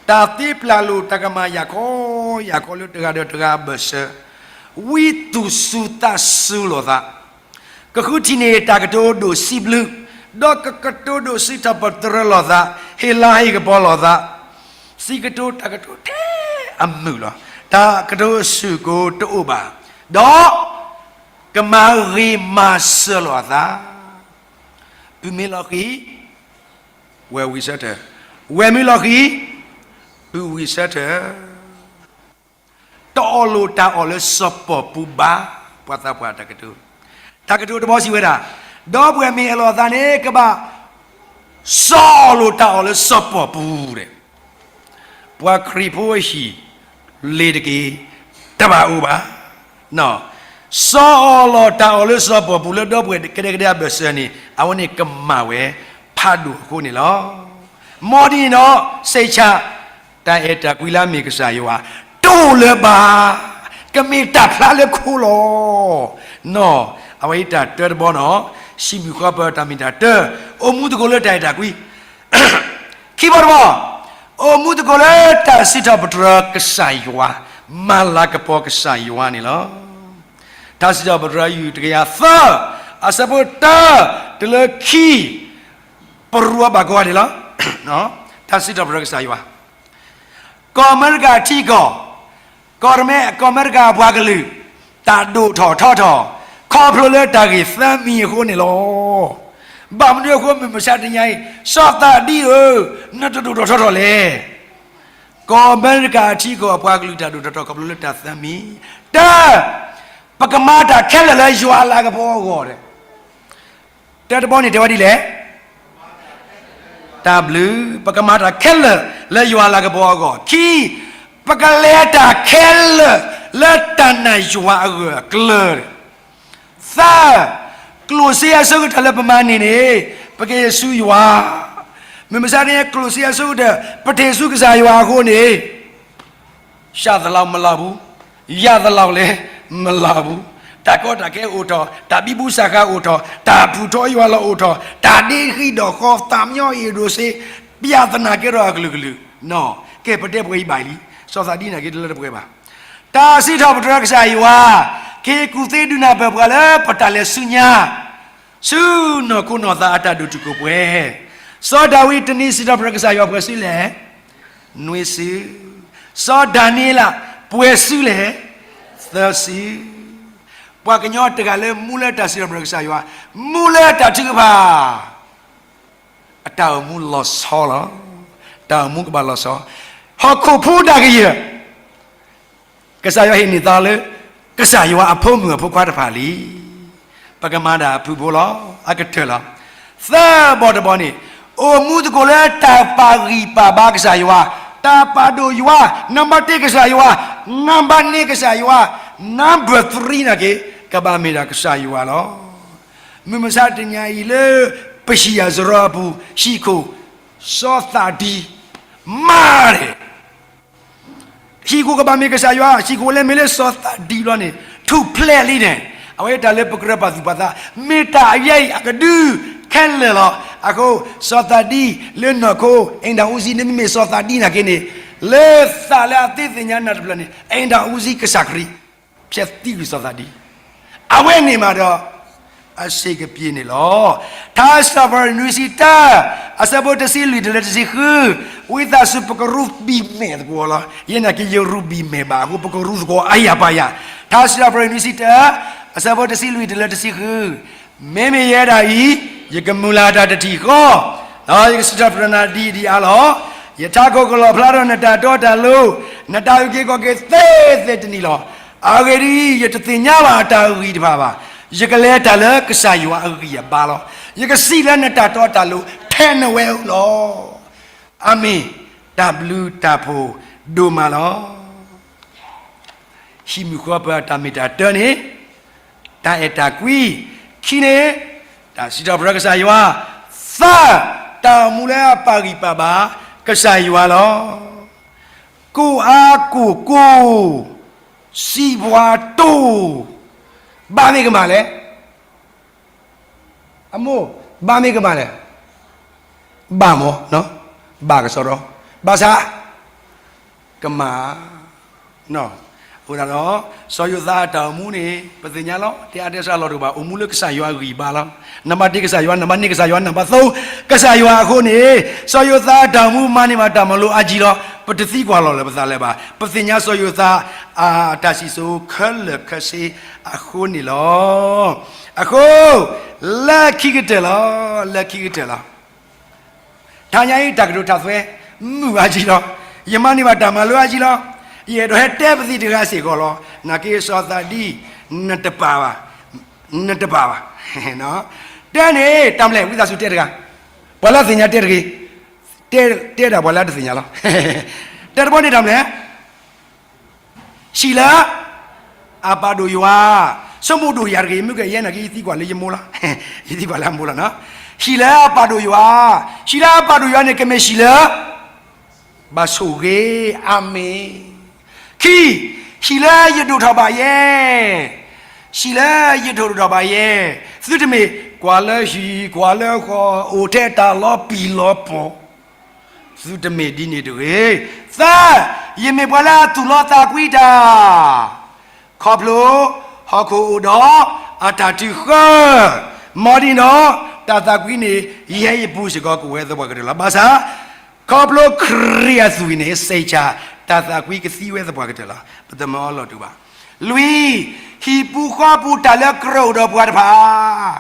တၢ်သ့ပျၢ်လိာ်တၢ်ကမၣ်ယၤခီယၤခီလၢတဂၤဒီးတဂၤအဘၢၣ်စၢၤ, ဝံသူၣ်စူၤသးစူၤလိာ်သး, ကဃုထံၣ်န့ၢ်တၢ်ကတိၤဒိၣ်စံးဘျုး, ဒီးကကတိၤဒိၣ်စံးထီၣ်ပတြၢၤလိာ်သး, ဟ့ၣ်လၤဟ့ၣ်ကပီၤလိာ်သး, စံးကတိၤတၢ်ကတိၤထဲအမုာ်လီၤ. တၢ်ကတိၤအစုၣ်ကိၤတအိၣ်ဘၣ်, ဒီးကမၤဂ့ၤမၤစၢၤလိာ်အသး, ပုၢ်မ့ၢ်လီၤဃံၤ, ဝဲၢ်ဝံၤဆၢထၢၣ်, ဝဲၢ်မ့ၢ်လီၤဃံၤ, ပုၢ်ဝံၤဆၢထၢၣ် တအီၣ်လိာ်တၢ်အီၣ်လၢစီၤပီၣ်ပူၤဘၣ်, ပှၤသးပှၢ်တၢ်ကတိၤ, တၢ်ကတိၤတဘီစံးဝဲဒၣ်, ဒီပုၢ်ဝဲၢ်မ့ၢ်အလီၤအသးန့ၣ် ကဘၣ် စီအီၣ်လိာ်တၢ်အီၣ်လၢစီၤပီၣ်ပူၤဒဲး, ပှၤခရံာ်ဖိအဟံၣ်လ့ၤတက့ၢ်, တဘၣ်အိၣ်ဘၣ်. စီအီၣ်လိာ်တၢ်အီၣ်လၢစီၤပီၣ်ပူၤလၢဒီပုၢ်ဝဲၢ်ကဒဲကဒဲအဘၢၣ်စၢၤန့ၣ် အဝဲန့ၣ်ကမၣ်ဝဲဖးဒိၣ်အဃိန့ၣ်လီၤ. မ်ဒ်န့ၣ်ဒီး စဲးဆး တၢ်အဲၣ်တၢ်ကွံလၢအမ့ၢ်ကစၢ်ယွၤ တအိၣ်လၢၤဘၣ်, ကမ့ၢ်တၢ်ဖျါလၢခိလီၤ. နီၢ်, အဝဲအံၤတၢ်တၢတဘီနီၢ်, စံးဘျုးဃီပတၢ်မ့ၢ်တၢ်တၢ, အိၣ်မူသကိးလၢတၢ်အဲၣ်တၢ်ကွံ ခံဘီတဘီ, အိၣ်မူသကိးလၢတၢ်စံးထီၣ်ပတြၢၤကစၢ်ယွၤ, မၤလၤကပီၤကစၢ်ယွၤန့ၣ်လီၤ. ထါစံးထီၣ်ပတြၢၤယုၢ်တကယၤသၢ, အဆၢဖိတၢ တုၤလၢခံ, ပရူးအဘၣ်ကိးဂၤဒဲးလီၤ. တၢ်စံးထီၣ်ပတြၢၤကစၢ်ယွၤ ကီၢ်အမဲရကၤအထံအကီၢ်, ကီၢ်အမဲ, ကီၢ်အမဲရကၤအပှၤကလုာ်, တၢ်ဒိၣ်ထီၣ်ထီထီၣ်, ခီဖျိလၢတၢ်ဂ့ၢ်သၢမံၤအဃိန့ၣ်လီၤ. ဘၣ်မနုၤအဃိမုၢ်မဆါတနံၤအံၤ, စီၤသးဒံဧၢ, နတဒိၣ်ထီၣ်ထီထီၣ်လဲၣ်. ကီၢ်အမဲရကၤအထံအကီၢ်အပှၤကလုာ်တၢ်ဒိၣ်ထီၣ်ထီထီၣ်ခီဖျိလၢတၢ်သၢမံၤ, တၢ, ပကမၤတၢ်ခဲလၢာ်လၢယွၤအလၤကပီၤအဂီၢ်ဒဲး, တၢတဘီန့ၣ်တဲဝဲဒ်လဲၣ်. တၢ်ဘျုး, ပကမၤတၢ်ခဲလၢာ်လၢယွၤလၤကပီၤအဂီၢ်. ခံ, ပကလဲၤတၢ်ခဲလၢာ်လၢတၢ်နာ်ယွၤအဂၢၢ်အကျၢၤ. သၢ, ကျိၣ်စ့အဆိကတၢၢ်လၢပမၤန့ၢ်န့ၣ်, ပက့ၤဆူယွၤ. မုၢ်မဆါတနံၤ ကျိၣ်စ့အဆိကတၢၢ် ပထံၣ်ဆူကစၢ်ယွၤအဃိန့ၣ် ရှသလောက်မလောက်ဘူး, ရသလောက်လည်းမလောက်ဘူး. တၢ်ကီတၢ်ခဲအိၣ်ထီၣ်, တၢ်ဘံဘူစၢ်ဃာ်အိၣ်ထီၣ်, တၢ်ဖုၣ်ထီယွၤလီၤအိၣ်ထီၣ်, တၢ်ဒ့ဃံဒီးဃီ, သးမညီအ့ၣ်ဒိးစ့, ပြဿနာကဲထီၣ်အကလုာ်ကလုာ်. နီၢ်, ကဲပတဲပှဲၤအံၤဘၣ်လံ, စီၤသးဒံနာ်က့တလၢတပှဲၤဘၣ်. တၢ်စံးထီၣ်ပတြၢၤကစၢ်ယွၤ, က့ၤကူၣ်သ့ဒုးနၢ်ပၢၢ်ပှၤလၢပတၢ်လဲၤဆူညါ ဆူနီၢ်ခိနီၢ်သးအတၢ်ဒိၣ်တုာ်ခိၣ်ပှဲၤ. စီၤဒၤဝံးတနံၤစံးထီၣ်ပတြၢၤကစၢ်ယွၤပှဲၤစုလဲၣ်, နွံစု. စီၤဒၤနံးယ့လးပှဲၤစုလဲၣ်, သၢစု. ပှၤကညီတဂၤလၢမူလၢတၢ်စံးထီၣ်ပတြၢၤကစၢ်ယွၤ, မူလၢတၢ်ထုကဖၣ် အတၢ်အိၣ်မူလီၤဆီလီၤ. တၢ်အိၣ်မူကဘၣ်လီၤဆီ. ဟီၣ်ခိၣ်ဖိတၢ်ကယၢၢ် ကစၢ်ယွၤဟ့ၣ်န့ၢ်သးလၢ ကစၢ်ယွၤအဖိမုၣ်အဖိခွါတဖၣ်လံ. ပကမၤဒၣ်အဖုၣ်ဖိလီၤ, အကတၢၢ်လီၤ. သၢဘီတဘီန့ၣ်, အိၣ်မူသကိးလၢတၢ်ပာ်ဂံၢ်ပာ်ဘါကစၢ်ယွၤ, တၢ်ပာ်ဒိၣ်ယွၤ, နဘၣ်တ့ကစၢ်ယွၤ, နဘၣ်န့ၢ်ကစၢ်ယွၤ, နဘၣ်သရံနာ်က့, ကဘၣ်မ့ၢ်ဒၣ်ကစၢ်ယွၤလီၤ. မုၢ်မဆါတနံၤအံၤလၢ ပဟံၣ်အစရီအပူၤ ဟံၣ်ခိၣ် စီၤသးဒံ မၤန့ၣ် ဟံၣ်ခိၣ်ကဘၣ်မ့ၢ်ကစၢ်ယွၤ, ဟံၣ်ခိၣ်လဲၤမ့ၢ်လၢစီၤသးဒံဘျီန့ၣ် ထူၣ်ဖျဲးလံန့ၣ်, အဝဲတၢ်လၢပကြၢးပာ်သူၣ်ပာ်သး, မ့ၢ်တၢ်အယဲအံၤအကဒုခဲလၢာ်လီၤ. အဃိ စီၤသးဒံလၢနီၢ်ခိ အိမ်ထောင်ဦးစီး နမ့မ့ၢ်စီၤသးဒံနာ်က့န့ၣ်, လၢသးလၢအသ့သ့ၣ်ညါနၢ်တဖျၢၣ်န့ၣ် အိမ်ထောင်ဦးစီး ကစၢ်ခရံာ် ဖျဲးသံကွံာ်စီၤသးဒံ အဝဲန့ၣ်မးဒီး အဆ့ၣ်ကပ့ၤန့ၣ်လီၤ. ထါစံးထီၣ်ပတြၢၤနွံဆံတၢ အဆၢဖိတဆံလွံၢ်တုၤလၢတဆံဃု, ဝံသးစူၤပကရူၢ်ဘံၣ်မဲာ်သကိးလီၤ. ယဲနာ်က့ယရူၢ်ဘံၣ်မဲာ်ဘၣ်အဃိ ပကရူၢ်သကိးအါယၤပာ်ယၤ. ထါစံးထီၣ်ပတြၢၤနွံဆံတၢ အဆၢဖိတဆံလွံၢ်တုၤလၢတဆံဃု, မ့မ့ၢ်ယဲဒၣ်အံၤ ယကမုၢ်လၢ်တၢ်တထံၣ်ဃီ, ဒီးယကစံးထီၣ်ပတြၢၤနၤဒ်အံၤဒ်အါလီၤ. ယထးခိၣ်ကလီၣ်ဖျါထီၣ်နတၢ်တီတၢ်လိၤ, နတၢ်အုၣ်က့ၤခီၣ်က့ၤသ့သ့တနံၤလီၤ. အဂ့ၢ်ဒ်အံၤ, ယတသ့ၣ်ညါဘၣ်တၢ်ဂံၢ်တဖၣ်ဘၣ်. ယကလဲၤတၢ်လၢကစၢ်ယွၤအဂံၢ်အဘါလီၤ. ယကစံးလၢနတၢ်တီတၢ်လိၤထဲနဝဲအိၣ်လီၤ. အၤမ့ၣ်, တၢ်ဘျုးတၢ်ဖှိၣ်ဒိၣ်မးလီၤ. ဟံၣ်မုၣ်ဃီပၢၤအတၢ်မ့ၢ်တၢ်တီန့ၣ်, တၢ်အဲၣ်တၢ်ကွံ, ခံန့ၣ်, တၢ်စံးထီၣ်ပတြၢၤကစၢ်ယွၤ, သၢ, တၢ်အိၣ်မူလၢအပာ်ဂံၢ်ပာ်ဘါကစၢ်ယွၤလီၤ. ကိၢ်အါကိၢ်ကိၢ်, စံးပှၤတိၢ်, ဘၣ်မ့ၢ်ကမၣ်လဲၣ်. အမိၢ်, ဘၣ်မ့ၢ်ကမၣ်လဲၣ်. ဘၣ်မ့ၢ်, ဘၣ်ကစီဒီ, ဘၣ်ဆၣ်, ကမၣ်, အဃိသတးဒီး စီၤယိၤသးအတၢ်အိၣ်မူန့ၣ် ပသ့ၣ်ညါလီၤ. တဲအါတဲစှၤလီၤတကပၤ, အိၣ်မူလၢကစၢ်ယွၤအဂံၢ်အဘါလီၤ. နဘၣ်တ့ကစၢ်ယွၤ, နဘၣ်န့ၢ်ကစၢ်ယွၤ, နဘၣ်သရူးကစၢ်ယွၤအဃိန့ၣ်, စီၤယိၤသးအတၢ်အိၣ်မူမၤန့ၢ်ဘၣ်တၢ်မၤလိအါကံလီၤ. ပတသံကွၢ်လီၤလၢပသးလၢၤဘၣ်. ပသ့ၣ်ညါစီၤယိၤသး အတၢ်စံၣ်စိၤခဲလၢာ်ခဲဆ့အဃိန့ၣ်လီၤ. အဃိ, လၢခံကတၢၢ်လီၤ, လၢခံကတၢၢ်လီၤ. တနံၤအံၤတၢ်ကတိၤတၢ်သွဲ မုာ်အါကံလီၤ. ယမၤန့ၢ်ဘၣ်တၢ်မၤလိအါကံလီၤ. ယအဲၣ်ဒိးဟဲတဲပသံးတဂၤစ့ၢ်ကီးလီၤ. နာ်က့စီၤသးဒံ, နတပာ်ဘၣ်, နတပာ်ဘၣ်. တဲန့ၣ် တၢ်မနုၤလဲၣ် ဝံသးစူၤတဲတဂၤ, ပှၤလၢအသ့ၣ်ညါတဲတဂ့ၤ, တဲဒၣ်ပှၤလၢအတသ့ၣ်ညါလီၤ. တၢ်တဘီန့ၣ်တၢ်မနုၤလဲၣ် ဟံၣ်လၢအပာ်ဒိၣ်ယွၤ, ဆိကမိၣ်ဒိၣ်ယၤတဂ့ၤ, မုၢ်ကယဲနာ်က့ ယသံကွၢ်လၢယမိၢ်လီၤ. ယသံကွၢ်လၢအမိၢ်လီၤ. ဟံၣ်လၢအပာ်ဒိၣ်ယွၤ, ဟံၣ်လၢအပာ်ဒိၣ်ယွၤန့ၣ် ကမ့ၢ်ဟံၣ်လၢ ဘၣ်ဆိၣ်ဂ့ၤ, အၤမ့ၣ်. ခံ, ဟံၣ်လၢယဒိၣ်ထီၣ်ဘၣ်ယဲ, ဟံၣ်လၢယဒိၣ်ထီၣ်ဘၣ်ယဲ, သုတမ့ၢ်ကွၢ်လၢဟံၣ်ကွၢ်လၢဃီ, အိၣ်ထဲတၢ်လီၤပံာ်လီၤပီၤ သုတမ့ၢ်ဒ်န့ၣ်တဂ့ၤ. သၢ, ယမ့ၢ်ပှၤလၢအသူၣ်လီသးကွံတၢ်, ခီဖျိဟီၣ်ခိၣ်အိၣ်ဒီးအတၢ်ထုးဃၢ, မ်ဒ်န့ၣ်ဒီး တၢ်သးကွံန့ၣ် ယဲယပူၤစ့ၢ်ကီးကဝဲသပှၢ်ကတၢၢ်လီၤ. ဘၣ်ဆၣ် ခီဖျိခရံာ်အသွံၣ်န့ၣ် စံးဆၣ် တၢ်သးကွံကသံဝဲသပှၢ်ကတၢၢ်လီၤ. ပတမၢအလီၢ်တူာ်ဘၣ်. လွံၢ်, ဟံၣ်ပူၤဃီပူၤတၢ်လၢကြၢးအိၣ်ဒီးပှၤတဖၣ်,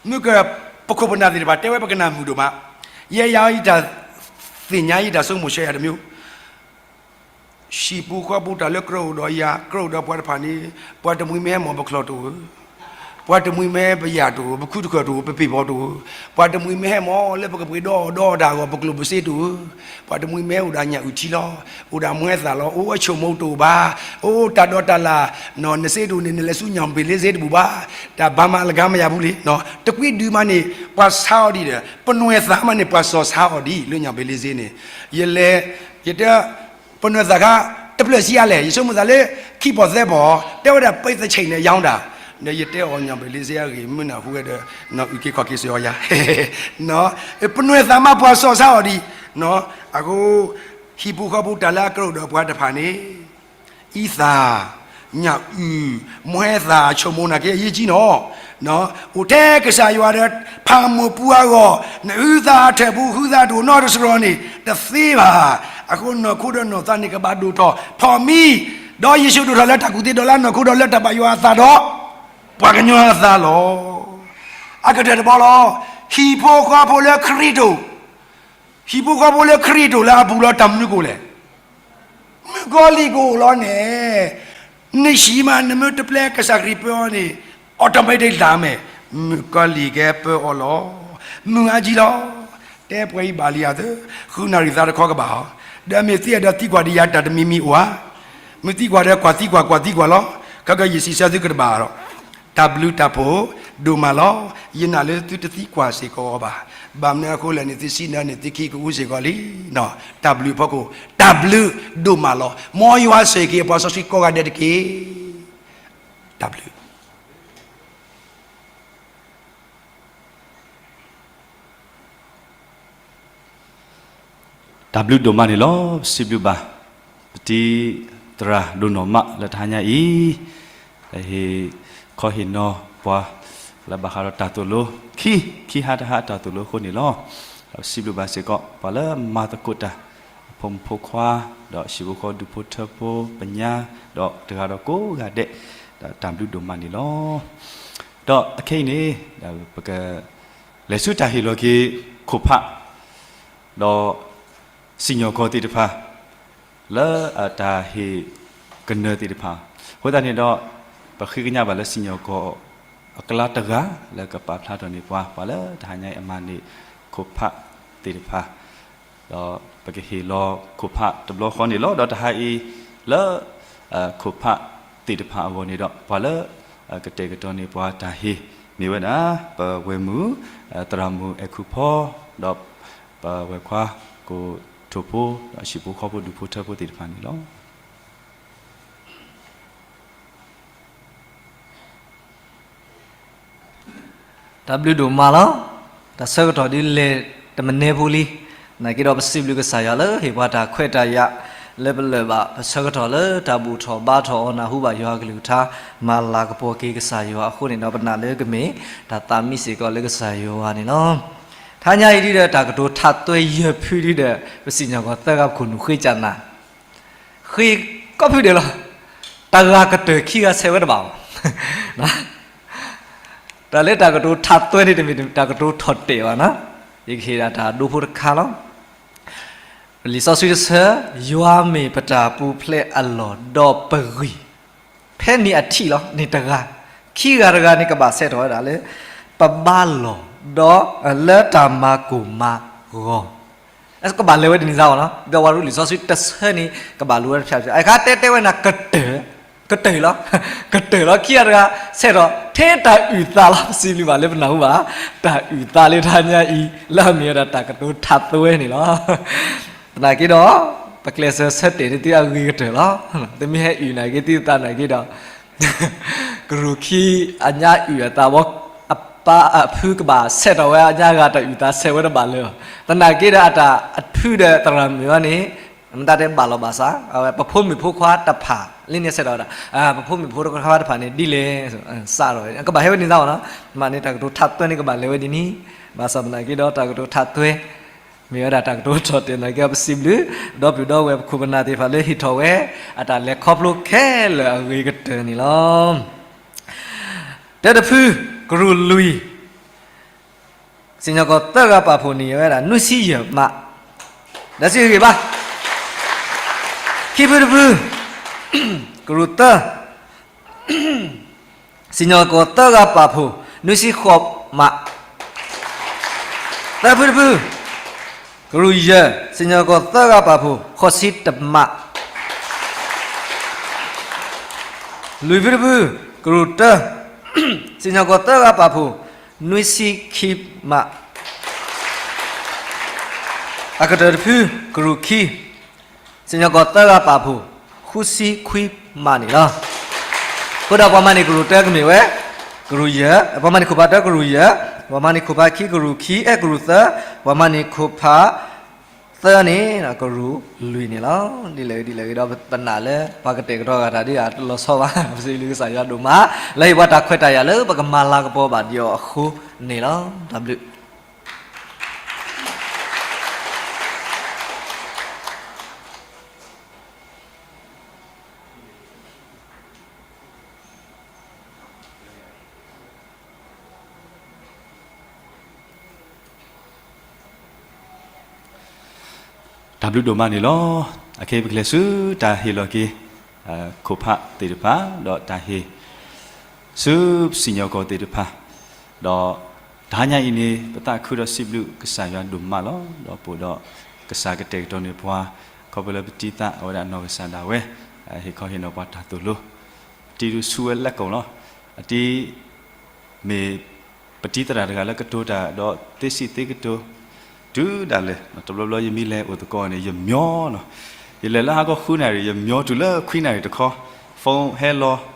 မုၢ်က ပခိၣ်ပနၢ်သ့ၣ်တဖၣ် တဲဝဲပကနၣ်မုာ်ဒိၣ်မး, ယဲယၤယတၢ်သ့ၣ်ညါယတၢ်ဆိကမိၣ်ဆၢယၤတမံၤ ဟံၣ်ပူၤဃီပူၤတၢ်လၢကြၢးအိၣ်ဒီးယၤ ကြၢးအိၣ်ဒီးပှၤတဖၣ်န့ၣ် ပှၤတမှံၤမ့ၢ်ဟဲမီၢ်ပချီၣ်တအိၣ်ဧၢ. ပှၤတမှံၤမ့ၢ်ဟဲ ပယာ်တအိၣ်, ပခုတဃၢၤတအိၣ်, ပပ့ၤဖီတအိၣ်, ပှၤတမှံၤမ့ၢ်ဟဲမ့ၢ်လၢပကပှ့ၤဒီဒီတၢ်အဂီၢ် ပကျိၣ်ပစ့တအိၣ်, ပှၤတမှံၤမ့ၢ်ဟဲအိၣ်ဒီးညၣ်အုၣ်ထံလီၤ, အိၣ်ဒီးမွဲသၣ်လီၤ, အိၣ်အဆိကမိၣ်တအိၣ်ဘၣ်, အိၣ်တၢ်ဒိးတၢ်လၢ်, နစ့တအိၣ်န့ၣ် နလဲၤဆူညၣ်ဘ့ၣ်လ့စ့တဘူၣ်ဘၣ်, တၢ်ဘၣ်မၤလၢကမၣ်ယၤပူၤလံ, တကွံဒုးမးန့ၣ် ပှၤဆါအီၤဒံးဒီး ပနွဲၣ်သၣ်မးန့ၣ် ပှၤစီၤဆါအီၤဒံးလၢညၣ်ဘ့ၣ်လ့စ့န့ၣ်, ယလဲၤ, ယတဲ ပနွဲၣ်သၣ်ခါ တဖျၢၣ်ဆံးအါလဲၣ်, ယဆိကမိၣ်သးလၢ ခံပီၢ်သၢပီၢ်, တဲဝဲဒၣ် ပှၤသ့ၣ်ဆံးန့ၣ် ယဝ်ဒၣ်, ဒီးယတဲအီၤညၣ်ဘ့ၣ်လ့စ့အဂ့ၢ် မုၢ်နၢ်ဟူဝဲဒီး အုၣ်က့ၤခီၣ်က့ၤစ့ၢ်အီၤယၤ, ပနွဲၣ်သၣ်မးပှၤစီၤဆါအီၤဒံး, အဃိ ဟံၣ်ဖိဃီဖိတၢ်လၢအကြၢးဒီးပှၤတဖၣ်န့ၣ် အံသၣ်, ညၣ်အုၣ်, မွဲသၣ် ဆိကမိၣ်နာ်က့ အရေးကြီးနီၤ, အိၣ်ထဲကစၢ်ယွၤဒီး ဖးမုၢ်ပူၤအဂီၢ်, နအုၣ်သးအထၢၣ်ပူၤ ဃုသးတအိၣ်နီတစရီန့ၣ် တသ့ဘၣ်. အဃိနီၢ်ခိဒီးနီၢ်သးန့ၣ် ကဘၣ်ဒိၣ်ထီၣ်ဖီၣ်မံ, ဒီးယ့ၣ်ၡူးဒိၣ်ထီၣ်လၢတၢ်ကူၣ်သ့ဒီးလၢနီၢ်ခိဒီးလၢတၢ်ဘၣ်ယွၤအသးဒီး ပှၤကညီအသးလီၤ. အကတၢၢ်တဘီလီၤ, ဟံၣ်ဖိဃီဖိလၢခရံာ်တအိၣ်, ဟံၣ်ဖိဃီဖိလၢခရံာ်တအိၣ်လၢအပူၤလီၤ တၢ်မနုၤကအိၣ်လဲၣ်. မုၣ်ကီၤလံၢ်ကအိၣ်လီၤန့ၣ်, နဟံၣ်မး နမ့ၢ်တပျဲကစၢ်ခရံာ်ပၢအီၤန့ၣ် automatic လၢ်မဲာ်, မုၣ်ကီၤလံၢ်ကပၢအီၤလီၤ. မုၢ်အါကံလီၤ. တဲပှၤအံၤဘၣ်လံဧါသၢ, ဃုနၣ်ရံၣ်သးတခီကဘၣ်အီၤ, ဒီးမ့ၢ်သံအဒီးသံကွၢ်ဒံးယၤတၢ်တမံၤမံၤအိၣ်ဧါ. မ့ၢ်သံကွၢ်ဒီးကွၢ်သံကွၢ် ကွၢ်သံကွၢ်လီၤ. ခဲကယံာ်စံးဆၢသုကတဘၣ်ဒီး တၢ်ဘျုးတၢ်ဖှိၣ်ဒိၣ်မးလီၤ. ယနာ်လၢသုတသံကွၢ်စ့ၢ်ကီးအီၤဘၣ်. ဘၣ်မနုၤအဃိလဲၣ်န့ၣ် သုစံးနၤန့ၣ် သုခံကအူစ့ၢ်ကီးလံ. တၢ်ဘျုးအဖီခိၣ် တၢ်ဘျုးဒိၣ်မးလီၤ. မ်ယွၤဆိၣ်ဂ့ၤက့ၤပှၤစီဆှံကိးဂၤဒဲးတက့ၢ်. တၢ်ဘျုး တၢ်ဘျုးဒိၣ်မးန့ၣ်လီၤ. ပစံးဘျုးဘၣ် ပတံၤသရၣ်ဒိၣ်နီၢ်မးလၢတဟါညါအံၤ ဟ့ၣ်ခီဟ့ၣ်နီၤပှၤ လၢဘၣ်ဃးဒီးတၢ်သိၣ်လိ ခံ, ခံဟါတဟါအတၢ်သိၣ်လိအဃိန့ၣ်လီၤ. ဒီးပစံးဘျုးဘၣ်စ့ၢ်ကီး ပှၤလၢမၤသကိးတၢ် အဖိမုၣ်ဖိခွါ ဒီးဟံၣ်ဖိဃီဒူဖိထၢဖိ ပညါ ဒီးတဂၤဒီးကိးဂၤဒဲး ဒီးတၢ်ဘျုးဒိၣ်မးန့ၣ်လီၤ. ဒီးအခဲအံၤန့ၣ် ပက လဲၤဆူတၢ်ဟ့ၣ်လီၤက့ၤခိၣ်ဖး ဒီးစံၣ်ညီၣ်ကွီၢ်သ့ၣ်တဖၣ် လၢတၢ်ဟ့ၣ်ကနၢၤသ့ၣ်တဖၣ်, အဃိသတးန့ၣ်ဒီး ပဃ့ကညးဘၣ်လၢစံၣ်ညီၣ်ကွီၢ်အကျါတဂၤ လၢကပာ်ဖျါထီၣ်န့ၢ်ပှၤ ပှၤလၢတဟါညါအံၤအမၤန့ၢ်ခိၣ်ဖးသ့ၣ်တဖၣ် ဒီးပကဟ့ၣ်လီၤခိၣ်ဖးတဘျီဃီန့ၣ်လီၤ. ဒီးတဟါအံၤ လၢ ခိၣ်ဖးသ့ၣ်တဖၣ်အဂီၢ်န့ၣ်ဒီး ပှၤလၢ ကတဲာ်ကတီၤန့ၢ်ပှၤတၢ်ဟ့ၣ် မ့ၢ်ဝဲဒၣ် ပဝဲၢ်မုၣ် သရၣ်မုၣ်အဲၣ်ခူဖီ ဒီးပဝဲၢ်ခွါ ကိၣ်ထိၣ်ဖိ ဒီးဟံၣ်ဖိဃီဖိဒူၣ်ဖိထၢဖိသ့ၣ်တဖၣ်န့ၣ်လီၤ. တၢ်ဘျုးဒိၣ်မးလီၤ. တၢ်ဆၢကတီၢ်ဒ်လဲၣ်တမံၤန့ၣ်ဖိလံ, နာ်က့ဒီးပစံးဘျုးကစၢ်ယွၤလၢဟ့ၣ်ပှၤတၢ်ခွဲးတၢ်ယာ်လၢပလၢၢ်ဘၣ် ပဆၢကတီၢ်လၢတၢ်ဘူၣ်ထီၣ်ဘါထီၣ်အီၤ နၢ်ဟူဘၣ်ယွၤအကလုၢ်ကထါ မၤလၤကပီၤက့ၤကစၢ်ယွၤအဃိန့ၣ်ဒီး ပနာ်လၢကမ့ၢ်တၢ်သးမံစ့ၢ်ကီးလၢကစၢ်ယွၤန့ၣ်လီၤ. ထါညါအံၤဒ်ဒီးတၢ်ကတိၤထးသွဲယဲၢ်ဖုဒ်ဒီး ပစံၣ်ညီၣ်ကွီၢ်သၢဂၤပခိၣ်နူာ်ဃ့ကၢ်နၤ ဃ့ကိးဖုဒဲးလီၤ. တဂၤကတၢၢ်ခံဂၤဆဲးဝဲတဘၣ်ဘၣ်. တၢ်လၢတၢ်ကတိၤထးသွဲန့ၣ် တမ့ၢ်တၢ်ကတိၤထီၣ်တဲာ်ဘၣ်နီၤ. ယကဟ့ၣ်ဒၣ်တၢ်ဒိဖိတခါလီၤ. လံာ်စီဆှံတဆၢ, ယွၤမ့ၢ်ပတၢ်ပူၤဖျဲးအလီၢ်ဒီးပဂံၢ် ဖဲန့ၣ်အထံၣ်လီၤ. န့ၣ်တဂၤ, ခံဂၤတဂၤန့ၣ် ကဘၣ်ဆဲးထီၣ်ဝဲဒၣ်လၢ ပဘါလီၢ်ဒီး လၢတၢ်မၤကိၢ်မၤဂီၤ ကဘၣ်လဲၤဝဲဒ်န့ၣ်သးဘၣ်နီၤ. ဒီးပှၤရူလံာ်စီဆှံတဆၢန့ၣ် ကဘၣ်လိာ်ဝဲတဖျၢၣ်ဖျၢၣ်. အခါတဲတဲဝဲနၤ ကတၢၢ်, ကတၢၢ်လီၤ. ကတၢၢ်လီၤ. ခံဂၤတဂၤဆဲးထီၣ် ထဲတၢ်အုၣ်သးလီၤ. ပစံးဘျုးဘၣ်လၢပနၢ်ဟူဘၣ် တၢ်အုၣ်သးလၢတဟါညါအံၤ လၢအမ့ၢ်ဝဲဒၣ်တၢ်ကတိၤထးသွဲန့ၣ်လီၤ. သနာ်က့ဒီး ပကျဲးစၢးဆၢတဲာ်န့ၢ်သုအဂ့ၤကတၢၢ်လီၤ. တမ့ၢ်ဟဲအုၣ်နာ်က့ သုသးနာ်က့ဒီး ကရူၢ်ခံအညါအုၣ်အသးဘီ အပၢ်အဖုကဘၣ်ဆဲးထီၣ်ဝဲအညါဂၤတၢ်အုၣ်သးဆဲးဝဲတဘၣ်လၢၤဘၣ်. သနာ်က့ဒီးအတၢ်အဖုဒီးသရၣ်မုၣ်အီၤန့ၣ် မတၤတဲဘၣ်လီၤဘၣ်စး အဝဲပဖိမုၣ်ဖိခွါတဖၣ် လၢန့ၣ်ဆဲးထီၣ်ဝဲဒၣ် ပဖိမုၣ်ဖိခွါတဖၣ်န့ၣ် ဒ်လဲၣ် စးထီၣ်ဝဲ ကဘၣ်ဟဲဝဲဒ်န့ၣ်သးဘၣ်နီၤ. မ့ၢ်န့ၣ်တၢ်ကတိၤထးသွဲန့ၣ်ကဘၣ်လဲၤဝဲဒ်န့ၣ် ဘၣ်ဆၣ်သနာ်က့ဒီးတၢ်ကတိၤထးသွဲ မ့ၢ်ဝဲဒၣ်တၢ်ကတိၤထီၣ်တဲာ်နာ်က့ ပစံးဘျုး ဒီပုၢ်ဒီဝဲၢ်ပခိၣ်ပနၢ်သ့ၣ်တဖၣ်လၢဟ့ၣ်ထီၣ်ဝဲ အတၢ်လဲၤခီဖျိခဲလၢာ်အဂ့ၤကတၢၢ်န့ၣ်လီၤ. တၢတဖု ကရူၢ်လွံၢ် စံၣ်ညီၣ်ကွီၢ်သၢဂၤပာ်ဖှိၣ်န့ၢ်ဝဲဒၣ် နွံဆံယဲၢ်မး ဒီးစံးဂ့ၤဘၣ်. ခံဖုတဖု ကရူၢ်သၢ စံၣ်ညီၣ်ကွီၢ်သၢဂၤပာ်ဖှိၣ် နွံဆံဃိးမး. သၢဖုတဖု ကရူၢ်ယဲၢ် စံၣ်ညီၣ်ကွီၢ်သၢဂၤပာ်ဖှိၣ် ဃိးဆံတမး. လွံၢ်ဖုတဖု ကရူၢ်တၢ စံၣ်ညီၣ်ကွီၢ်သၢဂၤပာ်ဖှိၣ် နွံဆံခံမး. အကတၢၢ်တဖု ကရူၢ်ခံ စံၣ်ညီၣ်ကွီၢ်သၢဂၤပာ်ဖှိၣ် ဃုဆံခွံမးန့ၣ်လီၤ. အဃိဒီးပှၤမၤန့ၢ်ကရူၢ်တၢကမ့ၢ်ဝဲ ကရူၢ်ယဲၢ်, ပှၤမၤန့ၢ်ခိၣ်ဖးတၢကရူၢ်ယဲၢ်, ပှၤမၤန့ၢ်ခိၣ်ဖးခံကရူၢ်ခံ, အဲ ကရူၢ်သၢ, ပှၤမၤန့ၢ်ခိၣ်ဖးသၢန့ၣ် ကရူၢ်လွံၢ်န့ၣ်လီၤ. ဒ်လဲၣ်ဂ့ၤဒ်လဲၣ်ဂ့ၤဒီး ပနာ်လၢပှၤကတဲာ်ကတီၤဂၤတၢ်ဒ်အတလီၤဆီဘၣ်, ပစံးဘျုးကစၢ်ယွၤဒိၣ်မး လၢဟ့ၣ်ပှၤတၢ်ခွဲးတၢ်ယာ်လၢပကမၤလၤကပီၤဘၣ်ဒံးအီၤအဃိန့ၣ်လီၤ. တၢ်ဘျုးတၢ်ဘျုးဒိၣ်မးန့ၣ်လီၤ. အခဲအံၤပကလဲၤဆူတၢ်ဟ့ၣ်လီၤက့ၤ ခိၣ်ဖးသ့ၣ်တဖၣ် ဒီးတၢ်ဟ့ၣ်ဆူပစံၣ်ညီၣ်ကွီၢ်သ့ၣ်တဖၣ်, ဒီးတဟါညါအံၤန့ၣ် ပသးခုဒီးစံးဘျုးကစၢ်ယွၤဒိၣ်မးလီၤ. ဒီးပအိၣ်ဒီးကစၢ်ကတဲာ်ကတီၤန့ၢ်ပှၤ ခီဖျိလၢပတံၤသကိးဝဲဒၣ်နီၢ်ကစၢ်ဒၣ်ဝဲ ဟ့ၣ်ခီဟ့ၣ်နီၤပှၤတၢ်သိၣ်လိ ပတံၤဒုးဆူဝဲလၢကိာ်လီၤ. အတံၤ မ့ၢ်ပတံၤသရၣ်တဂၤလၢကတိၤတၢ်ဒီးသ့စံးသ့ကတိၤ တုၤဒၣ်လဲာ် တဘျီဘျီယမ့ၢ်လဲၤအိၣ်သကိးန့ၣ် ယမျီလီၤ. ယလဲၤလၢဟါခီဃုနၣ်ရံၣ် ယမျီတုၤလၢခွံနၣ်ရံၣ်တခီ phone ဟဲလီၤ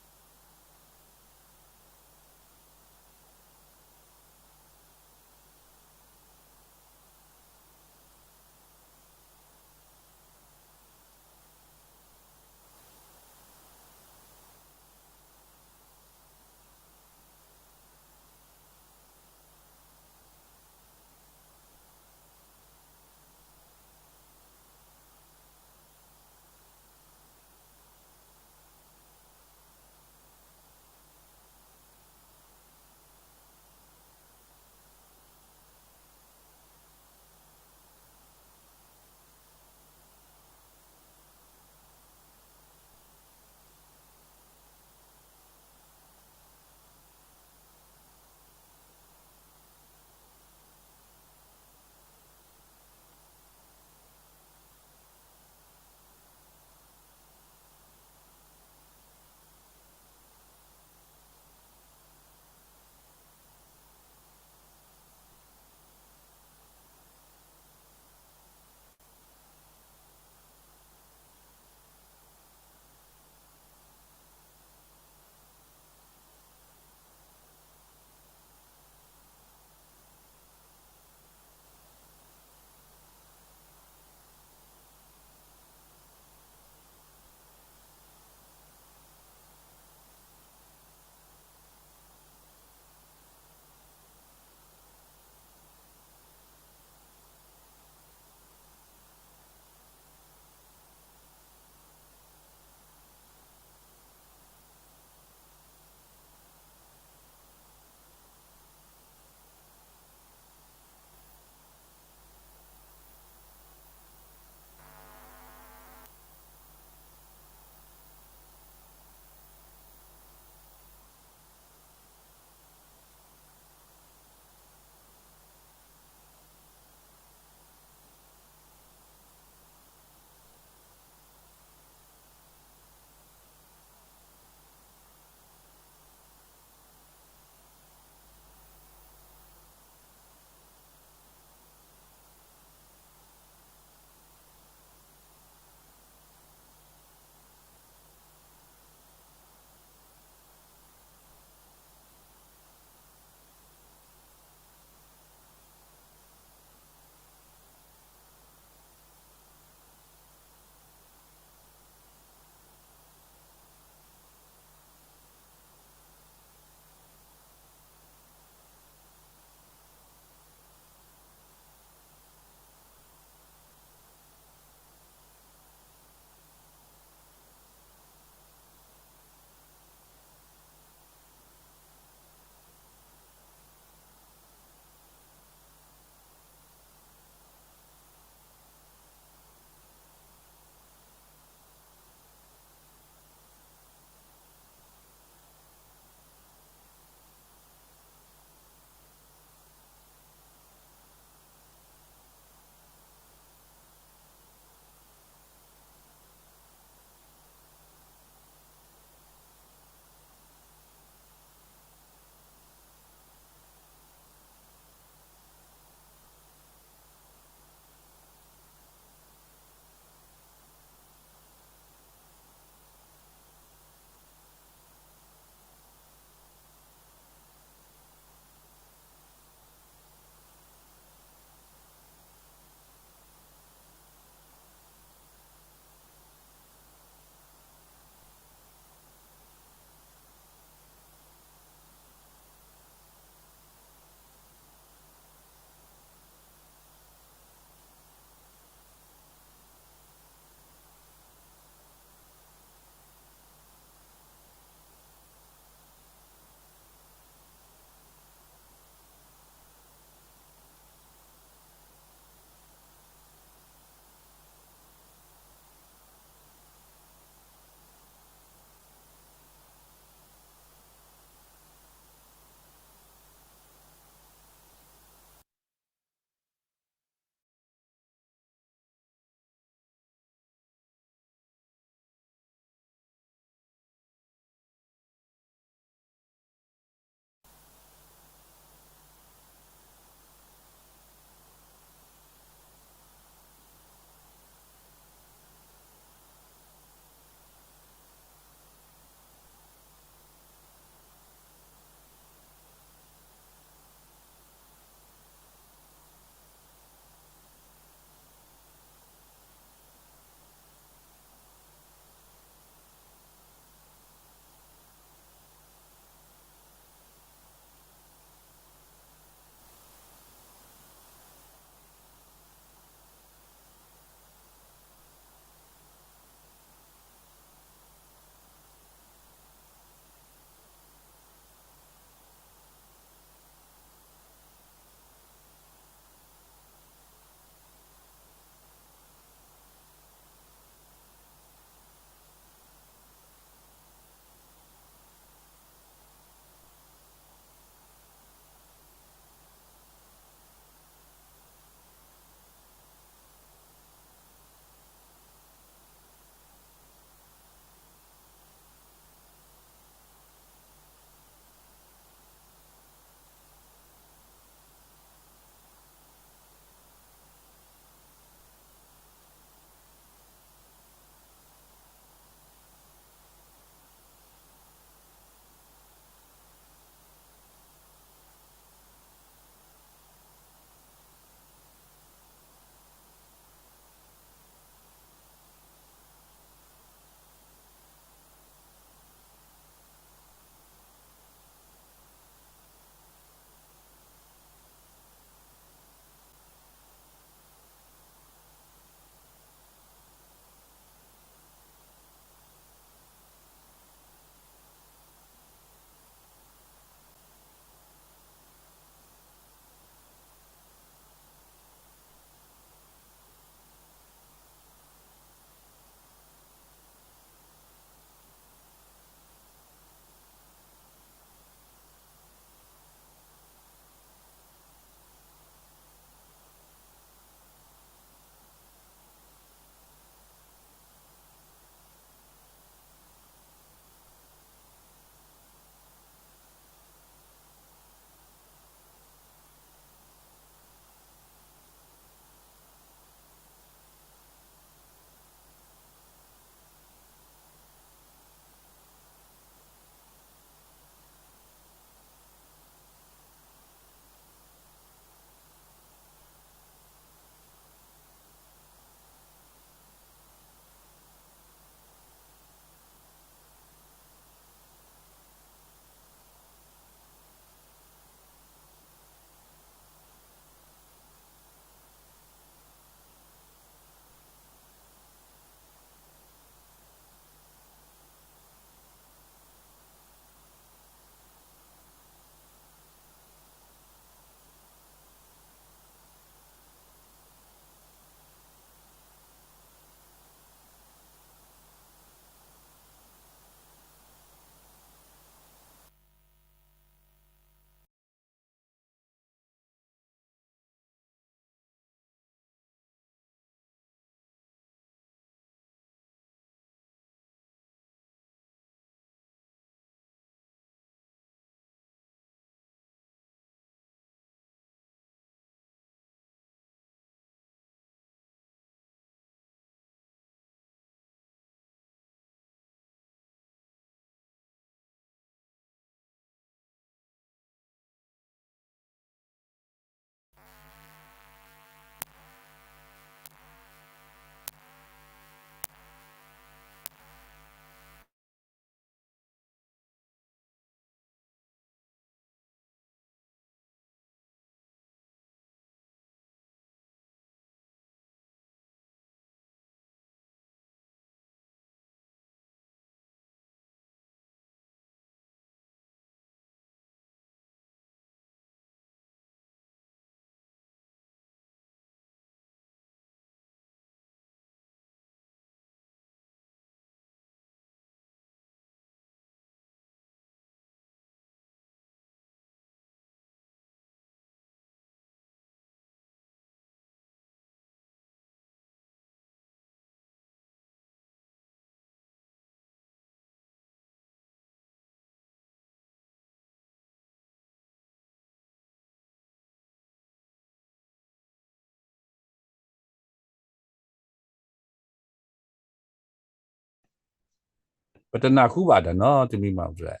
ပတနၢ်ဟူဘၣ်တၢ်နီတမံၤမး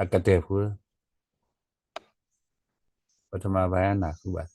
အကတၢၢ်ဖိ, ပတမၤဘၣ်နၢ်ဟူဘၣ်